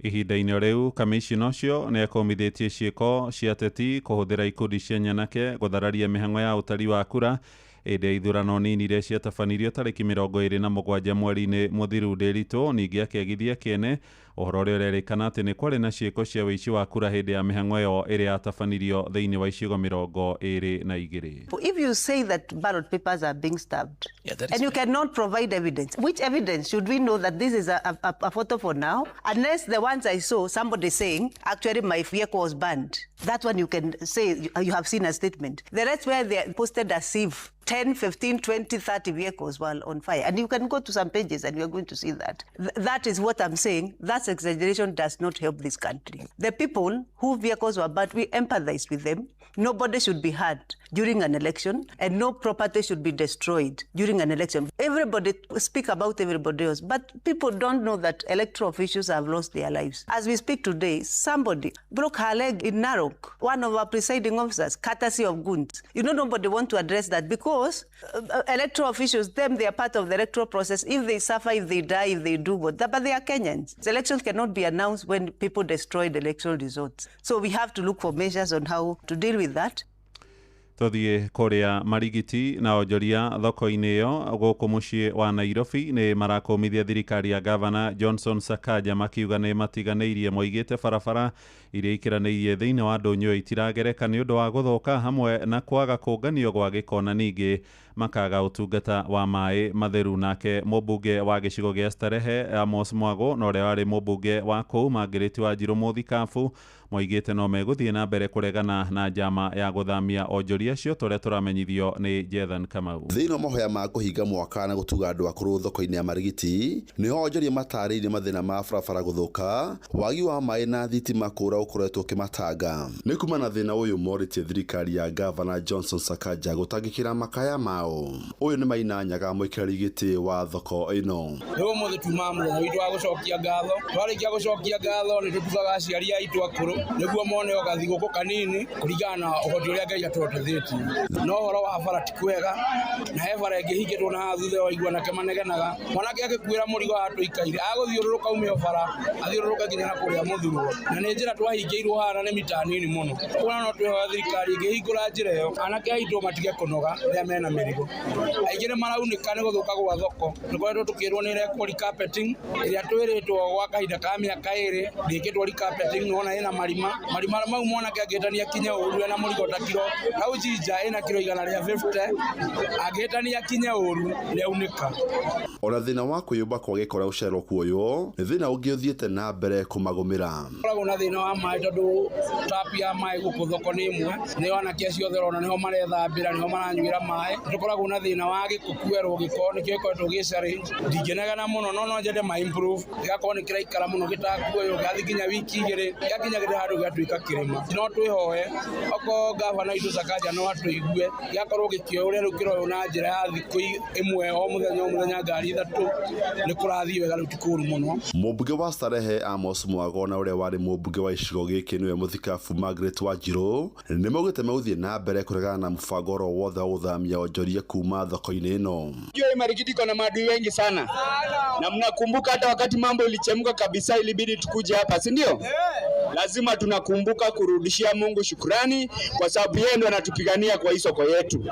S2: Ihinda-inĩ rĩu kamishina ũcio nĩ akomithĩtie ciĩko cia ateti kũhũthĩra ikundi cia nyanake gũthararia mĩhang'o ya ũtari wa kura hĩndĩ ya ithurano nini iria ciatabanirio tarĩki 27 mweri-inĩ mũthiru. Ndĩritũ ningĩ akĩagithia kĩene ũhoro ũrĩa ũrerĩkana atĩ nĩ kwarĩ na ciĩko cia wĩici wa kura hĩndĩ ya mĩhang'o ĩyo ĩrĩa yatabanirio thĩinĩ wa icigo 22.
S6: If you say that ballot papers are being stabbed, and you cannot provide evidence, which evidence should we know that this is a photo for now? Unless the ones I saw, somebody saying, actually my vehicle was banned. That one you can say you have seen a statement. The rest where they posted as if 10, 15, 20, 30 vehicles were on fire. And you can go to some pages and you're going to see that. That is what I'm saying. That exaggeration does not help this country. The people whose vehicles were burned, we empathize with them. Nobody should be hurt during an election, and no property should be destroyed during an election. Everybody speak about everybody else, but people don't know that electoral officials have lost their lives. As we speak today, somebody broke her leg in Narok, one of our presiding officers, courtesy of goons. You know, nobody want to address that because electoral officials, them, they are part of the electoral process. If they suffer, if they die, if they do what, but they are Kenyans. The elections cannot be announced when people destroy the electoral results. So we have to look for measures on how to deal with that.
S2: Tuthiĩ kũrĩa Marigiti na onjoria thoko-inĩ ĩyo gũkũ mũciĩ wa Nairobi nĩ marakũmithia thirikari ya Gavana Johnson Sakaja makiuga nĩ matiganĩirie moigĩte barabara iria ikĩranĩirie thĩinĩ wa ndũnyũ itiragereka nĩ ũndũ wa gũthũka hamwe na kwaga kũnganio gwa gĩko na ningĩ makaga ũtungata wa maĩ matheru. Nake mũmbunge wa gĩcigo gĩa Starehe Amos Mwago na ũrĩa warĩ mũmbunge wa kũu Margaret Wanjiru Mũthikabu moigĩte no megũthiĩ na mbere kũregana na njama ya gũthamia onjoria acio tũrĩa tũramenyithio nĩ Jethan Kamau.
S11: Thĩinĩ wa mahoya ma kũhinga mwaka na gũtuga andũ akũrũ thoko-inĩ ya Marigiti nĩho onjoria matarĩirie mathĩna ma barabara gũthũka, wagi wa maĩ na thitima kũra ũkoretwo ũkĩmatanga. Nĩ kuma na thĩna ũyũ morĩtie thirikari ya Gavana Johnson Sakaja gũtangĩkĩra makaya mao. Ũyũ nĩ Maina Nyaga mũikarĩri gĩtĩ wa thoko ĩno.
S14: Nĩ ũmũthĩ tuma mũthenya witũ wa gũcokia ngatho, twarĩkia gũcokia ngatho nĩ tũtugaga aciari aitũ akũrũ nĩguo mone o gathigũkũ kanini kũringana na ũhoti ũrĩa Ngai atũhotithĩtie. No ũhoro wa bara ti kwega, na he bara ĩngĩ hingĩtwo na thutha wa igua nake manegenaga mwanake agĩkuĩra mũrigo haha tũikaire agũthiũrũrũka ume o bara athiũrũrũke nginya na kũrĩa mũthurwo, na nĩ njĩra twahingĩirwo haha na nĩ mita nini mũno. Kuona no twĩhoya thirikari ĩngĩhingũra njĩra ĩyo anake aitũ matige kũnoga rĩrĩa mena mĩrigo. Aingĩ nĩ maraunĩka nĩ gũthũka gwa thoko, nĩ koretwo tũkĩrwo nĩ ĩrekwo recarpeting ĩrĩa twĩrĩtwo gwa kahinda ka mĩaka ĩrĩ ndĩkĩtwo recarpeting, nĩwona ĩna marima marima mau mwanake angĩhĩtania kinye ũru ena mũrigo ta kiro hau jinja ĩna kiro 150 angĩhĩtania kinye ũru nĩaunĩka.
S11: Ona thĩna wa kwĩyũmba kwa gĩko ũcererwo kuoywo nĩ thĩna ũngĩ ũthiĩte na mbere kũmagũmĩra.
S14: Koragwo na thĩna wa maĩ tondũ tap ya maĩ gũkũ thoko nĩ ĩmwe, nĩyo anake acio othe ũrona nĩho marethambĩra nĩho maranyuĩra maĩ. Tũkoragwo na thĩna wa gĩko kuerwo gĩko nĩkĩo gĩkoretwo gĩ challenge. Ndingĩnegena mũno no no nyende ma improve gĩgakorwo nĩ kĩraikara mũno gĩtakuoywo gĩgathiĩ nginya wiki igĩrĩ gĩakinya handũ gĩgatuĩka kĩrĩma. No twĩhoe okorwo gavana witũ Sakaja no atũigue gĩgakorwo gĩkĩoywo ũrĩa rĩu kĩroywo na njĩra ya thikũ ĩmwe o mũthenya ngari ithatũ nĩ kũrathiĩ wega rĩu ti kũũru mũno.
S11: Mũmbunge wa Starehe Amos Mwago na ũrĩa warĩ mũmbunge wa icigo gĩkĩ nĩwe mũthikabu Margaret Wanjiru nĩ maugĩte megũthiĩ na mbere kũregana na mũbango oro wothe wa gũthamia onjoria kuma thoko-inĩ ĩno.
S15: Hiyo Marigiti iko na maadui wengi sana, na mnakumbuka hata wakati mambo ilichemka kabisa ilibidi tukuje hapa, si ndio? Lazima tunakumbuka kurudishia Mungu shukrani kwa sababu yeye ndo anatupigania kwa hii soko yetu.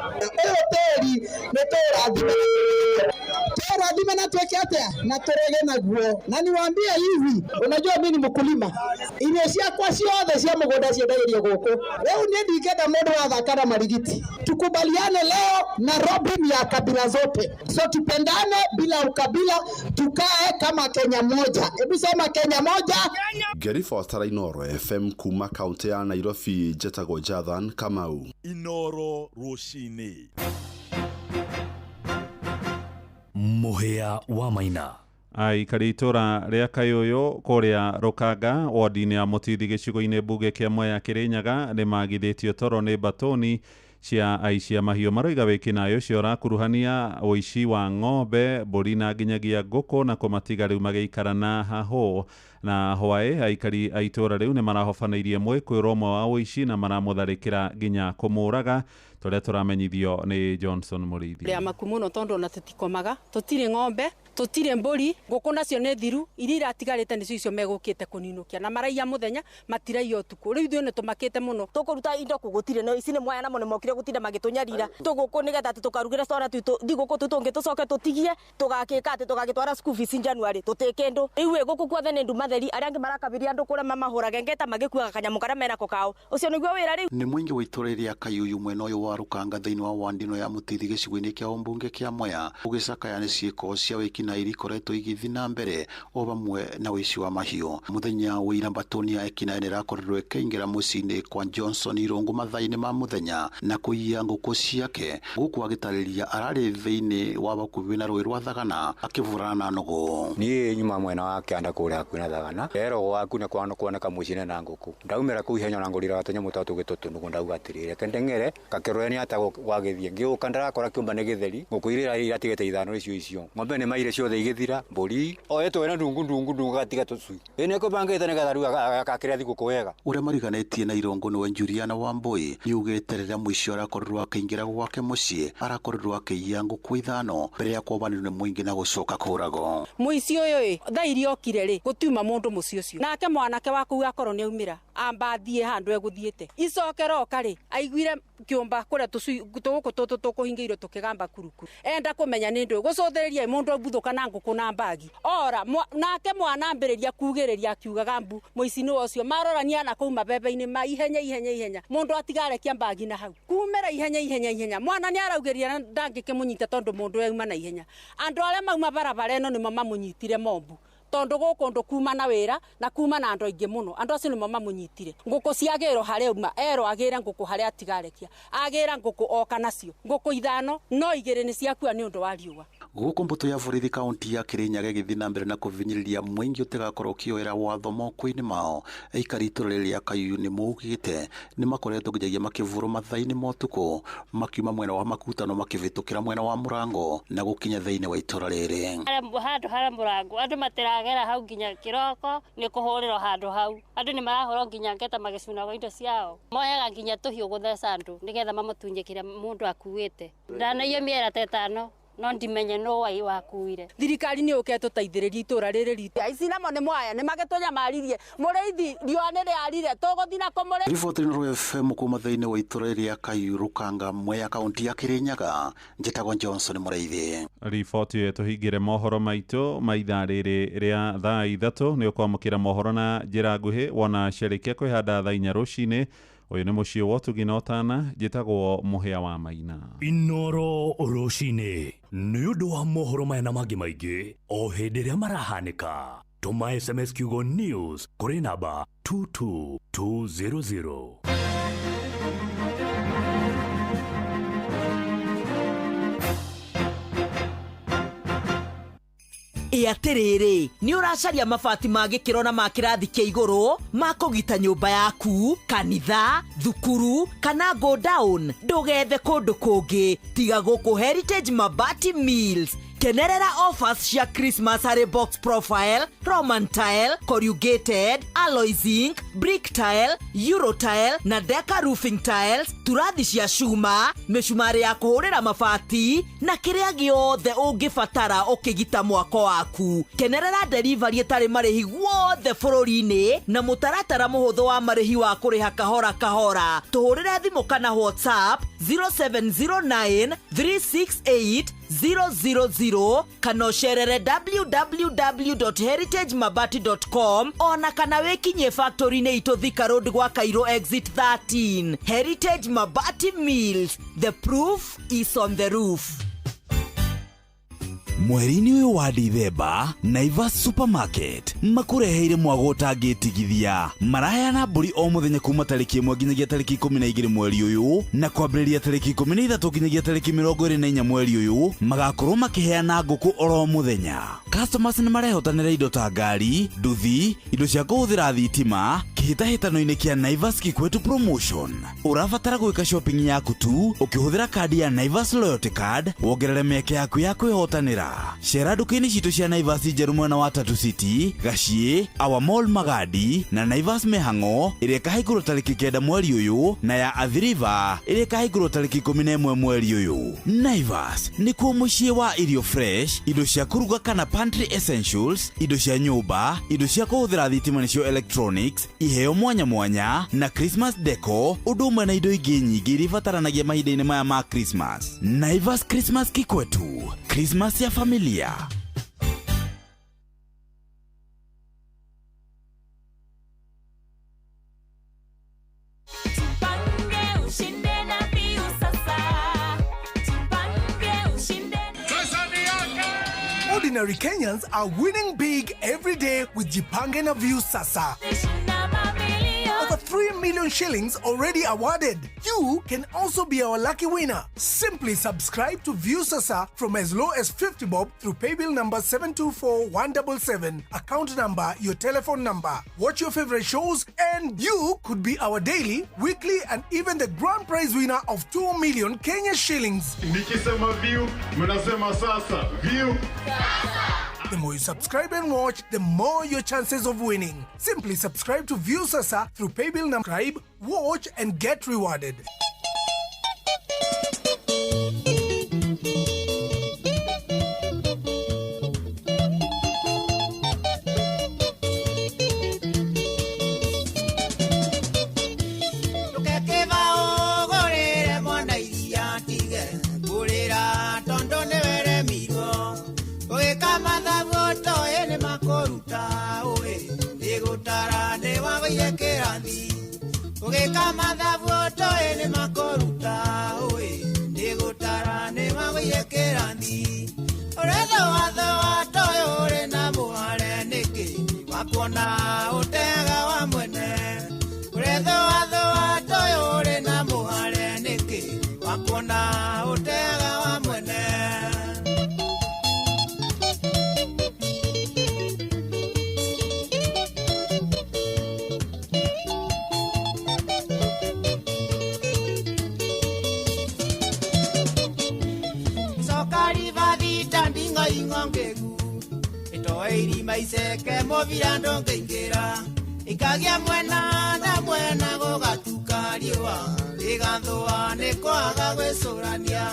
S3: Ngai na tweke atia na turege naguo. Na niwaambie hivi, unajua mimi ni mkulima, irio ciakwa ciothe cia mugunda ciendagĩrio gũkũ. Rĩu niĩ ndingĩenda mũndũ wathaka na marigiti. Tukubaliane leo, Nairobi ni ya kabila zote, so tupendane bila ukabila, tukae kama Kenya moja. Hebu sema Kenya moja.
S11: Ngĩribotera Inooro FM kuma kaunti ya Nairobi, njĩtagwo Jathan Kamau.
S1: Inooro rũcinĩ. Mũhĩa wa Maina.
S2: Aikari itũra rĩa Kayũyũ kũrĩa Rũkanga wodi-inĩ ya Mũtithi gĩcigo-inĩ mbunge kĩa Mwea Kĩrĩnyaga nĩmagithĩtio toro nĩ mbatũni cia aici a mahiũ. Maroiga wĩkinaĩ ũcio ũrakuruhania ũici wa ng'ombe, mbũri na nginyagia ngũkũ na kũmatiga rĩu magĩikara na hahũ. Na hwaĩ aikari a itũra rĩu nĩmarahobanĩirie mwĩkũĩrwo ũmwe wa ũici na maramũtharĩkĩra nginya kũmũraga, tũrĩa tũramenyithio nĩ Johnson Mũrĩithi.
S5: Rĩa maku mũno tondũ ona tũtikomaga, tũtirĩ ng'ombe, tũtirĩ mbũri, ngũkũ nacio nĩ thiru, iria iratigarĩte nĩcio icio megũkĩte kũninũkia na maraiya mũthenya matiraiya ũtukũ. Rĩu ithuĩ nĩtũmakĩte mũno.
S13: Tũkũruta indo kũ gũtirĩ, no ici nĩ mwaya namo nĩmokire gũtinda magĩtũnyarira. Tũgũkũ nĩgetha atĩ tũkarugĩre twana twitũ thigũkũ tũu tũngĩ tũcoke tũtigie, tũgakĩka atĩ tũgagĩtwara school fees January tũtĩ kĩndũ. Rĩu ĩ gũkũ guothe nĩ nduma theri, arĩa angĩ marakabiria andũ kũrĩa mamahũrage ngeta magĩkuaga kanyamũ karĩa menako kao. Ũcio nĩguo wĩra rĩu.
S21: Nĩ mũingĩ wa itũra rĩa Kayuyu mwena ũyũ wa Rũkanga thĩinĩ wa wandi ĩno ya Mũtithi gĩcigo-inĩ kĩa ũmbunge kĩa Mwea ũgĩcakaya nĩ ciĩko cia wĩkinaĩ iria ikoretwo igĩthiĩ na mbere o hamwe na ũici wa mahiũ. Mũthenya wa ira mbatũni ya ekinaĩ nĩ ĩrakorirwo ĩkĩingĩra mũciĩ-inĩ kwa Johnson Irũngũ mathaa-inĩ ma mũthenya na kũiya ngũkũ ciake, gũkũ agĩtarĩria ararĩ thĩinĩ wa bakuhĩ na rũĩ rwa Thagana akĩbũrana na nũgũ.
S22: Niĩ nyuma mwena wa kĩanda kũrĩa hakuhĩ na Thagana, rero gwaku nĩ kuoneka mũciĩ na ngũkũ. Ndaumĩra kũu ihenya na ngũrira tũnyamũ twa tũgĩtwo tũnũgũ, ndauga atĩrĩrĩ, reke ndeng'ere ngakĩrore nĩ ata gwagĩthiĩ. Ngĩũka ndĩrakora kĩũmba nĩ gĩtheri, ngũkũ iria iratigĩte ithano nĩcio icio, ng'ombe nĩ maire ciothe igĩthira, mbũri oetwo ĩna ndungu ndungu ndungu gatiga tũcui. Ĩ nĩ ekũbangĩte nĩgetha rĩu agakĩrĩa thigũkũ wega.
S21: Ũrĩa mariganĩtie na Irũngũ nĩwe Juliana Wambui nĩaugĩte rĩrĩa mũici arakorirwo akĩingĩra gwake mũciĩ arakorirwo akĩiya ngũkũ ithano mbere ya kũobanĩrio nĩ mũingĩ na gũcoka kũragwo.
S5: Mũici ũyũ ĩ thaa iria okire rĩ gũtiuma mũndũ mũciĩ ũcio, nake mwanake wa kũu akorwo nĩ aumĩra amba athiĩ handũ egũthiĩte, icokera oka rĩ aiguire kĩũmba kũrĩa tũcui tũgũkũ tũtũ tũkũhingĩirwo tũkĩgamba kurukuru, enda kũmenya nĩ ndũ gũcũthĩrĩria mũndũ abuthũka na ngũkũ na mbagi ora nake mwana ambĩrĩria kugĩrĩria akiugaga mbu mũici nĩ ũcio. Marorania na kũu mabebe-inĩ ma ihenya ihenya ihenya, mũndũ atigarekia mbagi na hau kumĩra ihenya ihenya ihenya. Mwana nĩ araugĩria na ndangĩkĩmũnyita tondũ mũndũ auma na ihenya. Andũ arĩa mauma barabara ĩno nĩmo mamũnyitire mombu, tondũ gũkũ ndũ kuma na wĩra na kuma na andũ aingĩ mũno, andũ acio nĩmo mamũnyitire. Ngũkũ ciagĩrwo harĩa auma, erwo agĩre ngũkũ harĩa atigarekia, agĩra ngũkũ oka nacio ngũkũ ithano, no igĩrĩ nĩ ciakua nĩ ũndũ wa riũa.
S21: Gũkũ mbũtũ ya borithi kaunti ya Kĩrĩnyaga ĩgĩthiĩ na mbere na kũvinyĩrĩria mũingĩ ũtigakorwo ũkĩoera watho moko-inĩ mao. Aikari itũra rĩrĩ rĩa Kayuyu nĩ maugĩte nĩ makoretwo nginyagia makĩvũrwo mathaa-inĩ ma ũtukũ makiuma mwena wa Makutano makĩvĩtũkĩra mwena wa Mũrango na gũkinya thĩinĩ wa itũra rĩrĩ.
S25: Handũ harĩa Mũrango andũ matiragera hau nginya kĩroko nĩ kũhũrĩrwo handũ hau, andũ nĩ marahũrwo nginya ngeta magĩcunagwo indo ciao, moyaga nginya tũhiũ gũtheca andũ nĩgetha mamũtunye kĩrĩa mũndũ akuĩte. Ndanaiywo mĩera ta ĩtano no ndimenye no wai wakuire.
S5: Thirikari nĩ yũke ĩtũteithĩrĩrie itũra rĩrĩ ritũ. Aici namo nĩ mwaya nĩ magĩtũnyamaririe, mũrĩithi riũa nĩ rĩarire tũgũthiĩ na kũmũrĩ.
S21: Riboti Inooro FM kuma thĩinĩ wa itũra rĩa Kayuyu Rũkanga Mwea kaunti ya Kĩrĩnyaga, njĩtagwo Johnson Mũrĩithi.
S2: Riboti ĩyo tũhingĩre mohoro maitũ ma ithaa rĩrĩ rĩa thaa ithatũ. Nĩ ũkwamũkĩra mohoro na njĩra nguhĩ wona ciarĩkia kwĩhanda thaa inya rũcinĩ. Ũyũ nĩ mũciĩ wa ũtugi na ũtana, njĩtagwo Mũhĩa wa Maina.
S1: Inooro rũcinĩ nĩ ũndũ wa mohoro maya na mangĩ maingĩ o hĩndĩ ĩrĩa marahanĩka. Tũma SMS kiugo news kũrĩ namba 22200.
S27: Ĩ atĩrĩrĩ, nĩ ũracaria mabati ma gĩkĩro na ma kĩrathi kĩa igũrũ ma kũgita nyũmba yaku, kanitha, thukuru kana go down, ndũgethe kũndũ kũngĩ tiga gũkũ Heritage Mabati Mills. Kenerera offers cia Christmas harĩ box profile, Roman tile, corrugated, alloy zinc, Brick tile, Euro tile na Deca roofing tiles, turathi cia cuma, mĩcumarĩ ya kũhũrĩra mabati na kĩrĩa gĩothe ũngĩbatara ũkĩgita mwako waku. Kenerera delivery ĩtarĩ marĩhi guothe bũrũri-inĩ na mũtaratara mũhũthũ wa marĩhi wa kũrĩha kahora kahora. Tũhũrĩre thimũ kana WhatsApp 0709 368 000 kana ũcerere www.heritagemabati.com ona kana wĩkinyie factory-inĩ itũ Thika Road gwa Cairo exit 13. Heritage Mabati Mills, the proof is on the roof.
S1: Mweri-inĩ ũyũ wa Dithemba, Naivas Supermarket makũreheire mwago ũtangĩtigithia. Maraheana mbũri o mũthenya kuma tarĩki 1 nginyagia tarĩki 12 mweri ũyũ, na kwambĩrĩria tarĩki 13 nginyagia tarĩki 24 mweri ũyũ magakorwo makĩheana ngũkũ oro mũthenya. Customers nĩ marehotanĩra indo ta ngari, nduthi, indo cia kũhũthĩra thitima kĩhĩtahĩtano-inĩ kĩa Naivas Kikwetu Promotion. Ũrabatara gwĩka shopping yaku tu ũkĩhũthĩra kandi ya Naivas Loyalty Card wongerere mĩeke yaku ya kwĩhotanĩra. Cera nduka-inĩ citũ cia Naivas njerũ mwena wa Tatu City, Gaciĩ, Our Mall Magadi na Naivas Mĩhang'o ĩrĩa ĩkahingũrwo tarĩki 9 mweri ũyũ, na ya Athi River ĩrĩa ĩkahingũrwo tarĩki 11 mweri ũyũ. Naivas nĩkuo mũciĩ wa irio fresh, indo cia kũruga kana pantry essentials, indo cia nyũmba, indo cia kũhũthĩra thitima nĩcio electronics, iheo mwanya mwanya na Christmas deco, ũndũ ũmwe na indo ingĩ nyingĩ iria ibataranagia mahinda-inĩ maya ma Christmas. Naivas Christmas Kikwetu, Christmas ya familia.
S4: Ordinary Kenyans are winning big every day with Jipange na Viusasa. Over 3 million shillings already awarded. You can also be our lucky winner. Simply subscribe to Viusasa from as low as 50 bob through paybill number 724177, account number, your telephone number. Watch your favorite shows and you could be our daily, weekly and even the grand prize winner of 2 million Kenya shillings.
S17: Nikisema view, mnasema sasa. View.
S4: The more you subscribe and watch, the more your chances of winning. Simply subscribe to Viusasa through paybill number, subscribe, watch and get rewarded.
S7: Maiseke movira ndongeingera ikagia mwena na mwena gogatuka riũa rigathũa nĩ kwaga gwĩcũrania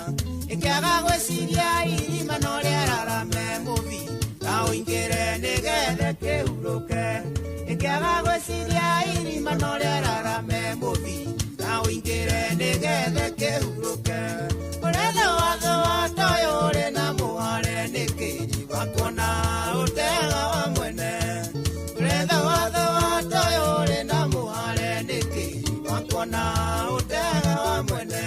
S7: ĩkĩaga gwĩciria irima no rĩararame mũbi ta ũingĩre nĩgethe kĩhurũke ĩkĩaga gwĩciria irima no rĩararame mũbi ta ũingĩre nĩgethe kĩhurũke ũretha watho wa toyo ũrĩ na mũhare nĩkĩ wakuona ũtega wa mwene ũretha watho wa toyo ũrĩ na mũhare nĩkĩ wakuona ũtega wa mwene.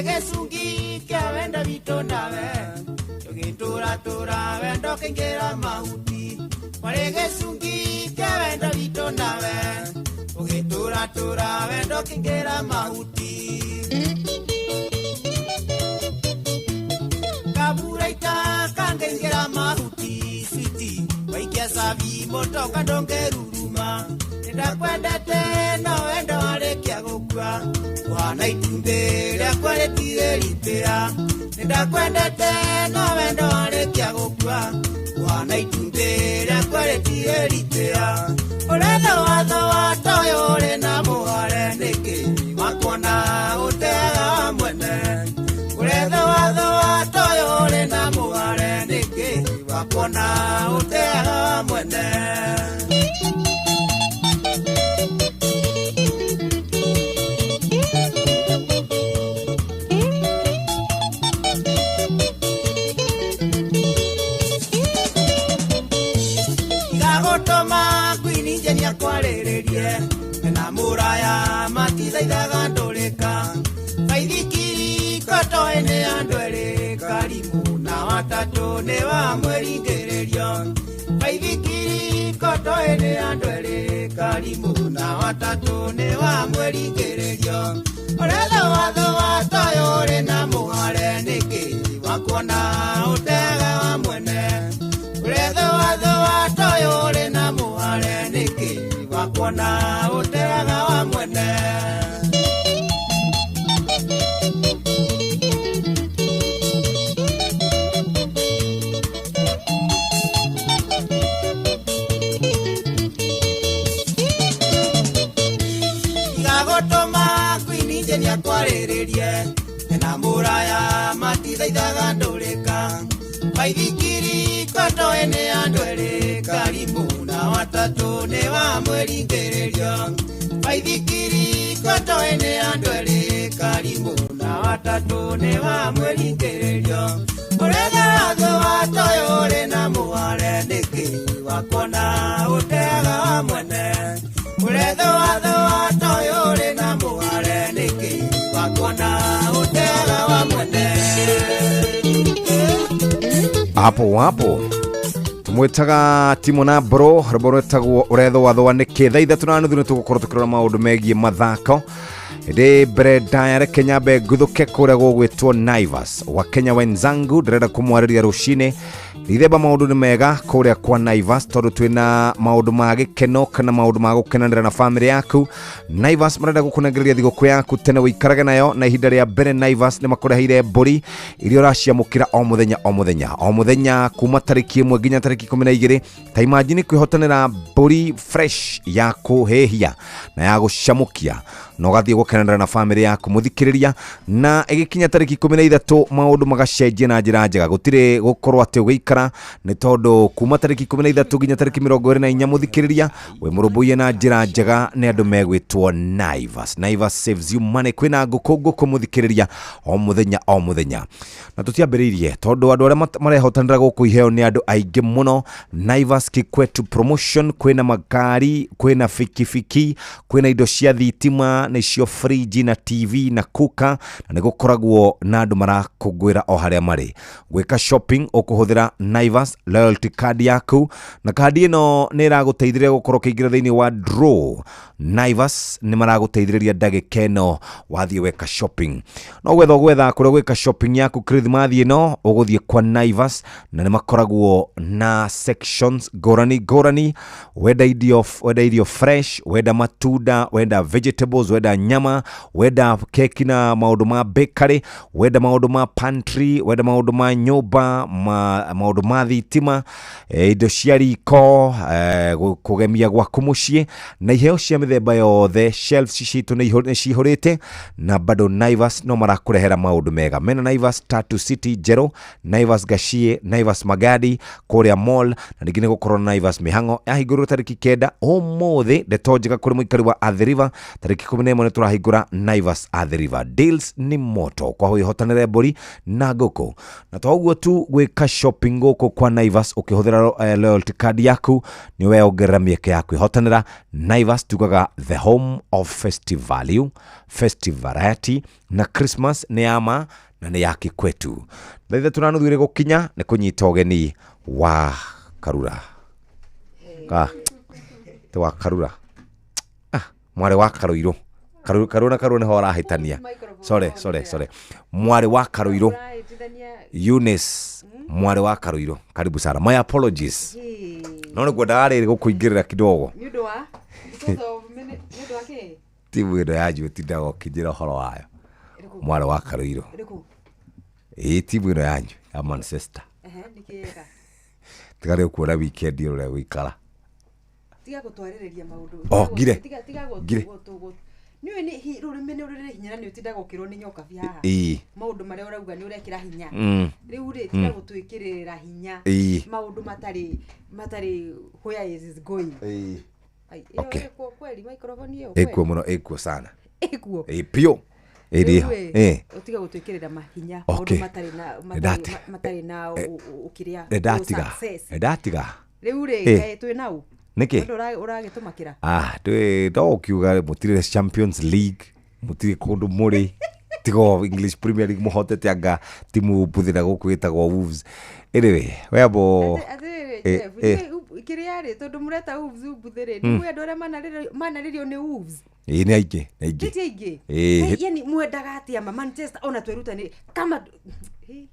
S7: Gĩcungi kĩa wendo witũ nawe tũgĩtũratũra wendo kĩingĩra mahuti warĩ gĩcungi kĩa wendo witũ nawe tũgĩtũratũra wendo kĩingĩra mahuti kaburaita. Waria sabi motoka ndũngĩruruma. Nĩndakwendete no wendo warĩkia gũkua. Wana itumbĩ rĩakwa rĩtirĩ ripĩa. Nĩndakwendete no wendo warĩkia gũkua. Wana itumbĩ rĩakwa rĩtirĩ ripĩa. Ũrethoathoa toyũ ũrĩ na mũhare nĩkĩ? Wakuona ũteaga wa mwene. Ũrethoathoa toyũ ũrĩ na mũhare nĩkĩ? Wakuona ũteaga wa mwene. Gagũtũma ngwini njenia kwarĩrĩrie na mũraya matithaithaga ndũrĩka. Baithikiri kotoĩ nĩ andũ erĩ karimũ na watatũ nĩ wa mwĩringĩrĩrio. Baithikiri kotoĩ nĩ andũ erĩ karimũ na watatũ nĩ wa mwĩringĩrĩrio. Ũrethoathoa toyũ ũrĩ na mũhare nĩkĩ? Wakuona ũtega wa mwene. Ũrethoathoa toyũ ũrĩ na mũhare nĩkĩ? Wakuona ũtega wa mwene. Gagũtũma ngwini njenia kwarĩrĩrie na mũraya matithaithaga ndũrĩka. Baithikiri kotoĩ nĩ andũ erĩ karimũ na watatũ nĩ wa mwĩringĩrĩrio. Baithikiri kotoĩ nĩ andũ erĩ karimũ na watatũ nĩ wa mwĩringĩrĩrio. Ũrethoathoa toyũ ũrĩ na mũhare nĩkĩ? Wakuona ũteaga wa mwene. Ũrethoathoa toyũ ũrĩ na mũhare nĩkĩ? Wakuona ũteaga wa mwene.
S8: Hapo hapo tumwitaga Timo na Bro rwĩmbo rwĩtagwo ũrethoathoa nĩkĩ. Thaa 3:30 nĩ tũgũkorwo tũkĩrora maũndũ megiĩ mathako. Ĩndĩ mbere ndaya reke nyambe nguthũke kũrĩa gũgwĩtwo Naivas. Wakenya wenzangu ndĩrenda kũmwarĩria rũcinĩ. Rithemba maũndũ nĩ mega kũrĩa kwa Naivas tondũ twĩna maũndũ ma gĩkeno kana maũndũ ma gũkenanĩra na famĩlĩ yaku. Naivas marenda gũkũnengereria thigũkũ yaku tene ũikarage nayo, na ihinda rĩa mbere Naivas nĩ makũreheire mbũri iria ũraciamũkĩra o mũthenya o mũthenya o mũthenya kuma tarĩki 1 nginya tarĩki 12. Ta imagine kwĩhotanĩra mbũri fresh ya kũhĩhia na ya gũcamũkia na ũgathiĩ gũkenanĩra na famĩlĩ yaku mũthikĩrĩria. Na ĩgĩkinya tarĩki 13 maũndũ magacenjia na njĩra njega, gũtirĩ gũkorwo atĩ ũgĩikara nĩ tondũ kuma tarĩki 13 nginya tarĩki 24 mũthikĩrĩria wĩ mũrũmbũiye na njĩra njega nĩ andũ megwĩtwo Naivas. Naivas saves you money. Kwĩna ngũkũ ngũkũ mũthikĩrĩria o mũthenya o mũthenya. Na tũtiambĩrĩirie tondũ andũ arĩa marehotanĩra gũkũ iheo nĩ andũ aingĩ mũno. Naivas Kikwetu promotion, kwĩna magari, kwĩna bikibiki, kwĩna indo cia thitima nĩcio fridge na TV na kuka, na nĩgũkoragwo na andũ marakũngũĩra o harĩa marĩ. Gwĩka shopping ũkũhũthĩra Naivas loyalty card yaku, na kandi ĩno nĩ ĩragũteithĩrĩria gũkorwo ũkĩingĩra thĩinĩ wa draw. Naivas nĩ maragũteithĩrĩria ndagĩka ĩno wathiĩ weka shopping. No gwetha ũgwetha kũrĩa gwĩka shopping yaku Kirithimathi ĩno ũgũthiĩ kwa Naivas, na nĩ makoragwo na sections ngũrani ngũrani. Wenda irio fresh, wenda matunda, wenda vegetables, wenda nyama, wenda keki na maũndũ ma bakery, wenda maũndũ ma pantry, wenda maũndũ ma nyũmba, maũndũ ma thitima, indo cia riko, kũgemia gwaku mũciĩ na iheo cia mĩthemba yothe. Shelves citũ nĩ cihũrĩte na bado Naivas no marakũrehera maũndũ mega. Mena Naivas Tatu City Njerũ, Naivas Gachie, Naivas Magadi kũrĩa mall, na ningĩ nĩ gũkorwo na Naivas Mĩhang'o yahingũrirwo tarĩki 9 ũmũthĩ. Ndeto njega kũrĩ mũikari wa Athi River, tarĩki 11 nĩ tũrahingũra Naivas Athi River. Deals ni moto kwa wĩhotanĩre mbũri na ngũkũ. Na to ũguo tu, gwĩka shopping gũkũ kwa Naivas ũkĩhũthĩra loyalty card yaku nĩ weyongerera mĩeke ya kwĩhotanĩra. Naivas tugaga the home of festive value, festive variety, na Christmas nĩ ya ma na nĩ ya kĩkwetu. Thaa 3:30 ĩrĩ gũkinya nĩ kũnyita ũgeni wa Karura. Ti wa Karura, mwarĩ wa Karũirũ. Karũ na Karũ nĩho arahĩtania. Sorry. Mwarĩ wa Karũirũ Eunice, mwarĩ wa Karũirũ, karibu sana. My apologies. No nĩ ngwendaga rĩrĩ gũkũingĩrĩra kidogo.
S9: Nĩ ũndũ wa because of nĩ ũndũ wa kĩ?
S8: Timu ĩno yanyu ũtindaga ũkĩnjĩra ũhoro wayo. Mwarĩ wa Karũirũ.
S9: Ĩrĩkũ?
S8: Ĩĩ timu ĩno yanyu ya Manchester.
S9: Ehe, nĩkĩ ĩka?
S8: Tiga rĩu kuona weekend ĩyo ũrĩa gũikara.
S9: Tiga gũtwarĩrĩria maũndũ.
S8: Oh, ngire.
S9: Tiga tiga
S8: Ngire.
S9: Nĩũĩ nĩ rũrĩmĩ nĩ rũrĩ hinya na nĩ ũtindaga ũkĩrwo nĩ nyoka bi haha.
S8: Ĩĩ.
S9: Maũndũ marĩa ũrauga nĩ ũrekĩra hinya. Rĩu rĩ tiga gũtwĩkĩrĩra hinya.
S8: Ĩĩ.
S9: Maũndũ matarĩ matarĩ where is is going.
S8: Ĩĩ.
S9: Ai, ĩyo
S8: Okay.
S9: ĩkuo kweli microphone ĩyo
S8: Ĩkuo mũno, ĩkuo sana.
S9: Ĩkuo.
S8: Ĩĩ biũ. Ĩrĩ
S9: Rĩu
S8: ho.
S9: ĩ,
S8: Ĩĩ.
S9: ũtige gũtwĩkĩrĩra mahinya
S8: Okay.
S9: maũndũ matarĩ na
S8: Nĩndati-
S9: matarĩ na ũkĩrĩa
S8: Nĩndatiga.
S9: success.
S8: Nĩndatiga.
S9: Rĩu rĩ
S8: Ĩ.
S9: kaĩ twĩ nau?
S8: Nĩkĩ?
S9: Tondũ ũragĩtũmakĩra.
S8: Ah, twĩ no ũkiuga mũtirĩ Champions League, mũtirĩ kũndũ mũrĩ. Tiga English Premier League mũhotete anga timu mbuthĩ na gũkũ ĩtagwo Wolves. Anyway, wembo
S9: Atĩrĩrĩ
S8: Eh,
S9: Jeff,
S8: eh.
S9: kĩrĩa rĩ tondũ mũreta Wolves mbuthĩ rĩ, nĩ mwĩ andũ arĩa manarĩrio nĩ Wolves.
S8: Ĩĩ nĩ aingĩ, nĩ aingĩ.
S9: Ti aingĩ.
S8: Ĩĩ.
S9: Yani mwendaga atĩa ma Manchester ona twerutanĩria kama nĩ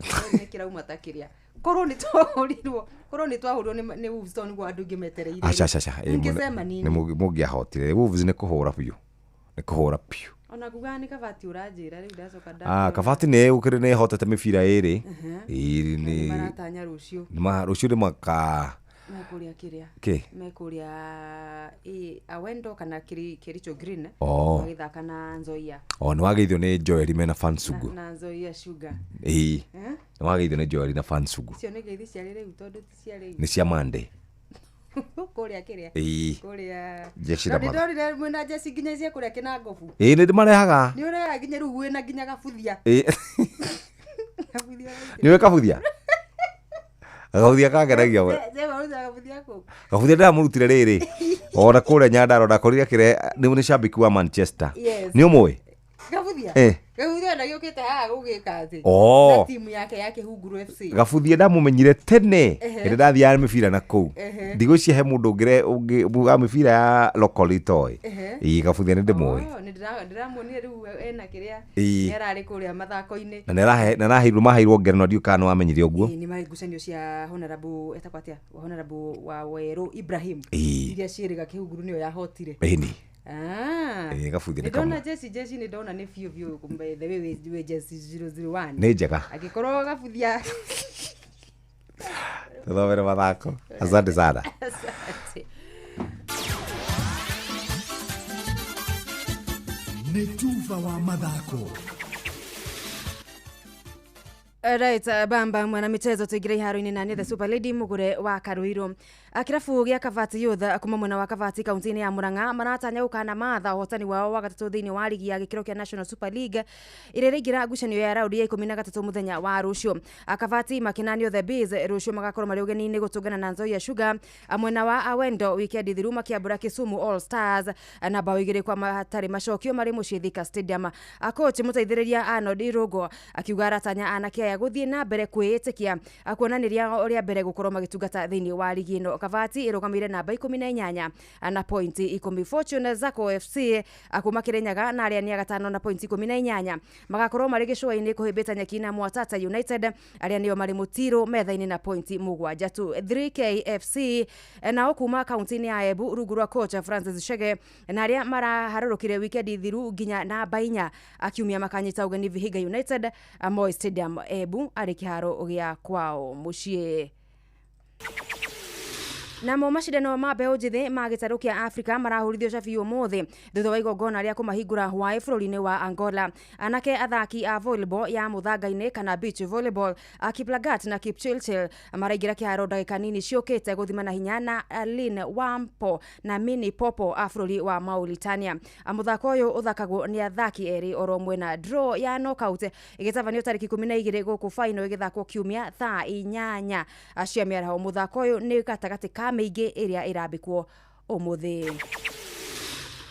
S9: kĩrauma ta kĩrĩa. Korwo nĩ twahũrirwo, korwo nĩ twahũrirwo nĩ Wolves tondũ nĩguo andũ aingĩ metereire.
S8: Aca aca aca. Ĩĩ,
S9: Mũngĩcema nini.
S8: Nĩ mũngĩahotire. Wolves nĩ kũhũra biũ. Nĩ kũhũra biũ.
S9: Ona kugaga nĩ Kabati ũranjĩra rĩu ndacoka
S8: Ah, Kabati nĩ ĩgũkĩrĩ nĩ ĩhotete mĩbira ĩrĩ. Ĩĩ nĩ
S9: maratanya rũciũ.
S8: Rũciũ nĩ maka
S9: Mekũrĩa kĩrĩa?
S8: Kĩ?
S9: Mekũrĩa Awendo kana Kericho Green.
S8: Oh.
S9: Magĩthaka na Nzoia.
S8: O nĩ wageithio nĩ Joel mena Fansugu.
S9: Na Nzoia Sugar.
S8: Ĩĩ.
S9: Eh?
S8: Nĩ wageithio nĩ Joel na Fansugu.
S9: Icio nĩ ngeithi cia rĩu tondũ ti cia rĩu.
S8: Nĩ cia Monday.
S9: Kũrĩa kĩrĩa?
S8: Ĩĩ.
S9: Kũrĩa.
S8: Jeshi
S9: Na
S8: na matha.
S9: nĩndonire mwĩna jeci nginya cia kũrĩa Kĩnangobu.
S8: Ĩĩ nĩ ndĩmarehaga.
S9: Nĩ ũrehaga nginya rĩu wĩna nginya gabuthia.
S8: Ĩĩ.
S9: Gabuthia.
S8: Nĩ ũĩ kabuthia? Gabuthia kangenagia we.
S9: Jeff arutaga gabuthia kũ?
S8: Gabuthia ndĩramũrutire rĩrĩ. Ona kũrĩa Nyandarua ndakorire akĩre nĩ cambĩki wa Manchester.
S9: Yes.
S8: Nĩ ũmũĩ?
S9: Gabuthia?
S8: Eh.
S9: Gabuthia ona gĩũkĩte haha gũgĩka atĩ.
S8: Oh.
S9: Na timu yake ya Kĩhunguro FC.
S8: Gabuthia ndamũmenyire tene
S9: Ehe.
S8: hĩndĩ ndathiaga mĩbira na kũu.
S9: Ehe.
S8: Ndigwĩciria he mũndũ ũngĩ wa mĩbira ya local itoĩ.
S9: Ehe.
S8: Ĩĩ Gabuthia nĩ ndĩmũĩ.
S9: Oh, nĩ ndĩramuonire rĩu ena kĩrĩa.
S8: Ĩĩ.
S9: Nĩ ararĩ kũrĩa mathako-inĩ.
S8: Na nĩaraheirwo maheirwo ngerenwa ndiũĩ kana nĩwamenyire ũguo.
S9: Ĩĩ, nĩ marĩ ngucanio cia honorable etagwo atĩa honorable wa Werũ Ibrahim.
S8: Ĩĩ.
S9: Iria ciĩrĩga Kĩhunguru nĩyo yahotire.
S8: Ĩni.
S9: Ah.
S8: Ĩĩ Gabuthia nĩ
S9: Nĩndona
S8: kamwe.
S9: jeci jeci nĩ ndona nĩ biũ biũ kumbe the way wĩ jeci 001.
S8: Nĩ njega.
S9: Angĩkorwo Gabuthia.
S8: Tũthomere mathako. Asante sana.
S9: Asante.
S4: Nĩ tuba wa mathako.
S9: Right, bamba mwana michezo tuingire iharo-inĩ na nĩ the super lady mugure wa Karuiru. Kĩrabu gĩa Kabati Youth kuma mwena wa Kabati kaunti-inĩ ya Murang'a maratanya gũkana matha ũhotani wao wa gatatũ thĩinĩ wa ligi ya gĩkĩro kĩa National Super League ĩrĩa ĩraingĩra ngucanio ya raundi ya 13 mũthenya wa rũciũ. Kabati makĩnanio the Bees rũciũ magakorwo marĩ ũgeni-inĩ gũtũngana na Nzoia Sugar. Mwena wa Awendo wikendi thiru makĩambũra Kisumu All Stars na bao 2 kwa matarĩ macokio marĩ mũciĩ Thika Stadium. Coach mũteithĩrĩria Arnold Irũngũ akiuga aratanya anake aya gũthiĩ na mbere kwĩĩtĩkia kuonanĩria ũrĩa mbere gũkorwo magĩtungata thĩinĩ wa ligi ĩno. Kabati ĩrũgamĩire namba 18 na pointi 10. Fortune Zacco FC kuma Kirinyaga na arĩa nĩ a gatano na pointi 18 magakorwo marĩ gĩcũa-inĩ kũhĩmbĩta nyeki na Mwatata United arĩa nĩo marĩ mũtirũ metha-inĩ na pointi 7 tu. 3K FC nao kuma kaunti-inĩ ya Embu rungu rwa coach Francis Chege na arĩa maraharũrũkire wikendi thiru nginya namba 4 akiumia makanyita ũgeni Vihiga United Moi Stadium Embu arĩ kĩharo gĩa kwao mũciĩ. Namo macindano ma mbeũ njĩthĩ ma gĩtarũ kĩa Afrika marahũrithio cabi ũmũthĩ thutha wa igongona rĩa kũmahingũra hwaĩ bũrũri-inĩ wa Angola. Anake athaki a volleyball ya mũthanga-inĩ kana beach volleyball Kiplagat na Kipchirchir maraingĩra kĩharo ndagĩka nini ciũkĩte gũthimana hinya na Lin Wampo na Mini Popo a bũrũri wa Mauritania. Mũthako ũyũ ũthakagwo nĩ athaki erĩ oro ũmwe na draw ya knockout ĩgĩtabanio tarĩki 12 gũkũ final ĩgĩthakwo kiumia thaa 8 cia mĩaraho. Mũthako ũyũ nĩ gatagatĩ ka mĩingĩ ĩrĩa ĩrambĩkwo ũmũthĩ.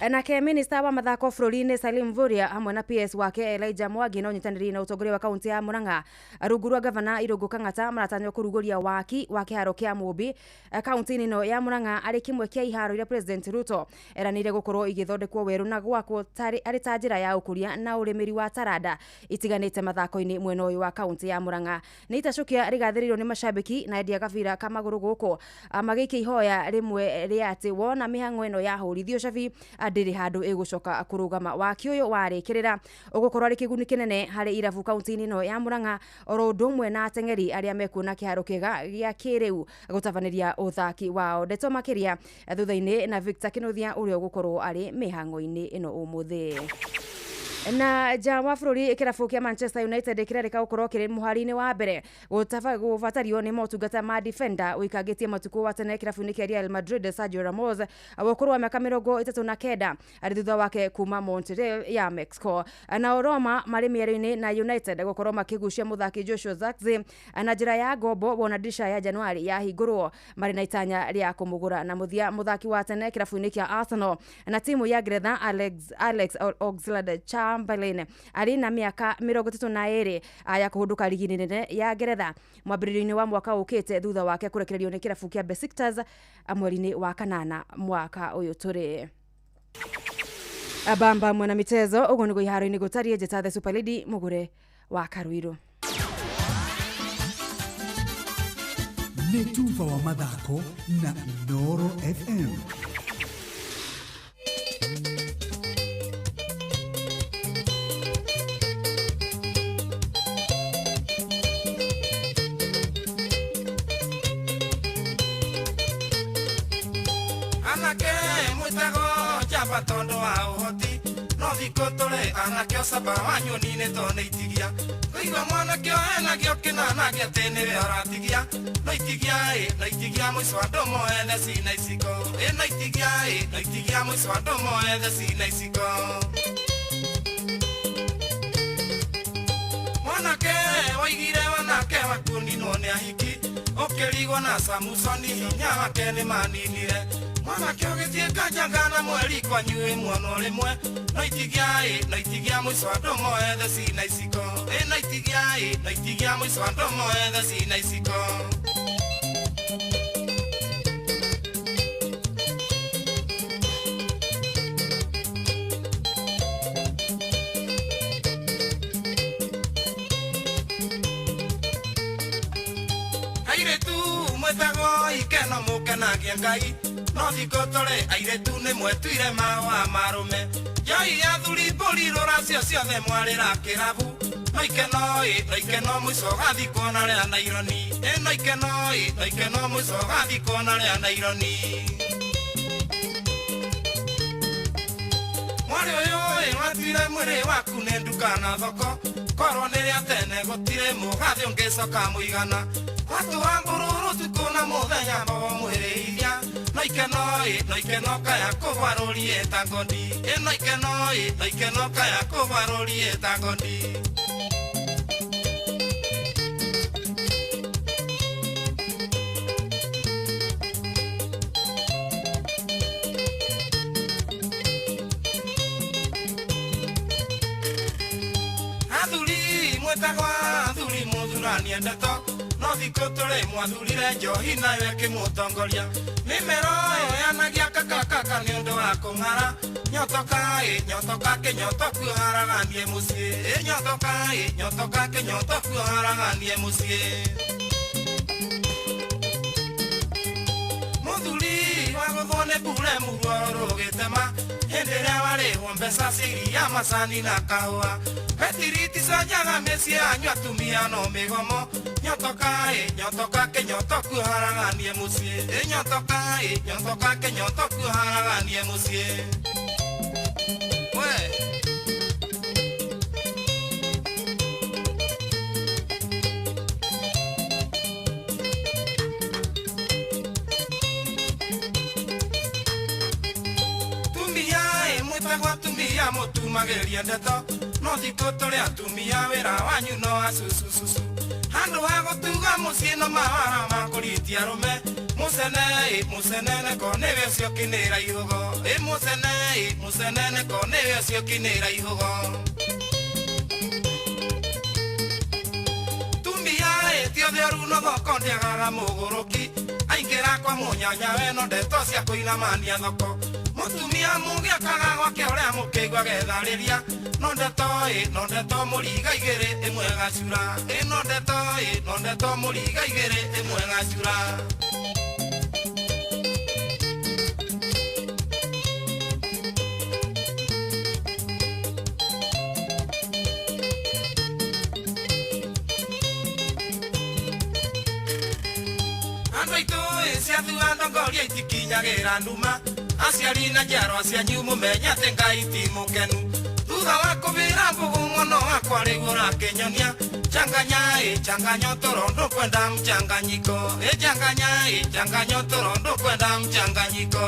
S9: Nake minista wa mathako bũrũri-inĩ Salim Mvurya hamwe na PS wake Elijah Mwangi na ũnyitanĩri na ũtongoria wa kaunti ya Murang'a rungu rwa gavana Irũngũ Kang'ata maratanywo kũrugũria waki wa kĩharo kĩa Mũmbi kaunti-inĩ ĩno ya Murang'a arĩ kĩmwe kĩa iharo iria President Ruto eranĩire gũkorwo igĩthondekwo werũ na gwakwo arĩ ta njĩra ya ũkũria na ũrĩmĩri wa taranda itiganĩte mathako-inĩ mwena ũyũ wa kaunti ya Murang'a. Nĩ itacũkia rĩgathĩrĩirio nĩ macambĩki na endia gabira ka magũrũ gũkũ magĩikia ihoya rĩmwe rĩa atĩ wona mĩhang'o ĩno yahũrithio cabi ndĩrĩ handũ ĩgũcoka kũrũgama. Waki ũyũ warĩkĩrĩra ũgũkorwo arĩ kĩguni kĩnene harĩ irabu kaunti-inĩ ĩno ya Murang'a oro ũndũ ũmwe na ateng'eri arĩa mekuona kĩharo kĩega gĩa kĩrĩu gũtabanĩria ũthaki wao. Ndeto makĩria thutha-inĩ na Victor Kinuthia ũrĩa ũgũkorwo arĩ mĩhang'o-inĩ ĩno ũmũthĩ. Na nja wa bũrũri kĩrabu kĩa Manchester United kĩrerĩka gũkorwo kĩrĩ mũhari-inĩ wa mbere gũbatario nĩ motungata ma defender ũikangĩtie matukũ wa tene kĩrabu-inĩ kĩa Real Madrid Sergio Ramos wa ũkũrũ wa mĩaka 39 arĩ thutha wake kuma Monterrey ya Mexico. Nao Roma marĩ mĩario-inĩ na United gũkorwo makĩgucia mũthaki Joshua Zirkzee na njĩra ya ngombo wona dirisha ya Januari yahingũrwo marĩ na itanya rĩa kũmũgũra. Na mũthia mũthaki wa tene kĩrabu-inĩ kĩa Arsenal na timu ya Ngeretha Alex Oxlade-Chamberlain arĩ na mĩaka 32 ya kũhũndũka rigi nene ya Ngeretha mwambĩrĩrio-inĩ wa mwaka ũkĩte thutha wake kũrekererio nĩ kĩrabu kĩa Besiktas mweri-inĩ wa kanana mwaka ũyũ tũrĩ. Bamba mwana mitezo ũguo nĩguo iharo-inĩ gũtariĩ. Njĩta The Super Lady Mũgũre wa Karuirũ.
S4: Nĩ tuba wa mathako na Inooro FM.
S10: Anake mwĩtagwo njamba tondũ wa ũhoti no thikũ tũrĩ anake ũcamba wa nyoni-inĩ to nĩ itigia kũigua mwanake enagio kĩnanagĩa atĩ nĩwe ũratigia no itigia ĩ no itigia mũico andũ moethe cina iciko ĩ no itigia ĩ no itigia mũico andũ moethe cina iciko. Mwanake waigire wanake wakuninwo nĩ ahiki ũkĩrigwo na Samusoni hinya wake nĩ maninire mwanake ũgĩthiĩ kanjanga na mweri kwanyu ĩ muono rĩmwe no itigia ĩ no itigia mũico andũ moethe cina iciko ĩ no itigia ĩ no itigia mũico andũ moethe cina iciko. Airĩtu mwĩtagwo ikeno mũkenagie Ngai no thikũ tũrĩ airĩtu nĩ mwetuire mawa marũme njoi athuri mbũri rũracio ciothe mwarĩra kĩrabu no ikeno ĩ no ikeno mũico ũgathikwo na rĩa naironi ĩ no ikeno ĩ no ikeno mũico ũgathikwo na rĩa naironi. Mwarĩ ũyũ ĩ watuire mwĩrĩ waku nĩ nduka na thoko korwo nĩ rĩa tene gũtirĩ mũgathĩ ũngĩcoka mũigana watua mbũrũrũ tukũ na mũthenya mbogo mwĩrĩithia no ikeno ĩ no ikeno kaya kũgwarũrie ta ngondi ĩ no ikeno ĩ no ikeno kaya kũgwarũrie ta ngondi. Athuri mwĩtagwo athuri mũthuranie ndeto no thikũ tũrĩ mwathurire njohi nayo ĩkĩmũtongoria mĩmero ĩyo yanagia kakakaka nĩ ũndũ wa kũng'ara nyotoka ĩ nyotoka kĩnyotoku haraganie mũciĩ ĩ nyotoka ĩ nyotoka kĩnyotoku haraganie mũciĩ. Mũthuri wagũthwo nĩ mbure mũruo rũgĩtema hĩndĩ ĩrĩa warĩhwo mbeca cia iria macani na kahũa betiriti canjaga mĩciĩ yanyu atumia no mĩgomo nyotoka ĩ nyotoka kĩnyotoku haraganie mũciĩ ĩ nyotoka ĩ nyotoka kĩnyotoku haraganie mũciĩ. We tumia ĩ mwĩtagwo atumia mũtumagĩrie ndeto no thikũ tũrĩ atumia wĩra wanyu no acucucucu Handũ ha gũtuga mũciĩ no mawara makũritie arũme. Mũcene ĩ mũcenene ko nĩwe ũcio ũkinĩra ihũgo. Ĩ mũcene ĩ mũcenene ko nĩwe ũcio ũkinĩra ihũgo. Tumia ĩ ti othe oru no thoko ndĩagaga mũgũrũki. Aingĩra kwa mũnyanyawe no ndeto cia kũinamania thoko. Mũtumia mũgĩ akaga gwake ũrĩa mũkĩigua getharĩria. No ndeto ĩ no ndeto mũriga igĩrĩ ĩmwe gacura. Ĩ no ndeto ĩ no ndeto mũriga igĩrĩ ĩmwe gacura. Andũ aitũ ĩ ciathua ndongoria itikinyagĩra nduma. Aciari na njiarwa cianyu mũmenye atĩ Ngai ti mũkenu. Thutha wa kũbĩra mbũgũ mwana wakwa rĩu ũrakĩnyonia. Changanya ĩ changanya ũtũro ndũkwenda mchanganyiko. Ĩ changanya ĩ changanya ũtũro ndũkwenda mchanganyiko.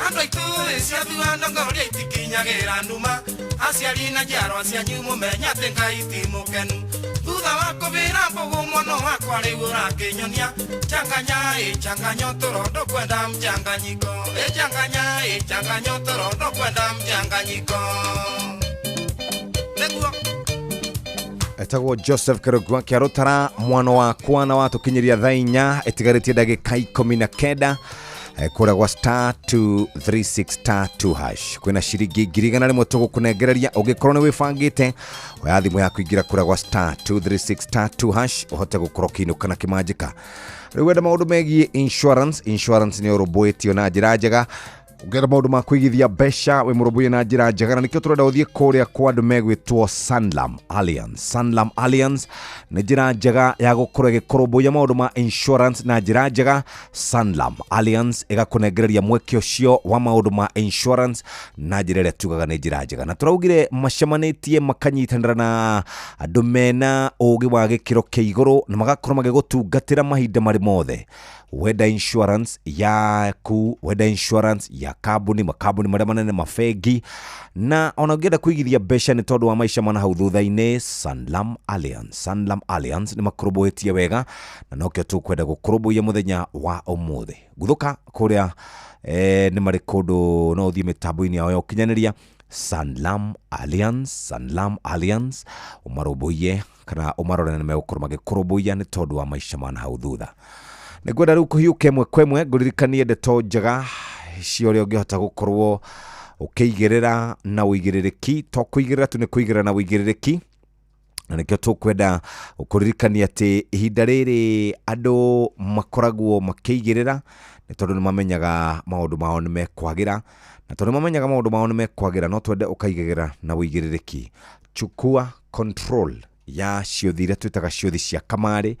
S10: Andũ aitũ ĩ ciathua ndongoria itikinyagĩra nduma. Aciari na njiarwa cianyu mũmenye atĩ Ngai ti mũkenu. Thutha wa kũbĩra mbũgũ mwana wakwa rĩu ũrakĩnyonia. Changanya ĩ changanya ũtũro ndũkwenda mchanganyiko. Ĩ changanya ĩ changanya ũtũro ndũkwenda mchanganyiko. Nĩguo
S8: Etagwo Joseph Kĩrũngũ akĩarũtara mwana wakwa na watũkinyĩria thaa 4 ĩtigarĩtie ndagĩka 19 kũrĩa gwa star 236 star 2 hash kwĩna ciringi 100,000 tũgũkũnengereria ũngĩkorwo nĩ wĩbangĩte oya thimũ yaku ingĩra kũrĩa gwa star 236 star 2 hash ũhote gũkorwo ũkĩinũka na kĩmanjĩka. Rĩu wenda maũndũ megiĩ insurance nĩ ũrũmbũĩtio na njĩra njega. Ũngĩenda maũndũ ma kũigithia mbeca wĩ mũrũmbũiye na njĩra njega, na nĩkĩo tũrenda ũthiĩ kũrĩa kwa andũ megwĩtwo Sanlam Alliance. Sanlam Alliance nĩ njĩra njega ya gũkorwo ĩgĩkũrũmbũiya maũndũ ma insurance na njĩra njega. Sanlam Alliance ĩgakũnengereria mweke ũcio wa maũndũ ma insurance na njĩra ĩrĩa tugaga nĩ njĩra njega, na tũraugire macemanĩtie makanyitanĩra na andũ mena ũgĩ wa gĩkĩro kĩa igũrũ na magakorwo magĩgũtungatĩra mahinda marĩ mothe. Wenda insurance yaku, wenda insurance ya kambuni, makambuni marĩa manene, mabengi, na ona ũngĩenda kũigithia mbeca nĩ tondũ wa maica mana hau thutha-inĩ, Sanlam Alliance. Sanlam Alliance nĩ makũrũmbũĩtie wega na nokĩo tũkwenda gũkũrũmbũiya mũthenya wa ũmũthĩ. Guthũka kũrĩa nĩ marĩ kũndũ no ũthiĩ mĩtambo-inĩ yao ya ũkinyanĩria. Sanlam Alliance, Sanlam Alliance ũmarũmbũiye kana ũmarore nĩ megũkorwo magĩkũrũmbũiya nĩ tondũ wa maica mana hau thutha. Nĩngwenda rĩu kũhiũka ĩmwe kwa ĩmwe ngũririkanie ndeto njega cia ũrĩa ũngĩhota gũkorwo ũkĩigĩrĩra na ũigĩrĩrĩki. To kũigĩrĩra tu, nĩ kũigĩrĩra na ũigĩrĩrĩki, na nĩkĩo tũkwenda gũkũririkania atĩ ihinda rĩrĩ andũ makoragwo makĩigĩrĩra nĩ tondũ nĩ mamenyaga maũndũ mao nĩ mekwagĩra, na tondũ nĩ mamenyaga maũndũ mao nĩ mekwagĩra no twende ũkaigĩrĩra na ũigĩrĩrĩki. Chukua control ya ciũthi iria twĩtaga ciũthi cia kamarĩ,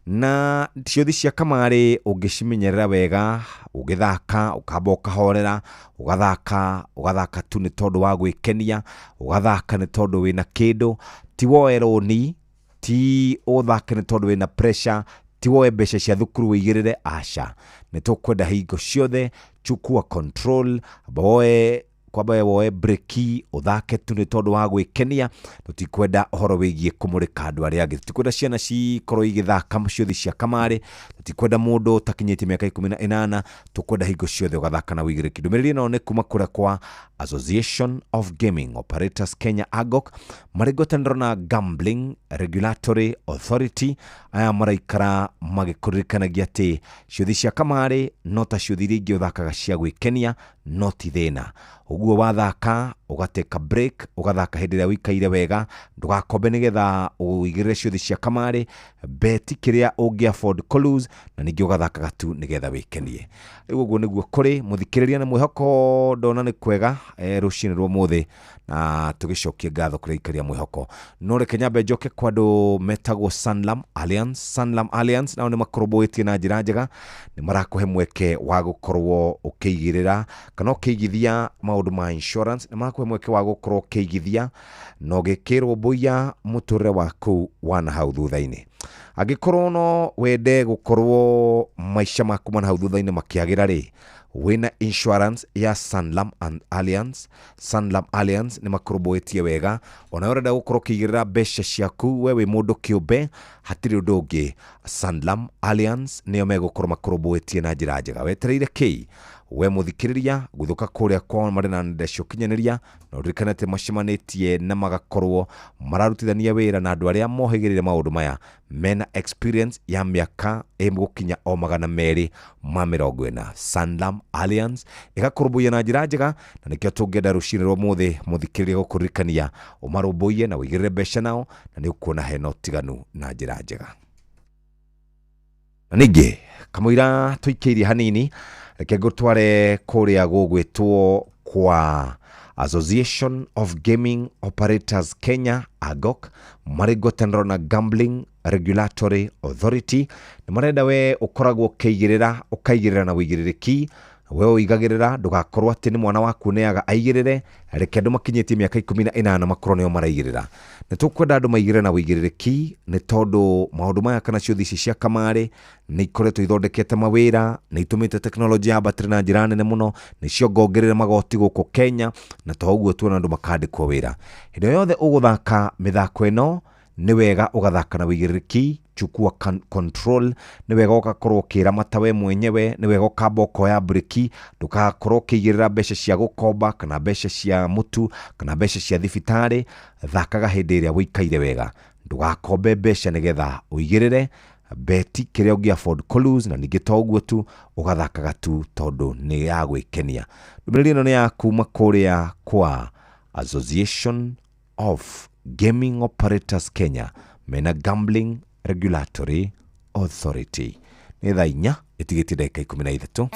S8: na ciũthi cia kamarĩ ũngĩcimenyerera wega, ũgĩthaka ũkamba ũkahorera, ũgathaka tu nĩ tondũ wa gwĩkenia, ũgathaka nĩ tondũ wĩna kĩndũ, ti woe rũni, ti ũthake nĩ tondũ wĩna pressure, ti woe mbeca cia thukuru wĩigĩrĩre, aca. Nĩ tũkwenda hingo ciothe chukua control, woe kwamba woe breki ũthake tu nĩ tondũ wa gwĩkenia. Tũtikwenda ũhoro wĩgiĩ kũmũrĩka andũ arĩa angĩ, tũtikwenda ciana cikorwo igĩthaka ciũthi cia kamarĩ, tũtikwenda mũndũ ũtakinyĩtie mĩaka 18, tũkwenda hingo ciothe ũgathaka na ũigĩrĩrĩki. Ndũmĩrĩri ĩno nĩ kuma kũrĩa kwa Association of Gaming Operators Kenya AGOK, marĩ ngwatanĩro na Gambling Regulatory Authority. Aya maraikara magĩkũririkanagia atĩ ciũthi cia kamarĩ no ta ciũthi iria ingĩ ũthakaga cia gwĩkenia, no ti thĩna. Ũguo wathaka ũgateka break, ũgathaka hĩndĩ ĩrĩa ũikaire wega, ndũgakombe nĩgetha ũigĩrĩre ciũthi cia kamarĩ, beti kĩrĩa ũngĩ afford kũ lose, na ningĩ ũgathakaga tu nĩgetha wĩkenie. Rĩu ũguo nĩguo kũrĩ mũthikĩrĩria, na mwĩhoko ndona nĩ kwega rũcinĩ rwa ũmũthĩ, na tũgĩcokie ngatho kũrĩ aikaria mwĩhoko. No reke nyambe njoke kwa andũ metagwo Sanlam Alliance. Sanlam Alliance nao nĩ makũrũmbũĩtie na njĩra njega, nĩ marakũhe mweke wa gũkorwo ũkĩigĩrĩra kana ũkĩigithia maũndũ ma insurance, nĩ marakũhe mweke wa gũkorwo ũkĩigithia na ũgĩkĩrũmbũiya mũtũrĩre waku wa na hau thutha-inĩ. Angĩkorwo no wende gũkorwo maica maku mana hau thutha-inĩ makĩagĩra rĩ, wĩna insurance ya Sanlam and Alliance. Sanlam Alliance nĩ makũrũmbũĩtie wega. Ona ũrenda gũkorwo ũkĩigĩrĩra mbeca ciaku we wĩ mũndũ kĩũmbe, hatirĩ ũndũ ũngĩ, Sanlam Alliance nĩo megũkorwo makũrũmbũĩtie na njĩra njega. Wetereire kĩ we mũthikĩrĩria? Gũthũka kũrĩa kwao marĩ na nenda cia ũkinyanĩria, na ũririkane atĩ macemanĩtie na magakorwo mararutithania wĩra na andũ arĩa mohĩgĩrĩire maũndũ maya mena experience ya mĩaka ĩgũkinya o 240. Sanlam Alliance ĩgakũrũmbũiya na njĩra njega, na nĩkĩo tũngĩenda rũcinĩ rwa ũmũthĩ mũthikĩrĩria gũkũririkania ũmarũmbũiye na ũigĩrĩre mbeca nao, na nĩ ũkuona hena ũtiganu na njĩra njega. Na ningĩ kamũira tũikĩirie hanini, reke ngũtware kũrĩa gũgwĩtwo kwa Association of Gaming Operators Kenya, AGOK, marĩ ngwatanĩro na Gambling Regulatory Authority. Nĩ marenda we ũkoragwo ũkĩigĩrĩra, ũkaigĩrĩra na ũigĩrĩrĩki. We ũigagĩrĩra, ndũgakorwo atĩ nĩ mwana waku ũneaga aigĩrĩre. Reke andũ makinyĩtie mĩaka 18 makorwo nĩo maraigĩrĩra. Nĩ tũkwenda andũ maigĩrĩre na ũigĩrĩrĩki, nĩ tondũ maũndũ maya kana ciũthi ici cia kamarĩ nĩ ikoretwo ithondekete mawĩra, nĩ itũmĩte tekinoronjĩ yambatĩre na njĩra nene mũno, nĩ ciongongerere magoti gũkũ Kenya, na to ũguo tuona andũ makandĩkwo wĩra. Hĩndĩ yothe ũgũthaka mĩthako ĩno, nĩ wega ũgathaka na ũigĩrĩrĩki. Chukua control, nĩ wega ũgakorwo ũkĩramata we mwenyewe, nĩ wega ũkamba ũkoya breki, ndũgakorwo ũkĩigĩrĩra mbeca cia gũkomba kana mbeca cia mũtu kana mbeca cia thibitarĩ. Thakaga hĩndĩ ĩrĩa wĩikaire wega, ndũgakombe mbeca nĩgetha ũigĩrĩre beti kĩrĩa ũngĩ afford kũ lose, na ningĩ to ũguo tu, ũgathakaga tu tondũ nĩ ya gwĩkenia. Ndũmĩrĩri ĩno nĩ ya kuma kũrĩa kwa Association of Gaming Operators Kenya mena Gambling Regulatory Authority. Nĩ thaa 4 ĩtigĩtie ndagĩka 13.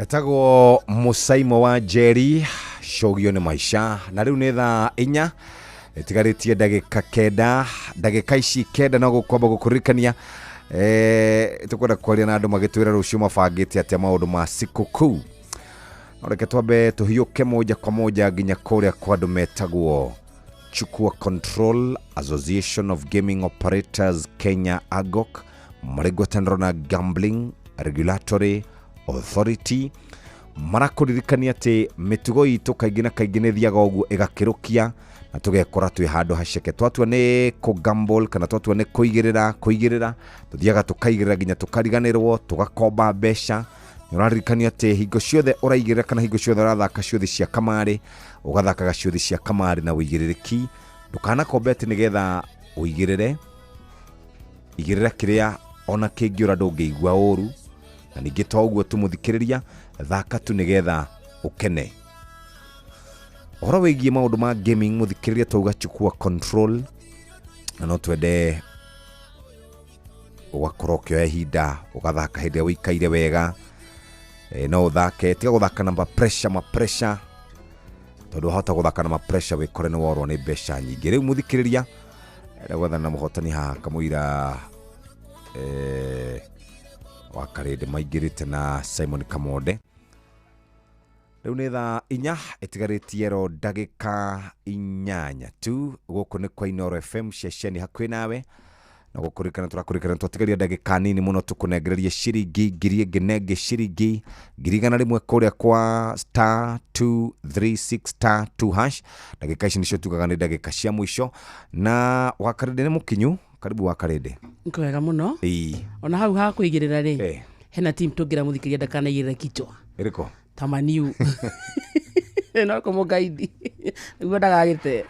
S8: Etagwo Musaimo wa Njeri cogio nĩ maica na rĩu nĩ thaa 4 ĩtigarĩtie ndagĩka 9 ndagĩka ici 9 no gũkwamba gũkũririkania tũkwenda kwaria na andũ magĩtwĩra rũciũ mabangĩte atĩa maũndũ ma sikukuu. No reke twambe tũhiũke moja kwa moja nginya kũrĩa kwa andũ metagwo Chukua Control Association of Gaming Operators Kenya AGOK marĩ ngwatanĩro na Gambling Regulatory Authority marakũririkania atĩ mĩtugo itũ kaingĩ na kaingĩ nĩ ĩthiaga ũguo ĩgakĩrũkia na tũgekora twĩ handũ haceke. Twatua nĩ kũ-gamble kana twatua nĩ kũigĩrĩra tũthiaga tũkaigĩrĩra nginya tũkariganĩrwo tũgakomba mbeca. Nĩ ũraririkanio atĩ hingo ciothe ũraigĩrĩra kana hingo ciothe ũrathaka ciũthi cia kamarĩ ũgathakaga ciũthi cia kamarĩ na ũigĩrĩrĩki. Ndũkanakombe atĩ nĩgetha ũigĩrĩre, igĩrĩra kĩrĩa ona kĩngĩũra ndũngĩigua ũru. Na ningĩ to ũguo tu mũthikĩrĩria, thaka tu nĩgetha ũkene. Ũhoro wĩgiĩ maũndũ ma gaming mũthikĩrĩria twauga chukua control, na no twende ũgakorwo ũkĩoya ihinda ũgathaka hĩndĩ ĩrĩa ũikaire wega. No ũthake, tiga gũthaka na ma pressure tondũ wahota gũthaka na ma pressure wĩkore nĩ worwo nĩ mbeca nyingĩ. Rĩu mũthikĩrĩria enda gwethana na mũhotani haha kamũira wa Karĩndĩ maingĩrĩte na Simon Kamonde. Rĩu nĩ thaa 4 ĩtigarĩtie ro ndagĩka 8 tu. Gũkũ nĩ kwa Inooro FM ceceni hakuhĩ nawe na gũkũririkana tũrakũririkana twatigaria ndagĩka nini mũno tũkũnengererie ciringi ngiri ĩngĩ na ĩngĩ ciringi 100,000 kũrĩa kwa star 236 star 2 hash. Ndagĩka ici nĩcio tugaga nĩ ndagĩka cia mũico na Wakarĩndĩ nĩ mũkinyu. Karibu Wakarĩndĩ.
S12: Kwega mũno.
S8: Ĩĩ.
S12: Ona hau ha kũigĩrĩra rĩ, hena team tũngĩra mũthikĩria ndakanaigĩrĩre kichwa.
S8: Ĩrĩkũ?
S12: Ta Maniu. No kũmũgaidi nĩguo ndagagĩte.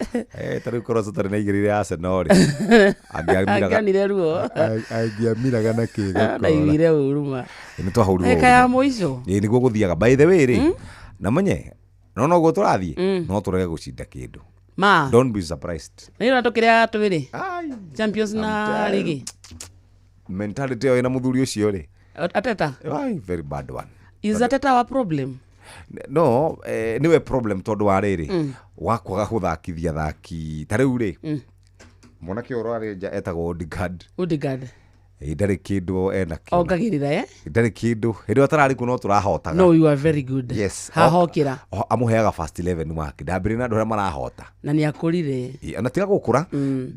S8: Ta rĩu korwo tũtarĩ na igĩrĩire Arsenal rĩ,
S12: angĩonire ruo.
S8: Angĩamiraga na kĩ
S12: Ndaiguire ũru ma.
S8: Nĩ twahũrirwo
S12: Eka ya mũico.
S8: Ĩĩ nĩguo gũthiaga. By the way rĩ, na menye no noguo tũrathiĩ no tũrege gũcinda kĩndũ.
S12: Ma.
S8: Don't be surprised.
S12: Na ĩno tũkĩrĩaga twĩrĩ Champions na ligi.
S8: Mentality ĩyo ĩna mũthuri ũcio rĩ.
S12: Ateta.
S8: Ai, very bad one.
S12: Is Ateta our problem?
S8: No, niwe problem tondũ wa rĩrĩ wa kwaga gũthakithia thaki ta rĩu rĩ mwanake ũyũ ũrarĩ nja etagwo Odegaard.
S12: Odegaard.
S8: Ndarĩ kĩndũ enakĩo.
S12: Ongagĩrĩra
S8: Ndarĩ kĩndũ hĩndĩ ĩyo atararĩ kuo no tũrahotaga.
S12: No, you are very good.
S8: Yes.
S12: Hahokĩra.
S8: Amũheaga first 11 wake ndambĩrĩ na andũ arĩa marahota.
S12: Na nĩ akũrire.
S8: Ona tiga gũkũra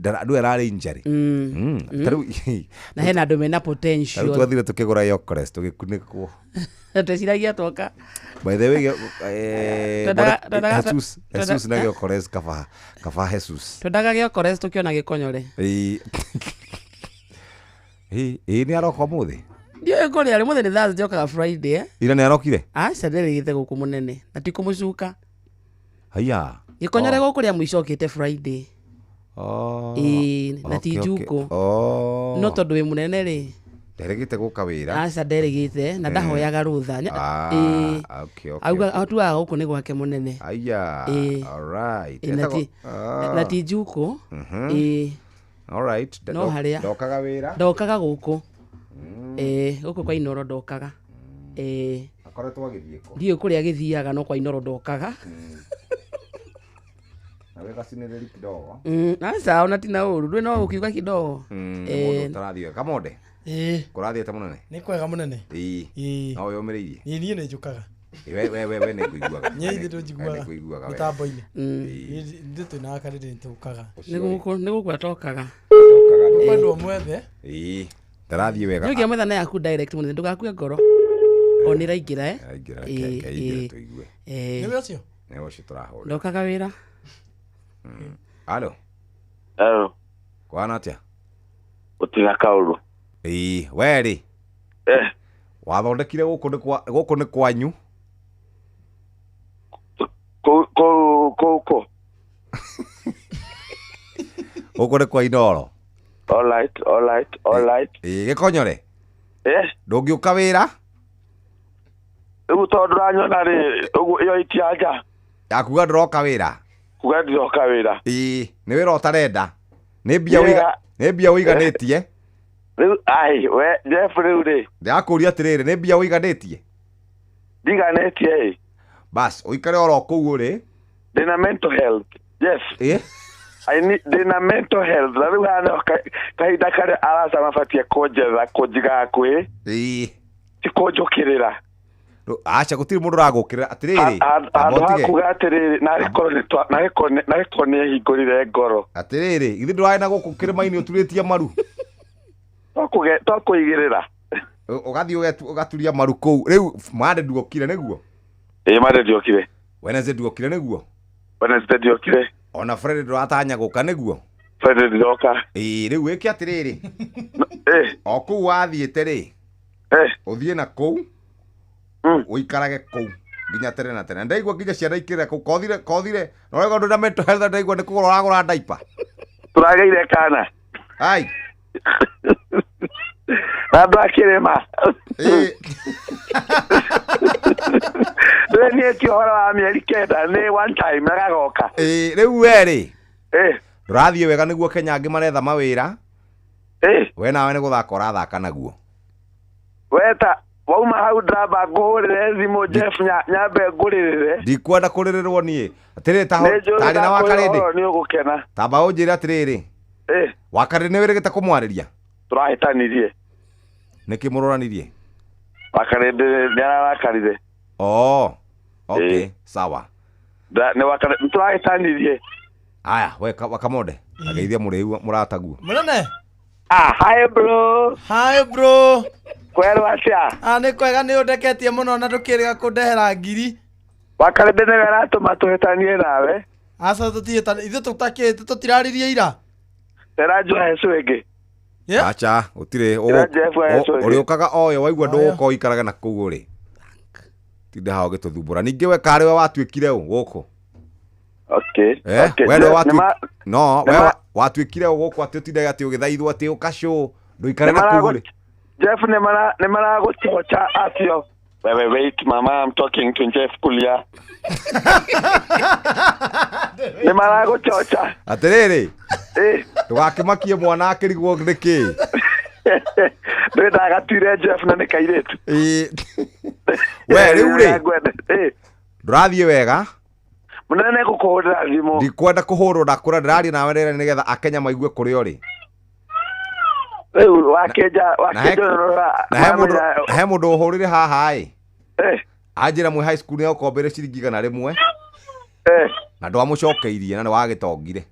S8: andũ ararĩ injury. Ta rĩu
S12: na hena andũ mena potential.
S8: Ta rĩu twathire tũkĩgũra Gyökeres tũgĩkunĩkwo.
S12: Tweciragia twoka.
S8: By the way, Jesus na Gyökeres kaba Jesus.
S12: Twendaga Gyökeres tũkĩona gĩkonyore.
S8: Ĩĩ nĩ aroka ũmũthĩ?
S12: Ndiũĩ kũrĩa arĩ, ũmũthĩ nĩ Thursday okaga Friday.
S8: Ira nĩ arokire?
S12: Aca nderĩgĩte gũkũ mũnene na ti kũmũcuka.
S8: Haiya.
S12: Gĩkonyore gũkũ rĩa mũico okĩte Friday. Ĩĩ na ti njukũ. No tondũ wĩ mũnene rĩ.
S8: Nderĩgĩte gũka wĩra.
S12: Aca nderĩgĩte na ndahoyaga rũtha. Auga atuaga gũkũ nĩ gwake mũnene.
S8: Aya. All right.
S12: Na ti njukũ. Ĩĩ.
S8: All right.
S12: No harĩa.
S8: Ndokaga wĩra.
S12: Ndokaga gũkũ. Gũkũ kwa Inooro ndokaga.
S8: Akoretwo agĩthiĩ kũ?
S12: Ndiũĩ kũrĩa agĩthiaga no kwa Inooro ndokaga.
S8: Na wĩ gacinĩrĩri kidogo.
S12: Aca ona ti na ũru, ndũĩ no ũkiuga kidogo.
S8: Mũndũ ũtarathiĩ Kamonde. Kũrathiĩ atĩa mũnene?
S18: Nĩ kwega mũnene.
S8: Ĩĩ. No wĩyũmĩrĩirie?
S18: Ĩĩ niĩ nĩ njũkaga.
S8: We nĩ ngũiguaga.
S18: Niĩ ithe ndũnjiguaga.
S8: Nĩ ngũiguaga.
S18: Mĩtambo-inĩ. Ithuĩ twĩna Wakarĩndĩ nĩ tũkaga.
S12: Nĩ gũkũ atokaga.
S18: Kwendwo mwethe.
S8: Ĩĩ. Ndarathiĩ wega.
S12: Nĩ ũngĩamwetha na yaku direct mũnene ndũgakue ngoro. O nĩ ĩraingĩra.
S8: Ĩraingĩra, reke ĩingĩre tũigue.
S18: Nĩwe ũcio?
S8: Nĩwe ũcio tũrahũra.
S12: Ndokaga wĩra.
S8: Halo.
S19: Halo.
S8: Kwana atĩa?
S19: Gũtirĩ kaũndũ.
S8: Ĩĩ, we rĩ. Wathondekire gũkũ nĩ kwanyu?
S19: Kũ.
S8: Gũkũ nĩ kwa Inooro.
S19: All right.
S8: Ĩĩ, gĩkonyore? Ndũngĩũka wĩra?
S19: Rĩu tondũ ndũranyona rĩ, ũguo ĩyo itianja.
S8: Yakuga ndũroka wĩra?
S19: Kuga ndiroka wĩra.
S8: Ĩĩ, nĩ wĩra ũtarenda. Nĩ mbia ũiganĩtie?
S19: Rĩu ai, we Jeff rĩu rĩ.
S8: Ndĩrakũria atĩrĩrĩ, nĩ mbia ũiganĩtie?
S19: Ndiganĩtie ĩ.
S8: Bas, ũikare oro kũu ũrĩ.
S19: Ndĩna mental health. Yes.
S8: Ĩ?
S19: I need ndĩna mental health. Na rĩu haha nĩho kahinda karĩa arata mabatiĩ kũnjetha kũnjiga hakuhĩ.
S8: Ĩ.
S19: Ti kũnjũkĩrĩra.
S8: Aca gũtirĩ mũndũ ũragũkĩrĩra atĩrĩrĩ.
S19: Handũ
S8: amba
S19: ha
S8: ũtige.
S19: kuga atĩrĩrĩ narĩ korwo narĩ korwo nĩehingũrire ngoro.
S8: Atĩrĩrĩ, githĩ ndũrarĩ na gũkũ kĩrĩma-inĩ ũturĩtie maru?
S19: To kũigĩrĩra.
S8: Ũgathiĩ ũgaturia maru kũu. Rĩu Monday nduokire nĩguo?
S19: Ĩ Monday ndiokire.
S8: Wednesday nduokire nĩguo?
S19: Wednesday ndiokire.
S8: Ona Friday ndũratanya gũka nĩguo?
S19: Friday ndiroka.
S8: Ĩ rĩu wĩke atĩrĩrĩ. O kũu wathiĩte rĩ. Ũthiĩ na kũu. Ũikarage kũu nginya tene na tene. Ndaigua nginya ciana ikĩrĩra kũu kothire kothire. Na ũraigua ndũna mental health ndaigua nĩ kũgũra ũragũra diaper.
S19: Tũragĩire kana.
S8: Ai.
S19: Na andũ a kĩrĩma. Ndĩniĩtie ũhoro wa mĩeri 9 nĩ one time na gagoka.
S8: Ĩ rĩu we rĩ. Ndũrathiĩ wega nĩguo Kenya angĩ maretha mawĩra. We nawe nĩ gũthaka ũrathaka naguo.
S19: Weta wauma hau ndamba ngũhũrĩre thimũ Jeff nyambe ngũrĩrĩre.
S8: Ndikwenda kũrĩrĩrwo niĩ. Atĩrĩrĩ ta
S19: Nĩ njũĩ
S8: tarĩ na
S19: ndakũhe
S8: wakarĩndĩ.
S19: ũhoro nĩ ũgũkena.
S8: Tamba ũnjĩre atĩrĩrĩ. Wakarĩndĩ nĩ wĩrĩgĩte kũmwarĩria?
S19: Tũrahĩtanirie.
S8: Nĩkĩ mũroranirie?
S19: Wakarĩndĩ nĩ ararakarire.
S8: Oh. Okay, sawa.
S19: Nĩ wakarĩndĩ tũrahĩtanirie.
S8: Aya, we Wakamonde. Ageithia mũrĩu mũrataguo.
S18: Mũnene.
S19: Ah, hi bro.
S18: Hi bro.
S19: Kwerwo atĩa?
S18: Ah, nĩ kwega nĩ ũndeketie mũno na ndũkĩrĩga kũndehera ngiri.
S19: Wakarĩndĩ nĩwe aratũma tũhĩtanie nawe.
S18: Aca tũtihĩtania ithuĩ tũtakĩte tũtiraririe ira.
S19: Tera njohe ĩngĩ.
S8: Acha, gũtirĩ
S19: Ĩra Jeff ahe cũngĩ.
S8: ũrĩũkaga oyo waigua ndũgũka ũikarage na kũu ũrĩ. Tinda haha ũgĩtũthumbũra. Ningĩ we karĩ we watuĩkire ũ gũkũ?
S19: Okay.
S8: Eh,
S19: Okay.
S8: we nĩwe
S19: Nĩ
S8: no,
S19: nĩ
S8: we watuĩkire ũ gũkũ atĩ ũtindage atĩ ũgĩthaithwo atĩ ũkacũ ndũikare na kũu ũrĩ.
S19: Jeff nĩ maragũchocha atio. Wewe wait mama I'm talking to Jeff Kulia. Nĩ maragũchocha.
S8: Atĩrĩrĩ. Ndũgakĩmakie mwana akĩrigwo nĩkĩ.
S19: Ndĩ ndagatuire Jeff na nĩ kairĩtu.
S8: Ĩ. We rĩu rĩ. Ndũrathiĩ wega.
S19: Mũnene ngũkũhũrĩra thimũ.
S8: Ndikwenda kũhũrwo ndakũra ndĩraria nawe rĩera nĩgetha akenya maigue kũrĩa ũrĩ.
S19: Rĩu wakĩnja
S8: Na he-
S19: wakĩnja
S8: Na he mũndũ ũhũrĩre haha ĩ. Anjĩra mwĩ high school nĩagũkombeire ciringi 100. Na ndwamũcokeirie na nĩwagĩtongire.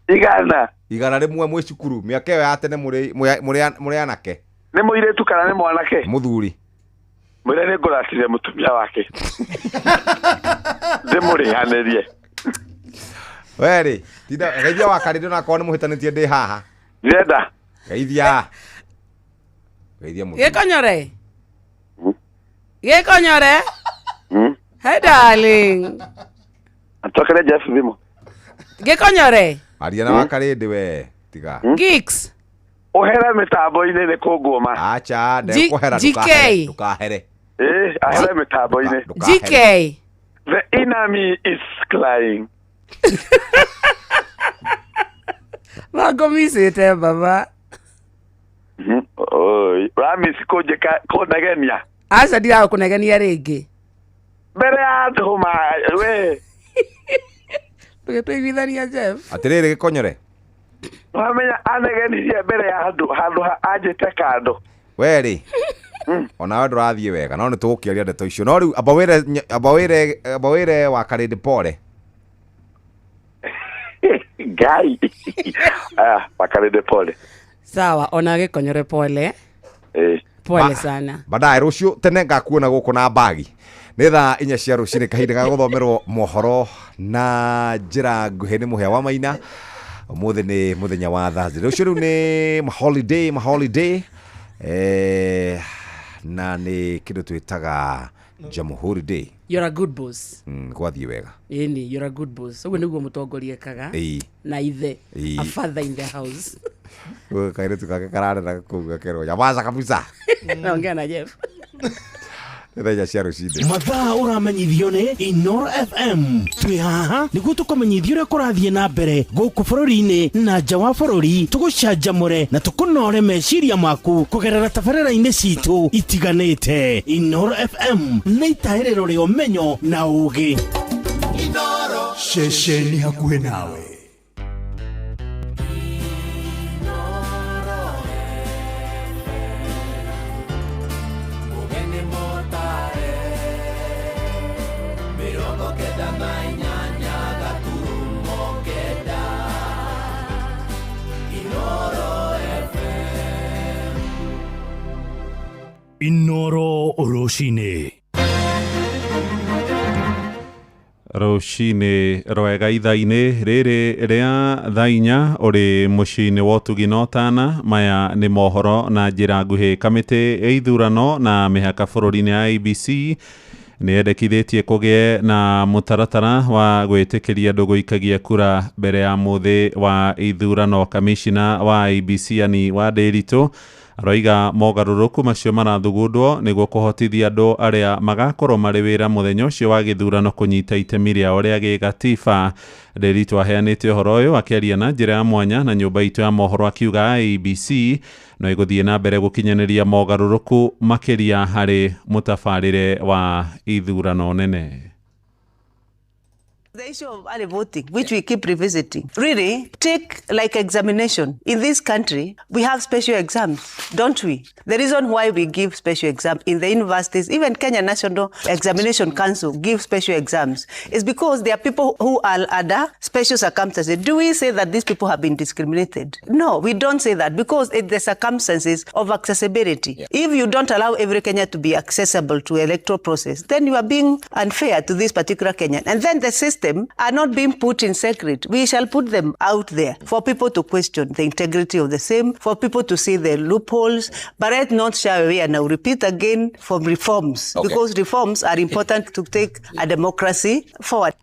S19: Igana.
S8: 100 mwĩ cukuru mĩaka ĩyo ya tene mũrĩ anake.
S19: Nĩ mũirĩtu kana nĩ mwanake?
S8: Mũthuri.
S19: Mwĩre nĩ ngũratire mũtumia wake. Ndĩmũrĩhanĩrie.
S8: We rĩ, tinda geithia wakarĩndĩ onakorwo nĩ mũhĩtanĩtie ndĩ haha.
S19: Ndĩrenda.
S8: Geithia. Geithia mũthuri.
S12: Gĩkonyore. Gĩkonyore. Hey darling.
S19: Atokere Jeff thimũ.
S12: Gĩkonyore.
S8: Aria na wakarĩndĩ we tiga.
S12: Geeks.
S19: Ũhere mĩtambo-inĩ nĩ kũngũma.
S8: Acha, ndekũhera
S12: GK.
S8: ndũkahere.
S19: Ĩ, ahere mĩtambo-inĩ.
S12: GK.
S19: The enemy is crying.
S12: Mangũmicĩte baba.
S19: Oi, ũramisi kũnjĩka kũnegenia.
S12: Aca ndiragũkũnegenia rĩngĩ.
S19: Mbere ya andũ ma we.
S12: Tũgĩtũiguithania Jeff.
S8: Atĩrĩrĩ gĩkonyore.
S19: Wamenya anegenirie mbere ya andũ handũ ha anjĩte kando.
S8: We rĩ. Onawe ndũrathiĩ wega no nĩ tũgũkĩaria ndeto icio no rĩu amba wĩre amba wĩre wakarĩndĩ pore.
S19: Ngai. Ah, wakarĩndĩ pole.
S12: Sawa, ona gĩkonyore pole. Pole sana.
S8: Baadaye rũciũ tene ngakuona gũkũ na mbagi. Nĩ thaa 4 cia rũcinĩ kahinda ga gũthomerwo mohoro na njĩra nguhĩ nĩ Mũhĩa wa Maina. Ũmũthĩ nĩ mũthenya wa Thursday. Rũciũ rĩu nĩ holiday na nĩ kĩndũ twĩtaga Jamhuri Day.
S12: You're a good boss.
S8: Gwathiĩ wega.
S12: Ĩni, you're a good boss. Ũguo nĩguo mũtongoria ekaga.
S8: Ĩĩ.
S12: Na ithe.
S8: Ĩĩ.
S12: A father in the house.
S8: Kairĩtu gake kararera kũu gakerwo nyamaza kabisa.
S12: Naongea na Jeff.
S8: Nĩ thaa 4 cia rũcinĩ.
S6: Mathaa ũramenyithio nĩ Inoro FM. Twĩ haha nĩguo tũkũmenyithie ũrĩa kũrathiĩ na mbere gũkũ bũrũri-inĩ na nja wa bũrũri, tũgũcanjamũre na tũkũnore meciria maku kũgerera tabarĩra-inĩ citũ itiganĩte. Inoro FM nĩ itahĩrĩro rĩa ũmenyo na ũgĩ.
S25: Ceceni hakuhĩ nawe.
S6: Inoro rũcinĩ.
S2: Rũcinĩ rwega ithaa-inĩ rĩrĩ rĩa thaa 4 ũrĩ mũciĩ-inĩ wa ũtugi na ũtana. Maya nĩ mohoro na njĩra nguhĩ. Kamĩtĩ ya ithurano na mĩhaka bũrũri-inĩ ya IEBC nĩ yendekithĩtie kũgĩe na mũtaratara wa gwĩtĩkĩria andũ gũikagia kura mbere ya mũthĩ wa ithurano. Kamishina wa IEBC yani wa Ndĩritũ aroiga mogarũrũku macio marathugundwo nĩguo kũhotithia andũ arĩa magakorwo marĩ wĩra mũthenya ũcio wa gĩthurano kũnyita itemi rĩao rĩa gĩgatiba. Ndĩritũ aheanĩte ũhoro ũyũ akĩaria na njĩra ya mwanya na nyũmba itũ ya mohoro akiuga IEBC no ĩgũthiĩ na mbere gũkinyanĩria mogarũrũku makĩria harĩ mũtabarĩre wa ithurano nene.
S14: The issue of early voting, which we keep revisiting, really take like examination. In this country, we have special exams, don't we? The reason why we give special exams in the universities, even Kenya National Examination Council gives special exams, is because there are people who are under special circumstances. Do we say that these people have been discriminated? No, we don't say that, because it's the circumstances of accessibility. Yeah. If you don't allow every Kenyan to be accessible to electoral process, then you are being unfair to this particular Kenyan. And then the system are not being put in secret. We shall put them out there for people to question the integrity of the same, for people to see the loopholes, but let not shy away, and I'll repeat again, from reforms, okay. Because reforms are important to take a democracy forward.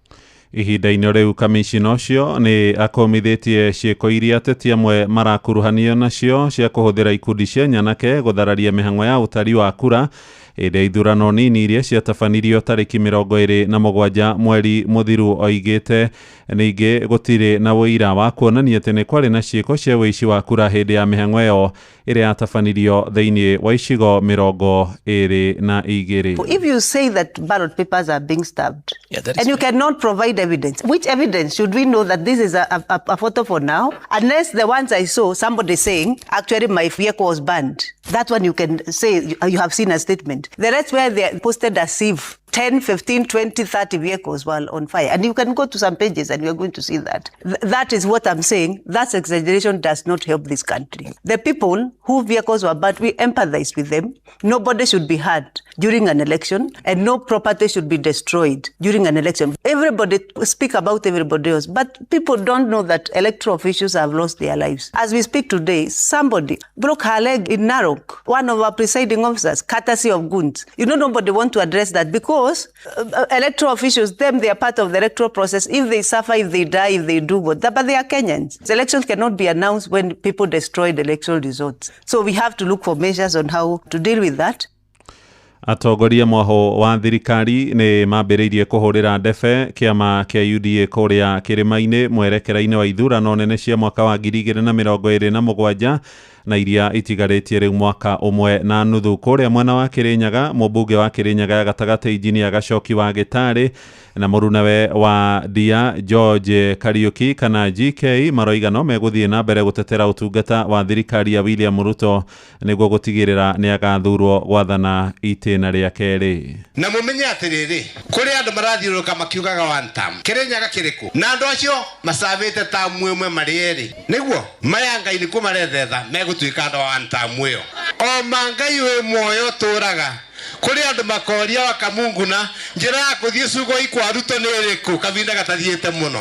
S2: Ihinda-inĩ rĩu kamishina ũcio nĩ akomithĩtie ciĩko iria ateti amwe marakuruhanio nacio cia kũhũthĩra ikundi cia nyanake gũthararia mĩhang'o ya ũtari wa kura hĩndĩ ya ithurano nini iria ciatabanirio tarĩki 27 mweri mũthiru. Oigĩte ningĩ gũtirĩ na ũira wa kuonania atĩ nĩ kwarĩ na ciĩko cia ũici wa kura hĩndĩ ya mĩhang'o ĩyo ĩrĩa yatabanirio thĩinĩ wa icigo 22.
S14: If you say that ballot papers are being stabbed, and you cannot provide evidence, which evidence should we know that this is a photo for now? Unless the ones I saw, somebody saying, actually my vehicle was burned. That one you can say you have seen a statement. The rest where they posted as if 10, 15, 20, 30 vehicles were on fire. And you can go to some pages and you're going to see that. That is what I'm saying. That exaggeration does not help this country. The people whose vehicles were burnt, we empathize with them. Nobody should be hurt during an election, and no property should be destroyed during an election. Everybody speak about everybody else, but people don't know that electoral officials have lost their lives. As we speak today, somebody broke her leg in Narok, one of our presiding officers, courtesy of goons. You know, nobody want to address that, because electoral officials, them, they are part of the electoral process. If they suffer, if they die, if they do what, but they are Kenyans. The elections cannot be announced when people destroy the electoral results. So we have to look for measures on how to deal with that.
S2: Atongoria mwaho wa thirikari nĩ mambĩrĩirie kũhũrĩra ndebe kĩama kĩa UDA kũrĩa kĩrĩma-inĩ mwerekera-inĩ wa ithurano nene cia mwaka wa 2027 na iria itigarĩtie rĩu mwaka 1.5. Kũrĩa mwena wa Kĩrĩnyaga, mũmbunge wa Kĩrĩnyaga ya gatagatĩ Injinia Gacoki wa Gĩtarĩ na mũrunawe wa Ndia George Kariuki kana GK maroiga no megũthiĩ na mbere gũtetera ũtungata wa thirikari ya William Ruto nĩguo gũtigĩrĩra nĩ agathurwo gwathana itĩna rĩa kerĩ.
S27: Na mumenye atĩrĩrĩ, kũrĩ andũ marathiũrũrũka makiugaga one term, Kĩrĩnyaga kĩrĩkũ? Na andũ acio macabĩte tamu ĩmwe marĩ erĩ, nĩguo maya Ngai nĩkuo marethetha megũtuĩka andũ a one term ĩyo. O ma Ngai wĩ muoyo tũraga kũrĩ andũ makoria wakamunguna njĩra ya kũthiĩ Sugoi kwa Ruto nĩ ĩrĩkũ kavinda gatathiĩte mũno.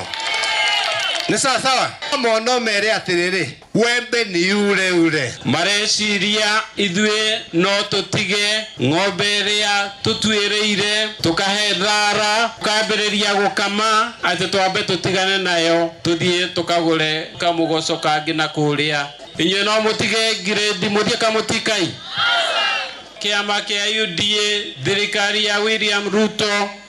S27: Nĩ sawa sawa? Mono mere atĩrĩrĩ, wembe ni ure ure.
S16: Mareciria ithuĩ no tũtige ng'ombe ĩrĩa tũtuĩrĩire tũkahe thara tũkambĩrĩria gũkama atĩ twambe tũtigane nayo tũthiĩ tũkagũre kamũgoco kangĩ na kũrĩa. Inyuĩ no mũtige ngirĩndi mũthiĩ kamũtikai. Kĩama kĩa UDA thirikari ya William Ruto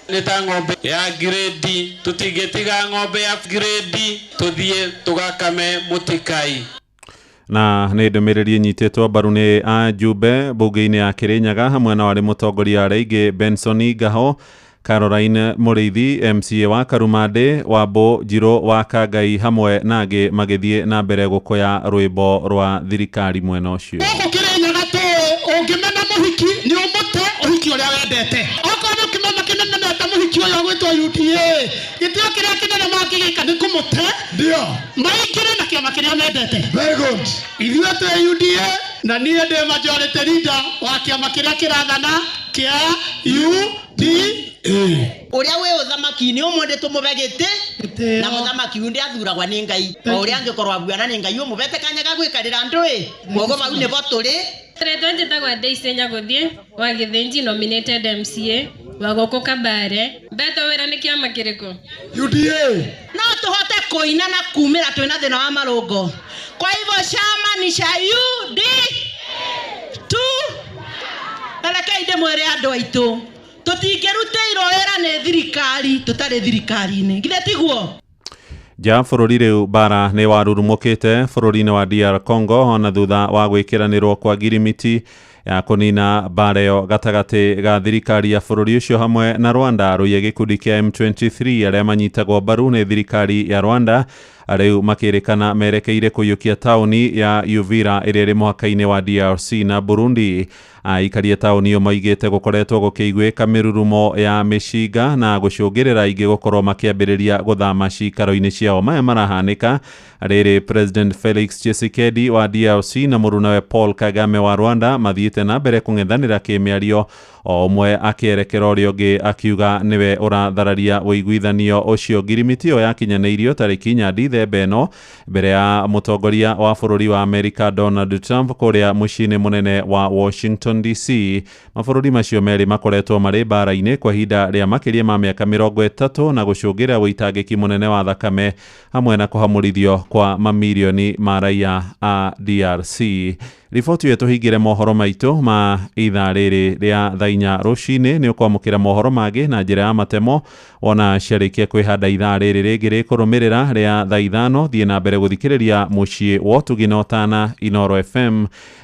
S16: nĩ ta ng'ombe ya grade, tũtingĩtiga ng'ombe ya grade tũthiĩ tũgakame mũtikai.
S2: Na nĩ ndũmĩrĩri ĩnyitĩtwo mbaru nĩ ajumbe mbunge-inĩ ya Kĩrĩnyaga hamwe na warĩ mũtongoria arĩa aingĩ Benson Ngaho, Caroline Mũrĩithi MCA wa Karumandĩ, Wambũ Njirũ wa Kangai hamwe na angĩ magĩthiĩ na mbere gũkũya rwĩmbo rwa thirikari mwena ũcio.
S3: Gũkũ Kĩrĩnyaga tũĩ ũngĩmena mũhiki nĩ ũmũte ũhiki ũrĩa wendete. Okorwo kĩmama kĩmemenete mũhiki ũyũ ũgwĩtwo UDA, gĩtĩo kĩrĩa kĩnene mangĩgĩka nĩ kũmũte ndio maingĩre na kĩama kĩrĩa mendete. Very good. Ithuĩ twĩ UDA na niĩ ndĩ majority leader wa kĩama kĩrĩa kĩrathana kĩa UDA.
S11: Ũrĩa wĩ ũthamaki-inĩ ũmwe tũmũbe gĩtĩ na mũthamaki undi athuragwa nĩ Ngai o ũrĩa angĩkorwo abuana nĩ Ngai ũmũbete kanya ga gwĩkarĩra andũ ĩ koguo bau nĩbo tũrĩ.
S15: Rĩtwa njĩtagwo Daisy Nyagũthiĩ wa Gĩthĩnji nominated MCA wa gũkũ Kabare. Mbetwo wĩra nĩ kĩama kĩrĩkũ?
S3: UDA.
S11: No tũhote kũina na kumĩra twĩna thĩna wa marũngo, kwa hivyo chama ni cha UD tu. Na rekei ndĩmwĩre andũ aitũ tũtingĩrutĩirwo wĩra nĩ thirikari tũtarĩ thirikari-inĩ, githĩ tiguo?
S2: Nja bũrũri rĩu bara nĩ warurumũkĩte bũrũri-inĩ wa DR Congo ona thutha wa gwĩkĩranĩrwo kwa ngirimiti ya kũnina bara ĩyo gatagatĩ ga thirikari ya bũrũri ũcio hamwe na Rwanda. Rũiye gĩkundi kĩa M23 arĩa manyitagwo mbaru nĩ thirikari ya Rwanda rĩu makĩrĩkana merekeire kũiyũkia taũni ya Uvira ĩrĩa ĩrĩ mũhaka-inĩ wa DRC na Burundi. Aikaria taũni ĩyo maigĩte gũkoretwo gũkĩiguĩka mĩrurumo ya mĩcinga na gũcũngĩrĩra aingĩ gũkorwo makĩambĩrĩria gũthama cikaro-inĩ ciao. Maya marahanĩka rĩrĩ President Felix Tshisekedi wa DRC na mũrunawe Paul Kagame wa Rwanda mathiĩte na mbere kũng'ethanĩra kĩmĩario, o ũmwe akĩerekera ũrĩa ũngĩ akiuga nĩwe ũrathararia ũiguithanio ũcio. Ngirimiti ĩyo yakinyanĩirio tarĩki 4 Dithemba ĩno mbere ya mũtongoria wa bũrũri wa Amerika Donald Trump kũrĩa mũciĩ-inĩ mũnene wa Washington DC. Mabũrũri macio merĩ makoretwo marĩ mbara-inĩ kwa ihinda rĩa makĩria ma mĩaka 30 na gũcũngĩra ũitangĩki mũnene wa thakame hamwe na kũhamũrithio kwa mamirioni ma raia a DRC. Riboti ĩyo tũhingĩre mohoro maitũ ma ithaa rĩrĩ rĩa thaa 4 rũcinĩ. Nĩ ũkwamũkĩra mohoro mangĩ na njĩra ya matemo wona ciarĩkia kwĩhanda ithaa rĩrĩ rĩngĩ rĩkũrũmĩrĩra rĩa thaa 5. Thiĩ na mbere gũthikĩrĩria mũciĩ wa ũtugi na ũtana Inooro FM.